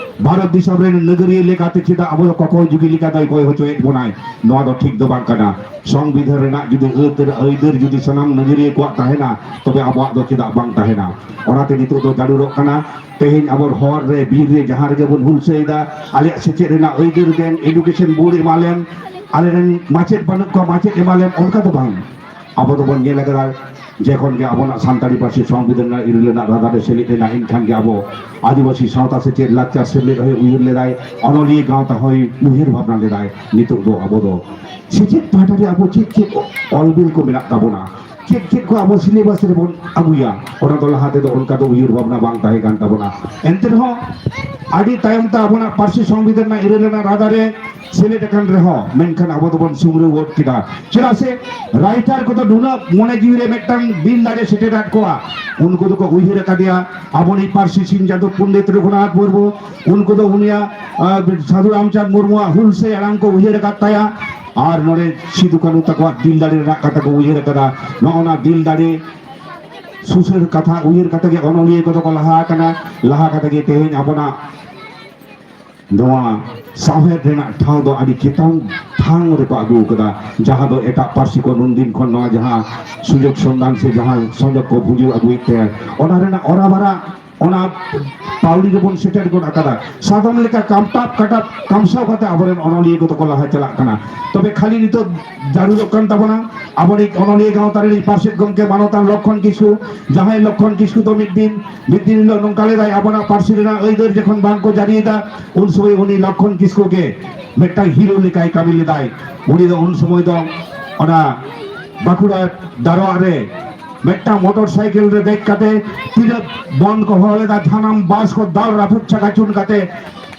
ᱵᱷᱟᱨᱚᱛ ᱫᱤᱥᱚᱢ ᱨᱮᱱ ᱱᱟᱜᱟᱨᱤᱭᱟᱹ ᱞᱮᱠᱟᱛᱮ ᱪᱮᱫᱟᱜ ᱟᱵᱚ ᱫᱚ ᱠᱚᱠᱚᱭ ᱡᱩᱜᱤ ᱞᱮᱠᱟ ᱫᱚᱭ ᱠᱚᱭ ᱦᱚᱪᱚᱭᱮᱫ ᱵᱚᱱᱟᱭ? ᱱᱚᱣᱟ ᱫᱚ ᱴᱷᱤᱠ ᱫᱚ ᱵᱟᱝ ᱠᱟᱱᱟ᱾ ᱥᱚᱝᱵᱤᱫᱷᱟᱱ ᱨᱮᱱᱟᱜ ᱡᱩᱫᱤ ᱟᱹᱭᱫᱟᱹᱨ, ᱟᱹᱭᱫᱟᱹᱨ ᱡᱩᱫᱤ ᱥᱟᱱᱟᱢ ᱱᱟᱜᱟᱨᱤᱭᱟᱹ ᱠᱚᱣᱟᱜ ᱛᱟᱦᱮᱱᱟ, ᱛᱚᱵᱮ ᱟᱵᱚᱣᱟᱜ ᱫᱚ ᱪᱮᱫᱟᱜ ᱵᱟᱝ ᱛᱟᱦᱮᱱᱟ? ᱚᱱᱟᱛᱮ ᱱᱤᱛᱚᱜ ᱫᱚ ᱡᱟᱹᱨᱩᱲᱚᱜ ᱠᱟᱱᱟ, ᱛᱮᱦᱮᱧ ᱟᱵᱚ ᱦᱚᱨ ᱨᱮ, ᱵᱤᱨ ᱨᱮ, ᱡᱟᱦᱟᱸ ᱨᱮᱜᱮ ᱵᱚᱱ ᱦᱩᱞᱥᱟᱹᱭᱮᱫᱟ, ᱟᱞᱮᱭᱟᱜ ᱥᱮᱪᱮᱫ ᱨᱮᱱᱟᱜ ᱟᱹᱭᱫᱟᱹᱨ ᱫᱮᱱ, ᱮᱰᱩᱠᱮᱥᱚᱱ ᱵᱳᱨᱰ ᱮᱢᱟ ᱞᱮᱢ, ᱟᱞᱮᱨᱮᱱ ᱢᱟᱪᱮᱫ ᱵᱟᱹᱱᱩᱜ ᱠᱚᱣᱟ, ᱢᱟᱪᱮᱫ ᱮᱢᱟ ᱞᱮᱢ, ᱚᱱᱠᱟ ᱫᱚ ᱵᱟᱝ᱾ ᱟᱵᱚ ᱫᱚᱵᱚᱱ ᱧᱮᱞ ᱟᱠᱟᱫᱟ, ᱡᱚᱠᱷᱚᱱ ᱜᱮ ᱟᱵᱚᱱᱟᱜ ᱥᱟᱱᱛᱟᱲᱤ ᱯᱟᱹᱨᱥᱤ ᱥᱚᱝᱵᱤᱫᱷᱟᱱ ᱨᱮᱱᱟᱜ ᱤᱨᱟᱹᱞ ᱨᱮᱱᱟᱜ ᱨᱟᱫᱟ ᱨᱮ ᱥᱮᱞᱮᱫ ᱮᱱᱟ, ᱮᱱᱠᱷᱟᱱ ᱜᱮ ᱟᱵᱚ ᱟᱹᱫᱤᱵᱟᱹᱥᱤ ᱥᱟᱶᱛᱟ ᱥᱮᱪᱮᱫ ᱞᱟᱠᱪᱟᱨ ᱥᱮᱢᱞᱮᱫ ᱦᱚᱸᱭ ᱩᱭᱦᱟᱹᱨ ᱞᱮᱫᱟᱭ, ᱚᱱᱚᱞᱤᱭᱟᱹ ᱜᱟᱶᱛᱟ ᱦᱚᱸᱭ ᱩᱭᱦᱟᱹᱨ ᱵᱷᱟᱵᱽᱱᱟ ᱞᱮᱫᱟᱭ᱾ ᱱᱤᱛᱚᱜ ᱫᱚ ᱟᱵᱚ ᱫᱚ ᱥᱮᱪᱮᱫ ᱯᱟᱦᱴᱟ ᱨᱮ ᱟᱵᱚ ᱪᱮᱫ ᱪᱮᱫ ᱚᱞ ᱵᱤᱞ ᱠᱚ ᱢᱮᱱᱟᱜ ᱛᱟᱵᱚᱱᱟ, ᱪᱮᱫ ᱪᱮᱫ ᱠᱚ ᱟᱵᱚ ᱥᱤᱞᱮᱵᱟᱥ ᱨᱮᱵᱚᱱ ᱟᱹᱜᱩᱭᱟ, ᱚᱱᱟ ᱫᱚ ᱞᱟᱦᱟ ᱛᱮᱫᱚ ᱚᱱᱠᱟ ᱫᱚ ᱩᱭᱦᱟᱹᱨ ᱵᱷᱟᱵᱽᱱᱟ ᱵᱟᱝ ᱛᱟᱦᱮᱸ ᱠᱟᱱ ᱛᱟᱵᱚᱱᱟ᱾ ᱮᱱᱛᱮ ᱨᱮᱦᱚᱸ ᱟᱹᱰᱤ ᱛᱟᱭᱚᱢ ᱛᱮ ᱟᱵᱚᱱᱟᱜ ᱯᱟᱹᱨᱥᱤ ᱥᱚᱝᱵᱤᱫᱷᱟᱱ ᱨᱮᱱᱟᱜ ᱤᱨᱟᱹᱞ ᱟᱱᱟᱜ ᱨᱟᱫᱟ ᱨᱮ ᱥᱮᱞᱮᱫ ᱟᱠᱟᱱ ᱨᱮᱦᱚᱸ, ᱢᱮᱱᱠᱷᱟᱱ ᱟᱵᱚ ᱫᱚᱵᱚᱱ ᱥᱩᱢᱲᱩ ᱜᱚᱫ ᱠᱮᱫᱟ᱾ ᱪᱮᱫᱟᱜ ᱥᱮ ᱨᱟᱭᱴᱟᱨ ᱠᱚᱫᱚ ᱱᱩᱱᱟᱹᱜ ᱢᱚᱱᱮ ᱡᱤᱣᱤ ᱨᱮ ᱢᱤᱫᱴᱟᱝ ᱫᱤᱞ ᱫᱟᱲᱮ ᱥᱮᱴᱮᱨᱟᱫ ᱠᱚᱣᱟ, ᱩᱱᱠᱩ ᱫᱚᱠᱚ ᱩᱭᱦᱟᱹᱨ ᱟᱠᱟᱫᱮᱭᱟ ᱟᱵᱚᱱᱤᱡ ᱯᱟᱹᱨᱥᱤ ᱥᱤᱧ ᱪᱟᱸᱫᱚ ᱯᱚᱱᱰᱤᱛ ᱨᱚᱜᱷᱩᱱᱟᱛᱷ ᱢᱩᱨᱢᱩ, ᱩᱱᱠᱩ ᱫᱚ ᱩᱱᱤᱭᱟᱜ, ᱟᱸ, ᱥᱟᱹᱫᱷᱩ ᱨᱟᱢᱪᱟᱸᱫᱽ ᱢᱩᱨᱢᱩᱣᱟᱜ ᱦᱩᱞᱥᱟᱹᱭ ᱟᱲᱟᱝ ᱠᱚ ᱩᱭᱦᱟᱹᱨ ᱟᱠᱟᱫ ᱛᱟᱭᱟ᱾ ᱟᱨ ᱱᱚᱰᱮ ᱥᱤᱫᱩ ᱠᱟᱹᱱᱦᱩ ᱛᱟᱠᱚᱣᱟᱜ ᱫᱤᱞ ᱫᱟᱲᱮ ᱨᱮᱱᱟᱜ ᱠᱟᱛᱷᱟ ᱠᱚ ᱩᱭᱦᱟᱹᱨ ᱟᱠᱟᱫᱟ᱾ ᱱᱚᱜᱼᱚ ᱱᱟ ᱫᱤᱞ ᱫᱟᱲᱮ ᱥᱩᱥᱟᱹᱨ ᱠᱟᱛᱷᱟ ᱩᱭᱦᱟᱹᱨ ᱠᱟᱛᱮ ᱜᱮ ᱚᱱᱚᱞᱤᱭᱟᱹ ᱠᱚᱫᱚ ᱠᱚ ᱞᱟᱦᱟ ᱟᱠᱟᱱᱟ᱾ ᱞᱟᱦᱟ ᱠᱟᱛᱮ ᱜᱮ ᱛᱮᱦᱮᱧ ᱟᱵᱚᱱᱟᱜ ᱱᱚᱣᱟ ᱥᱟᱶᱦᱮᱫ ᱨᱮᱱᱟᱜ ᱴᱷᱟᱶ ᱫᱚ ᱟᱹᱰᱤ ᱪᱮᱛᱟᱱ ᱛᱷᱟᱱ ᱨᱮᱠᱚ ᱟᱹᱜᱩ ᱟᱠᱟᱫᱟ, ᱡᱟᱦᱟᱸ ᱫᱚ ᱮᱴᱟᱜ ᱯᱟᱹᱨᱥᱤ ᱠᱚ ᱱᱩᱱᱫᱤᱱ ᱠᱷᱚᱱ ᱱᱚᱣᱟ ᱡᱟᱦᱟᱸ ᱥᱩᱡᱳᱜᱽ ᱥᱚᱱᱫᱷᱟᱱ ᱥᱮ ᱡᱟᱦᱟᱸ ᱥᱩᱡᱳᱜᱽ ᱠᱚ ᱵᱩᱡᱷᱟᱹᱣ ᱟᱹᱜᱩᱭᱮᱫ ᱛᱟᱦᱮᱸ, ᱚᱱᱟ ᱨᱮᱱᱟᱜ ᱚᱨᱟᱵᱟᱨᱟ, ᱚᱱᱟ ᱯᱟᱹᱣᱲᱤ ᱨᱮᱵᱚᱱ ᱥᱮᱴᱮᱨ ᱜᱚᱫ ᱟᱠᱟᱫᱟ᱾ ᱥᱟᱫᱚᱢ ᱞᱮᱠᱟ ᱠᱟᱢᱴᱟᱯ ᱠᱟᱴᱟᱯ ᱠᱟᱢᱥᱟᱣ ᱠᱟᱛᱮ ᱟᱵᱚᱨᱮᱱ ᱚᱱᱚᱞᱤᱭᱟᱹ ᱠᱚᱫᱚ ᱠᱚ ᱞᱟᱦᱟ ᱪᱟᱞᱟᱜ ᱠᱟᱱᱟ᱾ ᱛᱚᱵᱮ ᱠᱷᱟᱹᱞᱤ ᱱᱤᱛᱚᱜ ᱡᱟᱹᱨᱩᱲᱚᱜ ᱠᱟᱱ ᱛᱟᱵᱚᱱᱟ ᱟᱵᱚᱨᱮᱱ ᱚᱱᱚᱞᱤᱭᱟᱹ ᱜᱟᱶᱛᱟ ᱨᱤᱱᱤᱡ ᱯᱟᱨᱥᱮᱛ ᱜᱚᱢᱠᱮ ᱢᱟᱱᱚᱛᱟᱱ ᱞᱚᱠᱠᱷᱚᱱ ᱠᱤᱥᱠᱩ, ᱡᱟᱦᱟᱸᱭ ᱞᱚᱠᱠᱷᱚᱱ ᱠᱤᱥᱠᱩ ᱫᱚ ᱢᱤᱫ ᱫᱤᱱ, ᱢᱤᱫ ᱫᱤᱱ ᱦᱤᱞᱳᱜ ᱱᱚᱝᱠᱟ ᱞᱮᱫᱟᱭ, ᱟᱵᱚᱱᱟᱜ ᱯᱟᱹᱨᱥᱤ ᱨᱮᱱᱟᱜ ᱟᱹᱭᱫᱟᱹᱨ ᱡᱚᱠᱷᱚᱱ ᱵᱟᱝ ᱠᱚ ᱡᱟᱹᱨᱤᱭᱮᱫᱟ, ᱩᱱ ᱥᱚᱢᱚᱭ ᱩᱱᱤ ᱞᱚᱠᱠᱷᱚᱱ ᱠᱤᱥᱠᱩ ᱜᱮ ᱢᱤᱫᱴᱟᱝ ᱦᱤᱨᱳ ᱞᱮᱠᱟᱭ ᱠᱟᱹᱢᱤ ᱞᱮᱫᱟᱭ᱾ ᱩᱱᱤ ᱫᱚ ᱩᱱ ᱥᱚᱢᱚᱭ ᱫᱚ ᱚᱱᱟ ᱵᱟᱸᱠᱩᱲᱟ ᱫᱟᱨᱣᱟ ᱨᱮ ᱢᱤᱫᱴᱟᱝ ᱢᱚᱴᱚᱨ ᱥᱟᱭᱠᱮᱞ ᱨᱮ ᱫᱮᱡ ᱠᱟᱛᱮ ᱛᱤᱱᱟᱹᱜ ᱵᱚᱱᱫᱷ ᱠᱚ ᱦᱚᱦᱚ ᱞᱮᱫᱟ, ᱥᱟᱱᱟᱢ ᱵᱟᱥ ᱠᱚ ᱫᱟᱞ ᱨᱟᱹᱯᱩᱫ ᱪᱟᱠᱟ ᱪᱩᱱ ᱠᱟᱛᱮ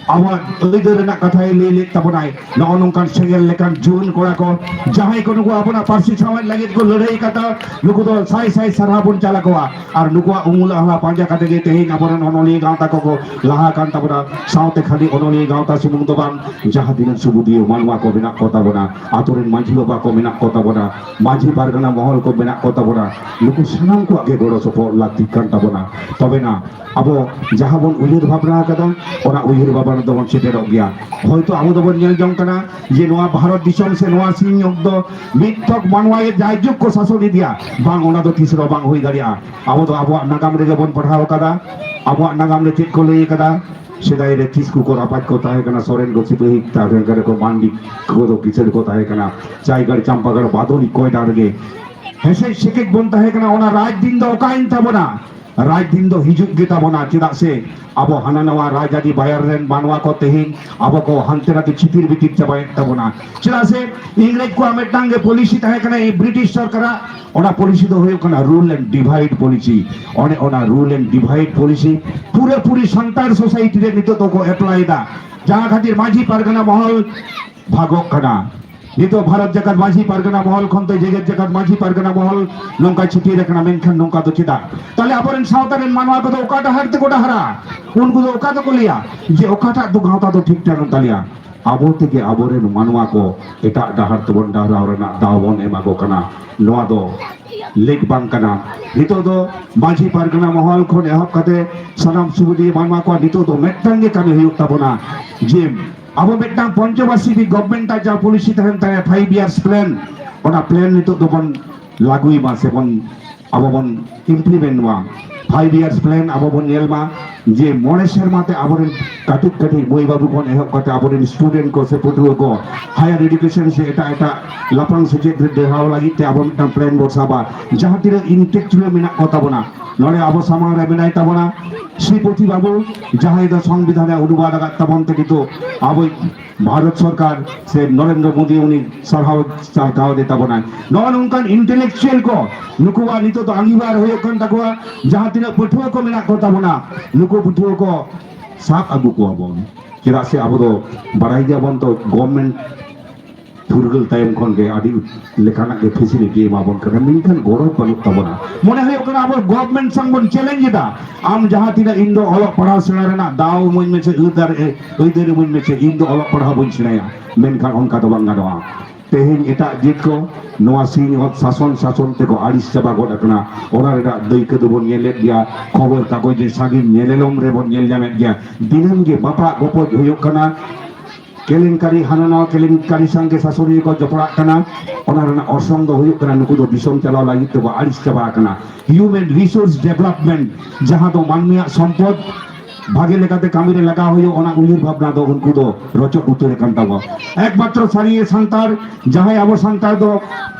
ᱟᱵᱚᱣᱟᱜ ᱟᱹᱭᱫᱟᱹᱨ ᱨᱮᱱᱟᱜ ᱠᱟᱛᱷᱟᱭ ᱞᱟᱹᱭ ᱞᱮᱫ ᱛᱟᱵᱚᱱᱟᱭ᱾ ᱱᱚᱜᱼᱚ ᱱᱚᱝᱠᱟᱱ ᱥᱮᱸᱜᱮᱞ ᱞᱮᱠᱟᱱ ᱡᱩᱣᱟᱹᱱ ᱠᱚᱲᱟ ᱠᱚ, ᱡᱟᱦᱟᱸᱭ ᱠᱚ ᱱᱩᱠᱩ ᱟᱵᱚᱱᱟᱜ ᱯᱟᱹᱨᱥᱤ ᱥᱟᱶᱦᱮᱫ ᱞᱟᱹᱜᱤᱫ ᱠᱚ ᱞᱟᱹᱲᱦᱟᱹᱭ ᱠᱟᱫᱟ, ᱱᱩᱠᱩ ᱫᱚ ᱥᱟᱭ ᱥᱟᱭ ᱥᱟᱨᱦᱟᱣ ᱵᱚᱱ ᱪᱟᱞ ᱟᱠᱚᱣᱟ᱾ ᱟᱨ ᱱᱩᱠᱩᱣᱟᱜ ᱩᱢᱩᱞ ᱟᱦᱞᱟ ᱯᱟᱸᱡᱟ ᱠᱟᱛᱮ ᱜᱮ ᱛᱮᱦᱮᱧ ᱟᱵᱚᱨᱮᱱ ᱚᱱᱚᱞᱤᱭᱟᱹ ᱜᱟᱶᱛᱟ ᱠᱚᱠᱚ ᱞᱟᱦᱟ ᱟᱠᱟᱱ ᱛᱟᱵᱚᱱᱟ᱾ ᱥᱟᱶᱛᱮ ᱠᱷᱟᱹᱞᱤ ᱚᱱᱚᱞᱤᱭᱟᱹ ᱜᱟᱶᱛᱟ ᱥᱩᱢᱩᱝ ᱫᱚ ᱵᱟᱝ, ᱡᱟᱦᱟᱸ ᱛᱤᱱᱟᱹᱜ ᱥᱩᱵᱩᱫᱷᱤᱭᱟᱹ ᱢᱟᱱᱣᱟ ᱠᱚ ᱢᱮᱱᱟᱜ ᱠᱚ ᱛᱟᱵᱚᱱᱟ, ᱟᱛᱳ ᱨᱮᱱ ᱢᱟᱹᱡᱷᱤ ᱵᱟᱵᱟ ᱠᱚ ᱢᱮᱱᱟᱜ ᱠᱚ ᱛᱟᱵᱚᱱᱟ, ᱢᱟᱹᱡᱷᱤ ᱯᱟᱨᱜᱟᱱᱟ ᱢᱚᱦᱚᱞ ᱠᱚ ᱢᱮᱱᱟᱜ ᱠᱚ ᱛᱟᱵᱚᱱᱟ, ᱱᱩᱠᱩ ᱥᱟᱱᱟᱢ ᱠᱚᱣᱟᱜ ᱜᱮ ᱜᱚᱲᱚ ᱥᱚᱯᱚᱦᱚᱫ ᱞᱟᱹᱠᱛᱤᱜ ᱠᱟᱱ ᱛᱟᱵᱚᱱᱟ᱾ ᱛᱚᱵᱮᱱᱟ ᱟᱵᱚ ᱡᱟᱦᱟᱸ ᱵᱚᱱ ᱩᱭᱦᱟᱹᱨ ᱵᱷᱟᱵᱽᱱᱟ ᱟᱠᱟᱫᱟ, ᱚᱱᱟ ᱩᱭᱦᱟᱹᱨ ᱵᱷᱟᱵᱽᱱᱟ ᱫᱚᱵᱚᱱ ᱥᱮᱴᱮᱨᱚᱜ ᱜᱮᱭᱟ᱾ ᱦᱚᱭᱛᱳ ᱟᱵᱚ ᱫᱚᱵᱚᱱ ᱧᱮᱞ ᱡᱚᱝ ᱠᱟᱱᱟ ᱡᱮ ᱱᱚᱣᱟ ᱵᱷᱟᱨᱚᱛ ᱫᱤᱥᱚᱢ ᱥᱮ ᱱᱚᱣᱟ ᱥᱤᱧᱚᱛ ᱫᱚ ᱢᱤᱫ ᱛᱷᱚᱠ ᱢᱟᱱᱣᱟ ᱜᱮ ᱡᱟᱭᱡᱩᱜᱽ ᱠᱚ ᱥᱟᱥᱚᱱ ᱤᱫᱤᱭᱟ, ᱵᱟᱝ, ᱚᱱᱟ ᱫᱚ ᱛᱤᱥ ᱨᱮᱦᱚᱸ ᱵᱟᱝ ᱦᱩᱭ ᱫᱟᱲᱮᱭᱟᱜᱼᱟ᱾ ᱟᱵᱚ ᱫᱚ ᱟᱵᱚᱣᱟᱜ ᱱᱟᱜᱟᱢ ᱨᱮᱜᱮ ᱵᱚᱱ ᱯᱟᱲᱦᱟᱣ ᱟᱠᱟᱫᱟ, ᱟᱵᱚᱣᱟᱜ ᱱᱟᱜᱟᱢ ᱨᱮ ᱪᱮᱫ ᱠᱚ ᱞᱟᱹᱭ ᱟᱠᱟᱫᱟ, ᱥᱮᱫᱟᱭ ᱨᱮ ᱠᱤᱥᱠᱩ ᱠᱚ ᱨᱟᱯᱟᱡᱽ ᱠᱚ ᱛᱟᱦᱮᱸ ᱠᱟᱱᱟ, ᱥᱚᱨᱮᱱ ᱠᱚ ᱥᱤᱯᱟᱹᱦᱤ ᱛᱟᱦᱮᱸ ᱠᱟᱱᱟ ᱠᱚ, ᱢᱟᱱᱰᱤ ᱠᱚᱫᱚ ᱠᱤᱥᱟᱹᱬ ᱠᱚ ᱛᱟᱦᱮᱸ ᱠᱟᱱᱟ, ᱪᱟᱭᱜᱟᱲ, ᱪᱟᱢᱯᱟᱜᱟᱲ, ᱵᱟᱫᱚᱞᱤ, ᱠᱚᱭᱰᱟ ᱨᱮᱜᱮ ᱦᱮᱸᱥᱮᱡ ᱥᱮᱠᱮᱡ ᱵᱚᱱ ᱛᱟᱦᱮᱸ ᱠᱟᱱᱟ᱾ ᱚᱱᱟ ᱨᱟᱡᱽ ᱫᱤᱱ ᱫᱚ ᱚᱠᱟᱭᱮᱱ ᱛᱟᱵᱚᱱᱟ? ᱨᱟᱡᱽ ᱫᱤᱱ ᱫᱚ ᱦᱤᱡᱩᱜ ᱜᱮ ᱛᱟᱵᱚᱱᱟ᱾ ᱪᱮᱫᱟᱜ ᱥᱮ ᱟᱵᱚ ᱦᱟᱱᱟ ᱱᱟᱣᱟ ᱨᱟᱡᱽᱟᱹᱨᱤ ᱵᱟᱭᱟᱨ ᱨᱮᱱ ᱢᱟᱱᱣᱟ ᱠᱚ ᱛᱮᱦᱮᱧ ᱟᱵᱚ ᱠᱚ ᱦᱟᱱᱛᱮ ᱱᱟᱛᱮ ᱪᱷᱤᱛᱤᱨ ᱵᱤᱛᱤᱨ ᱪᱟᱵᱟᱭᱮᱫ ᱛᱟᱵᱚᱱᱟ᱾ ᱪᱮᱫᱟᱜ ᱥᱮ ᱤᱝᱨᱮᱡᱽ ᱠᱚᱣᱟᱜ ᱢᱤᱫᱴᱟᱝ ᱜᱮ ᱯᱚᱞᱤᱥᱤ ᱛᱟᱦᱮᱸ ᱠᱟᱱᱟ, ᱵᱨᱤᱴᱤᱥ ᱥᱚᱨᱠᱟᱨᱟᱜ, ᱚᱱᱟ ᱯᱚᱞᱤᱥᱤ ᱫᱚ ᱦᱩᱭᱩᱜ ᱠᱟᱱᱟ ᱨᱩᱞ ᱮᱱᱰ ᱰᱤᱵᱷᱟᱭᱤᱰ ᱯᱚᱞᱤᱥᱤ᱾ ᱚᱱᱮ ᱚᱱᱟ ᱨᱩᱞ ᱮᱱᱰ ᱰᱤᱵᱷᱟᱭᱤᱰ ᱯᱚᱞᱤᱥᱤ ᱯᱩᱨᱟᱹᱯᱩᱨᱤ ᱥᱟᱱᱛᱟᱲ ᱥᱳᱥᱟᱭᱴᱤ ᱨᱮ ᱱᱤᱛᱚᱜ ᱫᱚᱠᱚ ᱮᱯᱞᱟᱭ ᱮᱫᱟ᱾ ᱡᱟᱦᱟᱸ ᱠᱷᱟᱹᱛᱤᱨ ᱢᱟᱹᱡᱷᱤ ᱯᱟᱨᱜᱟᱱᱟ ᱢᱚᱦᱚᱞ ᱵᱷᱟᱜᱚᱜ ᱠᱟᱱᱟ᱾ ᱱᱤᱛᱚᱜ ᱵᱷᱟᱨᱚᱛ ᱡᱟᱠᱟᱛ ᱢᱟᱹᱡᱷᱤ ᱯᱟᱨᱜᱟᱱᱟ ᱢᱚᱦᱚᱞ ᱠᱷᱚᱱ ᱫᱚ ᱡᱮᱜᱮᱛ ᱡᱟᱠᱟᱛ ᱢᱟᱹᱡᱷᱤ ᱯᱟᱨᱜᱟᱱᱟ ᱢᱚᱦᱚᱞ ᱱᱚᱝᱠᱟ ᱪᱷᱟᱹᱴᱭᱟᱹᱨ ᱟᱠᱟᱱᱟ, ᱢᱮᱱᱠᱷᱟᱱ ᱱᱚᱝᱠᱟ ᱫᱚ ᱪᱮᱫᱟᱜ? ᱛᱟᱦᱞᱮ ᱟᱵᱚᱨᱮᱱ ᱥᱟᱶᱛᱟ ᱨᱮᱱ ᱢᱟᱱᱣᱟ ᱠᱚᱫᱚ ᱚᱠᱟ ᱰᱟᱦᱟᱨ ᱛᱮᱠᱚ ᱰᱟᱦᱟᱨᱟ? ᱩᱱᱠᱩ ᱫᱚ ᱚᱠᱟ ᱫᱚᱠᱚ ᱞᱟᱹᱭᱟ ᱡᱮ ᱚᱠᱟᱴᱟᱜ ᱫᱚ ᱜᱟᱶᱛᱟ ᱫᱚ ᱴᱷᱤᱠ ᱴᱷᱟᱠ ᱮᱱ ᱛᱟᱞᱮᱭᱟ? ᱟᱵᱚ ᱛᱮᱜᱮ ᱟᱵᱚᱨᱮᱱ ᱢᱟᱱᱣᱟ ᱠᱚ ᱮᱴᱟᱜ ᱰᱟᱦᱟᱨ ᱛᱮᱵᱚᱱ ᱰᱟᱦᱟᱨᱟᱣ ᱨᱮᱱᱟᱜ ᱫᱟᱣ ᱵᱚᱱ ᱮᱢᱟ ᱠᱚ ᱠᱟᱱᱟ᱾ ᱱᱚᱣᱟ ᱫᱚ ᱞᱮᱠ ᱵᱟᱝ ᱠᱟᱱᱟ᱾ ᱱᱤᱛᱚᱜ ᱫᱚ ᱢᱟᱹᱡᱷᱤ ᱯᱟᱨᱜᱟᱱᱟ ᱢᱚᱦᱚᱞ ᱠᱷᱚᱱ ᱮᱦᱚᱵ ᱠᱟᱛᱮ ᱥᱟᱱᱟᱢ ᱥᱩᱵᱤᱫᱷᱤ ᱢᱟᱱᱣᱟ ᱠᱚᱣᱟᱜ ᱱᱤᱛᱚᱜ ᱫᱚ ᱢᱤᱫᱴᱟᱝ ᱜᱮ ᱠᱟᱹᱢᱤ ᱦᱩᱭᱩᱜ ᱛᱟᱵᱚᱱᱟ ᱡᱮ ᱟᱵᱚ ᱢᱤᱫᱴᱟᱝ ᱯᱚᱧᱪᱚᱵᱟᱨᱥᱤᱠᱤ ᱜᱚᱵᱷᱢᱮᱱᱴ ᱟᱜ ᱡᱟᱦᱟᱸ ᱯᱚᱞᱤᱥᱤ ᱛᱟᱦᱮᱱ ᱛᱟᱭᱟ, ᱯᱷᱟᱭᱤᱵᱷ ᱤᱭᱟᱨᱥ ᱯᱞᱟᱱ, ᱚᱱᱟ ᱯᱞᱟᱱ ᱱᱤᱛᱚᱜ ᱫᱚᱵᱚᱱ ᱞᱟᱹᱜᱩᱭ ᱢᱟ ᱥᱮᱵᱚᱱ ᱟᱵᱚ ᱵᱚᱱ ᱤᱢᱯᱞᱤᱢᱮᱱᱴ ᱢᱟ᱾ ᱯᱷᱟᱭᱤᱵᱷ ᱤᱭᱟᱨᱥ ᱯᱞᱟᱱ ᱟᱵᱚ ᱵᱚᱱ ᱧᱮᱞ ᱢᱟ ᱡᱮ ᱢᱚᱬᱮ ᱥᱮᱨᱢᱟ ᱛᱮ ᱟᱵᱚᱨᱮᱱ ᱠᱟᱹᱴᱤᱡ ᱠᱟᱹᱴᱤᱡ ᱢᱟᱹᱭ ᱵᱟᱹᱵᱩ ᱠᱷᱚᱱ ᱮᱦᱚᱵ ᱠᱟᱛᱮ ᱟᱵᱚᱨᱮᱱ ᱥᱴᱩᱰᱮᱱᱴ ᱠᱚ ᱥᱮ ᱯᱟᱹᱴᱷᱩᱣᱟᱹ ᱠᱚ ᱦᱟᱭᱟᱨ ᱮᱰᱩᱠᱮᱥᱚᱱ ᱥᱮ ᱮᱴᱟᱜ ᱮᱴᱟᱜ ᱞᱟᱯᱷᱟᱝ ᱥᱮᱪᱮᱫ ᱨᱮ ᱰᱮᱦᱟᱣ ᱞᱟᱹᱜᱤᱫ ᱛᱮ ᱟᱵᱚ ᱢᱤᱫᱴᱟᱝ ᱯᱞᱟᱱ ᱵᱚᱱ ᱥᱟᱵᱟ᱾ ᱡᱟᱦᱟᱸ ᱛᱤᱱᱟᱹᱜ ᱤᱱᱴᱮᱞᱮᱠᱪᱩᱣᱟᱞ ᱢᱮᱱᱟᱜ ᱠᱚ ᱛᱟᱵᱚᱱᱟ, ᱱᱚᱰᱮ ᱟᱵᱚ ᱥᱟᱢᱟᱝ ᱨᱮ ᱢᱮᱱᱟᱭ ᱛᱟᱵᱚᱱᱟ ᱥᱨᱤᱯᱚᱛᱤ ᱵᱟᱵᱩ, ᱡᱟᱦᱟᱸᱭ ᱫᱚ ᱥᱚᱝᱵᱤᱫᱷᱟᱱ ᱮ ᱚᱱᱩᱵᱟᱫ ᱟᱠᱟᱫ ᱛᱟᱵᱚᱱ ᱛᱮ ᱱᱤᱛᱚᱜ ᱟᱵᱚ ᱵᱷᱟᱨᱚᱛ ᱥᱚᱨᱠᱟᱨ ᱥᱮ ᱱᱚᱨᱮᱱᱫᱨᱚ ᱢᱳᱫᱤ ᱩᱱᱤ ᱥᱟᱨᱦᱟᱣ ᱪᱟᱞ ᱠᱟᱣᱫᱮ ᱛᱟᱵᱚᱱᱟᱭ᱾ ᱱᱚᱜᱼᱚ ᱱᱚᱝᱠᱟᱱ ᱤᱱᱴᱮᱞᱮᱠᱪᱩᱣᱟᱞ ᱠᱚ ᱱᱩᱠᱩᱣᱟᱜ ᱱᱤᱛᱚᱜ ᱫᱚ ᱟᱸᱜᱤᱵᱷᱟᱨ ᱦᱩᱭᱩᱜ ᱠᱟᱱ ᱛᱟᱠᱚᱣᱟ, ᱡᱟᱦᱟᱸ ᱛᱤᱱᱟᱹᱜ ᱯᱟᱹᱴᱷᱩᱣᱟᱹ ᱠᱚ ᱢᱮᱱᱟᱜ ᱠᱚ ᱛᱟᱵᱚᱱᱟ, ᱱᱩᱠᱩ ᱯᱟᱹᱴᱷᱩᱣᱟᱹ ᱠᱚ ᱥᱟᱵ ᱟᱹᱜᱩ ᱠᱚᱣᱟ ᱵᱚᱱ᱾ ᱪᱮᱫᱟᱜ ᱥᱮ ᱟᱵᱚ ᱫᱚ ᱵᱟᱲᱟᱭ ᱜᱮᱭᱟᱵᱚᱱ ᱛᱚ, ᱜᱚᱵᱷᱢᱮᱱᱴ ᱯᱷᱩᱨᱜᱟᱹᱞ ᱛᱟᱭᱚᱢ ᱠᱷᱚᱱ ᱜᱮ ᱟᱹᱰᱤ ᱞᱮᱠᱟᱱᱟᱜ ᱜᱮ ᱯᱷᱮᱥᱤᱞᱤᱴᱤ ᱮᱢᱟ ᱵᱚᱱ ᱠᱟᱱᱟ, ᱢᱮᱱᱠᱷᱟᱱ ᱜᱚᱲᱚ ᱵᱟᱹᱱᱩᱜ ᱛᱟᱵᱚᱱᱟ᱾ ᱢᱚᱱᱮ ᱦᱩᱭᱩᱜ ᱠᱟᱱᱟ ᱟᱵᱚ ᱜᱚᱵᱷᱢᱮᱱᱴ ᱥᱟᱝ ᱵᱚᱱ ᱪᱮᱞᱮᱧᱡᱽ ᱮᱫᱟ, ᱟᱢ ᱡᱟᱦᱟᱸ ᱛᱤᱱᱟᱹᱜ ᱤᱧ ᱫᱚ ᱚᱞᱚᱜ ᱯᱟᱲᱦᱟᱣ ᱥᱮᱬᱟ ᱨᱮᱱᱟᱜ ᱫᱟᱣ ᱤᱢᱟᱹᱧ ᱢᱮᱥᱮ, ᱟᱹᱭᱫᱟᱹᱨ, ᱟᱹᱭᱫᱟᱹᱨ ᱤᱢᱟᱹᱧ ᱢᱮᱥᱮ, ᱤᱧ ᱫᱚ ᱚᱞᱚᱜ ᱯᱟᱲᱦᱟᱣ ᱵᱟᱹᱧ ᱥᱮᱬᱟᱭᱟ, ᱢᱮᱱᱠᱷᱟᱱ ᱚᱱᱠᱟ ᱫᱚ ᱵᱟᱝ ᱜᱟᱱᱚᱜᱼᱟ᱾ ᱛᱮᱦᱮᱧ ᱮᱴᱟᱜ ᱡᱟᱹᱛ ᱠᱚ ᱱᱚᱣᱟ ᱥᱤᱧ ᱚᱛ ᱥᱟᱥᱚᱱ ᱥᱟᱥᱚᱱ ᱛᱮᱠᱚ ᱟᱹᱲᱤᱥ ᱪᱟᱵᱟ ᱜᱚᱫ ᱟᱠᱟᱱᱟ᱾ ᱚᱱᱟ ᱨᱮᱱᱟᱜ ᱫᱟᱹᱭᱠᱟᱹ ᱫᱚᱵᱚᱱ ᱧᱮᱞᱮᱫ ᱜᱮᱭᱟ, ᱠᱷᱚᱵᱚᱨ ᱠᱟᱜᱚᱡᱽ ᱨᱮ ᱥᱟᱺᱜᱤᱧ ᱧᱮᱞᱮᱞᱚᱢ ᱨᱮᱵᱚᱱ ᱧᱮᱞ ᱧᱟᱢᱮᱫ ᱜᱮᱭᱟ᱾ ᱫᱤᱱᱟᱹᱢ ᱜᱮ ᱵᱟᱯᱟᱜ ᱜᱚᱯᱚᱡ ᱦᱩᱭᱩᱜ ᱠᱟᱱᱟ, ᱠᱮᱞᱮᱝᱠᱟᱨᱤ, ᱦᱟᱱᱟ ᱱᱟᱣᱟ ᱠᱮᱞᱮᱝᱠᱟᱨᱤ ᱥᱟᱝᱜᱮ ᱥᱟᱥᱚᱱᱤᱭᱟᱹ ᱠᱚ ᱡᱚᱯᱲᱟᱜ ᱠᱟᱱᱟ᱾ ᱚᱱᱟ ᱨᱮᱱᱟᱜ ᱚᱨᱥᱚᱝ ᱫᱚ ᱦᱩᱭᱩᱜ ᱠᱟᱱᱟ, ᱱᱩᱠᱩ ᱫᱚ ᱫᱤᱥᱚᱢ ᱪᱟᱞᱟᱣ ᱞᱟᱹᱜᱤᱫ ᱛᱮᱠᱚ ᱟᱹᱲᱤᱥ ᱪᱟᱵᱟ ᱟᱠᱟᱱᱟ᱾ ᱦᱤᱭᱩᱢᱮᱱ ᱨᱤᱥᱳᱨᱥ ᱰᱮᱵᱷᱞᱚᱯᱢᱮᱱᱴ, ᱡᱟᱦᱟᱸ ᱫᱚ ᱢᱟᱹᱱᱢᱤᱭᱟᱜ ᱥᱚᱢᱯᱚᱫ ᱵᱷᱟᱜᱮ ᱞᱮᱠᱟᱛᱮ ᱠᱟᱹᱢᱤ ᱨᱮ ᱞᱟᱜᱟᱣ ᱦᱩᱭᱩᱜ, ᱚᱱᱟ ᱩᱭᱦᱟᱹᱨ ᱵᱷᱟᱵᱽᱱᱟ ᱫᱚ ᱩᱱᱠᱩ ᱫᱚ ᱨᱚᱪᱚᱫ ᱩᱛᱟᱹᱨ ᱟᱠᱟᱱ ᱛᱟᱵᱚᱱᱟ᱾ ᱮᱠᱢᱟᱛᱨᱚ ᱥᱟᱹᱨᱤᱭᱟᱹ ᱥᱟᱱᱛᱟᱲ, ᱡᱟᱦᱟᱸᱭ ᱟᱵᱚ ᱥᱟᱱᱛᱟᱲ ᱫᱚ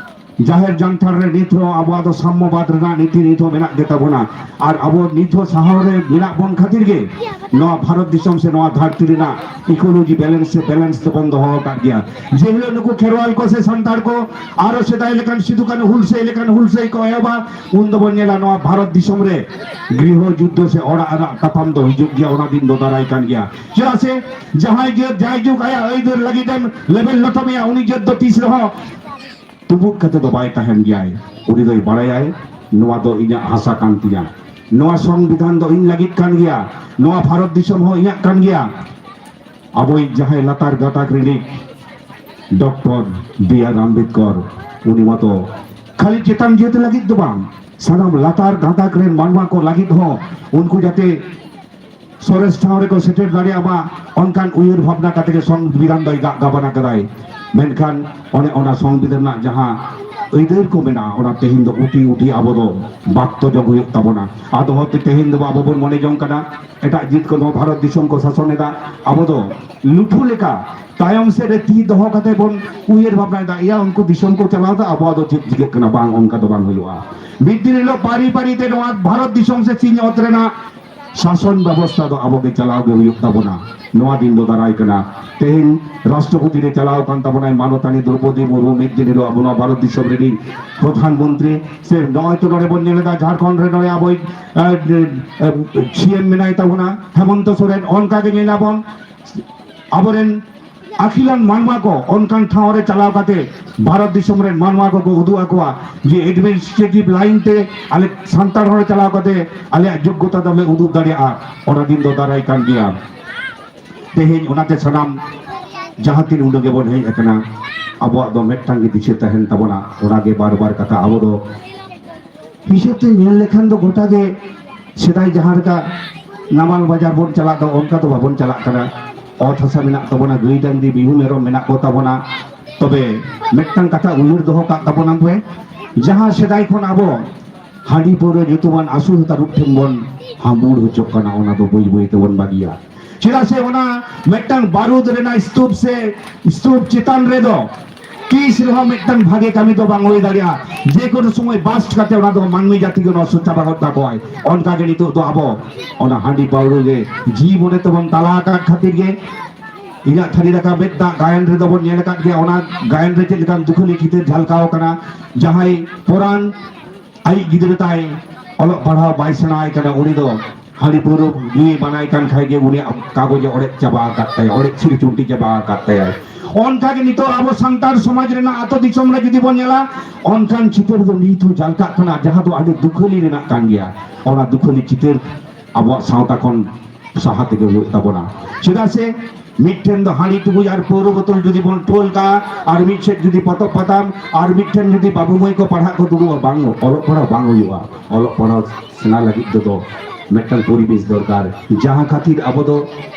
ᱡᱟᱦᱮᱨ ᱡᱟᱱᱛᱷᱟᱲ ᱨᱮ ᱱᱤᱛ ᱦᱚᱸ ᱟᱵᱚᱣᱟᱜ ᱫᱚ ᱥᱟᱢᱢᱚᱵᱟᱫ ᱨᱮᱱᱟᱜ ᱱᱤᱛᱤ ᱱᱤᱛ ᱦᱚᱸ ᱢᱮᱱᱟᱜ ᱜᱮ ᱛᱟᱵᱚᱱᱟ᱾ ᱟᱨ ᱟᱵᱚ ᱱᱤᱛ ᱦᱚᱸ ᱥᱟᱦᱟᱣ ᱨᱮ ᱢᱮᱱᱟᱜ ᱵᱚᱱ ᱠᱷᱟᱹᱛᱤᱨ ᱜᱮ ᱱᱚᱣᱟ ᱵᱷᱟᱨᱚᱛ ᱫᱤᱥᱚᱢ ᱥᱮ ᱱᱚᱣᱟ ᱫᱷᱟᱹᱨᱛᱤ ᱨᱮᱱᱟᱜ ᱤᱠᱳᱞᱚᱡᱤ ᱵᱮᱞᱮᱱᱥ ᱥᱮ ᱵᱮᱞᱮᱱᱥ ᱫᱚᱵᱚᱱ ᱫᱚᱦᱚ ᱟᱠᱟᱫ ᱜᱮᱭᱟ᱾ ᱡᱮ ᱦᱤᱞᱳᱜ ᱱᱩᱠᱩ ᱠᱷᱮᱨᱣᱟᱞ ᱠᱚ ᱥᱮ ᱥᱟᱱᱛᱟᱲ ᱠᱚ ᱟᱨᱚ ᱥᱮᱫᱟᱭ ᱞᱮᱠᱟᱱ ᱥᱤᱫᱩ ᱠᱟᱹᱱᱦᱩ ᱦᱩᱞᱥᱟᱹᱭ ᱞᱮᱠᱟᱱ ᱦᱩᱞᱥᱟᱹᱭ ᱠᱚ ᱮᱦᱚᱵᱟ, ᱩᱱ ᱫᱚᱵᱚᱱ ᱧᱮᱞᱟ ᱱᱚᱣᱟ ᱵᱷᱟᱨᱚᱛ ᱫᱤᱥᱚᱢ ᱨᱮ ᱜᱨᱤᱦᱚ ᱡᱩᱫᱽᱫᱷᱚ ᱥᱮ ᱚᱲᱟᱜ ᱨᱮᱱᱟᱜ ᱛᱟᱯᱟᱢ ᱫᱚ ᱦᱤᱡᱩᱜ ᱜᱮᱭᱟ, ᱚᱱᱟ ᱫᱤᱱ ᱫᱚ ᱫᱟᱨᱟᱭ ᱠᱟᱱ ᱜᱮᱭᱟ᱾ ᱪᱮᱫᱟᱜ ᱥᱮ ᱡᱟᱦᱟᱸᱭ ᱡᱟᱹᱛ ᱡᱟᱭᱡᱩᱜᱽ ᱟᱭᱟᱜ ᱟᱹᱭᱫᱟᱹᱨ ᱞᱟᱹᱜᱤᱫ ᱮᱢ ᱞᱮᱵᱮᱫ ᱞᱚᱴᱚᱢᱮᱭᱟ, ᱩᱱᱤ ᱡᱟᱹᱛ ᱫᱚ ᱛᱤᱥ ᱨᱮᱦᱚᱸ ᱛᱩᱵᱩᱫ ᱠᱟᱛᱮ ᱫᱚ ᱵᱟᱭ ᱛᱟᱦᱮᱱ ᱜᱮᱭᱟᱭ᱾ ᱩᱱᱤ ᱫᱚᱭ ᱵᱟᱲᱟᱭᱟᱭ, ᱱᱚᱣᱟ ᱫᱚ ᱤᱧᱟᱹᱜ ᱦᱟᱥᱟ ᱠᱟᱱ ᱛᱤᱧᱟ, ᱱᱚᱣᱟ ᱥᱚᱝᱵᱤᱫᱷᱟᱱ ᱫᱚ ᱤᱧ ᱞᱟᱹᱜᱤᱫ ᱠᱟᱱ ᱜᱮᱭᱟ, ᱱᱚᱣᱟ ᱵᱷᱟᱨᱚᱛ ᱫᱤᱥᱚᱢ ᱦᱚᱸ ᱤᱧᱟᱹᱜ ᱠᱟᱱ ᱜᱮᱭᱟ᱾ ᱟᱵᱚᱭᱤᱡ ᱡᱟᱦᱟᱸᱭ ᱞᱟᱛᱟᱨ ᱜᱟᱛᱟᱠ ᱨᱤᱱᱤᱡ ᱰᱚᱠᱴᱚᱨ ᱵᱤ ᱟᱨ ᱟᱢᱵᱮᱫᱠᱚᱨ, ᱩᱱᱤ ᱢᱟᱛᱚ ᱠᱷᱟᱹᱞᱤ ᱪᱮᱛᱟᱱ ᱡᱟᱹᱛ ᱞᱟᱹᱜᱤᱫ ᱫᱚ ᱵᱟᱝ, ᱥᱟᱱᱟᱢ ᱞᱟᱛᱟᱨ ᱜᱟᱛᱟᱠ ᱨᱮᱱ ᱢᱟᱱᱣᱟ ᱠᱚ ᱞᱟᱹᱜᱤᱫ ᱦᱚᱸ, ᱩᱱᱠᱩ ᱡᱟᱛᱮ ᱥᱚᱨᱮᱥ ᱴᱷᱟᱶ ᱨᱮᱠᱚ ᱥᱮᱴᱮᱨ ᱫᱟᱲᱮᱭᱟᱜ ᱢᱟ, ᱚᱱᱠᱟᱱ ᱩᱭᱦᱟᱹᱨ ᱵᱷᱟᱵᱽᱱᱟ ᱠᱟᱛᱮ ᱜᱮ ᱥᱚᱝᱵᱤᱫᱷᱟᱱ ᱫᱚᱭ ᱜᱟᱜ ᱜᱟᱵᱟᱱ ᱟᱠᱟᱫᱟᱭ᱾ ᱢᱮᱱᱠᱷᱟᱱ ᱚᱱᱮ ᱚᱱᱟ ᱥᱚᱝᱵᱤᱫᱷᱟᱱ ᱨᱮᱱᱟᱜ ᱡᱟᱦᱟᱸ ᱟᱹᱭᱫᱟᱹᱨ ᱠᱚ ᱢᱮᱱᱟᱜᱼᱟ, ᱚᱱᱟ ᱛᱮᱦᱮᱧ ᱫᱚ ᱩᱴᱤ ᱩᱴᱤ ᱟᱵᱚ ᱫᱚ ᱵᱟᱠᱛᱚ ᱡᱚᱝ ᱦᱩᱭᱩᱜ ᱛᱟᱵᱚᱱᱟ᱾ ᱟᱫᱚ ᱦᱚᱸ ᱛᱮᱦᱮᱧ ᱫᱚ ᱟᱵᱚ ᱵᱚᱱ ᱢᱚᱱᱮ ᱡᱚᱝ ᱠᱟᱱᱟ ᱮᱴᱟᱜ ᱡᱟᱹᱛ ᱠᱚ ᱱᱚᱣᱟ ᱵᱷᱟᱨᱚᱛ ᱫᱤᱥᱚᱢ ᱠᱚ ᱥᱟᱥᱚᱱ ᱮᱫᱟ, ᱟᱵᱚ ᱫᱚ ᱞᱩᱴᱷᱩ ᱞᱮᱠᱟ ᱛᱟᱭᱚᱢ ᱥᱮᱫ ᱨᱮ ᱛᱤ ᱫᱚᱦᱚ ᱠᱟᱛᱮ ᱵᱚᱱ ᱩᱭᱦᱟᱹᱨ ᱵᱷᱟᱵᱽᱱᱟᱭᱮᱫᱟ, ᱮᱭᱟ ᱩᱱᱠᱩ ᱫᱤᱥᱚᱢ ᱠᱚ ᱪᱟᱞᱟᱣ ᱮᱫᱟ, ᱟᱵᱚᱣᱟᱜ ᱫᱚ ᱪᱮᱫ ᱪᱤᱠᱟᱹᱜ ᱠᱟᱱᱟ? ᱵᱟᱝ, ᱚᱱᱠᱟ ᱫᱚ ᱵᱟᱝ ᱦᱩᱭᱩᱜᱼᱟ᱾ ᱢᱤᱫ ᱫᱤᱱ ᱦᱤᱞᱳᱜ ᱯᱟᱹᱨᱤ ᱯᱟᱹᱨᱤ ᱛᱮ ᱱᱚᱣᱟ ᱵᱷᱟᱨᱚᱛ ᱫᱤᱥᱚᱢ ᱥᱮ ᱥᱤᱧ ᱚᱛ ᱨᱮᱱᱟᱜ ᱥᱟᱥᱚᱱ ᱵᱮᱵᱚᱥᱛᱷᱟ ᱫᱚ ᱟᱵᱚ ᱜᱮ ᱪᱟᱞᱟᱣ ᱜᱮ ᱦᱩᱭᱩᱜ ᱛᱟᱵᱚᱱᱟ᱾ ᱱᱚᱣᱟ ᱫᱤᱱ ᱫᱚ ᱫᱟᱨᱟᱭ ᱠᱟᱱᱟ᱾ ᱛᱮᱦᱮᱧ ᱨᱟᱥᱴᱨᱚᱯᱚᱛᱤ ᱨᱮ ᱪᱟᱞᱟᱣ ᱟᱠᱟᱱ ᱛᱟᱵᱚᱱᱟᱭ ᱢᱟᱱᱚᱛᱟᱱᱤ ᱫᱨᱚᱣᱯᱚᱫᱤ ᱢᱩᱨᱢᱩ, ᱢᱤᱫ ᱫᱤᱱ ᱦᱤᱞᱳᱜ ᱟᱵᱚ ᱱᱚᱣᱟ ᱵᱷᱟᱨᱚᱛ ᱫᱤᱥᱚᱢ ᱨᱤᱱᱤᱡ ᱯᱨᱚᱫᱷᱟᱱ ᱢᱚᱱᱛᱨᱤ᱾ ᱥᱮ ᱱᱚᱜᱼᱚᱭ ᱛᱚ ᱱᱚᱰᱮ ᱵᱚᱱ ᱧᱮᱞ ᱮᱫᱟ ᱡᱷᱟᱲᱠᱷᱚᱸᱰ ᱨᱮ ᱱᱚᱰᱮ ᱟᱵᱚᱭᱤᱡ, ᱮ, ᱮ, ᱥᱤ ᱮᱢ ᱢᱮᱱᱟᱭ ᱛᱟᱵᱚᱱᱟ ᱦᱮᱢᱚᱱᱛᱚ ᱥᱚᱨᱮᱱ, ᱚᱱᱠᱟ ᱜᱮ ᱧᱮᱞ ᱟᱵᱚᱱ ᱟᱵᱚᱨᱮᱱ ᱟᱹᱠᱤᱞᱟᱱ ᱢᱟᱱᱣᱟ ᱠᱚ ᱚᱱᱠᱟᱱ ᱴᱷᱟᱶ ᱨᱮ ᱪᱟᱞᱟᱣ ᱠᱟᱛᱮ ᱵᱷᱟᱨᱚᱛ ᱫᱤᱥᱚᱢ ᱨᱮᱱ ᱢᱟᱱᱣᱟ ᱠᱚᱠᱚ ᱩᱫᱩᱜ ᱟᱠᱚᱣᱟ ᱡᱮ administrative line ᱛᱮ ᱟᱞᱮ ᱥᱟᱱᱛᱟᱲ ᱦᱚᱲ ᱪᱟᱞᱟᱣ ᱠᱟᱛᱮ ᱟᱞᱮᱭᱟᱜ ᱡᱳᱜᱽᱜᱚᱛᱟ ᱫᱚᱞᱮ ᱩᱫᱩᱜ ᱫᱟᱲᱮᱭᱟᱜᱼᱟ᱾ ᱚᱱᱟ ᱫᱤᱱ ᱫᱚ ᱫᱟᱨᱟᱭ ᱠᱟᱱ ᱜᱮᱭᱟ᱾ ᱛᱮᱦᱮᱧ ᱚᱱᱟᱛᱮ ᱥᱟᱱᱟᱢ ᱡᱟᱦᱟᱸ ᱛᱤᱱ ᱩᱰᱟᱹᱝ ᱜᱮᱵᱚᱱ ᱦᱮᱡ ᱟᱠᱟᱱᱟ, ᱟᱵᱚᱣᱟᱜ ᱫᱚ ᱢᱤᱫᱴᱟᱝ ᱜᱮ ᱫᱤᱥᱟᱹ ᱛᱟᱦᱮᱱ ᱛᱟᱵᱚᱱᱟ, ᱚᱱᱟᱜᱮ ᱵᱟᱨ ᱵᱟᱨ ᱠᱟᱛᱷᱟ᱾ ᱟᱵᱚ ᱫᱚ ᱦᱤᱥᱟᱹᱵ ᱛᱮ ᱧᱮᱞ ᱞᱮᱠᱷᱟᱱ ᱫᱚ ᱜᱚᱴᱟ ᱜᱮ ᱥᱮᱫᱟᱭ ᱡᱟᱦᱟᱸ ᱞᱮᱠᱟ ᱱᱟᱢᱟᱞ ᱵᱟᱡᱟᱨ ᱵᱚᱱ ᱪᱟᱞᱟᱜ ᱫᱚ, ᱚᱱᱠᱟ ᱫᱚ ᱵᱟᱵᱚᱱ ᱪᱟᱞᱟᱜ ᱠᱟᱱᱟ᱾ ᱚᱛ ᱦᱟᱥᱟ ᱢᱮᱱᱟᱜ ᱛᱟᱵᱚᱱᱟ, ᱜᱟᱹᱭ ᱰᱟᱝᱨᱤ ᱢᱤᱦᱩ ᱢᱮᱨᱚᱢ ᱢᱮᱱᱟᱜ ᱠᱚ ᱛᱟᱵᱚᱱᱟ᱾ ᱛᱚᱵᱮ ᱢᱤᱫᱴᱟᱝ ᱠᱟᱛᱷᱟ ᱩᱭᱦᱟᱹᱨ ᱫᱚᱦᱚ ᱠᱟᱜ ᱛᱟᱵᱚᱱᱟ ᱵᱚᱱ, ᱡᱟᱦᱟᱸ ᱥᱮᱫᱟᱭ ᱠᱷᱚᱱ ᱟᱵᱚ ᱦᱟᱺᱰᱤ ᱯᱟᱹᱣᱨᱟᱹ ᱧᱩᱛᱩᱢᱟᱱ ᱟᱹᱥᱩᱞ ᱛᱟᱹᱨᱩᱵ ᱴᱷᱮᱱ ᱵᱚᱱ ᱦᱟᱺᱵᱩᱲ ᱦᱚᱪᱚᱜ ᱠᱟᱱᱟ, ᱚᱱᱟ ᱫᱚ ᱵᱟᱹᱭ ᱵᱟᱹᱭ ᱛᱮᱵᱚᱱ ᱵᱟᱹᱜᱤᱭᱟ᱾ ᱪᱮᱫᱟᱜ ᱥᱮ ᱚᱱᱟ ᱢᱤᱫᱴᱟᱝ ᱵᱟᱨᱩᱫ ᱨᱮᱱᱟᱜ ᱥᱛᱩᱯ ᱥᱮ ᱥᱛᱩᱯ ᱪᱮᱛᱟᱱ ᱨᱮᱫᱚ ᱛᱤᱥ ᱨᱮᱦᱚᱸ ᱢᱤᱫᱴᱟᱝ ᱵᱷᱟᱜᱮ ᱠᱟᱹᱢᱤ ᱫᱚ ᱵᱟᱝ ᱦᱩᱭ ᱫᱟᱲᱮᱭᱟᱜᱼᱟ᱾ ᱡᱮ ᱠᱳᱱᱳ ᱥᱚᱢᱚᱭ ᱵᱟᱥᱴ ᱠᱟᱛᱮ ᱚᱱᱟ ᱫᱚ ᱢᱟᱹᱱᱢᱤ ᱡᱟᱹᱛᱤ ᱜᱮ ᱱᱚᱥᱴᱚ ᱪᱟᱵᱟ ᱜᱚᱫ ᱠᱟᱠᱚᱣᱟᱭ᱾ ᱚᱱᱠᱟ ᱜᱮ ᱱᱤᱛᱚᱜ ᱫᱚ ᱟᱵᱚ ᱚᱱᱟ ᱦᱟᱺᱰᱤ ᱯᱟᱹᱣᱨᱟᱹ ᱜᱮ ᱡᱤᱣᱤ ᱢᱚᱱᱮ ᱛᱮᱵᱚᱱ ᱛᱟᱞᱟ ᱟᱠᱟᱫ ᱠᱷᱟᱹᱛᱤᱨ ᱜᱮ ᱤᱧᱟᱹᱜ ᱛᱷᱟᱹᱨᱤ ᱨᱟᱠᱟᱵ ᱢᱮᱫ ᱫᱟᱜ ᱜᱟᱭᱟᱱ ᱨᱮᱫᱚ ᱵᱚᱱ ᱧᱮᱞ ᱟᱠᱟᱫ ᱜᱮᱭᱟ᱾ ᱚᱱᱟ ᱜᱟᱭᱟᱱ ᱨᱮ ᱪᱮᱫ ᱞᱮᱠᱟᱱ ᱫᱩᱠᱷᱟᱹᱞᱤ ᱪᱤᱛᱟᱹᱨ ᱡᱷᱟᱞᱠᱟᱣ ᱟᱠᱟᱱᱟ᱾ ᱡᱟᱦᱟᱸᱭ ᱯᱚᱨᱟᱱ ᱟᱡ ᱜᱤᱫᱽᱨᱟᱹ ᱛᱟᱭ ᱚᱞᱚᱜ ᱯᱟᱲᱦᱟᱣ ᱵᱟᱭ ᱥᱮᱬᱟᱭ ᱠᱟᱱᱟ, ᱩᱱᱤ ᱫᱚ ᱦᱟᱺᱰᱤ ᱯᱟᱹᱣᱨᱟᱹ ᱧᱩᱭ ᱢᱟᱱᱟᱭ ᱠᱟᱱ ᱠᱷᱟᱡ ᱜᱮ ᱩᱱᱤᱭᱟᱜ ᱠᱟᱜᱚᱡᱽ ᱮ ᱚᱲᱮᱡ ᱪᱟᱵᱟ ᱟᱠᱟᱫ ᱛᱟᱭᱟ, ᱚᱲᱮᱡ ᱥᱤᱨ ᱪᱩᱱᱴᱤ ᱪᱟᱵᱟ ᱟᱠᱟᱫ ᱛᱟᱭᱟ᱾ ᱚᱱᱠᱟ ᱜᱮ ᱱᱤᱛᱚᱜ ᱟᱵᱚ ᱥᱟᱱᱛᱟᱲ ᱥᱚᱢᱟᱡᱽ ᱨᱮᱱᱟᱜ ᱟᱹᱛᱩ ᱫᱤᱥᱚᱢ ᱨᱮ ᱡᱩᱫᱤ ᱵᱚᱱ ᱧᱮᱞᱟ, ᱚᱱᱠᱟᱱ ᱪᱤᱛᱟᱹᱨ ᱫᱚ ᱱᱤᱛ ᱦᱚᱸ ᱡᱷᱟᱞᱠᱟᱜ ᱠᱟᱱᱟ, ᱡᱟᱦᱟᱸ ᱫᱚ ᱟᱹᱰᱤ ᱫᱩᱠᱷᱟᱹᱞᱤ ᱨᱮᱱᱟᱜ ᱠᱟᱱ ᱜᱮᱭᱟ᱾ ᱚᱱᱟ ᱫᱩᱠᱷᱟᱹᱞᱤ ᱪᱤᱛᱟᱹᱨ ᱟᱵᱚᱣᱟᱜ ᱥᱟᱶᱛᱟ ᱠᱷᱚᱱ ᱥᱟᱦᱟ ᱛᱮᱜᱮ ᱦᱩᱭᱩᱜ ᱛᱟᱵᱚᱱᱟ᱾ ᱪᱮᱫᱟᱜ ᱥᱮ ᱢᱤᱫᱴᱷᱮᱱ ᱫᱚ ᱦᱟᱺᱰᱤ ᱴᱩᱠᱩᱡ ᱟᱨ ᱯᱟᱹᱣᱨᱟᱹ ᱵᱳᱛᱚᱞ ᱡᱩᱫᱤ ᱵᱚᱱ ᱴᱳᱞ ᱠᱟᱜᱼᱟ, ᱟᱨ ᱢᱤᱫ ᱥᱮᱫ ᱡᱩᱫᱤ ᱯᱚᱛᱚᱵ ᱯᱟᱛᱟᱢ, ᱟᱨ ᱢᱤᱫᱴᱷᱮᱱ ᱡᱩᱫᱤ ᱵᱟᱹᱵᱩ ᱢᱟᱹᱭ ᱠᱚ ᱯᱟᱲᱦᱟᱜ ᱠᱚ ᱫᱩᱲᱩᱵᱼᱟ, ᱵᱟᱝ, ᱚᱞᱚᱜ ᱯᱟᱲᱦᱟᱜ ᱵᱟᱝ ᱦᱩᱭᱩᱜᱼᱟ᱾ ᱚᱞᱚᱜ ᱯᱟᱲᱦᱟᱣ ᱥᱮᱬᱟ ᱞᱟᱹᱜᱤᱫ ᱛᱮᱫᱚ ᱢᱤᱫᱴᱟᱝ ᱯᱚᱨᱤᱵᱮᱥ ᱫᱚᱨᱠᱟᱨ, ᱡᱟᱦᱟᱸ ᱠᱷᱟᱹᱛᱤᱨ ᱟᱵᱚ ᱫᱚ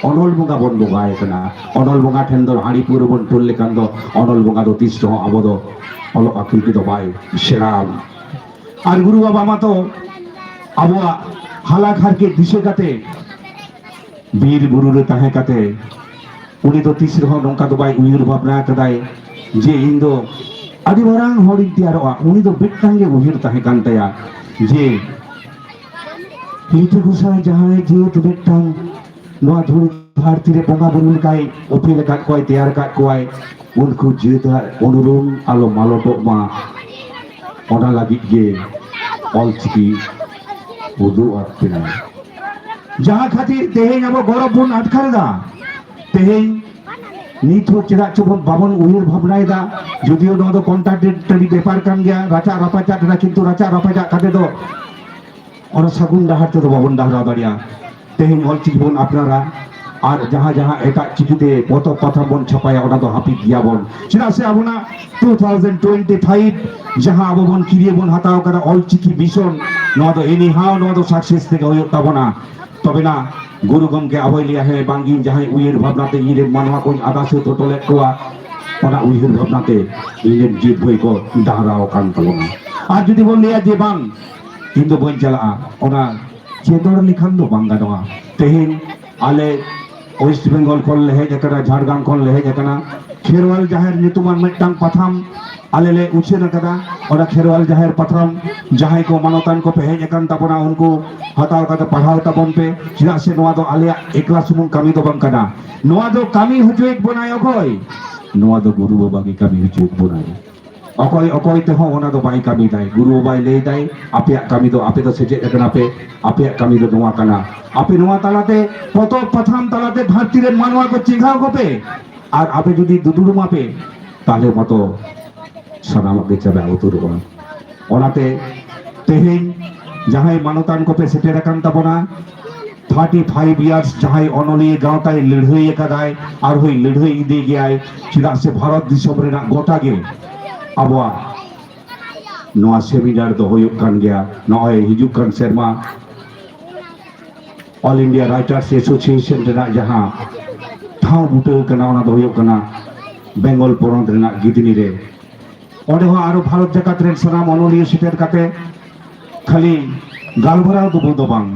ᱚᱱᱚᱞ ᱵᱚᱸᱜᱟ ᱵᱚᱱ ᱵᱚᱸᱜᱟᱭᱮ ᱠᱟᱱᱟ᱾ ᱚᱱᱚᱞ ᱵᱚᱸᱜᱟ ᱴᱷᱮᱱ ᱫᱚ ᱦᱟᱺᱰᱤ ᱯᱟᱹᱣᱨᱟᱹ ᱵᱚᱱ ᱴᱳᱞ ᱞᱮᱠᱷᱟᱱ ᱫᱚ ᱚᱱᱚᱞ ᱵᱚᱸᱜᱟ ᱫᱚ ᱛᱤᱥ ᱨᱮᱦᱚᱸ ᱟᱵᱚ ᱫᱚ ᱚᱞᱚᱜ ᱟᱹᱠᱤᱞ ᱛᱮᱫᱚ ᱵᱟᱭ ᱥᱮᱬᱟ ᱟᱵᱚᱱᱟ᱾ ᱟᱨ ᱜᱩᱨᱩ ᱵᱟᱵᱟ ᱢᱟᱛᱚ ᱟᱵᱚᱣᱟᱜ ᱦᱟᱞᱟᱠ ᱦᱟᱨᱠᱮᱛ ᱫᱤᱥᱟᱹ ᱠᱟᱛᱮ ᱵᱤᱨ ᱵᱩᱨᱩ ᱨᱮ ᱛᱟᱦᱮᱸ ᱠᱟᱛᱮ ᱩᱱᱤ ᱫᱚ ᱛᱤᱥ ᱨᱮᱦᱚᱸ ᱱᱚᱝᱠᱟ ᱫᱚ ᱵᱟᱭ ᱩᱭᱦᱟᱹᱨ ᱵᱷᱟᱵᱽᱱᱟ ᱟᱠᱟᱫᱟᱭ ᱡᱮ ᱤᱧ ᱫᱚ ᱟᱹᱰᱤ ᱢᱟᱨᱟᱝ ᱦᱚᱲᱤᱧ ᱛᱮᱭᱟᱨᱚᱜᱼᱟ᱾ ᱩᱱᱤ ᱫᱚ ᱢᱤᱫᱴᱟᱝ ᱜᱮ ᱩᱭᱦᱟᱹᱨ ᱛᱟᱦᱮᱸ ᱠᱟᱱ ᱛᱟᱭᱟ ᱡᱮ ᱞᱤᱴᱟᱹ ᱜᱚᱸᱥᱟᱭ ᱡᱟᱦᱟᱸᱭ ᱡᱟᱹᱛ ᱢᱤᱫᱴᱟᱝ ᱱᱚᱣᱟ ᱫᱷᱩᱲᱤ ᱫᱷᱟᱹᱨᱛᱤ ᱨᱮ ᱵᱚᱸᱜᱟ ᱵᱩᱨᱩ ᱞᱮᱠᱟᱭ ᱩᱯᱮᱞ ᱟᱠᱟᱫ ᱠᱚᱣᱟᱭ, ᱛᱮᱭᱟᱨ ᱟᱠᱟᱫ ᱠᱚᱣᱟᱭ, ᱩᱱᱠᱩ ᱡᱟᱹᱛᱟᱜ ᱩᱱᱩᱨᱩᱢ ᱟᱞᱚ ᱢᱟᱞᱚᱴᱚᱜ ᱢᱟ, ᱚᱱᱟ ᱞᱟᱹᱜᱤᱫ ᱜᱮ ᱚᱞᱪᱤᱠᱤ ᱩᱫᱩᱜ ᱟᱫ ᱠᱤᱱᱟᱭ᱾ ᱡᱟᱦᱟᱸ ᱠᱷᱟᱹᱛᱤᱨ ᱛᱮᱦᱮᱧ ᱟᱵᱚ ᱜᱚᱨᱚᱵ ᱵᱚᱱ ᱟᱴᱠᱟᱨ ᱮᱫᱟ᱾ ᱛᱮᱦᱮᱧ ᱱᱤᱛ ᱦᱚᱸ ᱪᱮᱫᱟᱜ ᱪᱚ ᱵᱚᱱ ᱵᱟᱵᱚᱱ ᱩᱭᱦᱟᱹᱨ ᱵᱷᱟᱵᱽᱱᱟᱭᱮᱫᱟ, ᱡᱩᱫᱤᱭᱳ ᱱᱚᱣᱟ ᱫᱚ ᱠᱚᱱᱴᱨᱟᱰᱤᱠᱴᱟᱨᱤ ᱵᱮᱯᱟᱨ ᱠᱟᱱ ᱜᱮᱭᱟ, ᱨᱟᱪᱟᱜ ᱨᱟᱯᱟᱪᱟᱜ ᱨᱮᱱᱟᱜ, ᱠᱤᱱᱛᱩ ᱨᱟᱪᱟᱜ ᱨᱟᱯᱟᱪᱟᱜ ᱠᱟᱛᱮ ᱫᱚ ᱚᱱᱟ ᱥᱟᱹᱜᱩᱱ ᱰᱟᱦᱟᱨ ᱛᱮᱫᱚ ᱵᱟᱵᱚᱱ ᱰᱟᱦᱨᱟᱣ ᱫᱟᱲᱮᱭᱟᱜᱼᱟ᱾ ᱛᱮᱦᱮᱧ ᱚᱞᱪᱤᱠᱤ ᱵᱚᱱ ᱟᱯᱱᱟᱨᱟ, ᱟᱨ ᱡᱟᱦᱟᱸ ᱡᱟᱦᱟᱸ ᱮᱴᱟᱜ ᱪᱤᱠᱤᱛᱮ ᱯᱚᱛᱚᱵ ᱯᱟᱛᱷᱟᱢ ᱵᱚᱱ ᱪᱷᱟᱯᱟᱭᱟ, ᱚᱱᱟ ᱫᱚ ᱦᱟᱹᱯᱤᱫ ᱜᱮᱭᱟᱵᱚᱱ᱾ ᱪᱮᱫᱟᱜ ᱥᱮ ᱟᱵᱚᱱᱟᱜ ᱴᱩ ᱛᱷᱟᱣᱡᱮᱱᱰ ᱴᱩᱭᱮᱱᱴᱤ ᱯᱷᱟᱭᱤᱵᱷ ᱡᱟᱦᱟᱸ ᱟᱵᱚ ᱵᱚᱱ ᱠᱤᱨᱤᱭᱟᱹ ᱵᱚᱱ ᱦᱟᱛᱟᱣ ᱠᱟᱫᱟ ᱚᱞᱪᱤᱠᱤ ᱢᱤᱥᱚᱱ, ᱱᱚᱣᱟ ᱫᱚ anyhow ᱱᱚᱣᱟ ᱫᱚ ᱥᱟᱠᱥᱮᱥ ᱛᱮᱜᱮ ᱦᱩᱭᱩᱜ ᱛᱟᱵᱚᱱᱟ᱾ ᱛᱚᱵᱮᱱᱟ ᱜᱩᱨᱩ ᱜᱚᱢᱠᱮ ᱟᱵᱚᱭ ᱞᱟᱹᱭᱟ, "ᱦᱮᱸ, ᱵᱟᱝ, ᱤᱧ ᱡᱟᱦᱟᱸᱭ ᱩᱭᱦᱟᱹᱨ ᱵᱷᱟᱵᱽᱱᱟ ᱛᱮ ᱤᱧ ᱨᱮᱱ ᱢᱟᱱᱣᱟ ᱠᱚᱧ ᱟᱫᱟ ᱥᱟᱹᱛ ᱦᱚᱴᱚ ᱞᱮᱫ ᱠᱚᱣᱟ, ᱚᱱᱟ ᱩᱭᱦᱟᱹᱨ ᱵᱷᱟᱵᱽᱱᱟ ᱛᱮ ᱤᱧ ᱨᱮᱱ ᱡᱟᱹᱛ ᱵᱷᱟᱹᱭ ᱠᱚ ᱰᱟᱦᱨᱟᱣ ᱟᱠᱟᱱ ᱛᱟᱵᱚᱱᱟ᱾" ᱟᱨ ᱡᱩᱫᱤ ᱵᱚᱱ ᱞᱟᱹᱭᱟ ᱡᱮ, "ᱵᱟᱝ, ᱤᱧ ᱫᱚ ᱵᱟᱹᱧ ᱪᱟᱞᱟᱜᱼᱟ", ᱚᱱᱟ ᱪᱮᱫᱚᱲ ᱞᱮᱠᱷᱟᱱ ᱫᱚ ᱵᱟᱝ ᱜᱟᱱᱚᱜᱼᱟ᱾ ᱛᱮᱦᱮᱧ ᱟᱞᱮ ᱳᱭᱮᱥᱴ ᱵᱮᱝᱜᱚᱞ ᱠᱷᱚᱱ ᱞᱮ ᱦᱮᱡ ᱟᱠᱟᱱᱟ, ᱡᱷᱟᱲᱜᱨᱟᱢ ᱠᱷᱚᱱ ᱞᱮ ᱦᱮᱡ ᱟᱠᱟᱱᱟ, ᱠᱷᱮᱨᱣᱟᱞ ᱡᱟᱦᱮᱨ ᱧᱩᱛᱩᱢᱟᱱ ᱢᱤᱫᱴᱟᱝ ᱯᱟᱛᱷᱟᱢ ᱟᱞᱮ ᱞᱮ ᱩᱪᱷᱟᱹᱱ ᱟᱠᱟᱫᱟ᱾ ᱚᱱᱟ ᱠᱷᱮᱨᱣᱟᱞ ᱡᱟᱦᱮᱨ ᱯᱟᱛᱷᱟᱢ ᱡᱟᱦᱟᱸᱭ ᱠᱚ ᱢᱟᱱᱚᱛᱟᱱ ᱠᱚᱯᱮ ᱦᱮᱡ ᱟᱠᱟᱱ ᱛᱟᱵᱚᱱᱟ, ᱩᱱᱠᱩ ᱦᱟᱛᱟᱣ ᱠᱟᱛᱮ ᱯᱟᱲᱦᱟᱣ ᱛᱟᱵᱚᱱ ᱯᱮ, ᱪᱮᱫᱟᱜ ᱥᱮ ᱱᱚᱣᱟ ᱫᱚ ᱟᱞᱮᱭᱟᱜ ᱮᱠᱞᱟ ᱥᱩᱢᱩᱝ ᱠᱟᱹᱢᱤ ᱫᱚ ᱵᱟᱝ ᱠᱟᱱᱟ᱾ ᱱᱚᱣᱟ ᱫᱚ ᱠᱟᱹᱢᱤ ᱦᱚᱪᱚᱭᱮᱫ ᱵᱚᱱᱟᱭ ᱚᱠᱚᱭ? ᱱᱚᱣᱟ ᱫᱚ ᱜᱩᱨᱩ ᱵᱟᱵᱟ ᱜᱮ ᱠᱟᱹᱢᱤ ᱦᱚᱪᱚᱭᱮᱫ ᱵᱚᱱᱟᱭ᱾ ᱚᱠᱚᱭ ᱚᱠᱚᱭ ᱛᱮᱦᱚᱸ ᱚᱱᱟ ᱫᱚ ᱵᱟᱭ ᱠᱟᱹᱢᱤ ᱫᱟᱭ᱾ ᱜᱩᱨᱩ ᱵᱟᱵᱟᱭ ᱞᱟᱹᱭ ᱫᱟᱭ, ᱟᱯᱮᱭᱟᱜ ᱠᱟᱹᱢᱤ ᱫᱚ, ᱟᱯᱮ ᱫᱚ ᱥᱮᱪᱮᱫ ᱟᱠᱟᱱᱟ ᱯᱮ, ᱟᱯᱮᱭᱟᱜ ᱠᱟᱹᱢᱤ ᱫᱚ ᱱᱚᱣᱟ ᱠᱟᱱᱟ᱾ ᱟᱯᱮ ᱱᱚᱣᱟ ᱛᱟᱞᱟᱛᱮ ᱯᱚᱛᱚᱵ ᱯᱟᱛᱷᱟᱢ ᱛᱟᱞᱟᱛᱮ ᱫᱷᱟᱹᱨᱛᱤ ᱨᱮᱱ ᱢᱟᱱᱣᱟ ᱠᱚ ᱪᱮᱸᱜᱷᱟᱣ ᱠᱚᱯᱮ, ᱟᱨ ᱟᱯᱮ ᱡᱩᱫᱤ ᱫᱩᱫᱩᱲᱩᱢ ᱟᱯᱮ, ᱛᱟᱦᱞᱮ ᱢᱟᱛᱚ ᱥᱟᱱᱟᱢᱟᱜ ᱜᱮ ᱪᱟᱵᱟ ᱩᱛᱟᱹᱨᱚᱜᱼᱟ᱾ ᱚᱱᱟᱛᱮ ᱛᱮᱦᱮᱧ ᱡᱟᱦᱟᱸᱭ ᱢᱟᱱᱚᱛᱟᱱ ᱠᱚᱯᱮ ᱥᱮᱴᱮᱨ ᱟᱠᱟᱱ ᱛᱟᱵᱚᱱᱟ, thirty five years ᱡᱟᱦᱟᱸᱭ ᱚᱱᱚᱞᱤᱭᱟᱹ ᱜᱟᱶᱛᱟᱭ ᱞᱟᱹᱲᱦᱟᱹᱭ ᱟᱠᱟᱫᱟᱭ, ᱟᱨᱦᱚᱸᱭ ᱞᱟᱹᱲᱦᱟᱹᱭ ᱤᱫᱤ ᱜᱮᱭᱟᱭ, ᱪᱮᱫᱟᱜ ᱥᱮ ᱵᱷᱟᱨᱚᱛ ᱫᱤᱥᱚᱢ ᱨᱮᱱᱟᱜ ᱜᱚᱴᱟ ᱜᱮ ᱟᱵᱚᱣᱟᱜ ᱱᱚᱣᱟ ᱥᱮᱢᱤᱱᱟᱨ ᱫᱚ ᱦᱩᱭᱩᱜ ᱠᱟᱱ ᱜᱮᱭᱟ᱾ ᱱᱚᱜᱼᱚᱭ ᱦᱤᱡᱩᱜ ᱠᱟᱱ ᱥᱮᱨᱢᱟ All India Writers Association ᱨᱮᱱᱟᱜ ᱡᱟᱦᱟᱸ ᱴᱷᱟᱶ ᱵᱩᱴᱟᱹ ᱠᱟᱱᱟ, ᱚᱱᱟ ᱫᱚ ᱦᱩᱭᱩᱜ ᱠᱟᱱᱟ ᱵᱮᱝᱜᱚᱞ ᱯᱚᱱᱚᱛ ᱨᱮᱱᱟᱜ ᱜᱤᱫᱽᱱᱤ ᱨᱮ᱾ ᱚᱸᱰᱮ ᱦᱚᱸ ᱟᱨᱚ ᱵᱷᱟᱨᱚᱛ ᱡᱟᱠᱟᱛ ᱨᱮᱱ ᱥᱟᱱᱟᱢ ᱚᱱᱚᱞᱤᱭᱟᱹ ᱥᱮᱴᱮᱨ ᱠᱟᱛᱮ ᱠᱷᱟᱹᱞᱤ ᱜᱟᱞᱢᱟᱨᱟᱣ ᱫᱚ ᱵᱚ ᱫᱚ ᱵᱟᱝ,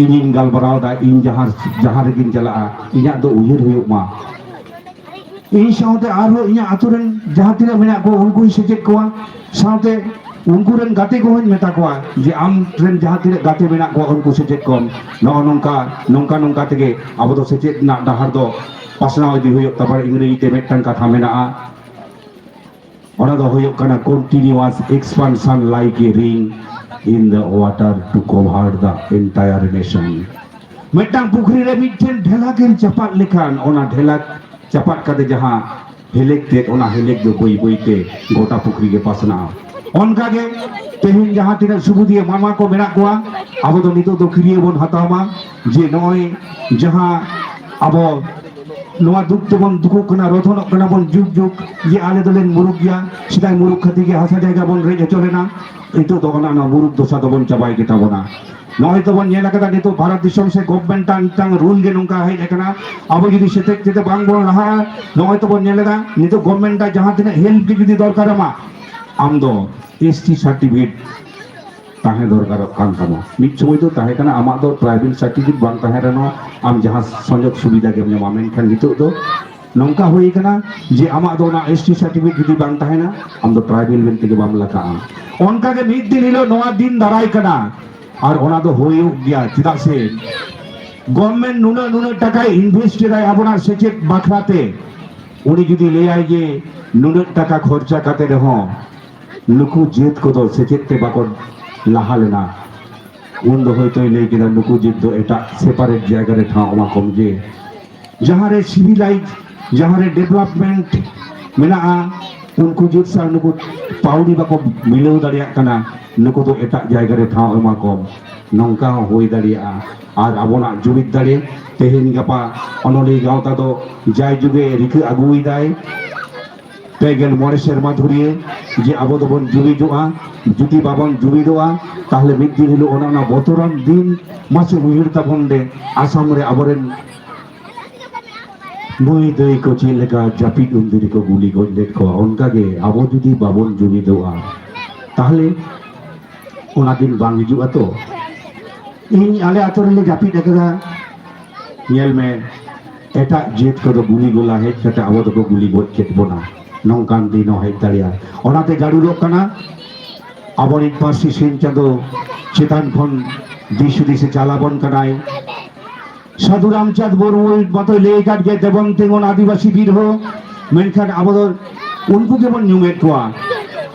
ᱤᱧᱤᱧ ᱜᱟᱞᱢᱟᱨᱟᱣ ᱮᱫᱟ, ᱤᱧ ᱡᱟᱦᱟᱸ, ᱡᱟᱦᱟᱸ ᱨᱮᱜᱤᱧ ᱪᱟᱞᱟᱜᱼᱟ, ᱤᱧᱟᱹᱜ ᱫᱚ ᱩᱭᱦᱟᱹᱨ ᱦᱩᱭᱩᱜ ᱢᱟ᱾ ᱤᱧ ᱥᱟᱶᱛᱮ ᱟᱨᱦᱚᱸ ᱤᱧᱟᱹᱜ ᱟᱛᱳ ᱨᱮᱱ ᱡᱟᱦᱟᱸ ᱛᱤᱱᱟᱹᱜ ᱢᱮᱱᱟᱜ ᱠᱚᱣᱟ, ᱩᱱᱠᱩᱧ ᱥᱮᱪᱮᱫ ᱠᱚᱣᱟ, ᱥᱟᱶᱛᱮ ᱩᱱᱠᱩ ᱨᱮᱱ ᱜᱟᱛᱮ ᱠᱚᱦᱚᱸᱧ ᱢᱮᱛᱟ ᱠᱚᱣᱟ ᱡᱮ, ᱟᱢ ᱨᱮᱱ ᱡᱟᱦᱟᱸ ᱛᱤᱱᱟᱹᱜ ᱜᱟᱛᱮ ᱢᱮᱱᱟᱜ ᱠᱚᱣᱟ, ᱩᱱᱠᱩ ᱥᱮᱪᱮᱫ ᱠᱚᱢ᱾ ᱱᱚᱜᱼᱚ ᱱᱚᱝᱠᱟ, ᱱᱚᱝᱠᱟ, ᱱᱚᱝᱠᱟ ᱛᱮᱜᱮ ᱟᱵᱚ ᱫᱚ ᱥᱮᱪᱮᱫ ᱨᱮᱱᱟᱜ ᱰᱟᱦᱟᱨ ᱫᱚ ᱯᱟᱥᱱᱟᱣ ᱤᱫᱤ ᱦᱩᱭᱩᱜ ᱛᱟᱵᱚᱱᱟ᱾ ᱤᱝᱨᱮᱡᱤ ᱛᱮ ᱢᱤᱫᱴᱟᱝ ᱠᱟᱛᱷᱟ ᱢᱮᱱᱟᱜᱼᱟ, ᱚᱱᱟ ᱫᱚ ᱦᱩᱭᱩᱜ ᱠᱟᱱᱟ continuous expansion like a ring in the water to cover the entire nation᱾ ᱢᱤᱫᱴᱟᱝ ᱯᱩᱠᱷᱨᱤ ᱨᱮ ᱢᱤᱫᱴᱮᱱ ᱰᱷᱮᱞᱟᱠ ᱮᱢ ᱪᱟᱯᱟᱫ ᱞᱮᱠᱷᱟᱱ, ᱚᱱᱟ ᱰᱷᱮᱞᱟᱠ ᱪᱟᱯᱟᱫ ᱠᱟᱛᱮ ᱡᱟᱦᱟᱸ ᱦᱮᱞᱮᱠ ᱛᱮᱫ, ᱚᱱᱟ ᱦᱮᱞᱮᱠ ᱫᱚ ᱵᱟᱹᱭ ᱵᱟᱹᱭ ᱛᱮ ᱜᱚᱴᱟ ᱯᱩᱠᱷᱨᱤ ᱜᱮ ᱯᱟᱥᱱᱟᱜᱼᱟ᱾ ᱚᱱᱠᱟ ᱜᱮ ᱛᱮᱦᱮᱧ ᱡᱟᱦᱟᱸ ᱛᱤᱱᱟᱹᱜ ᱥᱩᱵᱩᱫᱤᱭᱟᱹ ᱢᱟᱱᱣᱟ ᱠᱚ ᱢᱮᱱᱟᱜ ᱠᱚᱣᱟ, ᱟᱵᱚ ᱫᱚ ᱱᱤᱛᱚᱜ ᱫᱚ ᱠᱤᱨᱭᱟᱹ ᱵᱚᱱ ᱦᱟᱛᱟᱣ ᱢᱟ ᱡᱮ ᱱᱚᱜᱼᱚᱭ ᱡᱟᱦᱟᱸ ᱟᱵᱚ ᱱᱚᱣᱟ ᱫᱩᱠ ᱛᱮᱵᱚᱱ ᱫᱩᱠᱩᱜ ᱠᱟᱱᱟ, ᱨᱚᱫᱷᱚᱱᱚᱜ ᱠᱟᱱᱟ ᱵᱚᱱ ᱡᱩᱜᱽ ᱡᱩᱜᱽ, ᱡᱮ ᱟᱞᱮ ᱫᱚᱞᱮ ᱢᱩᱨᱩᱠ ᱜᱮᱭᱟ, ᱥᱮᱫᱟᱭ ᱢᱩᱨᱩᱠ ᱠᱷᱟᱹᱛᱤᱨ ᱜᱮ ᱦᱟᱥᱟ ᱡᱟᱭᱜᱟ ᱵᱚᱱ ᱨᱮᱡ ᱦᱚᱪᱚ ᱞᱮᱱᱟ᱾ ᱱᱤᱛᱚᱜ ᱫᱚ ᱚᱱᱟ, ᱚᱱᱟ ᱢᱩᱨᱩᱠ ᱫᱚᱥᱟ ᱫᱚᱵᱚᱱ ᱪᱟᱵᱟᱭ ᱜᱮ ᱛᱟᱵᱚᱱᱟ᱾ ᱱᱚᱜᱼᱚᱭ ᱛᱚᱵᱚᱱ ᱧᱮᱞ ᱟᱠᱟᱫᱟ, ᱱᱤᱛᱚᱜ ᱵᱷᱟᱨᱚᱛ ᱫᱤᱥᱚᱢ ᱥᱮ ᱜᱚᱵᱷᱢᱮᱱᱴ ᱟᱜ ᱢᱤᱫᱴᱟᱝ ᱨᱩᱞ ᱜᱮ ᱱᱚᱝᱠᱟ ᱦᱮᱡ ᱟᱠᱟᱱᱟ, ᱟᱵᱚ ᱡᱩᱫᱤ ᱥᱮᱪᱮᱫ ᱛᱮ ᱵᱟᱝ ᱵᱚᱱ ᱞᱟᱦᱟᱜᱼᱟ, ᱱᱚᱜᱼᱚᱭ ᱛᱚᱵᱚᱱ ᱧᱮᱞ ᱮᱫᱟ, ᱱᱤᱛᱚᱜ ᱜᱚᱵᱷᱢᱮᱱᱴ ᱟᱜ ᱡᱟᱦᱟᱸ ᱛᱤᱱᱟᱹᱜ ᱦᱮᱞᱯ ᱜᱮ ᱡᱩᱫᱤ ᱫᱚᱨᱠᱟᱨ ᱟᱢᱟ, ᱟᱢ ᱫᱚ ᱮᱥ ᱴᱤ ᱥᱟᱨᱴᱤᱯᱷᱤᱠᱮᱴ ᱛᱟᱦᱮᱸ ᱫᱚᱨᱠᱟᱨᱚᱜ ᱠᱟᱱ ᱛᱟᱢᱟ᱾ ᱢᱤᱫ ᱥᱚᱢᱚᱭ ᱫᱚ ᱛᱟᱦᱮᱸ ᱠᱟᱱᱟ, ᱟᱢᱟᱜ ᱫᱚ ᱴᱨᱟᱭᱵᱮᱞ ᱥᱟᱨᱴᱤᱯᱷᱤᱠᱮᱴ ᱵᱟᱝ ᱛᱟᱦᱮᱸ ᱨᱮᱦᱚᱸ ᱟᱢ ᱡᱟᱦᱟᱸ ᱥᱩᱡᱳᱜᱽ ᱥᱩᱵᱤᱫᱷᱟ ᱜᱮᱢ ᱧᱟᱢᱟ, ᱢᱮᱱᱠᱷᱟᱱ ᱱᱤᱛᱚᱜ ᱫᱚ ᱱᱚᱝᱠᱟ ᱦᱩᱭ ᱠᱟᱱᱟ ᱡᱮ ᱟᱢᱟᱜ ᱫᱚ ᱚᱱᱟ ᱮᱥ ᱴᱤ ᱥᱟᱨᱴᱤᱯᱷᱤᱠᱮᱴ ᱡᱩᱫᱤ ᱵᱟᱝ ᱛᱟᱦᱮᱱᱟ, ᱟᱢ ᱫᱚ ᱴᱨᱟᱭᱵᱮᱞ ᱢᱮᱱᱛᱮ ᱜᱮ ᱵᱟᱢ ᱞᱮᱠᱷᱟᱜᱼᱟ᱾ ᱚᱱᱠᱟ ᱜᱮ ᱢᱤᱫ ᱫᱤᱱ ᱦᱤᱞᱳᱜ ᱱᱚᱣᱟ ᱫᱤᱱ ᱫᱟᱨᱟᱭ ᱠᱟᱱᱟ, ᱟᱨ ᱚᱱᱟ ᱫᱚ ᱦᱩᱭᱩᱜ ᱜᱮᱭᱟ᱾ ᱪᱮᱫᱟᱜ ᱥᱮ ᱜᱚᱵᱷᱢᱮᱱᱴ ᱱᱩᱱᱟᱹᱜ ᱱᱩᱱᱟᱹᱜ ᱴᱟᱠᱟᱭ ᱤᱱᱵᱷᱮᱥᱴ ᱮᱫᱟᱭ ᱟᱵᱚᱱᱟᱜ ᱥᱮᱪᱮᱫ ᱵᱟᱠᱷᱨᱟ ᱛᱮ, ᱩᱱᱤ ᱡᱩᱫᱤ ᱞᱟᱹᱭᱟᱭ ᱡᱮ ᱱᱩᱱᱟᱹᱜ ᱴᱟᱠᱟ ᱠᱷᱚᱨᱪᱟ ᱠᱟᱛᱮ ᱨᱮᱦᱚᱸ ᱱᱩᱠᱩ ᱡᱟᱹᱛ ᱠᱚᱫᱚ ᱥᱮᱪᱮᱫ ᱛᱮ ᱵᱟᱠᱚ ᱞᱟᱦᱟ ᱞᱮᱱᱟ, ᱩᱱ ᱫᱚ ᱦᱚᱭᱛᱳᱭ ᱞᱟᱹᱭ ᱠᱮᱫᱟ ᱱᱩᱠᱩ ᱡᱟᱹᱛ ᱫᱚ ᱮᱴᱟᱜ ᱥᱮᱯᱟᱨᱮᱴ ᱡᱟᱭᱜᱟ ᱨᱮ ᱴᱷᱟᱶ ᱮᱢᱟ ᱠᱚᱢ ᱡᱮ ᱡᱟᱦᱟᱸ ᱨᱮ ᱥᱤᱵᱤᱞᱟᱭᱤᱡᱽ, ᱡᱟᱦᱟᱸ ᱨᱮ ᱰᱮᱵᱷᱞᱚᱯᱢᱮᱱᱴ ᱢᱮᱱᱟᱜᱼᱟ, ᱩᱱᱠᱩ ᱡᱟᱹᱛ ᱥᱟᱶ ᱱᱩᱠᱩ ᱯᱟᱹᱣᱲᱤ ᱵᱟᱠᱚ ᱢᱤᱞᱟᱹᱣ ᱫᱟᱲᱮᱭᱟᱜ ᱠᱟᱱᱟ, ᱱᱩᱠᱩ ᱫᱚ ᱮᱴᱟᱜ ᱡᱟᱭᱜᱟ ᱨᱮ ᱴᱷᱟᱶ ᱮᱢᱟ ᱠᱚᱢ, ᱱᱚᱝᱠᱟ ᱦᱚᱸ ᱦᱩᱭ ᱫᱟᱲᱮᱭᱟᱜᱼᱟ᱾ ᱟᱨ ᱟᱵᱚᱱᱟᱜ ᱡᱩᱢᱤᱫ ᱫᱟᱲᱮ ᱛᱮᱦᱮᱧ ᱜᱟᱯᱟ ᱚᱱᱚᱞᱤᱭᱟᱹ ᱜᱟᱶᱛᱟ ᱫᱚ ᱡᱟᱭ ᱡᱩᱜᱮ ᱨᱤᱠᱟᱹ ᱟᱹᱜᱩᱭᱮᱫᱟᱭ, ᱯᱮ ᱜᱮᱞ ᱢᱚᱬᱮ ᱥᱮᱨᱢᱟ ᱫᱷᱩᱨᱤᱭᱟᱹ ᱡᱮ ᱟᱵᱚ ᱫᱚᱵᱚᱱ ᱡᱩᱢᱤᱫᱚᱜᱼᱟ᱾ ᱡᱩᱫᱤ ᱵᱟᱵᱚᱱ ᱡᱩᱢᱤᱫᱚᱜᱼᱟ, ᱛᱟᱦᱞᱮ ᱢᱤᱫ ᱫᱤᱱ ᱦᱤᱞᱳᱜ ᱚᱱᱟ, ᱚᱱᱟ ᱵᱚᱛᱚᱨᱟᱱ ᱫᱤᱱ ᱢᱟᱥᱮ ᱩᱭᱦᱟᱹᱨ ᱛᱟᱵᱚᱱ ᱞᱮ, ᱟᱥᱟᱢ ᱨᱮ ᱟᱵᱚᱨᱮᱱ ᱢᱟᱹᱭ ᱫᱟᱹᱭ ᱠᱚ ᱪᱮᱫ ᱞᱮᱠᱟ ᱡᱟᱹᱯᱤᱫ ᱩᱱᱫᱤᱱ ᱨᱮᱠᱚ ᱜᱩᱞᱤ ᱜᱚᱡ ᱞᱮᱫ ᱠᱚᱣᱟ, ᱚᱱᱠᱟᱜᱮ ᱟᱵᱚ ᱡᱩᱫᱤ ᱵᱟᱵᱚᱱ ᱡᱩᱢᱤᱫᱚᱜᱼᱟ, ᱛᱟᱦᱞᱮ ᱚᱱᱟ ᱫᱤᱱ ᱵᱟᱝ ᱦᱤᱡᱩᱜᱼᱟ ᱛᱚ᱾ ᱤᱧ ᱟᱞᱮ ᱟᱛᱳ ᱨᱮᱞᱮ ᱡᱟᱹᱯᱤᱫ ᱟᱠᱟᱫᱟ, ᱧᱮᱞ ᱢᱮ, ᱮᱴᱟᱜ ᱡᱟᱹᱛ ᱠᱚᱫᱚ ᱜᱩᱞᱤ ᱜᱚᱞᱟ ᱦᱮᱡ ᱠᱟᱛᱮ ᱟᱵᱚ ᱫᱚᱠᱚ ᱜᱩᱞᱤ ᱜᱚᱡ ᱠᱮᱫ ᱵᱚᱱᱟ᱾ ᱱᱚᱝᱠᱟᱱ ᱫᱤᱱ ᱦᱚᱸ ᱦᱮᱡ ᱫᱟᱲᱮᱭᱟᱜᱼᱟ᱾ ᱚᱱᱟᱛᱮ ᱡᱟᱹᱨᱩᱲᱚᱜ ᱠᱟᱱᱟ ᱟᱵᱚᱨᱤᱡ ᱯᱟᱹᱨᱥᱤ ᱥᱤᱧ ᱪᱟᱸᱫᱚ ᱪᱮᱛᱟᱱ ᱠᱷᱚᱱ ᱫᱤᱥ ᱦᱩᱫᱤᱥᱮ ᱪᱟᱞ ᱟᱵᱚᱱ ᱠᱟᱱᱟᱭ᱾ ᱥᱟᱹᱫᱷᱩ ᱨᱟᱢᱪᱟᱸᱫᱽ ᱢᱩᱨᱢᱩ ᱢᱟᱛᱚᱭ ᱞᱟᱹᱭ ᱟᱠᱟᱫ ᱜᱮ, "ᱫᱮᱵᱚᱱ ᱛᱤᱸᱜᱩᱱ ᱟᱹᱫᱤᱵᱟᱹᱥᱤ ᱵᱤᱨ ᱦᱚᱸ", ᱢᱮᱱᱠᱷᱟᱱ ᱟᱵᱚ ᱫᱚ ᱩᱱᱠᱩ ᱜᱮᱵᱚᱱ ᱧᱩᱢᱮᱫ ᱠᱚᱣᱟ᱾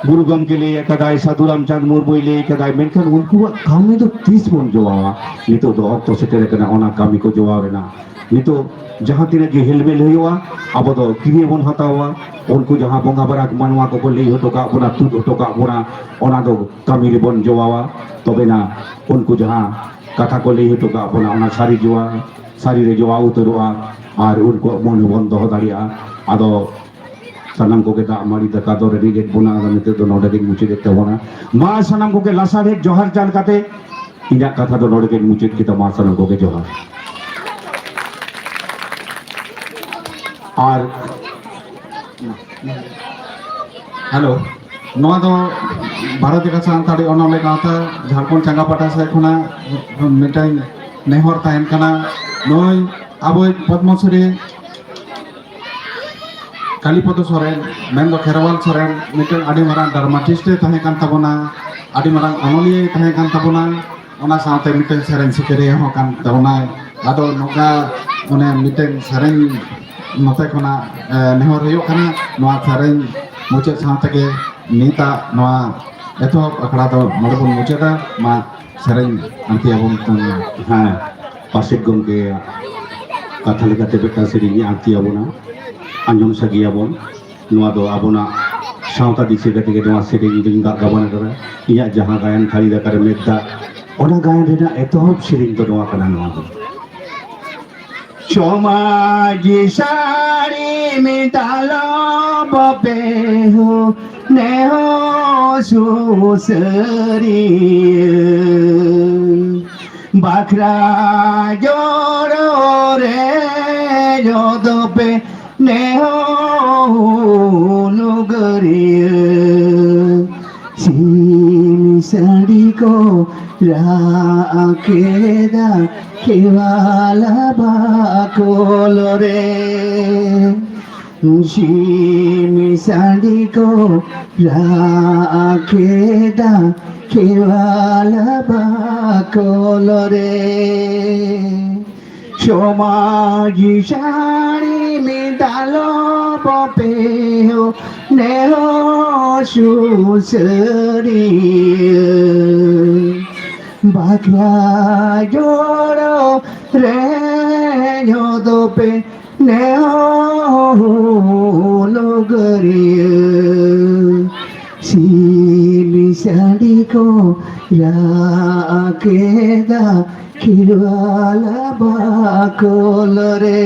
ᱜᱩᱨᱩ ᱜᱚᱢᱠᱮ ᱞᱟᱹᱭ ᱟᱠᱟᱫᱟᱭ, ᱥᱟᱹᱫᱷᱩ ᱨᱟᱢᱪᱟᱸᱫᱽ ᱢᱩᱨᱢᱩᱭ ᱞᱟᱹᱭ ᱟᱠᱟᱫᱟᱭ, ᱢᱮᱱᱠᱷᱟᱱ ᱩᱱᱠᱩᱣᱟᱜ ᱠᱟᱹᱢᱤ ᱫᱚ ᱛᱤᱥ ᱵᱚᱱ ᱡᱚᱣᱟᱣᱟ? ᱱᱤᱛᱚᱜ ᱫᱚ ᱚᱠᱛᱚ ᱥᱮᱴᱮᱨ ᱟᱠᱟᱱᱟ ᱚᱱᱟ ᱠᱟᱹᱢᱤ ᱠᱚ ᱡᱚᱣᱟᱣ ᱨᱮᱱᱟᱜ᱾ ᱱᱤᱛᱚᱜ ᱡᱟᱦᱟᱸ ᱛᱤᱱᱟᱹᱜ ᱜᱮ ᱦᱮᱞᱢᱮᱞ ᱦᱩᱭᱩᱜᱼᱟ, ᱟᱵᱚ ᱫᱚ ᱠᱤᱨᱭᱟᱹ ᱵᱚᱱ ᱦᱟᱛᱟᱣᱟ᱾ ᱩᱱᱠᱩ ᱡᱟᱦᱟᱸ ᱵᱚᱸᱜᱟ ᱵᱟᱨᱟᱠ ᱢᱟᱱᱣᱟ ᱠᱚᱠᱚ ᱞᱟᱹᱭ ᱦᱚᱴᱚ ᱠᱟᱜ ᱵᱚᱱᱟ, ᱛᱩᱫ ᱦᱚᱴᱚ ᱠᱟᱜ ᱵᱚᱱᱟ, ᱚᱱᱟ ᱫᱚ ᱠᱟᱹᱢᱤ ᱨᱮᱵᱚᱱ ᱡᱚᱣᱟᱣᱟ᱾ ᱛᱚᱵᱮᱱᱟ ᱩᱱᱠᱩ ᱡᱟᱦᱟᱸ ᱠᱟᱛᱷᱟ ᱠᱚ ᱞᱟᱹᱭ ᱦᱚᱴᱚ ᱠᱟᱜ ᱵᱚᱱᱟ, ᱚᱱᱟ ᱥᱟᱹᱨᱤ ᱡᱚᱣᱟ, ᱥᱟᱹᱨᱤ ᱨᱮ ᱡᱚᱣᱟᱣ ᱩᱛᱟᱹᱨᱚᱜᱼᱟ᱾ ᱟᱨ ᱩᱱᱠᱩᱣᱟᱜ ᱢᱚᱱ ᱦᱚᱸᱵᱚᱱ ᱫᱚᱦᱚ ᱫᱟᱲᱮᱭᱟᱜᱼᱟ᱾ ᱟᱫᱚ ᱥᱟᱱᱟᱢ ᱠᱚᱜᱮ ᱫᱟᱜ ᱢᱟᱹᱲᱤ ᱫᱟᱠᱟ ᱫᱚ ᱨᱮᱸᱜᱮᱡ ᱮᱫ ᱵᱚᱱᱟ᱾ ᱟᱫᱚ ᱱᱤᱛᱚᱜ ᱫᱚ ᱱᱚᱰᱮ ᱜᱮᱧ ᱢᱩᱪᱟᱹᱫᱮᱫ ᱛᱟᱵᱚᱱᱟ᱾ ᱢᱟ ᱥᱟᱱᱟᱢ ᱠᱚᱜᱮ ᱞᱟᱥᱟᱲᱦᱮᱫ ᱡᱚᱦᱟᱨ ᱪᱟᱞ ᱠᱟᱛᱮ ᱤᱧᱟᱹᱜ ᱠᱟᱛᱷᱟ ᱫᱚ ᱱᱚᱰᱮ ᱜᱮᱧ ᱢᱩᱪᱟᱹᱫ ᱠᱮᱫᱟ᱾ ᱢᱟ ᱥᱟᱱᱟᱢ ᱠᱚᱜᱮ ᱡᱚᱦᱟᱨ᱾ ᱟᱨ ᱦᱮᱞᱳ, ᱱᱚᱣᱟ ᱫᱚ ᱵᱷᱟᱨᱚᱛ ᱡᱟᱠᱟᱛ ᱥᱟᱱᱛᱟᱲᱤ ᱚᱱᱚᱞᱤᱭᱟᱹ ᱜᱟᱶᱛᱟ ᱡᱷᱟᱲᱠᱷᱚᱸᱰ ᱪᱟᱸᱜᱟ ᱯᱟᱦᱴᱟ ᱥᱮᱫ ᱠᱷᱚᱱᱟᱜ ᱢᱤᱫᱴᱟᱝ ᱱᱮᱦᱚᱨ ᱛᱟᱦᱮᱱ ᱠᱟᱱᱟ᱾ ᱱᱩᱭ ᱟᱵᱚᱭᱤᱡ ᱯᱚᱫᱽᱢᱚᱥᱨᱤ ᱠᱟᱞᱤᱯᱚᱫᱚ ᱥᱚᱨᱮᱱ, ᱢᱮᱱᱫᱚ ᱠᱷᱮᱨᱣᱟᱞ ᱥᱚᱨᱮᱱ, ᱢᱤᱫᱴᱮᱱ ᱟᱹᱰᱤ ᱢᱟᱨᱟᱝ dramatist ᱮ ᱛᱟᱦᱮᱸ ᱠᱟᱱ ᱛᱟᱵᱚᱱᱟ, ᱟᱹᱰᱤ ᱢᱟᱨᱟᱝ ᱚᱱᱚᱞᱤᱭᱟᱹᱭ ᱛᱟᱦᱮᱸ ᱠᱟᱱ ᱛᱟᱵᱚᱱᱟ, ᱚᱱᱟ ᱥᱟᱶᱛᱮ ᱢᱤᱫᱴᱮᱱ ᱥᱮᱨᱮᱧ ᱥᱤᱠᱟᱹᱨᱤᱭᱟᱹ ᱦᱚᱸ ᱠᱟᱱ ᱛᱟᱵᱚᱱᱟᱭ᱾ ᱟᱫᱚ ᱱᱚᱝᱠᱟ ᱚᱱᱮ ᱢᱤᱫᱴᱮᱱ ᱥᱮᱨᱮᱧ ᱱᱚᱛᱮ ᱠᱷᱚᱱᱟᱜ, ᱮ, ᱱᱮᱦᱚᱨ ᱦᱩᱭᱩᱜ ᱠᱟᱱᱟ, ᱱᱚᱣᱟ ᱥᱮᱨᱮᱧ ᱢᱩᱪᱟᱹᱫ ᱥᱟᱶ ᱛᱮᱜᱮ ᱱᱤᱛᱟᱜ ᱱᱚᱣᱟ ᱮᱛᱚᱦᱚᱵ ᱟᱠᱷᱲᱟ ᱫᱚ ᱱᱚᱰᱮ ᱵᱚᱱ ᱢᱩᱪᱟᱹᱫᱟ᱾ ᱢᱟ ᱥᱮᱨᱮᱧ ᱟᱬᱛᱤ ᱟᱵᱚᱱ ᱠᱟᱱᱟ᱾ ᱦᱮᱸ, ᱯᱟᱥᱮᱡ ᱜᱚᱢᱠᱮᱭᱟᱜ ᱠᱟᱛᱷᱟ ᱞᱮᱠᱟᱛᱮ ᱢᱤᱫᱴᱟᱝ ᱥᱮᱨᱮᱧ ᱟᱬᱛᱤ ᱟᱵᱚᱱᱟ, ᱟᱸᱡᱚᱢ ᱥᱟᱸᱜᱮᱭᱟᱵᱚᱱ᱾ ᱱᱚᱣᱟ ᱫᱚ ᱟᱵᱚᱱᱟᱜ ᱥᱟᱶᱛᱟ ᱫᱤᱥᱟᱹ ᱠᱟᱛᱮ ᱜᱮ ᱱᱚᱣᱟ ᱥᱮᱨᱮᱧ ᱫᱚᱧ ᱜᱟᱜ ᱜᱟᱵᱟᱱ ᱟᱠᱟᱫᱟ᱾ ᱤᱧᱟᱹᱜ ᱡᱟᱦᱟᱸ ᱜᱟᱭᱟᱱ ᱛᱷᱟᱹᱨᱤ ᱫᱟᱠᱟ ᱨᱮ ᱢᱮᱫ ᱫᱟᱜ, ᱚᱱᱟ ᱜᱟᱭᱟᱱ ᱨᱮᱱᱟᱜ ᱮᱛᱚᱦᱚᱵ ᱥᱮᱨᱮᱧ ᱫᱚ ᱱᱚᱣᱟ ᱠᱟᱱᱟ᱾ ᱱᱚᱣᱟ ᱫᱚ ᱥᱚᱢᱟᱡᱽ ᱥᱟᱹᱲᱤᱢ ᱫᱟᱞᱚᱵ ᱯᱮ ᱦᱳ ᱱᱮᱦᱚ ᱥᱩᱥᱟᱹᱨᱤᱭᱟᱹ᱾ ᱵᱟᱠᱷᱨᱟ ᱡᱚᱲᱚ ᱨᱮ ᱡᱚᱫᱚ ᱯᱮ ᱱᱮᱦᱚ ᱞᱩᱜᱟᱹᱨᱤᱭᱟᱹ᱾ ᱥᱤᱢ ᱥᱟᱹᱰᱤ ᱠᱚ ᱨᱟᱜ ᱠᱮᱫᱟ ᱠᱷᱮᱣᱟᱞ ᱵᱟᱠᱚᱞ ᱨᱮ᱾ ᱥᱤᱢ ᱥᱟᱹᱰᱤ ᱠᱚ ᱨᱟᱜ ᱠᱮᱫᱟ ᱠᱷᱮᱣᱟᱞ ᱵᱟᱠᱚᱞ ᱨᱮ᱾ ᱥᱚᱢᱟᱡᱽ ᱥᱟᱹᱲᱤᱢ ᱫᱟᱞᱚᱵ ᱯᱮ ᱦᱳ ᱱᱮᱦᱚ ᱥᱩᱥᱟᱹᱨᱤᱭᱟᱹ᱾ ᱵᱟᱠᱷᱨᱟ ᱡᱚᱲᱚ ᱨᱮ ᱡᱚᱫᱚ ᱯᱮ ᱱᱮᱦᱚ ᱞᱩᱜᱟᱹᱨᱤᱭᱟᱹ᱾ ᱥᱤᱢ ᱥᱟᱹᱰᱤ ᱠᱚ ᱨᱟᱜ ᱠᱮᱫᱟ ᱠᱷᱮᱨᱣᱟᱞ ᱵᱟᱠᱚᱞ ᱨᱮ᱾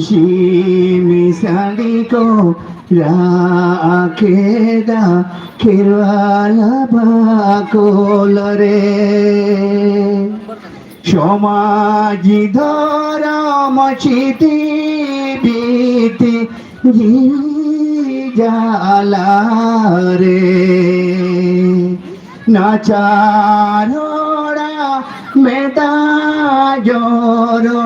ᱥᱤᱢ ᱥᱟᱹᱰᱤ ᱠᱚ ᱨᱟᱜ ᱠᱮᱫᱟ ᱠᱷᱮᱨᱣᱟᱞ ᱵᱟᱠᱚᱞ ᱨᱮ᱾ ᱥᱚᱢᱟᱡᱽ ᱫᱷᱚᱨᱚᱢ ᱪᱤᱛᱤ ᱵᱤᱛᱤ ᱡᱤᱣᱤ ᱡᱟᱞᱟ ᱨᱮ᱾ ᱱᱟᱪᱟᱨ ᱦᱚᱲᱟᱜ ᱢᱮᱫ ᱫᱟᱜ ᱡᱚᱨᱚ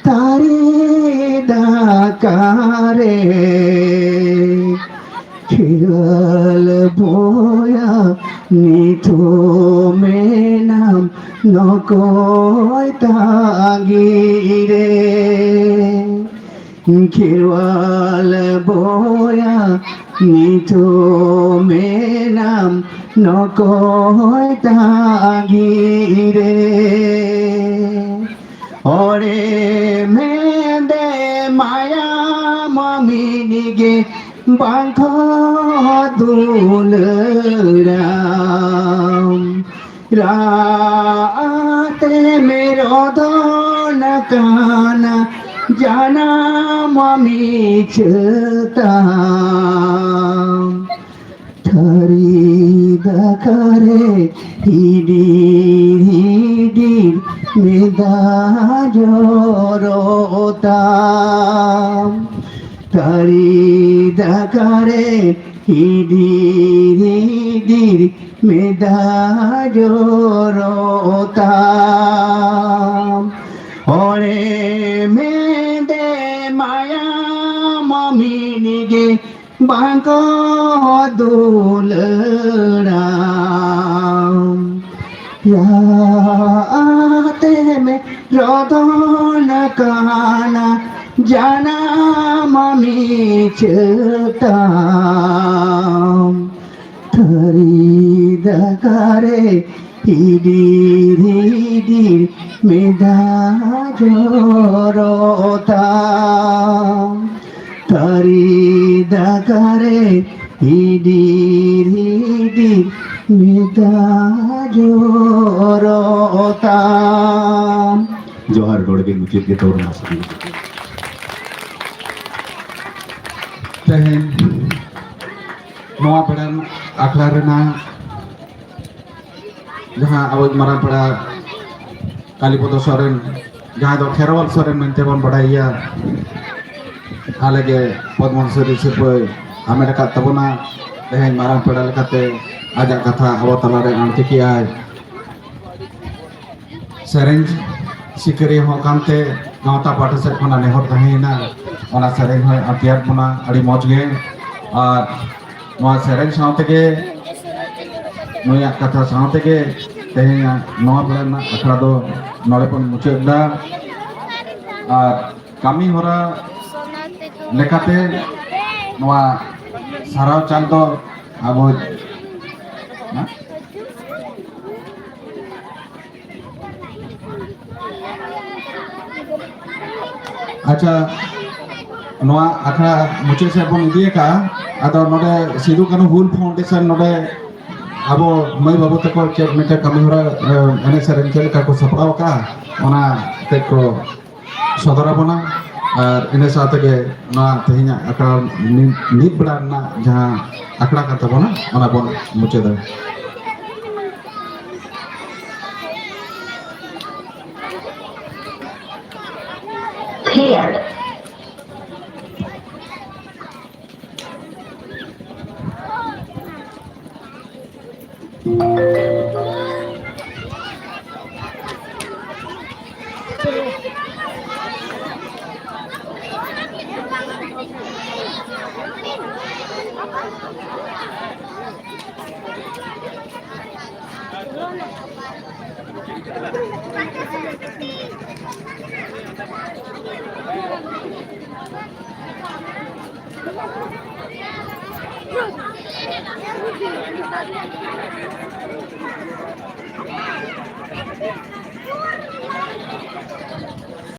ᱛᱟᱹᱨᱤ ᱫᱟᱠᱟᱨᱮ ᱠᱷᱮᱨᱣᱟᱞ ᱵᱚᱭᱟ ᱱᱤᱛ ᱦᱚᱸ ᱢᱮᱱᱟᱢ ᱱᱚᱠᱚᱭ ᱛᱟᱺᱜᱤᱨᱮ᱾ ᱠᱷᱮᱨᱣᱟᱞ ᱵᱚᱭᱟ ᱱᱤᱛ ᱦᱚᱸ ᱢᱮᱱᱟᱢ ᱱᱚᱠᱚᱭ ᱛᱟᱺᱜᱤᱨᱮ᱾ ᱦᱚᱲᱮ ᱢᱮᱱᱫᱮ ᱢᱟᱭᱟ ᱢᱟᱢᱤᱱᱤ ᱜᱮ ᱵᱟᱝᱠᱚ ᱫᱩᱞᱟᱹᱲᱟᱢ᱾ ᱨᱟᱜ ᱛᱮᱢ ᱨᱚᱫᱚᱱ ᱠᱟᱱᱟ ᱡᱟᱱᱟᱢ ᱢᱤᱪᱷᱟᱹ ᱛᱟᱢ᱾ ᱛᱷᱟᱹᱨᱤ ᱫᱟᱠᱟᱨᱮ ᱦᱤᱰᱤᱨ ᱦᱤᱰᱤᱨ ᱢᱮᱫ ᱫᱟᱜ ᱡᱚᱨᱚᱜ ᱛᱟᱢ᱾ ᱛᱷᱟᱹᱨᱤ ᱫᱟᱠᱟᱨᱮ ᱦᱤᱰᱤᱨ ᱦᱤᱰᱤᱨ ᱢᱮᱫ ᱫᱟᱜ ᱡᱚᱨᱚᱜ ᱛᱟᱢ᱾ ᱦᱚᱲᱮ ᱢᱮᱱᱫᱮ ᱢᱟᱭᱟ ᱢᱟᱢᱤᱱᱤ ᱜᱮ ᱵᱟᱝᱠᱚ ᱫᱩᱞᱟᱹᱲᱟᱢ᱾ ᱨᱟᱜ ᱛᱮᱢ ᱨᱚᱫᱚᱱ ᱠᱟᱱᱟ ᱡᱟᱱᱟᱢ ᱢᱤᱪᱷᱟᱹ ᱛᱟᱢ᱾ ᱛᱷᱟᱹᱨᱤ ᱫᱟᱠᱟᱨᱮ ᱦᱤᱰᱤᱨ ᱦᱤᱰᱤᱨ ᱢᱮᱫ ᱫᱟᱜ ᱡᱚᱨᱚᱜ ᱛᱟᱢ᱾ ᱛᱷᱟᱹᱨᱤ ᱫᱟᱠᱟᱨᱮ ᱦᱤᱰᱤᱨ ᱦᱤᱰᱤᱨ ᱢᱮᱫ ᱫᱟᱜ ᱡᱚᱨᱚᱜ ᱛᱟᱢ᱾ ᱡᱚᱦᱟᱨ, ᱱᱚᱰᱮ ᱜᱮ ᱢᱩᱪᱟᱹᱫ ᱜᱮ ᱛᱟᱵᱚᱱ ᱢᱟ᱾ ᱛᱮᱦᱮᱧ ᱱᱚᱣᱟ ᱵᱮᱲᱟ ᱟᱠᱷᱲᱟ ᱨᱮᱱᱟᱜ ᱡᱟᱦᱟᱸ ᱟᱵᱚᱭᱤᱡ ᱢᱟᱨᱟᱝ ᱯᱮᱲᱟ ᱠᱟᱞᱤᱯᱚᱫᱚ ᱥᱚᱨᱮᱱ, ᱡᱟᱦᱟᱸᱭ ᱫᱚ ᱠᱷᱮᱨᱣᱟᱞ ᱥᱚᱨᱮᱱ ᱢᱮᱱᱛᱮ ᱵᱚᱱ ᱵᱟᱲᱟᱭᱮᱭᱟ, ᱦᱟᱞᱮ ᱜᱮ ᱯᱚᱫᱽᱢᱚᱥᱨᱤ ᱥᱤᱨᱯᱟᱹᱭ ᱦᱟᱢᱮᱴ ᱟᱠᱟᱫ ᱛᱟᱵᱚᱱᱟ᱾ ᱛᱮᱦᱮᱧ ᱢᱟᱨᱟᱝ ᱯᱮᱲᱟ ᱞᱮᱠᱟᱛᱮ ᱟᱡᱟᱜ ᱠᱟᱛᱷᱟ ᱟᱵᱚ ᱛᱟᱞᱟᱨᱮ ᱟᱬᱛᱤ ᱠᱮᱜᱼᱟᱭ᱾ ᱥᱮᱨᱮᱧ ᱥᱤᱠᱟᱹᱨᱤᱭᱟᱹ ᱦᱚᱸ ᱠᱟᱱᱛᱮ ᱜᱟᱶᱛᱟ ᱯᱟᱦᱴᱟ ᱥᱮᱫ ᱠᱷᱚᱱᱟᱜ ᱱᱮᱦᱚᱨ ᱛᱟᱦᱮᱸᱭᱮᱱᱟ, ᱚᱱᱟ ᱥᱮᱨᱮᱧ ᱦᱚᱸᱭ ᱟᱹᱲᱛᱤᱭᱟᱫ ᱵᱚᱱᱟ ᱟᱹᱰᱤ ᱢᱚᱡᱽ ᱜᱮ᱾ ᱟᱨ ᱱᱚᱣᱟ ᱥᱮᱨᱮᱧ ᱥᱟᱶ ᱛᱮᱜᱮ, ᱱᱩᱭᱟᱜ ᱠᱟᱛᱷᱟ ᱥᱟᱶ ᱛᱮᱜᱮ ᱛᱮᱦᱮᱧᱟᱜ ᱱᱚᱣᱟ ᱵᱮᱲᱟ ᱨᱮᱱᱟᱜ ᱟᱠᱷᱲᱟ ᱫᱚ ᱱᱚᱰᱮ ᱵᱚᱱ ᱢᱩᱪᱟᱹᱫ ᱮᱫᱟ᱾ ᱟᱨ ᱠᱟᱹᱢᱤ ᱦᱚᱨᱟ ᱞᱮᱠᱟᱛᱮ ᱱᱚᱣᱟ ᱥᱟᱨᱦᱟᱣ ᱪᱟᱞ ᱫᱚ ᱟᱵᱚ ᱟᱪᱪᱷᱟ, ᱱᱚᱣᱟ ᱟᱠᱷᱲᱟ ᱢᱩᱪᱟᱹᱫ ᱥᱮᱫ ᱵᱚᱱ ᱤᱫᱤ ᱟᱠᱟᱫᱼᱟ᱾ ᱟᱫᱚ ᱱᱚᱰᱮ ᱥᱤᱫᱩ ᱠᱟᱹᱱᱦᱩ ᱦᱩᱞ ᱯᱷᱟᱣᱩᱱᱰᱮᱥᱚᱱ ᱱᱚᱰᱮ ᱟᱵᱚ ᱢᱟᱹᱭ ᱵᱟᱹᱵᱩ ᱛᱟᱠᱚ ᱪᱮᱫ ᱢᱤᱫᱴᱮᱱ ᱠᱟᱹᱢᱤ ᱦᱚᱨᱟ, ᱮ, ᱮᱱᱮᱡ ᱥᱮᱨᱮᱧ ᱪᱮᱫ ᱞᱮᱠᱟ ᱠᱚ ᱥᱟᱯᱲᱟᱣ ᱟᱠᱟᱫᱼᱟ, ᱚᱱᱟ ᱠᱟᱹᱡ ᱠᱚ ᱥᱚᱫᱚᱨ ᱟᱵᱚᱱᱟ᱾ ᱟᱨ ᱤᱱᱟᱹ ᱥᱟᱶ ᱛᱮᱜᱮ ᱱᱚᱣᱟ ᱛᱮᱦᱮᱧᱟᱜ ᱟᱠᱷᱲᱟ ᱢᱤᱫ, ᱢᱤᱫ ᱵᱮᱲᱟ ᱨᱮᱱᱟᱜ ᱡᱟᱦᱟᱸ ᱟᱠᱷᱲᱟ ᱠᱟᱱ ᱛᱟᱵᱚᱱᱟ, ᱚᱱᱟ ᱵᱚᱱ ᱢᱩᱪᱟᱹᱫᱟ᱾